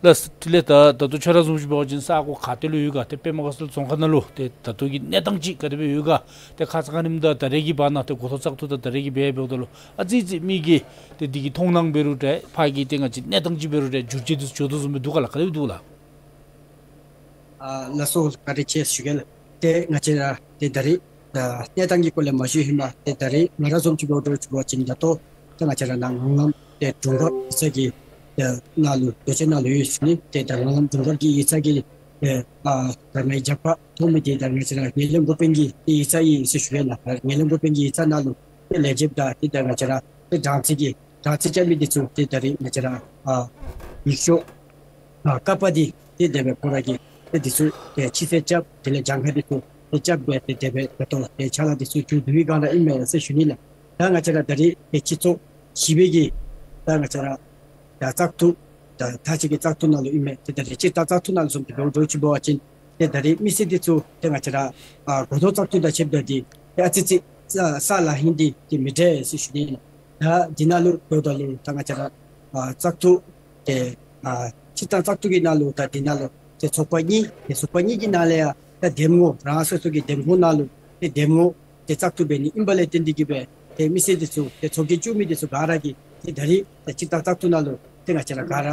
ལགས། འཕྲིན་ལས་ད་ད་ལྟོ་ཁྱོད་ར་བཟུམ་ཅིག་འབད་བ་ཅིན་ས་གོ་ག་ཏེ་ལུ་ཡོད་ག། ཏེ་པདྨ་དགའ་ཚལ་རྫོང་ཁག་ནང་ལུ་ཏེ་ད་ལྟོ་གི་གནས་སྟངས་ཅིག་ག་དེ་སྦེ་ཡོད་ག། ཏེ་ཁ་ཙ་ཁ་ཉིནམ་དང་ད་རེས་ཀྱི་བར་ན་ཏེ་འགོ་ཐོག་བཙག་འཐུ་དང་ད་རེས་ཀྱི་འབད་འབདཝ་ད་ལུ་ཨ་ཙི་ཙི་མི་གིས་ཏེ་འདི་གི་མཐོང་སྣང་འབད་རུང་འདྲ་ཕར་གྱི་ཏེ་ང་བཅས་གནས་སྟངས་ཅིག་འབད་རུང་འདྲ་འགྱུར་བཅོས་འདི་ཚུ་འགྱོ་དོ་བཟུམ་སྦེ་འདུག་ག་ལགས། ག་དེ་སྦེ་འདུག་ལགས། ཨ་ལགས་སོ། བཀའ་དྲིན་ཆེ་ཞུ་གེ་ལགས། ཏེ་ང་བཅས་ར་ཏེ་ད་རེས་ད་གནས་སྟངས་ཀྱི་སྐོར་ལས་མ་ཞུ་ཧེ་མ་ཏེ་ད་རེས་ང་ར་བཟུམ་ཅིག་འབདཝ་ད་ཅིག་འབད་བ་ཅིན་ད་ལྟོ་ཏེ་ང་བཅས་ར་ནཱ་ངང་ལམ་ཏེ་དྲུང་འཕར་ཡིག་ཚང་གི་ཏེ་ནང་ལུ་རྡོ་གཅལ་ནང་ལུ་ཡོད་ཟེར་ཞུ་ནི། ཏེ་ད་ངང་ལམ་དྲུང་འཕར་གྱི་ཡིག་ཚང་གི་ཏེ་ཨ་ད་ངེའི་རྒྱབ་ཁར་མཐོང་མི་འདི་ད་ང་བཅས་ར་ངན་ལྷད་འགོ་དཔོན་གྱི་ཏེ་ཡིག་ཚང་ཨིན་ཟེར་ཞུ་ཡི་ལགས། ངན་ལྷད་འགོ་དཔོན་གྱི་ཡིག་ཚང་ནང་ལུ་ཏེ་ལས་བྱེདཔ་དང་ཏེ་ད་ང་བཅས་ར་ཏེ་གྲངས་རྩིས་ཀྱི་གྲངས་རྩིས་རྐྱབ་མི་འདི་ཚུ་ཏེ་ད་རེས་ང་བཅས་ར་ཨ་ཡིག་ཤོག་ཨ་ཀ་པ་འདི་ཏེ་དེ་སྦེ་ཁོ་ར་གིས་ཏེ་འདི་ཚུ་ཏེ་ཕྱི་བསལ་རྐྱབ། དེ་ལས་གྱངས་ཁ་འདི་ཚུ་ཏེ་རྐྱབ་སྦེ་ཏེ་དེ་སྦེ་ད་ལྟོ་ཏེ་ཕྱག་ལཱ་འདི་ཚུ་མཇུག་བསྡུ་བའི་སྒང་ར་ཨིན་མས་ཟེར་ཞུ་ནི་ལགས། ད་ང་བཅས་ར་ད་རེས་ཏེ་སྤྱི་ཚོགས་བཞི་པའི་གི་ད་ང་བཅས་ར་ད་བཙག་འཐུ་ད་མཐའ་དཔྱད་ཀྱི་བཙག་འཐུ་ནང་ལུ་ཨིན་མས། ཏེ་ད་རེས་སྤྱིར་བཏང་བཙག་འཐུ་ནང་ལུ་བཟུམ་ཅིག་འབད་འགྱོ་ཅིག་འབད་བ་ཅིན་ཏེ་ད་རེས་མི་སེར་འདི་ཚུ་ཏེ་ང་བཅས་ར་ཨ་འགོ་ཐོག་བཙག་འཐུ་དང་ཕྱདཔ་ད་འདི་ཏེ་ཨ་ཙི་ཙི་ས་ས་ལཱ་ཧིང་འདི་ཏེ་མི་འདྲ་ཟེར་ཞུ་ནི་ལགས། ད་འདི་ནང་ལུ་འབདཝ་ད་ལུ་ད་ང་བཅས་ར་ཨ་བཙག་འཐུ་ཏེ་ཨ་སྤྱིར་བཏང་བཙག་འཐུ་གི་ནང་ལུ་ད་འདི་ནང་ལུ་ཏེ་ཚོགས་པ་གཉིས་ཏེ་ཚོགས་པ་གཉིས་ཀྱི་ནང་ལས་ཡང་ད་འདེམས་ངོ་རང་སོ་སོ་གི་འདེམས་ཁོངས་ནང་ལུ་ཏེ་འདེམས་ངོ་ཏེ་བཙག་འཐུ་འབད་ནི་ཨིན་པ་ལས་བརྟེན་ཏེ་གིས་སྦེ་ཏེ་མི་སེར་འདི་ཚུ་ཏེ་ཚོགས་རྒྱན་བཙུགས་མི་འདི་ཚུ་ག་ར་གིས་ཏེ་ད་རེས་ཏེ་སྤྱིར་བཏང་བཙག་འཐུ་ནང་ལུ་ཏེ་ང་བཅས་ར་ག་ར་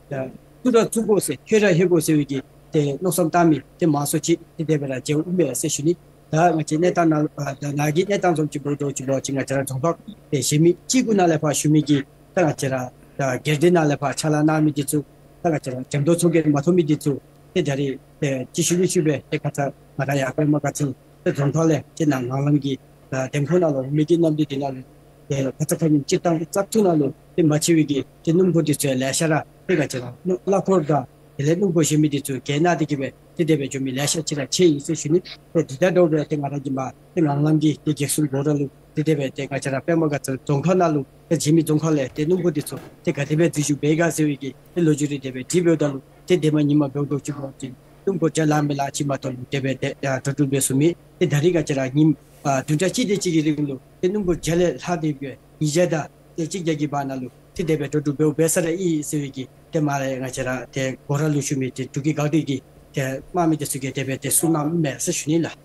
ཏེ་བཙུགས་ར་བཙུགས་དགོ་ཟེར་ལྷོད་ར་ལྷོད་དགོ་ཟེར་བའི་གི་ཏེ་མནོ་བསམ་བཏང་མི་ཏེ་མང་སུ་ཅིག་ཏེ་དེ་སྦེ་ར་མཇལཝ་ཨིན་པས་ཟེར་ཞུ་ནི། ད་ང་བཅས་གནས་སྟངས་ནང་ཨ་ད་ནཱ་གི་གནས་སྟངས་བཟུམ་ཅིག་འབད་འགྱོ་ཅིག་འབད་བ་ཅིན་ང་བཅས་ར་རྫོང་ཁག་ཏེ་གཞན་མི་གཅིག་གུ་ནང་ལས་ཕར་ཞུ་མི་གི་ད་ང་བཅས་ར་ད་སྒེར་སྡེ་ནང་ལས་ཕར་ཕྱག་ལཱ་གནང་མི་འདི་ཚུ་ད་ང་བཅས་ར་འགྲེམས་སྟོན་ཚོགས་རྒྱན་མ་ཐོབ་མི་འདི་ཚུ་ཏེ་ད་རེས་ཏེ་ཅིག་ཞུ་ལུ་ཞུ་སྦེ་ཏེ་ཁ་ཙ་ང་ར་ཡར་པདྨ་དགའ་ཚལ་ཏེ་རྫོང་ཁག་ལས་ཏེ་ནཱ་ངང་ལམ་གྱི་ད་འདེམས་ཁོངས་ནང་ལུ་མི་གི་གནམ་དུས་འདི་ནང་ལུ་ཏེ་ཁ་ཙ་ཁ་ཉིནམ་སྤྱིར་བཏང་བཙག་འཐུ་ནང་ལུ་ཏེ་མ་ཕྱད་པའི་གི་ཏེ་སྣུམ་འཁོར་འདི་ཚུ་ལེ་ཤ་ར་ཏེ་ང་བཅས་ར་གླ་འཁོར་དང་དེ་ལས་སྣུམ་འཁོར་གཞན་མི་འདི་ཚུ་གྱེས་གནང་སྟེ་གིས་སྦེ་ཏེ་དེ་སྦེ་འགྱོ་མི་ལེ་ཤ་ཅིག་ར་མཇལ་ཡི་ཟེར་ཞུ་ནི། ཏེ་འདི་དང་འདྲཝ་སྦེ་ཏེ་ང་ར་གིས་མར་ཏེ་ངང་ལམ་གྱི་ཏེ་གེགས་སེལ་སྒོ་ར་ལུ་ཏེ་དེ་སྦེ་ཏེ་ང་བཅས་ར་པདྨ་དགའ་ཚལ་རྫོང་ཁག་ནང་ལུ་ཏེ་གཞན་མི་རྫོང་ཁག་ལས་ཏེ་སྣུམ་འཁོར་འདི་ཚུ་ཏེ་ག་དེ་སྦེ་འཛུལ་ཞུགས་འབད་ག་ཟེར་བའི་གི་ཏེ་ལོ་རྒྱུས་རེ་དེ་སྦེ་དྲིས་འབདཝ་ད་ལུ་ཏེ་དེ་མ་ཉིནམ་འབདཝ་ད་ཅིག་འབད་བ་ཅིན་སྣུམ་འཁོར་བརྒྱ་ལང་མི་ལང་ཅིག་མ་གཏོགས་ལུ་དེ་སྦེ་ཏེ་ཡ་འགྲོ་འགྲུལ་འབད་ཚུགས་མེད། ཏེ་ད་རེས་ང་བཅས་ར་ཉིནམ་ཨ་བདུན་ཕྲག་གཅིག་དེ་ཅིག་གི་རིང་ལུ་ཏེ་སྣུམ་འཁོར་བརྒྱ་ལས་ལྷག་སྟེ་སྦེ་ཉིས་བརྒྱ་དང་ཏེ་གཅིག་བརྒྱ་གི་བར་ན་ལུ་ཏེ་དེ་སྦེ་འགྲོ་འགྲུལ་འབདཝ་འབད་ས་ར་ཨིན་ཟེར་བའི་གི་ཏེ་མ་ར་ང་བཅས་ར་ཏེ་སྒོ་ར་ལུ་བཞུགས་མི་ཏེ་འབྲུག་གི་འགག་སྡེ་གི་ཏེ་དམངས་མི་འདི་ཚུ་གིས་དེ་སྦེ་ཏེ་གསུངས་གནངམ་མས་ཟེར་ཞུ་ནི་ལགས།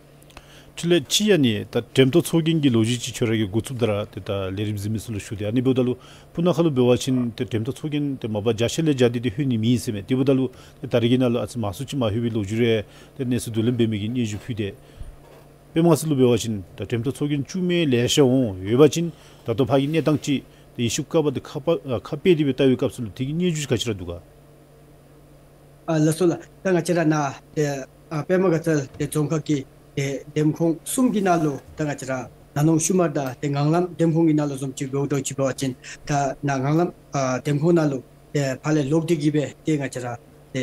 ཁྱོད་ལས་ཅི་ཡ་ནི་ད་འགྲེམས་སྟོན་ཚོགས་རྒྱན་གྱི་ལོ་རྒྱུས་ཅིག་ཁྱོད་ར་གིས་འགོ་བཙུགསཔ་ད་ར་ཏེ་ད་ལས་རིམ་གཟིགས་མི་ཚུ་ལུ་ཞུ་དེས། ཨ་ནི་འབདཝ་ད་ལུ་སྤུ་ན་ཁ་ལུ་འབད་བ་ཅིན་ཏེ་འགྲེམས་སྟོན་ཚོགས་རྒྱན་ཏེ་མ་པ་བརྒྱ་ཆ་ལས་བརྒྱ་འདི་ཏེ་ལྷོད་ནི་མེད་ཟེར་མས། དེ་འབདཝ་ད་ལུ་ཏེ་ད་རེས་ཀྱི་ནང་ལུ་ཨ་ཙི་མང་སུ་ཅིག་མ་ལྷོད་པའི་ལོ་རྒྱུས་རེ་ཏེ་གནས་ཚུལ་བསྡུ་ལེན་འབད་མི་གིས་སྙན་ཞུ་ཕུལ་དེས། དཔེ་མ་སྲིད་ལུ་འབད་བ་ཅིན་ད་འགྲེམས་སྟོན་ཚོགས་རྒྱན་བཙུགས་མི་ལེ་ཤ་འོང་ཡོད་པ་ཅིན་ད་ལྟོ་ཕར་གྱི་གནས་སྟངས་ཅིག་ཏེ་ཡེ་ཤུ་ཀ་པ་འདི་ཁ་པ་ཨ་ཁ་སྤེལ་ཏེ་སྦེ་བལྟ་བའི་སྐབས་སུ་ལུ་དེ་གི་སྙན་ཞུ་ག་ཅི་ར་འདུག་ག། ཨ་ལགས་སོ་ལགས། ད་ང་བཅས་ར་ནཱ་ཏེ་ཨ་པདྨ་དགའ་ཚལ་ཏེ་རྫོང་ཁག་གི་ཏེ་འདེམས་ཁོངས་གསུམ་གྱི་ནང་ལུ་ད་ང་བཅས་ར་ན་ནོང་ཤུ་མར་དང་ཏེ་ངང་ལམ་འདེམས་ཁོངས་ཀྱི་ནང་ལུ་བཟུམ་ཅིག་འབདཝ་འདྲཝ་ཅིག་འབད་བ་ཅིན་ད་ནཱ་ངང་ལམ་ཨ་འདེམས་ཁོངས་ནང་ལུ་ཏེ་ཕར་ལས་ལོག་སྟེ་གི་སྦེ་ཏེ་ང་བཅས་ར་ཏེ་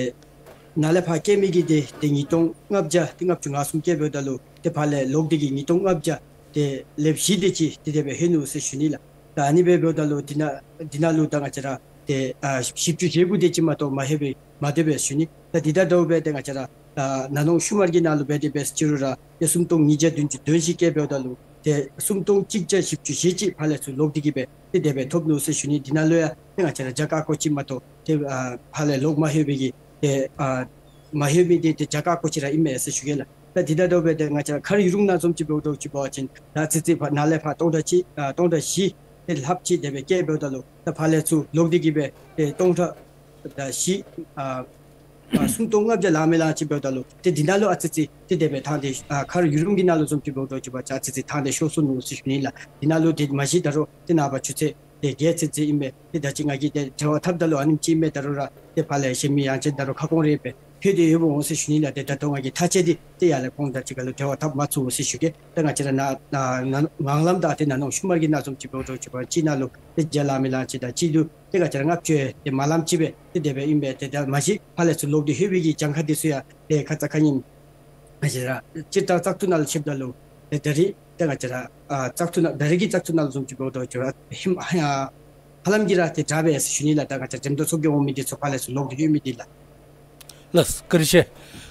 ནཱ་ལས་ཕར་བསྐྱལ་མི་གི་ཏེ་ཏེ་ཉིས་སྟོང་ལྔ་བརྒྱ་ཏེ་ལྔ་བཅུ་ང་གསུམ་བསྐྱལ་འབདཝ་ད་ལུ་ཏེ་ཕར་ལས་ལོག་སྟེ་གི་ཉིས་སྟོང་ལྔ་བརྒྱ་ཏེ་ལེབ་བཞི་དེ་ཅིག་ཏེ་དེ་སྦེ་ལྷོད་ནུག་ཟེར་ཞུ་ནི་ལགས། ད་ཨ་ནི་སྦེ་འབདཝ་ད་ལུ་འདི་ནང་འདི་ནང་ལུ་ད་ང་བཅས་ར་ཏེ་ཨ་བཞི་བཅུ་ཞེ་དགུ་དེ་ཅིག་མ་གཏོགས་མ་ལྷོད་པས་མ་སྡོད་པས་ཞུ་ནི། ད་འདི་དང་འདྲཝ་སྦེ་ཏེ་ང་བཅས་ར་ཨ་ན་ནོང་ཤུ་མར་གྱི་ནང་ལུ་འབད་དེ་འབད་ཅི་རུང་ར་ཏེ་སུམ་སྟོང་ཉིས་བརྒྱ་བདུན་ཅུ་དོན་བཞི་བསྐྱལ་འབདཝ་ད་ལུ་ཏེ་སུམ་སྟོང་གཅིག་བརྒྱ་བཞི་བཅུ་ཞེ་གཅིག་ཕར་ལས་ཚུར་ལོག་སྟེ་གི་སྦེ་ཏེ་དེ་སྦེ་ཐོབ་ནུག་ཟེར་ཞུ་ནི། འདི་ནང་ལུ་ཡང་ཏེ་ང་བཅས་ར་བརྒྱ་ཀ་ཀོ་ཅིག་མ་གཏོགས་ཏེ་ཨ་ཕར་ལས་ལོག་མ་ལྷོད་པའི་གི་ཏེ་ཨ་མ་ལྷོད་མི་འདི་ཏེ་བརྒྱ་ཀ་ཀོ་ཅིག་ར་ཨིན་མས་ཟེར་ཞུ་གེ་ལགས། ད་འདི་དང་འདྲཝ་སྦེ་ཏེ་ང་བཅས་ར་མཁར་ཡུ་རུང་ནང་བཟུམ་ཅིག་འབདཝ་འདྲཝ་ཅིག་འབད་བ་ཅིན་ད་ཨ་ཙི་ཙི་ཕར་ནཱ་ལས་ཕར་སྟོང་ཕྲག་གཅིག་ཨ་སྟོང་ཕྲག་བཞི་ཏེ་ལྷགཔ་ཅིག་དེ་སྦེ་བསྐྱལ་འབདཝ་ད་ལུ་ད་ཕར་ལས་ཚུར་ལོག་སྟེ་གི་སྦེ་ཏེ་སྟོང་ཕྲག་ད་བཞི་ཨ་ཨ་སུམ་སྟོང་ལྔ་བརྒྱ་ལང་མི་ལང་ཅིག་འབདཝ་ད་ལུ་ཏེ་འདི་ནང་ལུ་ཨ་ཙི་ཙི་ཏེ་དེ་སྦེ་ཐང་སྟེ་ཨ་མཁར་ཡུ་རུང་གི་ནང་ལུ་བཟུམ་ཅིག་འབདཝ་འདྲཝ་ཅིག་འབད་བ་ཅིན་ཨ་ཙི་ཙི་ཐང་སྟེ་ཤོར་སོ་ནུག་ཟེར་ཞུ་ནི་ལགས། འདི་ནང་ལུ་ཏེ་མ་གཞི་ད་རུང་ཏེ་ནངས་པ་ཆུ་ཚོད་ཏེ་བརྒྱད་ཚུན་ཚོད་ཨིན་པས། ཏེ་ད་ཅི་ང་གིས་ཏེ་འབྲེལ་བ་འཐབ་ད་ལུ་ཨ་ནེམ་ཅིག་ཨིན་མས། ད་རུང་ར་ཏེ་ཕར་ལས་གཞན་མི་ཡང་ཅིན་ད་རུང་ཁ་སྐོང་རེ་སྦེ་ཕུལ་ཏེ་ཡོདཔ་འོང་ཟེར་ཞུ་ནི་ལགས། ཏེ་ད་ལྟོ་ང་གིས་ཐག་བཅད་དེ་ཏེ་ཡར་ལས་ཁོང་དང་གཅིག་ཁར་ལུ་འབྲེལ་བ་འཐབ་མ་ཚུགས་ཟེར་ཞུ་གེ། ཏེ་ང་བཅས་ར་ནཱ་ནཱ་ནཱ་ངང་ལམ་དང་ཏེ་ན་ནོང་ཤུ་མར་གྱི་ནང་བཟུམ་ཅིག་འབདཝ་འདྲཝ་ཅིག་འབད་བ་ཅིན་ཅིག་ནང་ལུ་ཏེ་བརྒྱ་ལང་མི་ལང་ཅིག་དང་གཅིག་ཏུ་ཏེ་ང་བཅས་ར་ལྔ་བཅུ་ཡང་ཏེ་མ་ལངམ་ཅིག་སྦེ་ཏེ་དེ་སྦེ་ཨིན་པས། ཏེ་ད་མ་གཞི་ཕར་ལས་ཚུར་ལོག་སྟེ་ལྷོད་པའི་གི་གྱངས་ཁ་འདི་ཚུ་ཡང་ཏེ་ཁ་ཙ་ཁ་ཉིནམ་ང་བཅས་ར་སྤྱིར་བཏང་བཙག་འཐུ་ནང་ལུ་ཞིབ་ད་ལུ་ཏེ་ད་རེས་ཏེ་ང་བཅས་ར་ཨ་བཙག་འཐུ་ནང་ད་རེས་ཀྱི་བཙག་འཐུ་ནང་ལུ་བཟུམ་ཅིག་འབདཝ་འདྲཝ་ཅིག་ཧེ་མ་ཧ་ཧ་ལམ་གྱིས་ར་ཏེ་དྲག་པས་ཟེར་ཞུ་ནི་ལགས། ད་ང་བཅས་འགྲེམས་སྟོན་ཚོགས་རྒྱན་འོང་མི་འདི་ཚུ་ཕར་ལས་ཚུར་ལོག་སྟེ་ལྷོད་མི་འདི་ལགས། ལགས་བཀའ་དྲིན་ཆེ།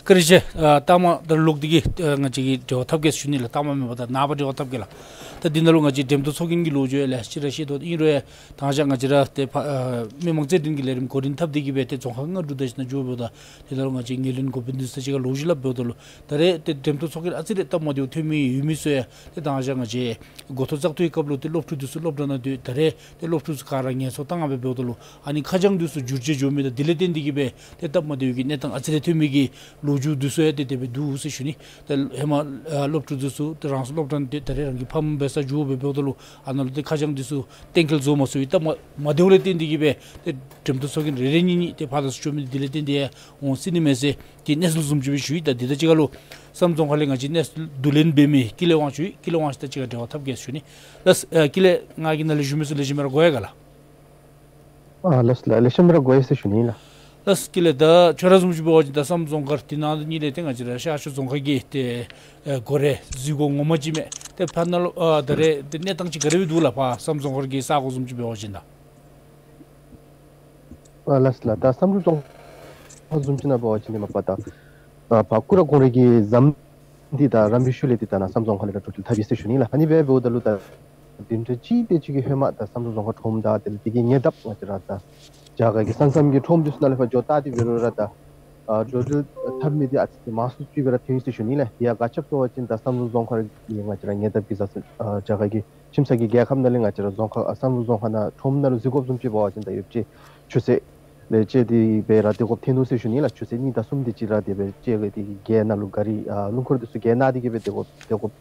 བཀའ་དྲིན་ཆེ། ཨ་ལྟ་མ་ད་ལོག་སྟེ་གི་ཨ་ང་བཅས་ཀྱིས་འབྲེལ་བ་འཐབ་གེ་ཟེར་ཞུ་ནི་ལགས། ལྟ་མ་མེན་པར་ད་ནངས་པ་འབྲེལ་བ་འཐབ་གེ་ལགས། ད་འདི་ནང་ལུ་ང་བཅས་འགྲེམས་སྟོན་ཚོགས་རྒྱན་གྱི་ལོ་རྒྱུས་ལེ་ཤ་ཅིག་ར་བཤད་དོ། ཨིན་རུང་ཡང་ད་ང་བཅས་ང་བཅས་ར་ཏེ་ཕར་ཨ་མི་མང་རྩོད་འགྲན་གྱི་ལས་རིམ་འགོ་འདྲེན་འཐབ་སྟེ་གི་སྦེ་ཏེ་རྫོང་ཁག་ལྔ་དྲུག་དེ་ཅིག་ནང་འགྱོ་འབདཝ་ད་དེ་ནང་ལུ་ང་བཅས་ངོས་ལེན་འགོ་དཔོན་འདི་ཚུ་གཅིག་ཁར་ལོ་རྒྱུས་སླབ་འབདཝ་ད་ལུ་ད་རེས་ཏེ་འགྲེམས་སྟོན་ཚོགས་རྒྱན་ཨ་ཙི་རེ་སྟབས་མ་བདེཝ་ཐོན་མི་ཡོད་མི་ཚུ་ཡང་ཏེ་ད་ང་བཅས་ང་བཅས་འགོ་ཐོག་བཙག་འཐུའི་སྐབས་ལུ་ཏེ་སློབ་ཕྲུག་འདི་ཚུ་སློབ་གྲྭ་ནང་སྡོད། ད་རེས་ཏེ་སློབ་ཕྲུག་ཚུ་ག་ར་ངལ་འཚོ་བཏང་སྦེ་འབདཝ་ད་ལུ་ཨ་ནི་ཁ་བྱང་འདི་ཚུ་བསྒྱུར་བཅོས་འགྱོ་མི་དང་དེ་ལས་བརྟེན་ཏེ་གི་སྦེ་ཏེ་སྟབས་མ་བདེཝ་གི་གནས་སྟངས་ཨ་ཙི་རེ་ཐོན་མི་གི་ལོ་རྒྱུས་འདི་ཚུ་ཡང་ཏེ་དེ་སྦེ་འདུག་ཟེར་ཞུ་ནི། ཏེ་ཧེ་མ་ཨ་སློབ་ཕྲུག་འདི་ཚུ་ཏེ་རང་སོའི་སློབ་གྲྭ་ནང་སྡོད། ད་རེས་རང་གི་ཕམ་འབད་སར་འགྱོ་སྦེ་འབདཝ་ད་ལུ་ཨ་ནཱ་ལུ་ཏེ་ཁ་བྱང་འདི་ཚུ་གཏན་འཁེལ་བཟོ་མ་ཚུགས་པའི་སྟབས་མ་མ་བདེཝ་ལས་བརྟེན་ཏེ་གི་སྦེ་ཏེ་འགྲེམས་སྟོན་ཚོགས་རྒྱན་རེ་རེ་གཉིས་གཉིས་ཏེ་ཕར་དང་ཚུར་འགྱོ་མི་དེ་ལས་བརྟེན་ཏེ་ཡང་འོང་སྲིད་ནི་མས་ཟེར་གྱི་གནས་ཚུལ་བཟུམ་ཅིག་སྦེ་ཞུ་ཡི། ད་འདི་དང་གཅིག་ཁར་ལུ་བསམ་གྲུབ་རྫོང་ཁག་ལས་ང་བཅས་གནས་ཚུལ་བསྡུ་ལེན་འབད་མི་ཀུན་ལེགས་དབང་ཕྱུག་ཡོད། ཀུན་ལེགས་དབང་ཕྱུག་དང་གཅིག་ཁར་འབྲེལ་བ་འཐབ་གེ་ཟེར་ཞུ་ནི། ལགས་ཨ་ཀུན་ལེགས་ང་གིས་ནཱ་ལས་ཞུ་མི་ཚུ་ལེགས་ཤོམ་སྦེ་ར་གོ་ཡི་ག་ལགས། ཨ་ལགས་ལགས་ལེགས་ཤོམ་སྦེ་ར་གོ་ཡི་ཟེར་ཞུ་ནི་ལགས། ལགས་ཀུན་ལེགས་ད་ཁྱོད་ར་བཟུམ་ཅིག་འབད་བ་ཅིན་ད་བསམ་གྲུབ་རྫོང་ཁག་འདི་ནང་འདི་གཉིས་ལས་ཏེ་ང་བཅས་ར་ཤར་ཕྱོགས་རྫོང་ཁག་གི་ཏེ་ཨེ་སྒོ་ར་འཛུལ་སྒོ་ངོ་མ་ཅིག་མས། ཏེ་ཕར་ནཱ་ལུ་ཨ་ད་རེས་ཏེ་གནས་སྟངས་ཅིག་ག་དེ་སྦེ་འདུག་ལགས། ཕར་བསམ་གྲུབ་རྫོང་ཁག་གི་ས་གོ་བཟུམ་ཅིག་འབད་བ་ཅིན་ད། ཨ་ལགས་ལགས། ད་བསམ་གྲུབ་རྫོང་ཁག་བཟུམ་ཅིག་ནང་འབད་བ་ཅིན་ཏེ་མ་པ་ད་ཨ་ཕར་སྐུ་ར་ཀོང་ར་གི་ཟམ་འདི་དང་རམ་བུའི་ཤུལ་ལས་ཏེ་ད་ནཱ་བསམ་གྲུབ་རྫོང་ཁག་ལས་ར་འགྲོ་འགྲུལ་འཐབ་ཡི་ཟེར་ཞུ་ནི་ལགས། ཨ་ནི་སྦེ་འབདཝ་ད་ལུ་ད་བདུན་ཕྲག་གཅིག་དེ་ཅིག་གི་ཧེ་མ་ད་བསམ་གྲུབ་རྫོང་ཁག་ཁྲོམ་དང་དེ་ལས་དེ་གི་ཉེ་འདབས་ང་བཅས་ར་ད་རྒྱ་གར་གྱི་ས་མཚམས་ཀྱི་ཁྲོམ་འདི་ཚུ་ནང་ལས་ཕར་འགྱོ་བལྟ་སྟེ་འབད་རུང་ར་ད་ཨ་འགྲོ་འགྲུལ་འཐབ་མི་འདི་ཨ་ཙི་མང་སུ་ཅིག་སྦེ་ར་ཐོན་ཡི་ཟེར་ཞུ་ནི་ལགས། དེ་ཡང་ག་ཅི་སྦེ་ཟེར་བ་ཅིན་ད་བསམ་གྲུབ་རྫོང་ཁག་གི་ང་བཅས་ར་ཉེ་འདབས་ཀྱི་ས་ས་ཨ་རྒྱ་གར་གྱི་ཁྱིམ་ཚང་གི་རྒྱལ་ཁབ་ནང་ལས་ང་བཅས་ར་རྫོང་ཁག་ཨ་བསམ་གྲུབ་རྫོང་ཁག་ནང་ཁྲོམ་ནང་ལུ་འཛུལ་དགོཔ་བཟུམ་ཅིག་འབད་བ་ཅིན་ད་ཡོད་ཅིག་ཆུ་ཚོད་ལས་བཅད་དེ་སྦེ་ར་སྡོད་དགོཔ་ཐོན་ནུག་ཟེར་ཞུ་ནི་ལགས། ཆུ་ཚོད་གཉིས་དང་གསུམ་དེ་ཅིག་ར་དེ་སྦེ་བཅད་དེ་གི་རྒལ་ནང་ལུ་ག་རི་ཨ་རླུང་འཁོར་འདི་ཚུ་རྒལ་གནང་སྟེ་གི་སྦེ་སྡོད་དགོཔ་སྡོད་དགོཔ་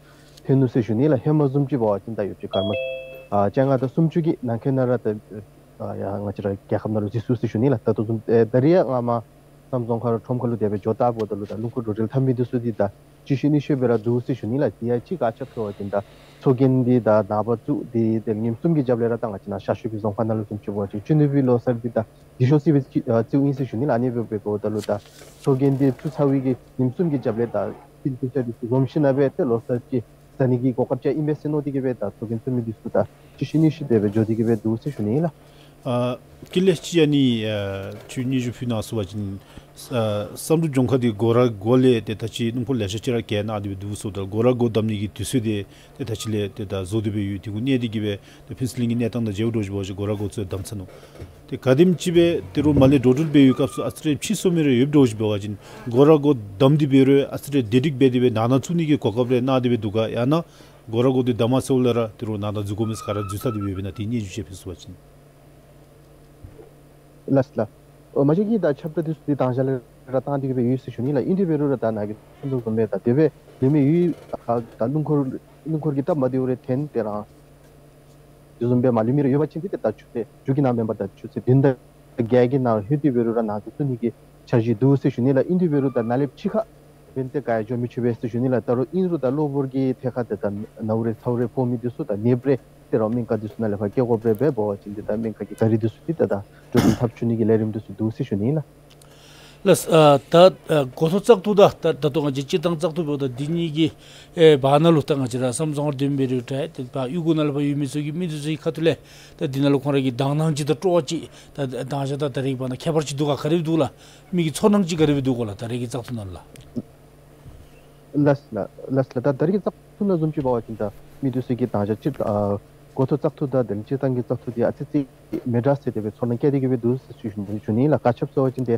ཐོན་ནུག་ཟེར་ཞུ་ནི་ལགས། ཧེ་མ་བཟུམ་ཅིག་འབད་བ་ཅིན་ད་ཡོད་ཅིག་སྐར་མ་ཨ་བཅོ་ལྔ་དང་སུམ་ཅུ་གི་ནང་འཁོད་ནང་ར་ད་ཨ་ཡར་ང་བཅས་ར་རྒྱལ་ཁབ་ནང་ལུ་འཛུལ་ཚུགས་ཟེར་ཞུ་ནི་ལགས། ད་ལྟོ་བཟུམ་ཨེ་ད་རེས་ཡང་སྔ་མ་བསམ་གྲུབ་རྫོང་ཁག་ཁྲོམ་ཁ་ལུ་དེ་སྦེ་འགྱོ་བལྟཝ་ད་ལུ་ད་རླུང་འཁོར་འགྲོ་འགྲུལ་འཐབ་མི་འདི་ཚུ་འདི་ད་གཅིག་ཤུལ་གཉིས་ཤུལ་སྦེ་ར་འདུག་ཟེར་ཞུ་ནི་ལགས། དེ་ཡང་གཅིག་ག་ཅི་སྦེ་ཟེར་བ་ཅིན་ད་ཚོགས་རྒྱན་འདི་ད་ནངས་པ་བཙུགས་ཏེ་དེ་ལས་ཉིནམ་གསུམ་གྱི་རྒྱབ་ལས་ར་ད་ང་བཅས་ནཱ་ཤར་ཕྱོགས་ཀྱི་རྫོང་ཁག་ནང་ལུ་བཟུམ་ཅིག་འབད་བ་ཅིན་སྤྱི་ནོར་གྱི་ལོ་གསར་འདི་ད་འདི་ཤོག་ཟེར་སྦེ་ཅིག་ཨ་བརྩིཝ་ཨིན་ཟེར་ཞུ་ནི་ལགས། ཨ་ནི་སྦེ་འབདཝ་ད་ལུ་ད་ཚོགས་རྒྱན་འདི་བཙུགས་ཚར་བའི་གི་ཉིནམ་གསུམ་གྱི་རྒྱབ་ལས་ད་ཕྱི་འདི་ཚུ་འདི་ཚུ་ལོངས་ཤིང་ན་སྦེ་ཏེ་ལོ་གསར་ཅིག་ཟ་ནི་གི་གོ་སྐབས་ཅིག་ཨིན་པས་ཟེར་མནོ་སྟེ་གི་སྦེ་ད་ཚོགས་རྒྱན་བཙུགས་མི་འདི་ཚུ་ད་གཅིག་ཤུལ་གཉིས་ཤུལ་དེ་སྦེ་འགྱོ་སྟེ་གི་སྦེ་འདུག་ཟེར་ཞུ་ནི་ལགས། ཨ་ཀུན་ལེགས་ཅིག་ཨ་ནི་ཨ་ཁྱོད་སྙན་ཞུ་ཕུལ་གནང་སོང་པ་ཅིན་ཨ་བསམ་གྲུབ་ལྗོངས་མཁར་འདི་སྒོ་ར་སྒོ་ལས་ཏེ་ད་ཅི་སྣུམ་འཁོར་ལེ་ཤ་ཅིག་ར་བཀལ་གནང་སྟེ་སྦེ་འདུག་ཟེརཝ་ད་སྒོ་ར་སྒོ་བསྡམ་ནི་གི་དུས་ཚོད་འདི་ཏེ་ད་ཅི་ལས་ཏེ་ད་བཟོ་སྟེ་སྦེ་ཡོད། དེ་གུ་གནས་ཏེ་གི་སྦེ་ཏེ་ཕུན་ཚོགས་གླིང་གི་གནས་སྟངས་དང་མཇལཝ་འདྲཝ་ཅིག་འབད་བ་ཅིན་སྒོ་ར་སྒོ་ཚུ་བསྡམ་ཚར་ནུག། ཏེ་ག་དེམ་ཅིག་སྦེ་ཏི་རུ་མར་ལས་འགྲོ་འགྲུལ་འབད་བའི་སྐབས་སུ་ཨ་ཙི་རེ་ཕྱིས་སོང་མི་རེ་ཡོདཔ་འདྲཝ་ཅིག་འབད་བ་ཅིན་སྒོ་ར་སྒོ་བསྡམས་ཏེ་འབད་རུང་ཨ་ཙི་རེ་བདེ་སྒྲིག་འབད་དེ་སྦེ་ནང་ན་བཙུགས་ནི་གི་གོ་སྐབས་རེ་གནང་སྟེ་སྦེ་འདུག་ག། ཡང་ན་སྒོ་ར་སྒོ་འདི་བསྡམ་མ་ཚརཝ་ལས་ར་ཏི་རུ་ནང་ན་འཛུལ་དགོ་མི་ཚུ་ག་ར་འཛུལ་ཚར་ཏེ་སྦེ་ཡོདཔ་ཨིན་ན། དེ་སྙན་ཞུ་ཅིག་ཕུལ་སོང་པ་ཅིན། ལགས་ལགས། ཨོ་མ་གཞི་གི་ད་ཁྱབ་བསྒྲགས་འདི་ཚུ་འདི་དང་ཞག་ལས་ར་བཏང་སྟེ་གི་སྦེ་ཡོད་ཟེར་ཞུ་ནི་ལགས། ཨིན་དེ་འབད་རུང་ར་ད་ནཱ་གིས་གསུངས་དོ་བཟུམ་སྦེ་ད་དེ་སྦེ་ལུས་མི་ཡུལ་ད་སྣུམ་འཁོར་སྣུམ་འཁོར་གྱི་སྟབས་མ་བདེཝ་རེ་ཐོན་ཏེ་ར་དེ་བཟུམ་སྦེ་མར་ལུས་མི་རེ་ཡོད་པ་ཅིན་འདི་ཏེ་ད་མཇུག་ཏེ་མཇུག་གི་ནང་མེན་པར་ད་ཆུ་ཚོད་བདུན་དང་བརྒྱད་ཀྱི་ནང་ལྷོད་དེ་འབད་རུང་ར་ནང་དུ་བཙུགས་ནི་གི་འཆར་གཞི་འདུག་ཟེར་ཞུ་ནི་ལགས། ཨིན་དེ་འབད་རུང་ད་ནཱ་ལས་ཕྱི་ཁར་འབད་ནི་དེ་ག་ཡང་འགྱོ་མི་ཆོག་པས་ཟེར་ཞུ་ནི་ལགས། ད་རུང་ཨིན་རུང་ད་གློ་བུར་གྱི་ཐད་ཁར་ཏེ་ད་ནཝ་རེ་ཚཝ་རེ་ཕོག་མི་འདི་ཚུ་ད་ནདཔ་རེ་ཏེ་ར་སྨན་ཁང་འདི་ཚུ་ནང་ལས་ཕར་སྐྱེལ་དགོཔ་རེ་འབད་བ་ཅིན་འདི་ད་སྨན་ཁང་གི་ག་རི་འདི་ཚུ་འདི་ད་ད་འགྲོ་འགྲུལ་འཐབ་བཅུག་ནི་གི་ལས་རིམ་འདི་ཚུ་འདུག་ཟེར་ཞུ་ནི་ལགས། ལགས། ཨ་ད་ཨ་འགོ་ཐོག་བཙག་འཐུ་དང་ད་ད་ལྟོ་ང་བཅས་སྤྱིར་བཏང་བཙག་འཐུ་འབདཝ་ད་འདི་གཉིས་ཀྱི་ཨེ་བར་ན་ལུ་ད་ང་བཅས་ར་བསམ་བཟང་པོ་འདི་འབད་རུང་འདྲ་ཏེ་ཕར་གཡུས་སྒོ་ནང་ལུ་ཕར་ཡོད་མི་ཚུ་གིས་མི་འདི་ཚུ་གི་ཁ་ཐུག་ལས་ད་འདི་ནང་ལུ་ཁོང་ར་གི་དང་སྣང་ཅིག་དང་སྤྲོ་བ་ཅིག་ད་ད་དང་ཞག་དང་ད་རེས་བར་ན་ཁྱད་པར་ཅིག་འདུག་ག། ག་དེ་སྦེ་འདུག་ག་ལགས། མི་གི་ཚོར་སྣང་ཅིག་ག་དེ་སྦེ་འདུག་ག་ལགས། ད་རེས་ཀྱི་བཙག་འཐུ་ནང་ལུ་ལགས། ལགས་ལགས་ལགས་ལགས། ད་ད་རེས་ཀྱི་བཙག་འཐུ་ནང་བཟུམ་ཅིག་འབད་བ་ཅིན་ད་མི་འདི་ཚུ་གིས་དང་ཞག་སྤྱིར་ཨ་འགོ་ཐོག་བཙག་འཐུ་དང་དེ་ལས་སྤྱིར་བཏང་གི་བཙག་འཐུ་འདི་ཨ་ཙི་ཙི་མི་འདྲ་ཟེར་དེ་སྦེ་ཚོར་སྣང་བསྐྱེད་དེ་གི་སྦེ་འདུག་ཟེར་ཞུ་ཞུ་ནི་ལགས། བཀའ་ཁྱབ་ཟེར་བ་ཅིན་ཏེ་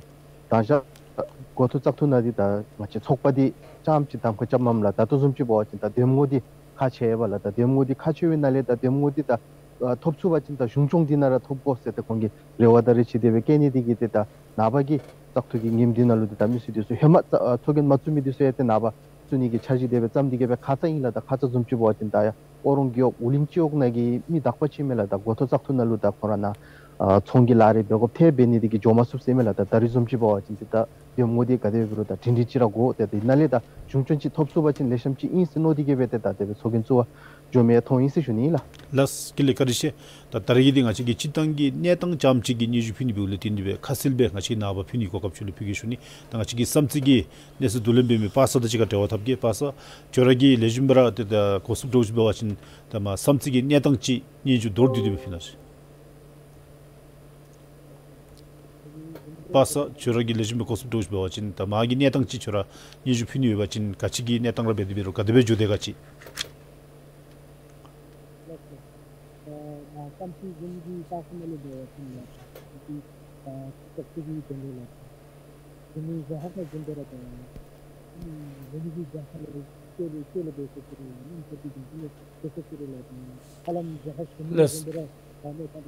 དང་ཞག་འགོ་ཐོག་བཙག་འཐུ་ནང་འདི་ད་ང་བཅས་ཚོགས་པ་འདི་རྐྱངམ་ཅིག་གདམ་ཁ་རྐྱབ་མས་ལགས། ད་ལྟོ་བཟུམ་ཅིག་འབད་བ་ཅིན་ད་འདེམས་ངོ་འདི་ཁག་ཆེ་བས་ལགས། ད་འདེམས་ངོ་འདི་ཁག་ཆེ་བའི་ནང་ལས་ད་འདེམས་ངོ་འདི་ད་ཨ་ཐོབ་ཚུགས་པ་ཅིན་ད་གཞུང་སྐྱོང་འདི་ནང་ར་ཐོབ་དགོ་ཟེར་ཏེ་ཁོང་གིས་རེ་བ་དང་རེ་ཆེ་དེ་སྦེ་བསྐྱེད་ནི་དེ་གིས་ཏེ་ད་ནངས་པ་གི་བཙག་འཐུ་གི་ཉིནམ་འདི་ནང་ལུ་ཏེ་ད་མི་སེར་འདི་ཚུ་ཧེ་མ་བཙག་ཨ་ཚོགས་རྒྱན་མ་བཙུགས་མི་འདི་ཚུ་ཡང་ཏེ་ནངས་པ་བཙུགས་ནི་གི་འཆར་གཞི་དེ་སྦེ་བརྩམས་ཏེ་གི་སྦེ་ཁ་ཙ་ཨིན་ལགས། ད་ཁ་ཙ་བཟུམ་ཅིག་འབད་བ་ཅིན་ད་ཡང་ཨོ་རོང་རྒེད་འོག་ཨུ་ལིང་སྤྱི་འོག་ནང་གི་མི་དག་པ་ཅིག་མས་ལགས། ད་འགོ་ཐོག་བཙག་འཐུ་ནང་ལུ་ད་ཁོང་ར་ནཱ་ཨ་ཚོང་གི་ལཱ་རེ་འབད་དགོཔ་ཐལ། འབད་ནི་དེ་གིས་འགྱོ་མ་ཚུགས་ཟེར་མས་ལགས། ད་ད་རེས་བཟུམ་ཅིག་འབད་བ་ཅིན་ཏེ་ད་འདེམས་ངོ་འདི་ག་དེ་སྦེ་འབད་རུང་ད་སྒྲིང་སྒྲི་ཅིག་ར་དགོ། ཏེ་དེ་ནང་ལས་ད་གཞུང་སྐྱོང་ཅིག་ཐོབ་ཚུགས་པ་ཅིན་ལེགས་ཤོམ་ཅིག་ཨིན་ཟེར་མནོ་སྟེ་གི་སྦེ་ཏེ་ད་དེ་སྦེ་ཚོགས་རྒྱན་བཙུགས་པར་འགྱོ་མི་ཡང་མཐོང་ཡི་ཟེར་ཞུ་ནི་ཨིན་ལགས། ལགས། ཀུན་ལེགས་བཀའ་དྲིན་ཆེ། ད་ད་རེས་ཀྱི་འདི་ང་བཅས་ཀྱིས་སྤྱིར་བཏང་གི་གནས་སྟངས་རྐྱངམ་ཅིག་གི་སྙན་ཞུ་ཕུལ་ནི་འབདཝ་ལས་བརྟེན་ཏེ་སྦེ་ཁ་གསལ་སྦེ་ང་བཅས་ཀྱིས་ནངས་པ་ཕུལ་ནི་གོ་སྐབས་ཁྱོད་ལུ་ཕུལ་གེ་ཞུ་ནི། ད་ང་བཅས་ཀྱིས་བསམ་རྩེ་གི་གནས་ཚུལ་བསྡུ་ལེན་འབད་མི་པ་སངས་དང་གཅིག་ཁར་འབྲེལ་བ་འཐབ་གེ། པ་སངས་ཁྱོད་ར་གིས་ལེགས་ཤོམ་སྦེ་ར་ཏེ་ད་གོ་ཚུགསཔ་འདྲཝ་ཅིག་འབད་བ་ཅིན་ད་མར་བསམ་རྩེ་གི་གནས་སྟངས་ཅིག་སྙན་ཞུ་མདོར་བསྡུས་ཏེ་སྦེ་ཕུལ་གནང་ཤིག། པ་སངས་ཁྱོད་ར་གིས་ལེགས་ཤོམ་སྦེ་གོ་ཚུགསཔ་འདྲཝ་ཅིག་འབད་བ་ཅིན་ད་མར་གྱི་གནས་སྟངས་ཅིག་ཁྱོད་ར་སྙན་ཞུ་ཕུལ་ནི་ཡོད་པ་ཅིན་ག་ཅི་གི་གནས་སྟངས་ར་འབད་དེ་འབད་རུང་ག་དེ་སྦེ་འགྱོ་དེས་ག་ཅི།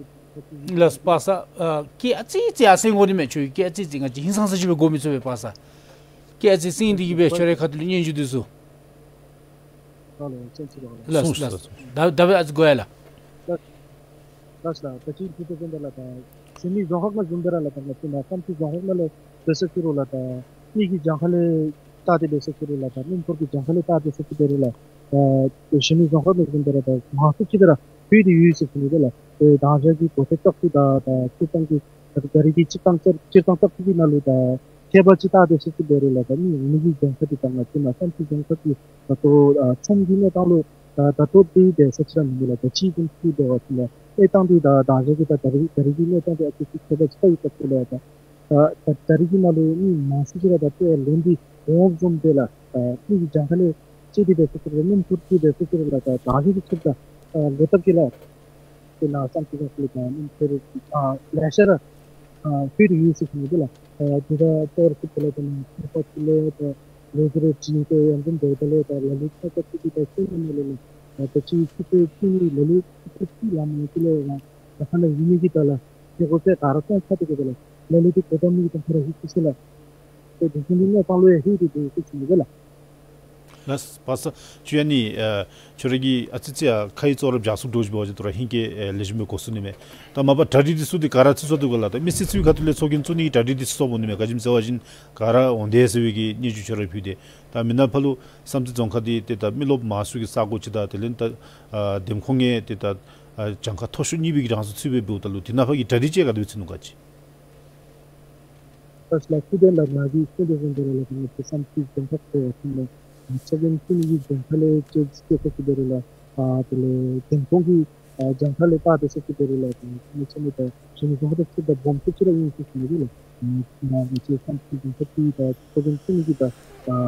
ལགས། ལགས། པ་སངས་ཨ་སྐད་ཨ་ཙི་ཙི་ཡར་སེང་དགོ་ནི་མས། ཁྱོད་ཀྱི་སྐད་ཨ་ཙི་ཙི་ང་བཅས་ཧིང་སངས་ས་ཅིག་སྦེ་གོ་མི་ཚུགས་པས་པ་སངས། སྐད་ཨ་ཙི་སེང་སྟེ་གི་སྦེ་ཁྱོད་རའི་ཁ་ཐུག་ལས་སྙན་ཞུ་འདི་ཚུ། ལགས་ལགས། ད་ད་འབདན་ཨ་ཙི་གོ་ཡི་ལགས། ལགས་ལགས། ད་ཅི་ཞུ་དོ་བཟུམ་སྦེ་ལགས། ད་གཞི་མི་རྫོང་ཁག་ནང་བཟུམ་སྦེ་ར་ལགས། ད་ང་བཅས་ནཱ་བསམ་རྩེ་རྫོང་ཁག་ནང་ལུ་འབད་ས་ཅིག་རུང་ལགས། ད་གནས་ཀྱི་གྱངས་ཁ་ལས་བལྟ་སྟེ་འབད་ས་ཅིག་རུང་ལགས། ད་སྣུམ་འཁོར་གྱི་གྱངས་ཁ་ལས་བལྟ་སྟེ་འབད་ས་ཅིག་འབད་རུང་ལགས། ད་གཞི་མི་རྫོང་ཁག་ནང་བཟུམ་སྦེ་ར་ད་མང་སུ་ཅིག་ད་ར་ལྷོད་དེ་ཡོད་ཟེར་ཞུ་ནི་འདི་ལགས། ད་དང་ཞག་གི་འགོ་ཐོག་བཙག་འཐུ་དང་ད་སྤྱིར་བཏང་གི་ད་ད་རེས་ཀྱི་སྤྱིར་བཏང་བཙག་སྤྱིར་བཏང་བཙག་འཐུ་གི་ནང་ལུ་ད་ཁྱད་པར་ཅིག་བལྟ་སྟེ་འབད་ས་ཅིག་འབད་རུང་ལགས། ད་མི་མི་གི་གྱངས་ཁ་འདི་ད་ང་བཅས་ནཱ་བསམ་རྩེ་རྫོང་ཁག་གི་ད་ལྟོ་ཨ་ཚོང་གི་གནས་སྟངས་ལུ་ད་ད་ལྟོ་འདི་འབད་ས་ཅིག་ར་མེན་ལགས། ད་ཅི་བཟུམ་ཅིག་འབད་བ་ཅིན་ལགས། གནས་སྟངས་འདི་ད་དང་ཞག་གི་ད་ད་རེས་ད་རེས་ཀྱི་གནས་སྟངས་འདི་ཨ་ཙི་ཅིག་ཁྱད་པར་ཅིག་ཡོད་པ་ཅིན་ལགས། ད་ད་ད་རེས་ཀྱི་ནང་ལུ་མི་མང་སུ་ཅིག་ར་ད་ལྟོ་ལེན་ཏེ་འོང་བཟུམ་སྦེ་ལགས། ད་མི་གི་གྱངས་ཁ་ལས་བཅད་དེ་འབད་ས་ཅིག་རུང་སྣུམ་འཁོར་གྱིས་འབད་ས་ཅིག་རུང་ལགས། ད་དང་ཞག་གི་ཚུར་ད་ལོག་ཐབས་ཀྱི་ལགས། དེ་ནང་བསམ་རྩེ་རྫོང་ཁག་ལུ་ད་སྣུམ་འཁོར་ཨ་ལེ་ཤ་ར་ཨ་ལྷོད་དེ་ཡོད་ཟེར་ཞུ་ནི་འདི་ལགས། ཨ་དེ་ད་གཙོ་བོ་ར་ཅིག་དེ་ལས་ད་ནཱ་ཁྱད་པར་ཅིག་ལས་ད་ལོ་རྒྱུས་རེ་དྲིས་ཏེ་ཡང་འཛོམས་འདུག། དེ་ལས་ད་ལ་ལུ་ཁྱད་པར་ཅིག་འདི་ད་ཤེས་ནི་མེད་ལགས། ད་ད་ཅི་ཆུ་ཚོད་གཅིག་ལ་ལུ་ཆུ་ཚོད་གཅིག་ལང་མི་འདི་ལས་ར་ད་ཁ་ནང་ཡོད་མི་གི་ད་ལགས། དེ་གོ་ཚད་ག་ར་སྟོང་ཚར་ཏེ་གི་ད་ལགས། ལ་ལུ་འདི་གོ་ད་མི་གི་ད་ཁོ་ར་ཧི་ཁུ་སི་ལགས། ཏེ་དེ་བཟུམ་གྱི་གནས་སྟངས་ལུ་ཡང་ལྷོད་དེ་འདུག་ཟེར་ཞུ་ནི་འདི་ལགས། ལགས། པ་སངས་ཁྱོད་ཨ་ནི་ཨ་ཁྱོད་ར་གིས་ཨ་ཙི་ཙི་ཡང་ཁ་ཡི་ཚོར་ར་འཇགས་སུ་འདྲཝ་ཅིག་འབད་བ་ཅིན་ད་རུང་ཧིང་གིས་ཨེ་ལེགས་ཤོམ་སྦེ་གོ་ཚུགས་ནི་མས། ད་མ་པ་གྲ་སྒྲིག་འདི་ཚུ་འདི་ག་ར་ཚུད་སོང་འདུག་ག་ལགས། ད་མི་སེར་ཚུ་གི་ཁ་ཐུག་ལས་ཚོགས་རྒྱན་བཙུགས་ནི་གི་གྲ་སྒྲིག་འདི་ཚུད་སོངམ་འོང་ནི་མས། ག་ཅི་སྨོ་ཟེར་བ་ཅིན་ག་ར་འོང་དེས་ཟེར་བའི་གི་སྙན་ཞུ་ཁྱོད་ར་ཕུལ་ཏེ། ད་མི་ནག་ཕར་ལུ་བསམ་རྩེ་རྫོང་ཁག་འདི་ཏེ་ད་མི་རློབས་མང་སུ་གི་ས་གོ་ཅིག་དང་དེ་ལས་ད་ཨ་འདེམས་ཁོངས་ནང་ཏེ་ད་ཨ་གྱངས་ཁ་མཐོ་ཤོས་གཉིས་པའི་གི་གྲངས་སུ་ཚུད་པས། འབདཝ་ད་ལུ་དེ་ནང་ཕར་གྱི་གྲ་སྒྲིག་ཅིག་ག་དེ་སྦེ་ཚུད་ནུག་ག་ཅི། ལགས་ལགས། ཐུབ་བསྟན་ལགས། ང་གིས་གསུང་དོ་བཟུམ་སྦེ་ར་ལགས། ང་བཅས་བསམ་རྩེ་རྫོང་ཁག་ཏུ་ཡང་ཅིན་ལགས། ཚོགས་རྒྱན་བཙུགས་ནི་གི་རྫོང་ཁག་ལས་བཅད་བཅད་ཁ་ཅིག་འབད་རུང་ལགས། ཨ་དེ་ལས་འདེམས་ཁོངས་ཀྱི་ ཨ་རྒྱང་ཐག་ལས་བལྟ་སྟེ་ཟེར་གྱི་འདི་རུང་ལགས། ད་ང་བཅས་ནི་ད་གཞི་ནས་རྫོང་ཁག་དེ་ཚུ་ད་སྦོམ་ཤོས་ཅིག་ར་ཨིན་ཟེར་ཞུ་ནི་འདུག་ལགས། ཨ་ང་བཅས་བསམ་ཚུལ་རྫོང་ཁག་འདི་ད་ཚོགས་རྒྱན་བཙུགས་ནི་གི་ད་ཨ་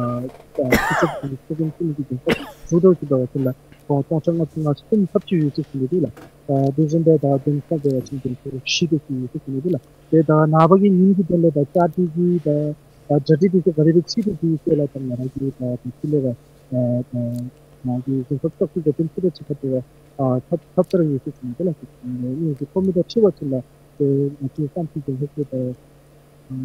ཨ་ཆུ་ཚོད་ཀྱི་ཚོགས་རྒྱན་བཙུགས་ནི་གི་རྫོང་ཁག་དྲུག་དེ་ཚུ་འབད་བ་ཅིན་ལགས་ཨ་སྟོང་ཕྲག་ལྔ་བཅུ་ང་གསུམ་ལྷགཔ་ཅིག་ཡོད་ཟེར་ཞུ་ནི་འདུག་ལགས། ཨ་དེ་བཟུམ་སྦེ་ད་གདན་ས་འབད་བ་ཅིན་གདན་ས་བཞི་དེ་ཚུ་ཡོད་ཟེར་ཞུ་ནི་འདུག་ལགས། ཏེ་ད་ནངས་པ་གི་ཉིནམ་གྱི་དོན་ལས་ད་བཅའ་སྒྲིག་གི་ད་ཨ་གྲ་སྒྲིག་དེ་ཚུ་ག་དེ་སྦེ་ཚུད་དེ་འདུག་ཟེར་ལགས། ད་ང་ར་གིས་ད་ད་ཕྱི་ལས་ར་ཨ་ད་ང་གིས་རྫོང་ཁག་བཅུ་གཅིག་གི་དོན་ཚུད་དེ་ཅིག་ཁར་ཏེ་ཨ་ཐབས་ཐབས་ཚར་ཡོད་ཟེར་ཞུ་ནི་འདུག་ལགས། ཏེ་ཨ་ནི་གི་ཁོ་མི་ད་ཁྲིད་པ་ཅིན་ལགས་ཏེ་ང་བཅས་བསམ་ཚུལ་རྫོང་ཁག་ཏེ་ད་ཨ་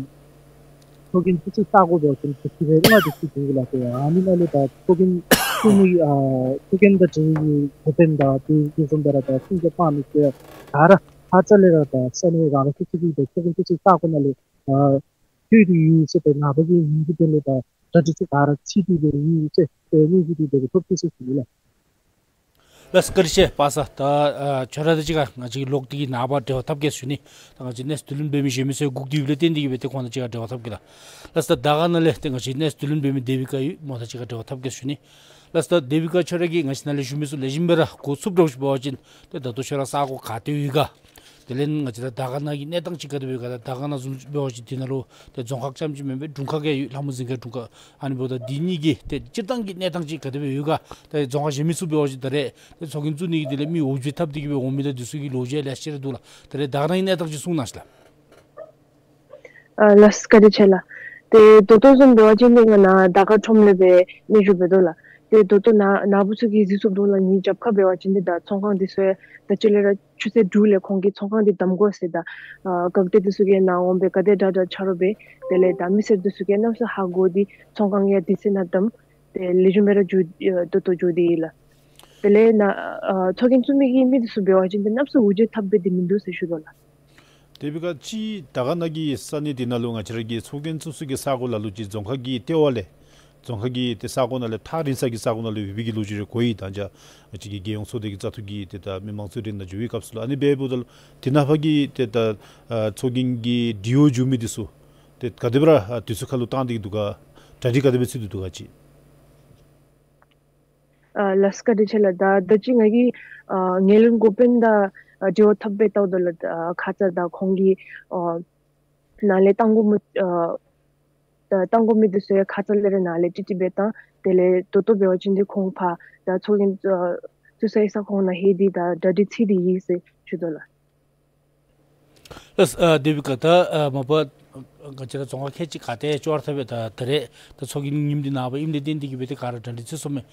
ཚོགས་རྒྱན་བཙུགས་སའི་ས་གོ་འབད་བ་ཅིན་ཏེ་དེ་སྦེ་ལྔ་དེ་ཚུ་འདུག་ལགས། ཏེ་ཨ་ནི་ནང་ལས་ད་ཚོགས་རྒྱན་བཙུགས་མི་ཨ་ཚོགས་རྒྱན་དང་འབྲེལ་བའི་འགོ་དཔོན་དང་དེ་དེ་བཟུམ་སྦེ་ར་ད་སྲུང་སྐྱོབ་འབག་མི་ཚུ་ཡང་ག་ར་ཁ་ཙ་ལས་ར་ད་ས་གནས་རང་རང་སོ་སོ་གི་ད་ཚོགས་རྒྱན་བཙུགས་སའི་ས་གོ་ནང་ལས་ཨ་ཚུད་དེ་ཡོད་ཟེར། ཏེ་ནངས་པ་གི་ཉིནམ་གྱི་དོན་ལས་ད་གྲ་སྒྲིག་ཚུ་ག་ར་ཚུད་དེ་སྦེ་ཡོད་ཟེར་ཏེ་གནས་ཚུལ་དེ་སྦེ་ཐོབ་ཅི་ཟེར་ཞུ་ནི་ལགས། ལགས་བཀའ་དྲིན་ཆེ་པ་ས། ད་ཨ་ཁྱོད་ར་དང་གཅིག་ཁར་ང་བཅས་ལོག་སྟེ་གིས་ནངས་པ་འབྲེལ་བ་འཐབ་གེ་ཟེར་ཞུ་ནི། ད་ང་བཅས་གནས་ཚུལ་བསྡུ་ལེན་འབད་མི་གཞན་མི་ཚུ་སྒུག་སྟེ་ཡོདཔ་ལས་བརྟེན་ཏེ་གིས་སྦེ་ཏེ་ཁོང་དང་གཅིག་ཁར་འབྲེལ་བ་འཐབ་གེ་ལགས། ལགས་ད་དར་དཀར་ནང་ལས་ཏེ་ང་བཅས་གནས་ཚུལ་བསྡུ་ལེན་འབད་མི་དེ་བི་ཀ་ཡོད། མོ་དང་གཅིག་ཁར་འབྲེལ་བ་འཐབ་གེ་ཟེར་ཞུ་ནི། ལགས་ད་དེ་བི་ཀ་ཁྱོད་ར་གིས་ང་བཅས་ནཱ་ལས་ཞུ་མི་ཚུ་ལེགས་ཤོམ་སྦེ་ར་གོ་ཚུགསཔ་འདྲཝ་ཅིག་འབད་བ་ཅིན་ཏེ་ད་ལྟོ་ཁྱོད་ར་ས་གོ་ག་ཏེ་ཡོད་ག། དེ་ལས་ང་བཅས་ར་དར་དཀར་ནང་གི་གནས་སྟངས་ཅིག་ག་དེ་སྦེ་ཡོད་ག། ད་དར་དཀར་ནང་བཟུམ་འབད་བ་ཅིན་དེ་ནང་ལུ་ཏེ་རྫོང་ཁག་རྐྱངམ་ཅིག་མེན་པར་དྲུང་ཁག་ཡང་ཡོད། ལྷ་མོ་རྫོང་ཁག་དྲུང་ཁག། ཨ་ནི་འབདཝ་ད་འདི་གཉིས་ཀྱི་ཏེ་སྤྱིར་བཏང་གི་གནས་སྟངས་ཅིག་ག་དེ་སྦེ་ཡོད་ག། ད་རྫོང་ཁག་གཞན་མི་ཚུ་འབད་བ་ཅིན་ད་རེས་ཏེ་ཚོགས་རྒྱན་བཙུགས་ནི་གི་དེ་ལས་མི་འོ་བརྒྱལ་འཐབ་སྟེ་གིས་སྦེ་འོང་མི་དང་འདི་ཚུ་གི་ལོ་རྒྱུས་ལེ་ཤ་ར་འདུག་ལགས། ད་རེས་དར་དཀར་ནང་གི་གནས་སྟངས་ཅིག་གསུང་གནང་ཤིག་ལགས། ཨ་ལགས་བཀའ་དྲིན་ཆེ་ལགས། ཏེ་ད་ལྟོ་བཟུམ་འབད་བ་ཅིན་ཏེ་ང་ནཱ་དར་དཀར་ཁྲོམ་ལས་སྦེ་སྙན་ཞུ་འབད་དོ་ལགས། ཏེ་ད་ལྟོ་ནཱ་ནཱ་བུ་ཚུ་གིས་གཟིགས་ཚུགསཔ་འདུག་ལགས། ངེའི་རྒྱབ་ཁར་འབད་བ་ཅིན་ཏེ་ད་ཚོང་ཁང་འདི་ཚུ་ཡང་ད་ཅི་ལས་ར་ཆུ་ཚོད་དྲུག་ལས་ཁོང་གིས་ཚོང་ཁང་འདི་བསྡམ་དགོ་ཟེར་ད་ཨ་འགག་སྡེ་འདི་ཚུ་གིས་ནཱ་འོང་སྦེ་ག་དེ་དྲག་དྲག་ཆ་རོགས་འབད། དེ་ལས་ད་མི་སེར་འདི་ཚུ་གིས་གནམ་མེད་ས་མེད་ཧ་གོ་སྟེ་ཚོང་ཁང་ཡང་དུས་ཚོད་ནང་བསྡམ། ཏེ་ལེགས་ཤོམ་སྦེ་ར་འགྱོ་ཨ་ད་ལྟོ་འགྱོ་སྟེ་ཡོད་ལགས། དེ་ལས་ནཱ་ཨ་ཚོགས་རྒྱན་བཙུགས་མི་གི་མི་འདི་ཚུ་འབད་བ་ཅིན་ཏེ་གནམ་མེད་ས་མེད་འོ་བརྒྱལ་འཐབ་སྦེ་སྡོད་མི་འདུག་ཟེར་ཞུ་དོ་ལགས། དེ་བི་ཀ་ཅིག་དར་དཀར་ནང་གི་ས་གནས་འདི་ནང་ལུ་ང་བཅས་ར་གི་ཚོགས་རྒྱན་བཙུགས་ས་གི་ས་གོ་ལ་ལུ་ཅིག་རྫོང་ཁག་གི་ལྟེ་བ་ལས་རྫོང་ཁག་གི་ཏེ་ས་གོ་ནང་ལས་ཐག་རིང་ས་གི་ས་གོ་ནང་ལུ་ཡོད་པའི་གི་ལོ་རྒྱུས་རེ་གོ་ཡི། ད་ཅི་ང་བཅས་ཀྱི་རྒྱལ་ཡོངས་ཚོགས་སྡེ་གི་བཙག་འཐུ་གི་ཏེ་ད་མི་མང་གཙོ་གྲལ་ནང་འགྱོ་བའི་སྐབས་སུ་ལུ་ཨ་ནི་འབདཝ་ད་ལུ་དེ་ནང་ཕར་གྱི་ཏེ་ད་ཨ་ཚོགས་རྒྱན་གྱི་འབྲེལ་བ་འབྱུང་མི་འདི་ཚུ་ཏེ་ག་དེ་སྦེ་ར་ཨ་དུས་ཚོད་ཁར་ལུ་བཏང་སྟེ་གིས་འདུག་ག། གྲ་སྒྲིག་ག་དེ་སྦེ་ཚུད་དེ་འདུག་ག་ཅིག། ཨ་ལགས་བཀའ་དྲིན་ཆེ་ལགས། ད་ད་ཅི་ང་གིས་ཨ་ངོས་ལེན་འགོ་དཔོན་དང་ཨ་འབྲེལ་བ་འཐབ་སྦེ་བལྟཝ་ད་ལགས། ཨ་ཁ་ཙ་ད་ཁོང་གིས་ཨ་ནཱ་ལས་བཏང་དགོ་མི་ཨ་ད་བཏང་དགོ་མི་འདི་ཚུ་ཡང་ཁ་ཙ་ལས་ར་ནཱ་ལས་ཀྲིག་ཀྲི་སྦེ་བཏང་། དེ་ལས་ད་ལྟོ་འབད་བ་ཅིན་ཏེ་ཁོང་ཕར་ད་ཚོགས་རྒྱན་ཨ་བཙུགས་སའི་ས་ཁོངས་ནང་ལྷོད་དེ་ད་གྲ་སྒྲིག་ཚུད་དེ་ཡོད་ཟེར་ཞུ་དོ་ལགས། ལགས་ཨ་དེ་བི་ཀ་ད་ཨ་མ་པ་ང་བཅས་ར་རྫོང་ཁག་ཁལ་གཅིག་ག་ཏེ་ཅོག་ར་འཐདཔ་སྦེ་ད་ད་རེས་ད་ཚོགས་རྒྱན་ཉིནམ་འདི་ནངས་པ་ཨིནམ་ལས་བརྟེན་ཏེ་གིས་སྦེ་ཏེ་ག་ར་གྲ་སྒྲིག་ཚུད་སོང་མས།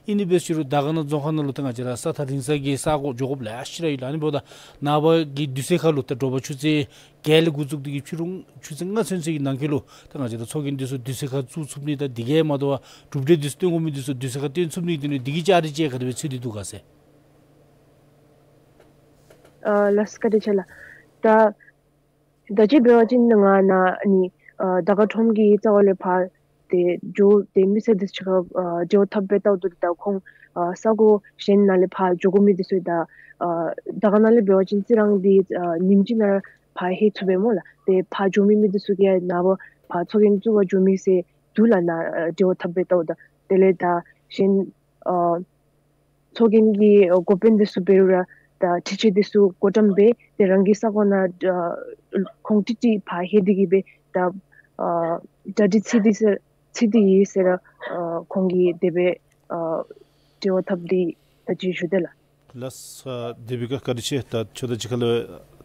ཨིན་ནི་འབད་ཞུ་རུང་དར་དཀར་ན་རྫོང་ཁག་ནང་ལུ་ད་ང་བཅས་ར་ས་ཐག་རིང་ས་གི་ས་གོ་འགྱོ་དགོཔ་ལེ་ཤ་ར་ཡོད་ལགས། ཨ་ནི་འབདཝ་ད་ནངས་པ་གི་དུས་ཚོད་ཁར་ལུ་ད་དྲོ་པ་ཆུ་ཚོད་བརྒྱད་ལས་འགོ་བཙུགས་ཏེ་གིས་ཕྱི་རུ་ཆུ་ཚོད་ལྔ་ཚུན་ཚོད་ཀྱི་ནང་འཁོད་ལུ་ད་ང་བཅས་ར་ཚོགས་རྒྱན་འདི་ཚུ་དུས་ཚོད་ཁར་བཙུགས་ཚུགས་ནི་དང་དེ་གིས་མ་དོ་བར་གྲུབ་འབྲས་འདི་ཚུ་སྟོན་དགོ་མི་འདི་ཚུ་དུས་ཚོད་ཁར་སྟོན་ཚུགས་ནི་དེ་ནི་དེ་གི་བཅའ་སྒྲིག་ཅིག་ག་དེ་སྦེ་ཚུད་དེ་འདུག་ག་ཟེར། ཨ་ལགས་བཀའ་དྲིན་ཆེ་ལགས། ད་ད་ཅི་འབད་བ་ཅིན་ང་ནཱ་ཨ་ནི་ཨ་དར་དཀར་ཁྲོམ་གྱི་རྩ་བ་ལས་ཕར་ཏེ་འགྱོ་སྟེ་མི་སེར་འདི་ཚུ་ཁར་ཨ་འབྲེལ་བ་འཐབ་སྦེ་བལྟཝ་ད་ད་ཁོང་ཨ་ས་གོ་གཞན་ནང་ལས་ཕར་འགྱོ་དགོ་མི་འདི་ཚུ་ད་ཨ་དར་དཀར་ནང་ལས་འབད་བ་ཅིན་རྩི་རང་འདི་ཨ་ཉིནམ་གཅིག་ནང་ཕར་ལྷོད་ཚུགས་པས་སྨོ་ལགས། ཏེ་ཕར་འགྱོ་མི་མི་འདི་ཚུ་གིས་ནངས་པ་ཕར་ཚོགས་རྒྱན་བཙུགས་པར་འགྱོ་མི་ཟེར་འདུག་ལགས། ནཱ་ཨ་འབྲེལ་བ་འཐབ་སྦེ་བལྟཝ་ད། དེ་ལས་ད་གཞན་ཨ་ཚོགས་རྒྱན་གྱི་འགོ་དཔོན་འདི་ཚུ་འབད་རུང་ར་ད་འཕྲུལ་ཆས་འདི་ཚུ་བགོ་བཀྲམ་འབད་དེ་རང་གི་ས་གོ་ནང་ཨ་ཁོང་ཀྲིག་ཀྲི་ཕར་ལྷོད་དེ་གིས་སྦེ་ད་ཨ་གྲ་སྒྲིག་ཚུད་དེ་ཟེར་ཚུད་དེ་ཡོད་ཟེར་ར་ཨ་ཁོང་གིས་དེ་སྦེ་ཨ་འབྲེལ་བ་འཐབ་སྟེ་ད་ཅི་ཞུ་དེས་ལགས། ལགས་ཨ་དེ་བི་ཀ་བཀའ་དྲིན་ཆེ། ད་ཁྱོད་དང་གཅིག་ཁར་ལུ་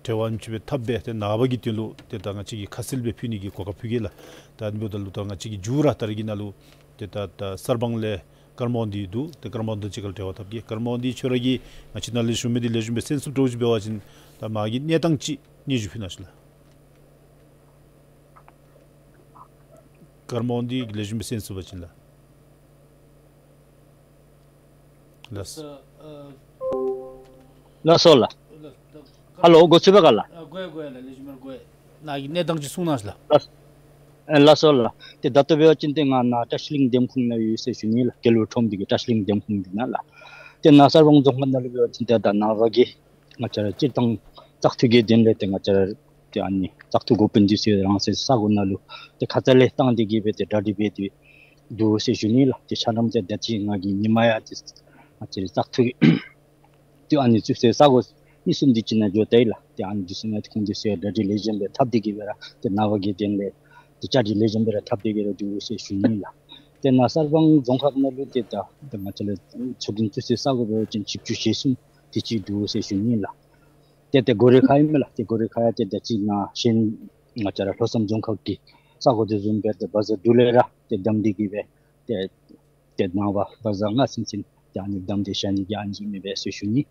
འབྲེལ་བ་ཨ་ནེམ་ཅིག་སྦེ་འཐབ་སྦེ་ཏེ་ནངས་པ་གི་དོན་ལུ་ཏེ་ད་ང་བཅས་ཀྱིས་ཁ་གསལ་སྦེ་ཕུལ་ནི་གི་གོ་སྐབས་ཕུལ་གེ་ལགས། ད་ཨ་ནི་འབདཝ་ད་ལུ་ད་ང་བཅས་ཀྱི་མཇུག་ར་ད་རེས་ཀྱི་ནང་ལུ་ཏེ་ད་ད་གསར་སྤང་ལས་ཀརྨ་དབང་འདུས་འདུག། ཏེ་ཀརྨ་དབང་འདུས་དང་གཅིག་ཁར་འབྲེལ་བ་འཐབ་གེ། ཀརྨ་དབང་འདུས་ཁྱོད་ར་གིས་ང་བཅས་ནཱ་ལས་ཞུ་མི་འདི་ལེགས་ཤོམ་སྦེ་གསན་ཚུགསཔ་འདྲཝ་ཅིག་འབད་བ་ཅིན་ད་མ་གི་གནས་སྟངས་ཅིག་སྙན་ཞུ་ཕུལ་གནང་ཤིག་ལགས། ཀརྨ་དབང་འདུས་ལེགས་ཤོམ་སྦེ་གསན་ཚུགས་པ་ཅིན་ལགས། ལགས། ལགས་སོ་ལགས། ཧ་ལོ་གོ་ཚུགས་པས་ག་ལགས། ཨ་གོ་ཡི་གོ་ཡི་ལགས། ལེགས་ཤོམ་སྦེ་གོ་ཡི། ནཱ་གི་གནས་སྟངས་ཅིག་གསུང་གནང་ཤིག་ལགས། ལགས། ཨ་ལགས་སོ་ལགས། ཏེ་ད་ལྟོ་འབད་བ་ཅིན་ཏེ་ང་ནཱ་བཀྲ་ཤིས་གླིང་འདེམས་ཁོངས་ནང་ཡོད་ཟེར་ཞུ་ནི་ལགས། རྒྱལ་བ་ཁྲོམ་འདི་གི་བཀྲ་ཤིས་གླིང་འདེམས་ཁོངས་འདི་ནང་ལགས། ཏེ་ནཱ་གསར་སྤང་རྫོང་ཁག་ནང་ལུ་འབད་བ་ཅིན་ཏེ་ད་ནངས་པ་གི་ང་བཅས་ར་སྤྱིར་བཏང་བཙག་འཐུ་གི་དོན་ལས་ཏེ་ང་བཅས་ར་ཏེ་ཨ་ནི་བཙག་འཐུ་འགོ་དཔོན་འདི་ཚུ་རང་སོའི་ས་གོ་ནང་ལུ་ཏེ་ཁ་ཙ་ལས་བཏང་སྟེ་གིས་སྦེ་ཏེ་གྲ་སྒྲིག་འབད་དེ་འདུག་ཟེར་ཞུ་ནི་ལགས། ཏེ་ཆ་མཉམ་ཏེ་ད་ཅི་ང་གིས་ཉིན་མ་ཡང་ཏེ་ང་བཅས་ར་བཙག་འཐུ་གི་ ཏེ་ཨ་ནི་བཙུགས་སའི་ས་གོ་གཉིས་གསུམ་འདི་ཅིག་ནང་འགྱོ་དེས་ལགས། ཏེ་ཨ་ནི་འདི་ཚུ་ནང་ཏེ་ཁོང་འདི་ཚུ་ཡང་གྲ་སྒྲིག་ལེགས་ཤོམ་སྦེ་འཐབ་སྟེ་གི་སྦེ་ར་ཏེ་ནངས་པ་གི་དོན་ལས་ཏེ་བཅའ་སྒྲིག་ལེགས་ཤོམ་སྦེ་ར་འཐབ་སྟེ་གི་ར་འདུག་ཟེར་ཞུ་ནི་ལགས། ཏེ་ནཱ་གསར་སྤང་རྫོང་ཁག་ནང་ལུ་ཏེ་ད་ཏེ་ང་བཅས་ར་ཚོགས་རྒྱན་བཙུགས་སའི་ས་གོ་འབད་བ་ཅིན་བཞི་བཅུ་ཞེ་གསུམ་དེ་ཅིག་འདུག་ཟེར་ཞུ་ནི་ལགས། ཏེ་ཏེ་སྒོ་རའི་ཁ་ཨིན་མས་ལགས། ཏེ་སྒོ་རའི་ཁ་ཡང་ཏེ་ད་ཅི་ནཱ་གཞན་ང་བཅས་ར་ལྷོ་མཚམས་རྫོང་ཁག་གི་ས་གོ་དེ་བཟུམ་སྦེ་ཏེ་བ་ཛར་དེ་ལས་ར་ཏེ་བསྡམས་ཏེ་གི་སྦེ་ཏེ་ཏེ་ནངས་པ་བ་ཛར་ལྔ་ཚུན་ཚོད་ཏེ་ཨ་ནི་བསྡམས་ཏེ་བཞག་ནི་གི་ཨ་ནི་བཟུམ་ཨིན་པས་ཟེར་ཞུ་ནི།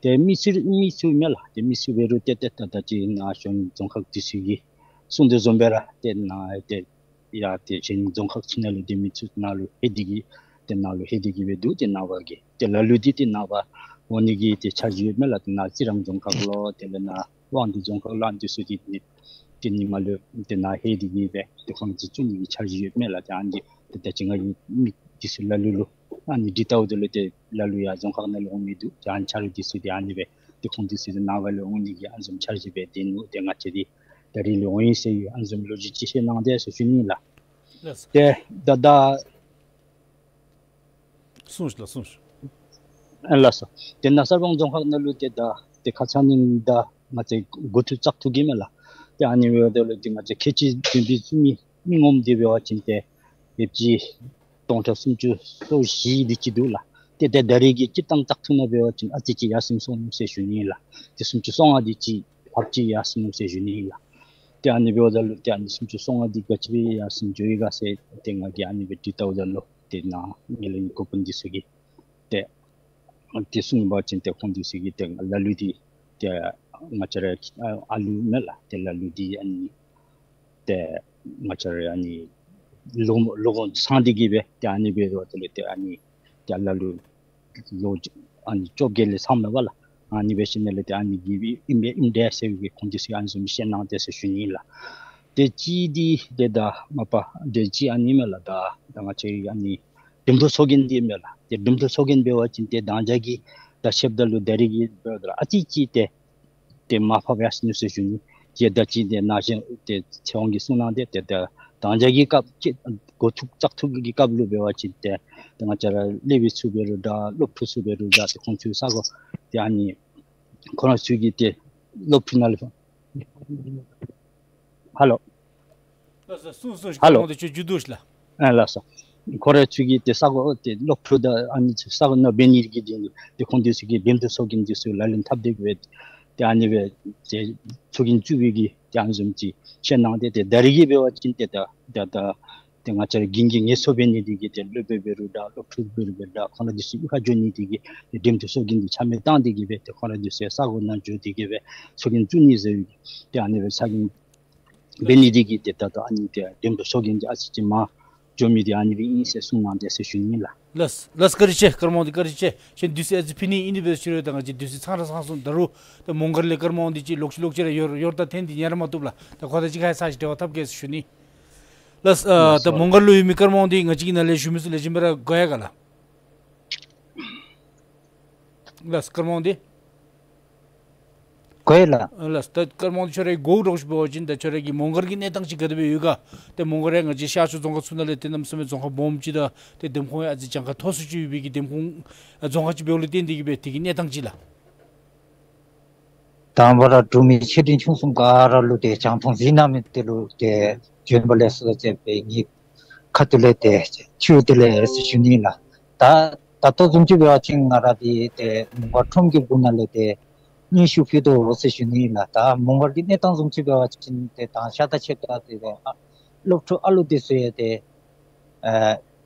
ཏེ་མི་སེར་མི་སེར་མས་ལགས། ཏེ་མི་སེར་འབད་རུང་ཏེ་ཏེ་ད་ད་ཅི་ནཱ་གཞན་རྫོང་ཁག་དེ་ཚུ་གིས་གསུངས་དོ་བཟུམ་སྦེ་ར་ཏེ་ནཱ་ཏེ་ཡ་ཏེ་གཞན་རྫོང་ཁག་ཚུ་ནང་ལུ་ཏེ་མི་ཚུ་ནཱ་ལུ་ལྷོད་དེ་གི་ཏེ་ནཱ་ལུ་ལྷོད་དེ་གི་སྦེ་འདུག། ཏེ་ནངས་པ་གི་ཏེ་ལ་ལུ་འདི་ཏེ་ནངས་པ་འོང་ནི་གི་ཏེ་འཆར་གཞི་ཡོད་མས་ལགས། ཏེ་ནཱ་རྩི་རང་རྫོང་ཁག་ལུ་དེ་ལས་ནཱ་དབང་འདུས་རྫོང་ཁག་ལུ་ཨ་ནི་འདི་ཚུ་ཏེ་ཏེ་ཏེ་ཉིནམ་ལུ་ཏེ་ནཱ་ལྷོད་དེ་གི་སྦེ་ཏེ་ཁོང་ཚུ་བཙུགས་ནི་གི་འཆར་གཞི་ཡོད་མས་ལགས། ཏེ་ཨ་ནི་ཏེ་ད་ཅི་ང་གིས་མི་འདི་ཚུ་ལ་ལུ་ལུ་ཨ་ནི་འདི་ལྟཝ་ད་ལུ་ཏེ་ལ་ལུ་ཡང་རྫོང་ཁག་ནང་ལུ་འོང་མི་འདུག། ཏེ་ཨ་ནི་ཆ་རོགས་འདི་ཚུ་ཏེ་ཨ་ནི་སྦེ་ཏེ་ཁོང་འདི་ཚུ་ཏེ་ནངས་པ་ལུ་འོང་ནི་གི་ཨ་ནི་བཟུམ་འཆར་གཞི་སྦེ་ཏེ་ནུག། ཏེ་ང་བཅས་འདི་ད་རིས་ལུ་འོང་ཡི་ཟེར་ཡོད། ཨ་ནི་བཟུམ་ལོ་རྒྱུས་ཅིག་བཤད་གནང་དེས་ཟེར་ཞུ་ནི་ལགས། ལགས་སོ། ཏེ་ད་ད་གསུངས་ཤིག་ལགས། གསུངས་ཤིག། ཨ་ལགས་སོ། ཏེ་ནཱ་གསར་སྤང་རྫོང་ཁག་ནང་ལུ་ཏེ་ད་ཏེ་ཁ་ཙ་ནི་ད་ང་བཅས་འགོ་ཐུག་བཙག་འཐུ་གི་མས་ལགས། ཏེ་ཨ་ནི་འབདཝ་ད་ལུ་ཏེ་ང་བཅས་ཁལ་གཅིག་བདུན་པའི་བཙུགས་མི་མི་ངོམ་འདི་འབད་བ་ཅིན་ཏེ་ཡོདཔ་ཅིག་སྟོང་ཕྲག་སུམ་ཅུ་སོ་བཞི་དེ་ཅིག་འདུག་ལགས། ཏེ་ཏེ་ད་རིས་ཀྱི་སྤྱིར་བཏང་བཙག་འཐུ་ནང་འབད་བ་ཅིན་ཨ་ཙི་ཅིག་ཡར་སེང་སོང་ནུག་ཟེར་ཞུ་ནི་ལགས། ཏེ་སུམ་ཅུ་སོ་ལྔ་དེ་ཅིག་ལྷགཔ་ཅིག་ཡར་སོང་ནུག་ཟེར་ཞུ་ནི་ལགས། ཏེ་ཨ་ནི་འབདཝ་ད་ལུ་ཏེ་ཨ་ནི་སུམ་ཅུ་སོ་ལྔ་དེ་ག་ཅི་སྦེ་ཡར་སེང་འགྱོ་ཡི་ག་ཟེར་ཏེ་ང་གིས་ཨ་ནི་སྦེ་དྲི་བལྟཝ་ད་ལུ་ཏེ་ནཱ་ངེ་ལས་འགོ་དཔོན་འདི་ཚུ་གིས་ཏེ་ཏེ་གསུངས་པ་ཅིན་ཏེ་ཁོང་འདི་ཚུ་གིས་ཏེ་ལ་ལུ་འདི་ཏེ་ང་བཅས་ར་ཨ་ལུ་མས་ལགས། ཏེ་ལ་ལུ་འདི་ཨ་ནི་ཏེ་ང་བཅས་ར་ཨ་ནི་ལོ་ལོ་ངོ་ཚང་སྟེ་གི་སྦེ་ཏེ་ཨ་ནི་འབདཝ་ད་ལུ་ཏེ་ཨ་ནི་ཏེ་ལ་ལུ་ལོ་ཨ་ནི་བཅོ་བརྒྱད་ལས་ཚང་མས་པ་ལགས། ཨ་ནི་འབད་ཞིནམ་ལས་ཏེ་ཨ་ནི་གི་ཨིན་པས་ཨིན་དེས་ཟེར་བའི་གི་ཁོང་འདི་ཚུ་ཨ་ནི་བཟུམ་བཤད་གནང་དེས་ཟེར་ཞུ་ནི་ལགས། ཏེ་གཅིག་འདི་ཏེ་ད་མ་པ་ཏེ་གཅིག་ཨ་ནི་མས་ལགས། ད་ད་ང་བཅས་ཨ་ནི་འགྲེམས་སྟོན་ཚོགས་རྒྱན་འདི་མས་ལགས། ཏེ་འགྲེམས་སྟོན་ཚོགས་རྒྱན་འབད་བ་ཅིན་ཏེ་ད་ཅི་གི་ད་ཆེབ་ད་ལུ་ད་རིས་ཀྱི་འབདཝ་ད་ལུ་ཨ་ཙི་ཅིག་ཏེ་ཏེ་མར་ཕབ་ཡར་སོང་ནུག་ཟེར་ཞུ་ནི། ཏེ་ད་ཅི་ཏེ་ནཱ་གཞེས་ཏེ་ཚེ་དབང་གིས་གསུངས་གནང་དེས། ཏེ་ཏེ་ད་ཅི་གི་སྐབས་ཅིག་འགོ་ཐུག་བཙག་འཐུ་གི་སྐབས་ལུ་འབད་བ་ཅིན་ཏེ་ཏེ་ང་བཅས་ར་སློབ་དཔོན་ཚུ་འབད་རུང་འདྲ་སློབ་ཕྲུག་ཚུ་འབད་རུང་འདྲ་ཏེ་ཁོང་ཚུ་ས་གོ་ཏེ་ཨ་ནི་ཁོང་ར་ཚུ་གི་ཏེ་སློབ་ཕྲུག་ནང་ལུ་ཧ་ལོ། ལགས་སོ། གསུངས་གསུངས་ཤིག། ཧ་ལོ། སྐར་མ་དེ་ཅིག་མཇུག་བསྡུ་ཤིག་ལགས། ཨ་ལགས་སོ། ཁོང་ར་ཚུ་གིས་ཏེ་ས་གོ་ཏེ་སློབ་ཕྲུག་དང་ཨ་ནི་ས་གོ་ནང་འབད་ནི་གི་དོན་ལུ་ཏེ་ཁོང་འདི་ཚུ་གིས་འགྲེམས་སྟོན་ཚོགས་རྒྱན་འདི་ཚུ་ལག་ལེན་འཐབ་སྟེ་གི་སྦེ་ཏེ་ཨ་ནི་སྦེ་ཏེ་ཚོགས་རྒྱན་བཙུགས་པའི་གི་ཏེ་ཨ་ནི་བཟུམ་ཅིག་བཤད་གནང་དེས། ཏེ་ད་རིས་ཀྱི་འབད་བ་ཅིན་ཏེ་ད་ད་ད་ཏེ་ང་བཅས་ར་རྒན་གྱི་ངལ་གསོ་འབད་ནི་དེ་གིས་ཏེ་སློབ་དཔོན་འབད་རུང་འདྲ་སློབ་ཕྲུག་འབད་རུང་འདྲ་ཁོང་ར་འདི་ཚུ་གཡུས་ཁར་འགྱོ་ནི་དེ་གིས་ཏེ་འགྲེམས་སྟོན་ཚོགས་རྒྱན་འདི་ཆ་མེད་བཏང་སྟེ་གི་སྦེ་ཏེ་ཁོང་ར་འདི་ཚུ་ས་གོ་ནང་འགྱོ་སྟེ་གི་སྦེ་ཚོགས་རྒྱན་བཙུགས་ནི་ཟེར་བའི་ཏེ་ཨ་ནི་སྦེ་ཚོགས་རྒྱན་འབད་ནི་དེ་གིས་ཏེ་ད་ལྟོ་ཨ་ནི་ཏེ་འགྲེམས་སྟོན་ཚོགས་རྒྱན་འདི་ཨ་ཙི་ཅིག་མར་འགྱོ་མི་འདི་ཨ་ནི་སྦེ་ཨིན་ཟེར་གསུངས་གནང་དེས་ཟེར་ཞུ་ནི་ལགས། ལགས་ལགས། བཀའ་དྲིན་ཆེ། སྐར་མ་དབང་འདུས་བཀའ་དྲིན་ཆེ། གཞན་དུས་ཚོད་ཨ་ཙི་ཕུལ་ནི་ཨིན། དེ་འབད་ཞུ་རུང་ད་ང་བཅས་དུས་ཚོད་ཚང་ར་ཚང་སོང་། ད་རུང་ད་མོང་སྒར་ལས་སྐར་མ་དབང་འདུས་ཅིག་ལོག་ཤུལ་ལོག་ཅིག་ར་ཡོད་ཡོད་ད་ཐོན་ཏེ་ཉན་ར་མ་བཏུབ་ལགས། ད་ཁོ་དང་གཅིག་ཁར་ཚར་ཅིག་འབྲེལ་བ་འཐབ་གེ་ཟེར་ཞུ་ནི། ལགས། ཨ་ལགས་ད་སོ། མོང་སྒར་ལུ་ཡོད་མི་སྐར་མ་དབང་འདུས་ང་བཅས་ཀྱི་ནང་ལས་ཞུ་མི་ཚུ་ལེགས་ཤོམ་སྦེ་ར་གོ་ཡི་ག་ལགས། ལགས་སྐར་མ་དབང་འདུས། གོ་ཡི་ལགས། ཨ་ལགས། ད་སྐར་མ་དབང་འདུས་ཁྱོད་རའི་གོ་རོགས་ཞུ་འབད་བ་ཅིན་ད་ཁྱོད་རའི་གི་མོང་སྒར་གྱི་གནས་སྟངས་ཅིག་ག་དེ་སྦེ་ཡོད་ག། ཏེ་མོང་སྒར་ཡང་ང་བཅས་ཤར་ཕྱོགས་རྫོང་ཁག་ཚུ་ནང་ལས་ཏེ་གནམ་མེད་ས་མེད་རྫོང་ཁག་སྦོམ་ཅིག་དང་ཏེ་འདེམས་ཁོངས་ཡང་ཨ་ཙི་གྱངས་ཁ་མཐོ་སུ་ཅིག་ཡོད་པའི་གི་འདེམས་ཁོངས་ཨ་རྫོང་ཁག་ཅིག་འབདཝ་ལས་བརྟེན་ཏེ་གི་སྦེ་དེ་གི་གནས་སྟངས་ཅིག་ལགས། དང་པ་ར་འབྲུག་མི་ཆེ་འབྲིང་ཆུང་གསུམ་ག་ར་ལུ་ཏེ་རྒྱང་མཐོང་གཟིགས་གནང་མི་འདི་ལུ་ཏེ་བྱོན་པ་ལེགས་སོ་ཟེར་སྦེ་ངེའི་ཁ་ཐུག་ལས་ཏེ་ཐུགས་རྗེ་ལེགས་ཟེར་ཞུ་ནི་ལགས། ད་ད་ལྟོ་བཟུམ་ཅིག་འབད་བ་ཅིན་ང་ར་འདི་ཏེ་མོང་སྒར་ཁྲོམ་གྱི་སྦུག་ནང་ལས་ཏེ་སྙན་ཞུ་ཕུལ་དོ་ཟེར་ཞུ་ནི་ལགས། ད་མོང་སྒར་གྱི་གནས་སྟངས་བཟུམ་ཅིག་འབད་བ་ཅིན་ཏེ་དང་ཤ་ད་ཆེབ་ད་ཏེ་ཏེ་ཨ་སློབ་ཕྲུག་ཨ་ལུ་འདི་ཚུ་ཡང་ཏེ་ཨ་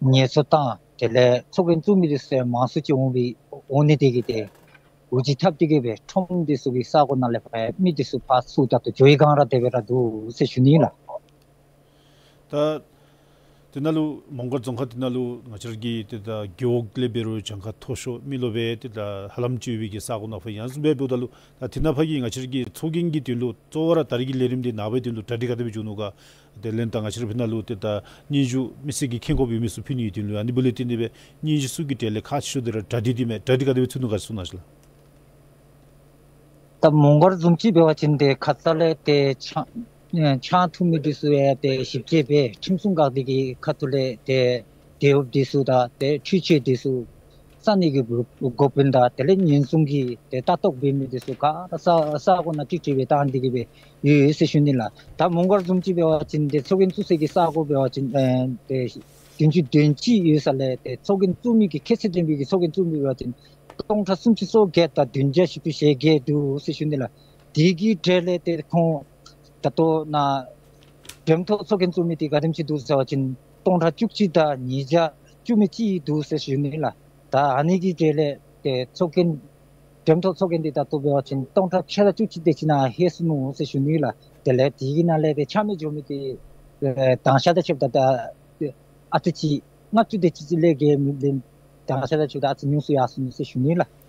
ངལ་གསོ་བཏང་དེ་ལས་ཚོགས་རྒྱན་བཙུགས་མི་འདི་ཚུ་ཡང་མང་སུ་ཅིག་འོང་བའི་འོང་ནི་དེ་གིས་ཏེ་འུ་ཅིག་འཐབ་སྟེ་གི་སྦེ་ཁྲོམ་འདི་ཚུ་གི་ས་གོ་ནང་ལས་ཕར་མི་འདི་ཚུ་ཕར་ཚུར་ད་ལྟོ་འགྱོ་བའི་སྒང་ར་དེ་སྦེ་ར་འདུག་ཟེར་ཞུ་ནི་ལགས། ད་དེ་ནང་ལུ་མོང་སྒར་རྫོང་ཁག་དེ་ནང་ལུ་ང་བཅས་ར་གི་ཏེ་ད་རྒེད་འོག་ལས་འབད་རུང་གྱངས་ཁ་མཐོ་ཤོས་མི་རློབས་སྦེ་ཏེ་ད་ཧ་ལམ་ཅིག་ཡོད་པའི་གི་ས་གོ་ནང་ཕར་ཡང་བཟུམ་སྦེ་འབདཝ་ད་ལུ་ད་དེ་ནང་ཕར་གྱི་ང་བཅས་ར་གི་ཚོགས་རྒྱན་གྱི་དོན་ལུ་གཙོ་བོ་ར་ད་རིས་ཀྱི་ལས་རིམ་འདི་ནངས་པའི་དོན་ལུ་གྲ་སྒྲིག་ག་དེ་སྦེ་འགྱོ་ནུག་ག། དེ་ལས་ད་ང་བཅས་ར་ཕར་ནང་ལུ་ཏེ་ད་སྙན་ཞུ་མི་སེར་གྱིས་མཁྱེན་དགོ་པའི་མི་ཚུ་ཕུལ་ནི་ཡོད་དོ་ལགས། ཨ་ནི་འབདཝ་ལས་བརྟེན་ཏེ་སྦེ་སྙན་ཞུ་ཚུ་གི་གྲས་ལས་ཁག་ཆེ་ཤོས་འདི་ར་གྲ་སྒྲིག་འདི་མས། གྲ་སྒྲིག་ག་དེ་སྦེ་ཚུད་ནུག་ག་གསུང་གནང་ཤིག་ལགས། ད་མོང་སྒར་བཟུམ་ཅིག་འབད་བ་ཅིན་ཏེ་ཁ་ཙ་ལས་ཏེ་ཆང་ཨེ་ཆང་འཐུང་མི་འདི་ཚུ་ཡང་ཏེ་ཞིབ་དཔྱད་འབད་ཁྲིམས་སྲུང་འགག་སྡེ་གི་ཁ་ཐུག་ལས་ཏེ་དེད་དཔོན་འདི་ཚུ་དང་ཏེ་འཕྲུལ་ཆས་འདི་ཚུ་ ས་གནས་ཀྱི་འགོ་འགོ་དཔོན་དང་དེ་ལས་ཉེན་སྲུང་གི་ཏེ་ལྟ་རྟོག་འབད་མི་འདི་ཚུ་ག་ར་ས་ས་གོ་ནང་ཀྲིག་ཀྲི་སྦེ་བཏང་སྟེ་གི་སྦེ་ཡོད་ཟེར་ཞུ་ནི་ལགས། ད་མོང་སྒར་བཟུམ་ཅིག་འབད་བ་ཅིན་ཏེ་ཚོགས་རྒྱན་བཙུགས་སའི་གི་ས་གོ་འབད་བ་ཅིན་ཨེ་ཏེ་བདུན་ཅུ་དོན་གཅིག་ཡོད་ས་ལས་ཏེ་ཚོགས་རྒྱན་བཙུགས་མི་གི་ཁྱད་ཚད་ལྡན་པའི་གི་ཚོགས་རྒྱན་བཙུགས་མི་འབད་བ་ཅིན་སྟོང་ཕྲག་སུམ་ཅུ་སོ་བརྒྱད་དང་བདུན་བརྒྱ་བཞི་བཅུ་ཞེ་བརྒྱད་འདུག་ཟེར་ཞུ་ནི་ལགས། དེ་གི་གྲས་ལས་ཏེ་ཁོང་ད་ལྟོ་ནཱ་འགྲེམས་ཐོག་ཚོགས་རྒྱན་བཙུགས་མི་འདི་ག་དེམ་ཅིག་འདུག་ཟེར་བ་ཅིན་སྟོང་ཕྲག་བཅུ་གཅིག་དང་ཉིས་བརྒྱ་བཅུ་མེད་གཅིག་འདུག་ཟེར་ཞུ་ནི་ལགས། ད་ཨ་ནི་གི་གྲས་ལས་ཏེ་ཚོགས་རྒྱན་འགྲེམས་ཐོག་ཚོགས་རྒྱན་འདི་ད་ལྟོ་འབད་བ་ཅིན་སྟོང་ཕྲག་ཕྱེད་དང་བཅུ་གཅིག་དེ་ཅིག་ནང་ལྷོད་སོ་ནུག་ཟེར་ཞུ་ནི་ལགས། དེ་ལས་དེ་གི་ནང་ལས་ཏེ་ཆ་མེད་འགྱོ་མི་འདི་ཨེ་དང་ཤ་དང་ཕྱདཔ་ད་ཨ་ཙི་ཅིག་ལྔ་བཅུ་དེ་ཅིག་ལས་བརྒལ་མི་ལས་དང་ཤ་དང་ཕྱདཔ་ད་ཨ་ཙི་ཉུང་སུ་ཡར་སོ་ནུག་ཟེར་ཞུ་ནི་ལགས།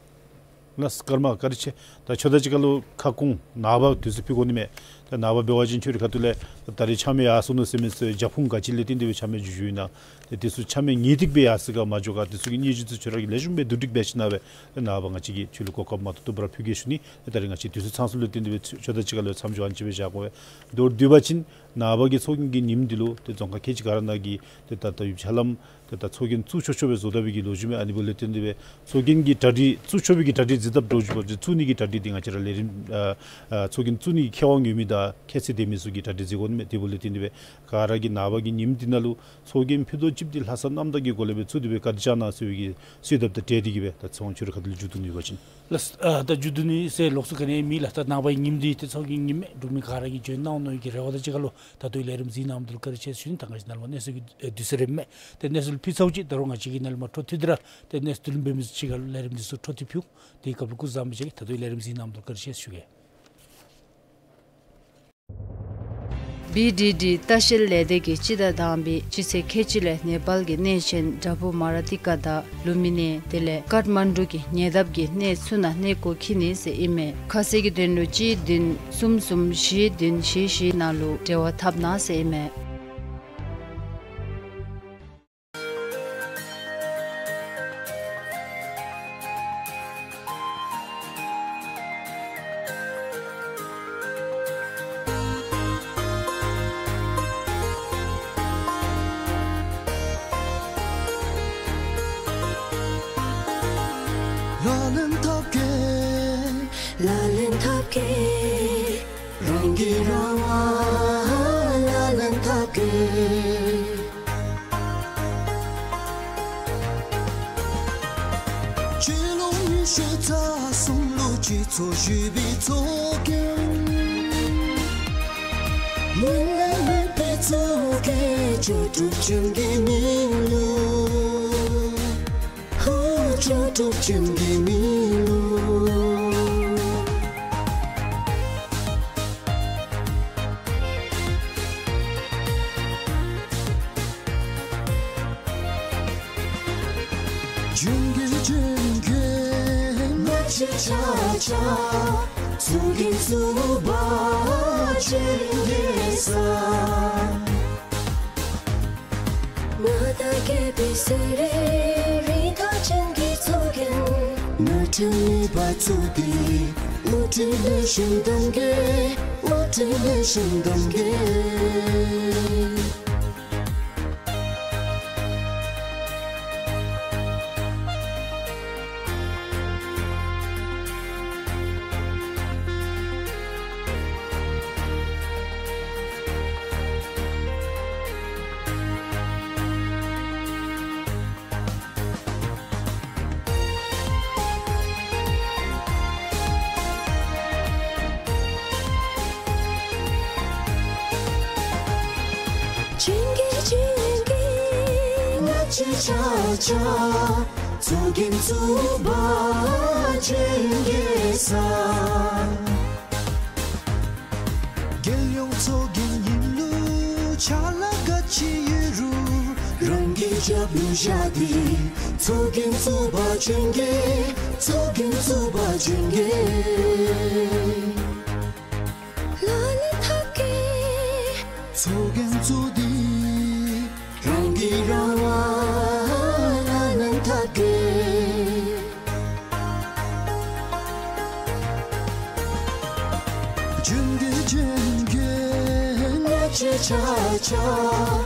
ལགས་སོ། ཀརྨ་བཀའ་དྲིན་ཆེ། ད་ཁྱོད་དང་གཅིག་ཁར་ལུ་ཁ་སྐོང་ནངས་པ་དུས་ཚོད་ཕུལ་དགོ་ནི་མས། ད་ནངས་པ་འབད་བ་ཅིན་ཁྱོད་རའི་ཁ་ཐུག་ལས་ད་རེས་ཆ་མེད་ཡར་སོ་ནུག་ཟེར་མི་ཚུ་རྒྱབ་ཁུངས་ག་ཅི་ལས་བརྟེན་ཏེ་སྦེ་ཆ་མེད་འགྱོ་འགྱོཝ་ཨིན་ན། ཏེ་དེ་ཚུ་ཆ་མེད་ངེས་ཏིག་སྦེ་ཡར་སོ་ག་མ་འགྱོ་ག། དེ་ཚུ་གི་སྙན་ཞུ་ཚུ་ཁྱོད་ར་གིས་ལེགས་ཤོམ་སྦེ་བསྡུ་སྒྲིག་འབད་ཞིནམ་ལས་ནངས་པ་ང་བཅས་ཀྱིས་ཁྱོད་ལུ་གོ་སྐབས་མ་ཐོབ་ཐོབ་པར་ཕུལ་གེ་ཞུ་ནི། ད་རེས་ང་བཅས་དུས་ཚོད་ཚང་སོངམ་ལས་བརྟེན་ཏེ་སྦེ་ཁྱོད་དང་གཅིག་ཁར་ལུ་མཚམས་འཇོག་ཨ་ནི་ཅིག་སྦེ་བཞག་དགོ་པས། མདོར་བསྡུ་བ་ཅིན་ནངས་པ་གི་ཚོགས་རྒྱན་གྱི་ཉིནམ་འདི་ལུ་ཏེ་རྫོང་ཁག་ཁལ་གཅིག་ག་ར་ནང་གི་ཏེ་ད་ལྟོ་ཡུལ་ཕྱག་ལམ་ཏེ་ད་ལྟོ་ཚོགས་རྒྱན་བཙུགས་ཆོག་ཆོག་སྦེ་བཟོ་ད་པའི་གི་ལོ་རྒྱུས་མས། ཨ་ནི་འབདཝ་ལས་བརྟེན་ཏེ་སྦེ་ཚོགས་རྒྱན་གྱི་གྲ་སྒྲིག་བཙུགས་ཆོག་པའི་གི་གྲ་སྒྲིག་འཛིན་ཐབས་འདྲཝ་ཅིག་འབད་བ་ཅིན་བཙུགས་ནི་གི་གྲ་སྒྲིག་འདི་ང་བཅས་ར་ལས་རིམ་ཨ་ཨ་ཚོགས་རྒྱན་བཙུགས་ནི་གི་ཁེ་དབང་ཡོད་མི་དང་ཁྱད་ཚད་ལྡན་མི་ཚུ་གིས་གྲ་སྒྲིག་མཛད་དགོ་ནི་མས། དེ་འབདཝ་ལས་བརྟེན་ཏེ་སྦེ་ག་ར་གིས་ནངས་པ་གི་ཉིནམ་འདི་ནང་ལུ་ཚོགས་རྒྱན་ཕུད་རྡོག་གཅིག་འདི་ལྷག་བསམ་རྣམ་དག་གི་སྒོ་ལས་སྦེ་བཙུགས་ཏེ་སྦེ་བཀའ་དྲིན་བསྐྱང་གནང་ཟེར་བའི་གི་གསོལ་འདེབས་དང་འབྲེལ་ཏེ་གི་སྦེ་ད་ཚེ་དབང་ཁྱོད་རའི་ཁ་ཐུག་ལས་མཇུག་བསྡུ་ནི་ཡོད་པ་ཅིན། ལགས། ཨ་ད་མཇུག་བསྡུ་ནི་ཟེར་ལོགས་སུ་ག་ནི་མེད་ལགས། ད་ནངས་པའི་ཉིནམ་འདི་ཏེ་ཚོགས་རྒྱན་གྱི་ཉིནམ་མས། འབྲུག་མི་ག་ར་གིས་འབྱོན་གནང་ནི་གི་རེ་བ་དང་གཅིག་ཁར་ལུ་ད་ལྟོའི་ལས་རིམ་གཟིགས་གནང་མི་འདི་ལུ་བཀའ་དྲིན་ཆེ་ཞུ་ནི། ད་ང་བཅས་ནཱ་ལུ་མ་གནས་ཚུལ་གྱི་ཨེ་དུས་ཚོད་རནམ་མས། ཏེ་གནས་ཚུལ་ཕུལ་ཚརཝ་ཅིག་ད་རུང་ང་བཅས་ཀྱིས་ནཱ་ལུ་མ་འཕྲོ་མཐུད་དེ་ར་ཏེ་གནས་ཚུལ་འབད་མི་ཅིག་ཁར་ལུ་ལས་རིམ་འདི་ཚུ་འཕྲོ་མཐུད་ཕུལ། དེའི་སྐབས་ལུ་སྐུ་གཟུགས་བཟང་པོ་བྱོན་གེ། ད་ལྟོའི་ལས་རིམ་གཟིགས་གནང་མི་འདི་ལུ་བཀའ་དྲིན་ཆེ་ཞུ་གེ། བི་ཌི་ཌི་ལྟ་བཤལ་ལས་སྡེ་གིས་སྤྱི་ཟླ་དང་པའི་སྤྱི་ཚེས་ཁལ་གཅིག་ལས་ནེ་པཱལ་གྱི་གནས་ཆེན་བྲག་ཕུག་མ་ར་ཏི་ཀ་དང་ལུམ་བི་ནི་དེ་ལས་ཀཏ་མན་ཌུ་གི་ཉེ་འདབས་ཀྱི་གནས་ཚུ་ནང་གནས་སྐོར་འཁྱིད་ནི་ཟེར་ཨིན་མས། ཁ་གསལ་གྱི་དོན་ལུ་གཅིག་བདུན་གསུམ་གསུམ་བཞི་བདུན་བཞི་བཞི་ནང་ལུ་འབྲེལ་བ་འཐབ་གནང་ཟེར་ཨིན་མས། ལག་ལེན་འཐབ་གེ། ལག་ལེན་འཐབ་གེ། རང་གིས་རང་ལ་ལག་ལེན་འཐབ་གེ། སྤྱི་ལོ་ཉི་ཤུ་རྩ་གསུམ་ལུ་སྤྱི་ཚོགས་ཞི་བའི་ཚོགས་རྒྱན། མི་ལས་མི་སྦེ་ཚོགས་རྒྱན་ལྕོགས་གྲུབ་ཅན་གྱི་མིང་ལུ། ཧུ་ལྕོགས་གྲུབ་ཅན་གྱི་མིང་ལུ། བྱོན་གེ་བྱོན་གེ་ང་བཅས་ཆ་ཁྱབ། ཚོགས་རྒྱན་བཙུགས་པར་བྱོན་གེ་ས། མ་དག་རྒྱལ་པོའི་སྲས་རིགས་རིན་ཐང་ཅན་གྱི་ཚོགས་རྒྱན། ནོར་འཁྲུལ་མེད་པར་བཙུགས་ཏེ། དབུ་ཁྲིད་ལེགས་ཤོམ་གདམ་གེ། དབུ་ཁྲིད་ལེགས་ཤོམ་གདམ་གེ། བྱོན་གེ་བྱོན་གེ་ང་བཅས་ཆ་ཁྱབ། ཚོགས་རྒྱན་བཙུགས་པར་བྱོན་གེ་ས། རྒྱལ་ཡོངས་ཚོགས་རྒྱན་ཨིན་ལུ་ཕྱག་ལཱ་ག་ཅི་ཡོད་རུང་། རང་གི་རྒྱབ་ལུ་བཞག་སྟེ། ཚོགས་རྒྱན་བཙུགས་པར་བྱོན་གེ། ཚོགས་རྒྱན་བཙུགས་པར་བྱོན་གེ། ལག་ལེན་འཐབ་གེ། ཚོགས་རྒྱན་བཙུགས་ཏེ། རང་གིས་རང་ལ་ལག་ལེན་འཐབ་གེ། བྱོན་གེ་བྱོན་གེ་ང་བཅས་ཆ་ཁྱབ།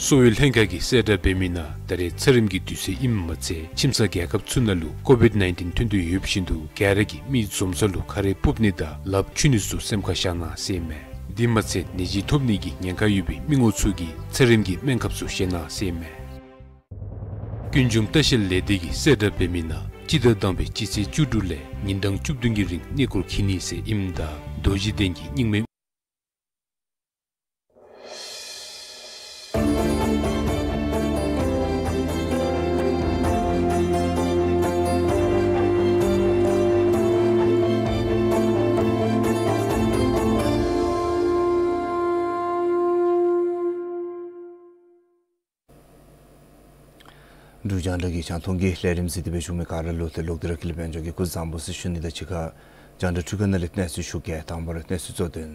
གསོ་བའི་ལྷན་ཁག་གིས་གསལ་བསྒྲགས་འབད་མི་ནང་ད་རེས་ཚེ་རིམ་གྱི་དུས་ཚོད་ཨིནམ་མ་ཚད་ཁྱིམ་ཚང་རྒྱལ་ཁབ་ཚུ་ནང་ལུ་ཀོ་བིཌ་ནའིན་ཊིན་ཐོན་དོ་ཡོདཔ་བཞིན་དུ་ག་ར་གིས་མི་འཛོམས་ས་ལུ་ཁ་རས་སྤུབ་ནི་དང་ལགཔ་འཁྱུ་ནི་ཚུ་སེམས་ཁར་བཞག་གནང་ཟེར་མས། དེ་མ་ཚད་ནད་གཞི་ཐོབ་ནི་གི་ཉེན་ཁ་ཡོད་པའི་མི་ངོ་ཚུ་གིས་ཚེ་རིམ་གྱི་སྨན་ཁབ་ཚུ་བཞེས་གནང་ཟེར་མས། ཀུན་འབྱུང་ལྟ་བཤལ་ལས་སྡེ་གིས་གསལ་བསྒྲགས་འབད་མི་ནང་སྤྱི་ཟླ་དང་པའི་སྤྱི་ཚེས་བཅུ་དྲུག་ལས་ཉིན་གྲངས་བཅུ་བདུན་གྱི་རིང་གནས་སྐོར་འཁྱིད་ནི་ཟེར་ཨིནམ་ད་རྡོ་རྗེ་གདན་གྱི་རྙིང་མའི་འབྲུག་རྒྱང་བསྒྲགས་ཀྱི་རྒྱང་མཐོང་གི་ལས་རིམ་གཟིགས་ཏེ་འབད་བཞུགས་མི་ག་ར་ལུ་ཏེ་ལོག་སྟེ་ར་ཀུན་ལེགས་དཔལ་འབྱོར་གྱི་སྐུ་གཟུགས་བཟང་པོ་ཟེར་ཞུ་ནི་དང་གཅིག་ཁར་རྒྱང་བསྒྲགས་འཕྲུལ་ཁང་ནང་ལས་གནས་ཚུལ་ཞུ་གེ། དང་པ་ར་གནས་ཚུལ་གཙོ་དོན།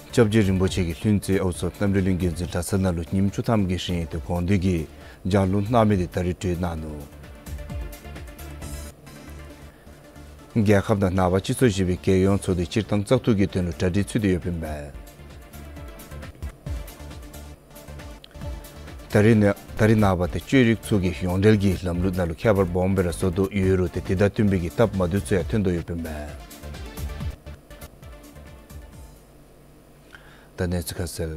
སྐྱབས་རྗེ་རིན་པོ་ཆེ་གིས་ལྷུན་རྩེ་ཨའུ་མཚོ་རྣམ་གྲོལ་གླིང་བརྒྱུད་འཛིན་གྲྭ་ཚང་ནང་ལུ་ཉིནམ་བཅུ་ཐམ་གྱི་རིང་ཏེ་དགོངས་འདུས་ཀྱི་ལྗགས་ལུང་གནང་མི་དེ་ད་རིས་གྲོལ་གནང་ནུག། རྒྱལ་ཁབ་དང་ནང་པ་སྤྱི་ཚོགས་བཞི་པའི་རྒྱལ་ཡོངས་ཚོགས་འདུ་སྤྱིར་བཏང་བཙག་འཐུ་གི་དོན་ལུ་གྲ་སྒྲིག་ཚུད་དེ་ཡོདཔ་ཨིན་པས། ད་རིས་ནི་ད་རིས་ནངས་པ་ཏེ་བཅོས་རིག་ཚུ་གི་ཡོངས་འབྲེལ་གྱི་ལམ་ལུགས་ནང་ལུ་ཁྱད་པར་སྦོམ་སྦེ་ར་བཟོ་དོ་ཡོད་རུང་ཏེ་དེ་དང་བསྟུན་པའི་གི་སྟབས་མ་བདེཝ་ཚུ་ཡང་ཐོན་དོ་ཡོདཔ་ཨིན་པས། ད་གནས་ཚུལ་ཁ་གསལ།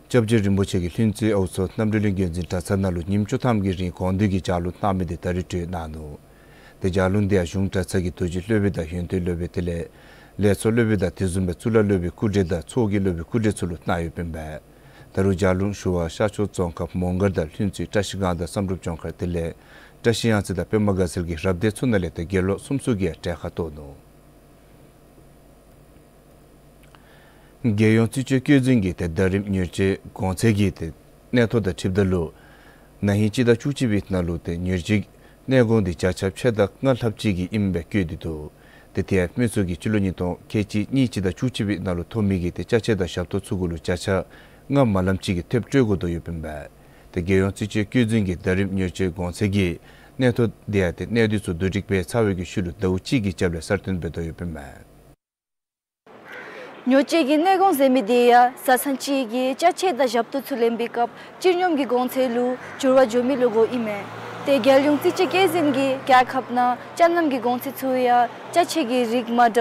སྐྱབས་རྗེ་རིན་པོ་ཆེ་གིས་ལྷུན་རྩེ་ཨའུ་མཚོ་རྣམ་གྲོལ་གླིང་བརྒྱུད་འཛིན་གྲྭ་ཚང་ནང་ལུ་ཉིནམ་བཅུ་ཐམ་གྱི་རིང་དགོངས་འདུས་ཀྱི་ལྗགས་ལུང་གནང་མི་དེ་ད་རིས་གྲོལ་གནང་ནུག། ཏེ་ལྗགས་ལུང་དེ་ཡང་གཞུང་གྲྭ་ཚང་གི་རྡོ་རྗེ་སློབ་དཔོན་དང་ཡོན་ཏན་སློབ་དཔོན་དེ་ལས་ལས་ཚོགས་སློབ་དཔོན་དང་དེ་བཟུམ་སྦེ་གཙུག་ལག་སློབ་དཔོན་སྐུ་བགྲེས་དང་ཚོགས་ཀྱི་སློབ་དཔོན་སྐུ་བགྲེས་ཚུ་ལུ་གནང་ཡོདཔ་ཨིན་པས། ད་རུང་ལྗགས་ལུང་ཞུ་བར་ཤར་ཕྱོགས་རྫོང་ཁག་མོང་སྒར་དང་ལྷུན་རྩེ་བཀྲ་ཤིས་སྒང་དང་བསམ་གྲུབ་ལྗོངས་མཁར་དེ་ལས་བཀྲ་ཤིས་གཡང་རྩེ་དང་པདྨ་དགའ་ཚལ་གྱི་རབ་སྡེ་ཚུ་ནང་ལས་ཏེ་དགེ་སློང་སུམ་ཅུ་གིས་གྲལ་ཁར་གཏོགས་ནུག། རྒྱལ་ཡོངས་རྩིས་དཔྱད་བཀོད་འཛིན་གྱིས་ཏེ་ཟླ་རིམ་མྱུར་སྐྱེལ་གོང་ཚད་ཀྱི་ཏེ་གནས་ཐོ་དང་འཁྲིལཝ་ད་ལུ་ན་ཧིང་སྤྱི་ཟླ་བཅུ་གཅིག་པའི་ནང་ལུ་ཏེ་མྱུར་སྐྱེལ་གནས་གོང་དེ་བརྒྱ་ཆ་ཕྱེད་དང་ལྔ་ལྷགཔ་ཅིག་གི་ཨིནམ་སྦེ་བཀོད་དེ་འདུག། ཏེ་དེ་ཡང་མི་ཚུ་གིས་སྤྱི་ལོ་ཉིས་སྟོང་ཁལ་གཅིག་གཉིས་སྤྱི་ཟླ་བཅུ་གཅིག་པའི་ནང་ལུ་ཐོབ་མི་གི་ཏེ་ཅ་ཆས་དང་ཞབས་ཏོག་ཚུ་གུ་ལུ་བརྒྱ་ཆ་ལྔ་མ་ལངམ་ཅིག་གི་ཐེབས་སྤྲོད་དགོ་དོ་ཡོདཔ་ཨིན་པས། ཏེ་རྒྱལ་ཡོངས་རྩིས་དཔྱད་བཀོད་འཛིན་གྱི་ཟླ་རིམ་མྱུར་སྐྱེལ་གོང་ཚད་ཀྱི་གནས་ཐོ་དེ་ཡང་ཏེ་གནས་སྡུད་ཚུ་བསྡུ་སྒྲིག་འབད་ཚར་བའི་གི་ཤུལ་ལུ་ཟླཝ་གཅིག་གི་རྒྱབ་ལས་གསར་བཏོན་འབད་དོ་ཡོདཔ་ཨིན་པས། མྱུར་སྐྱེལ་གྱི་གནས་གོང་ཟེར་མི་དེ་ཡང་བཟའ་ཚང་གཅིག་གིས་ཅ་ཆས་དང་ཞབས་ཏོག་ཚུ་ལེན་པའི་སྐབས་སྤྱི་སྙོམས་ཀྱི་གོང་ཚད་ལུ་འགྱུར་བ་འགྱོ་མི་ལུ་གོཝ་ཨིན་མས། ཏེ་རྒྱལ་ཡོངས་རྩིས་དཔྱད་བཀོད་འཛིན་གྱིས་རྒྱལ་ཁབ་ནང་ཅ་ལྔམ་གྱི་གོང་ཚད་ཚུ་ཡང་ཅ་ཆས་ཀྱི་རིགས་མ་འདྲཝ་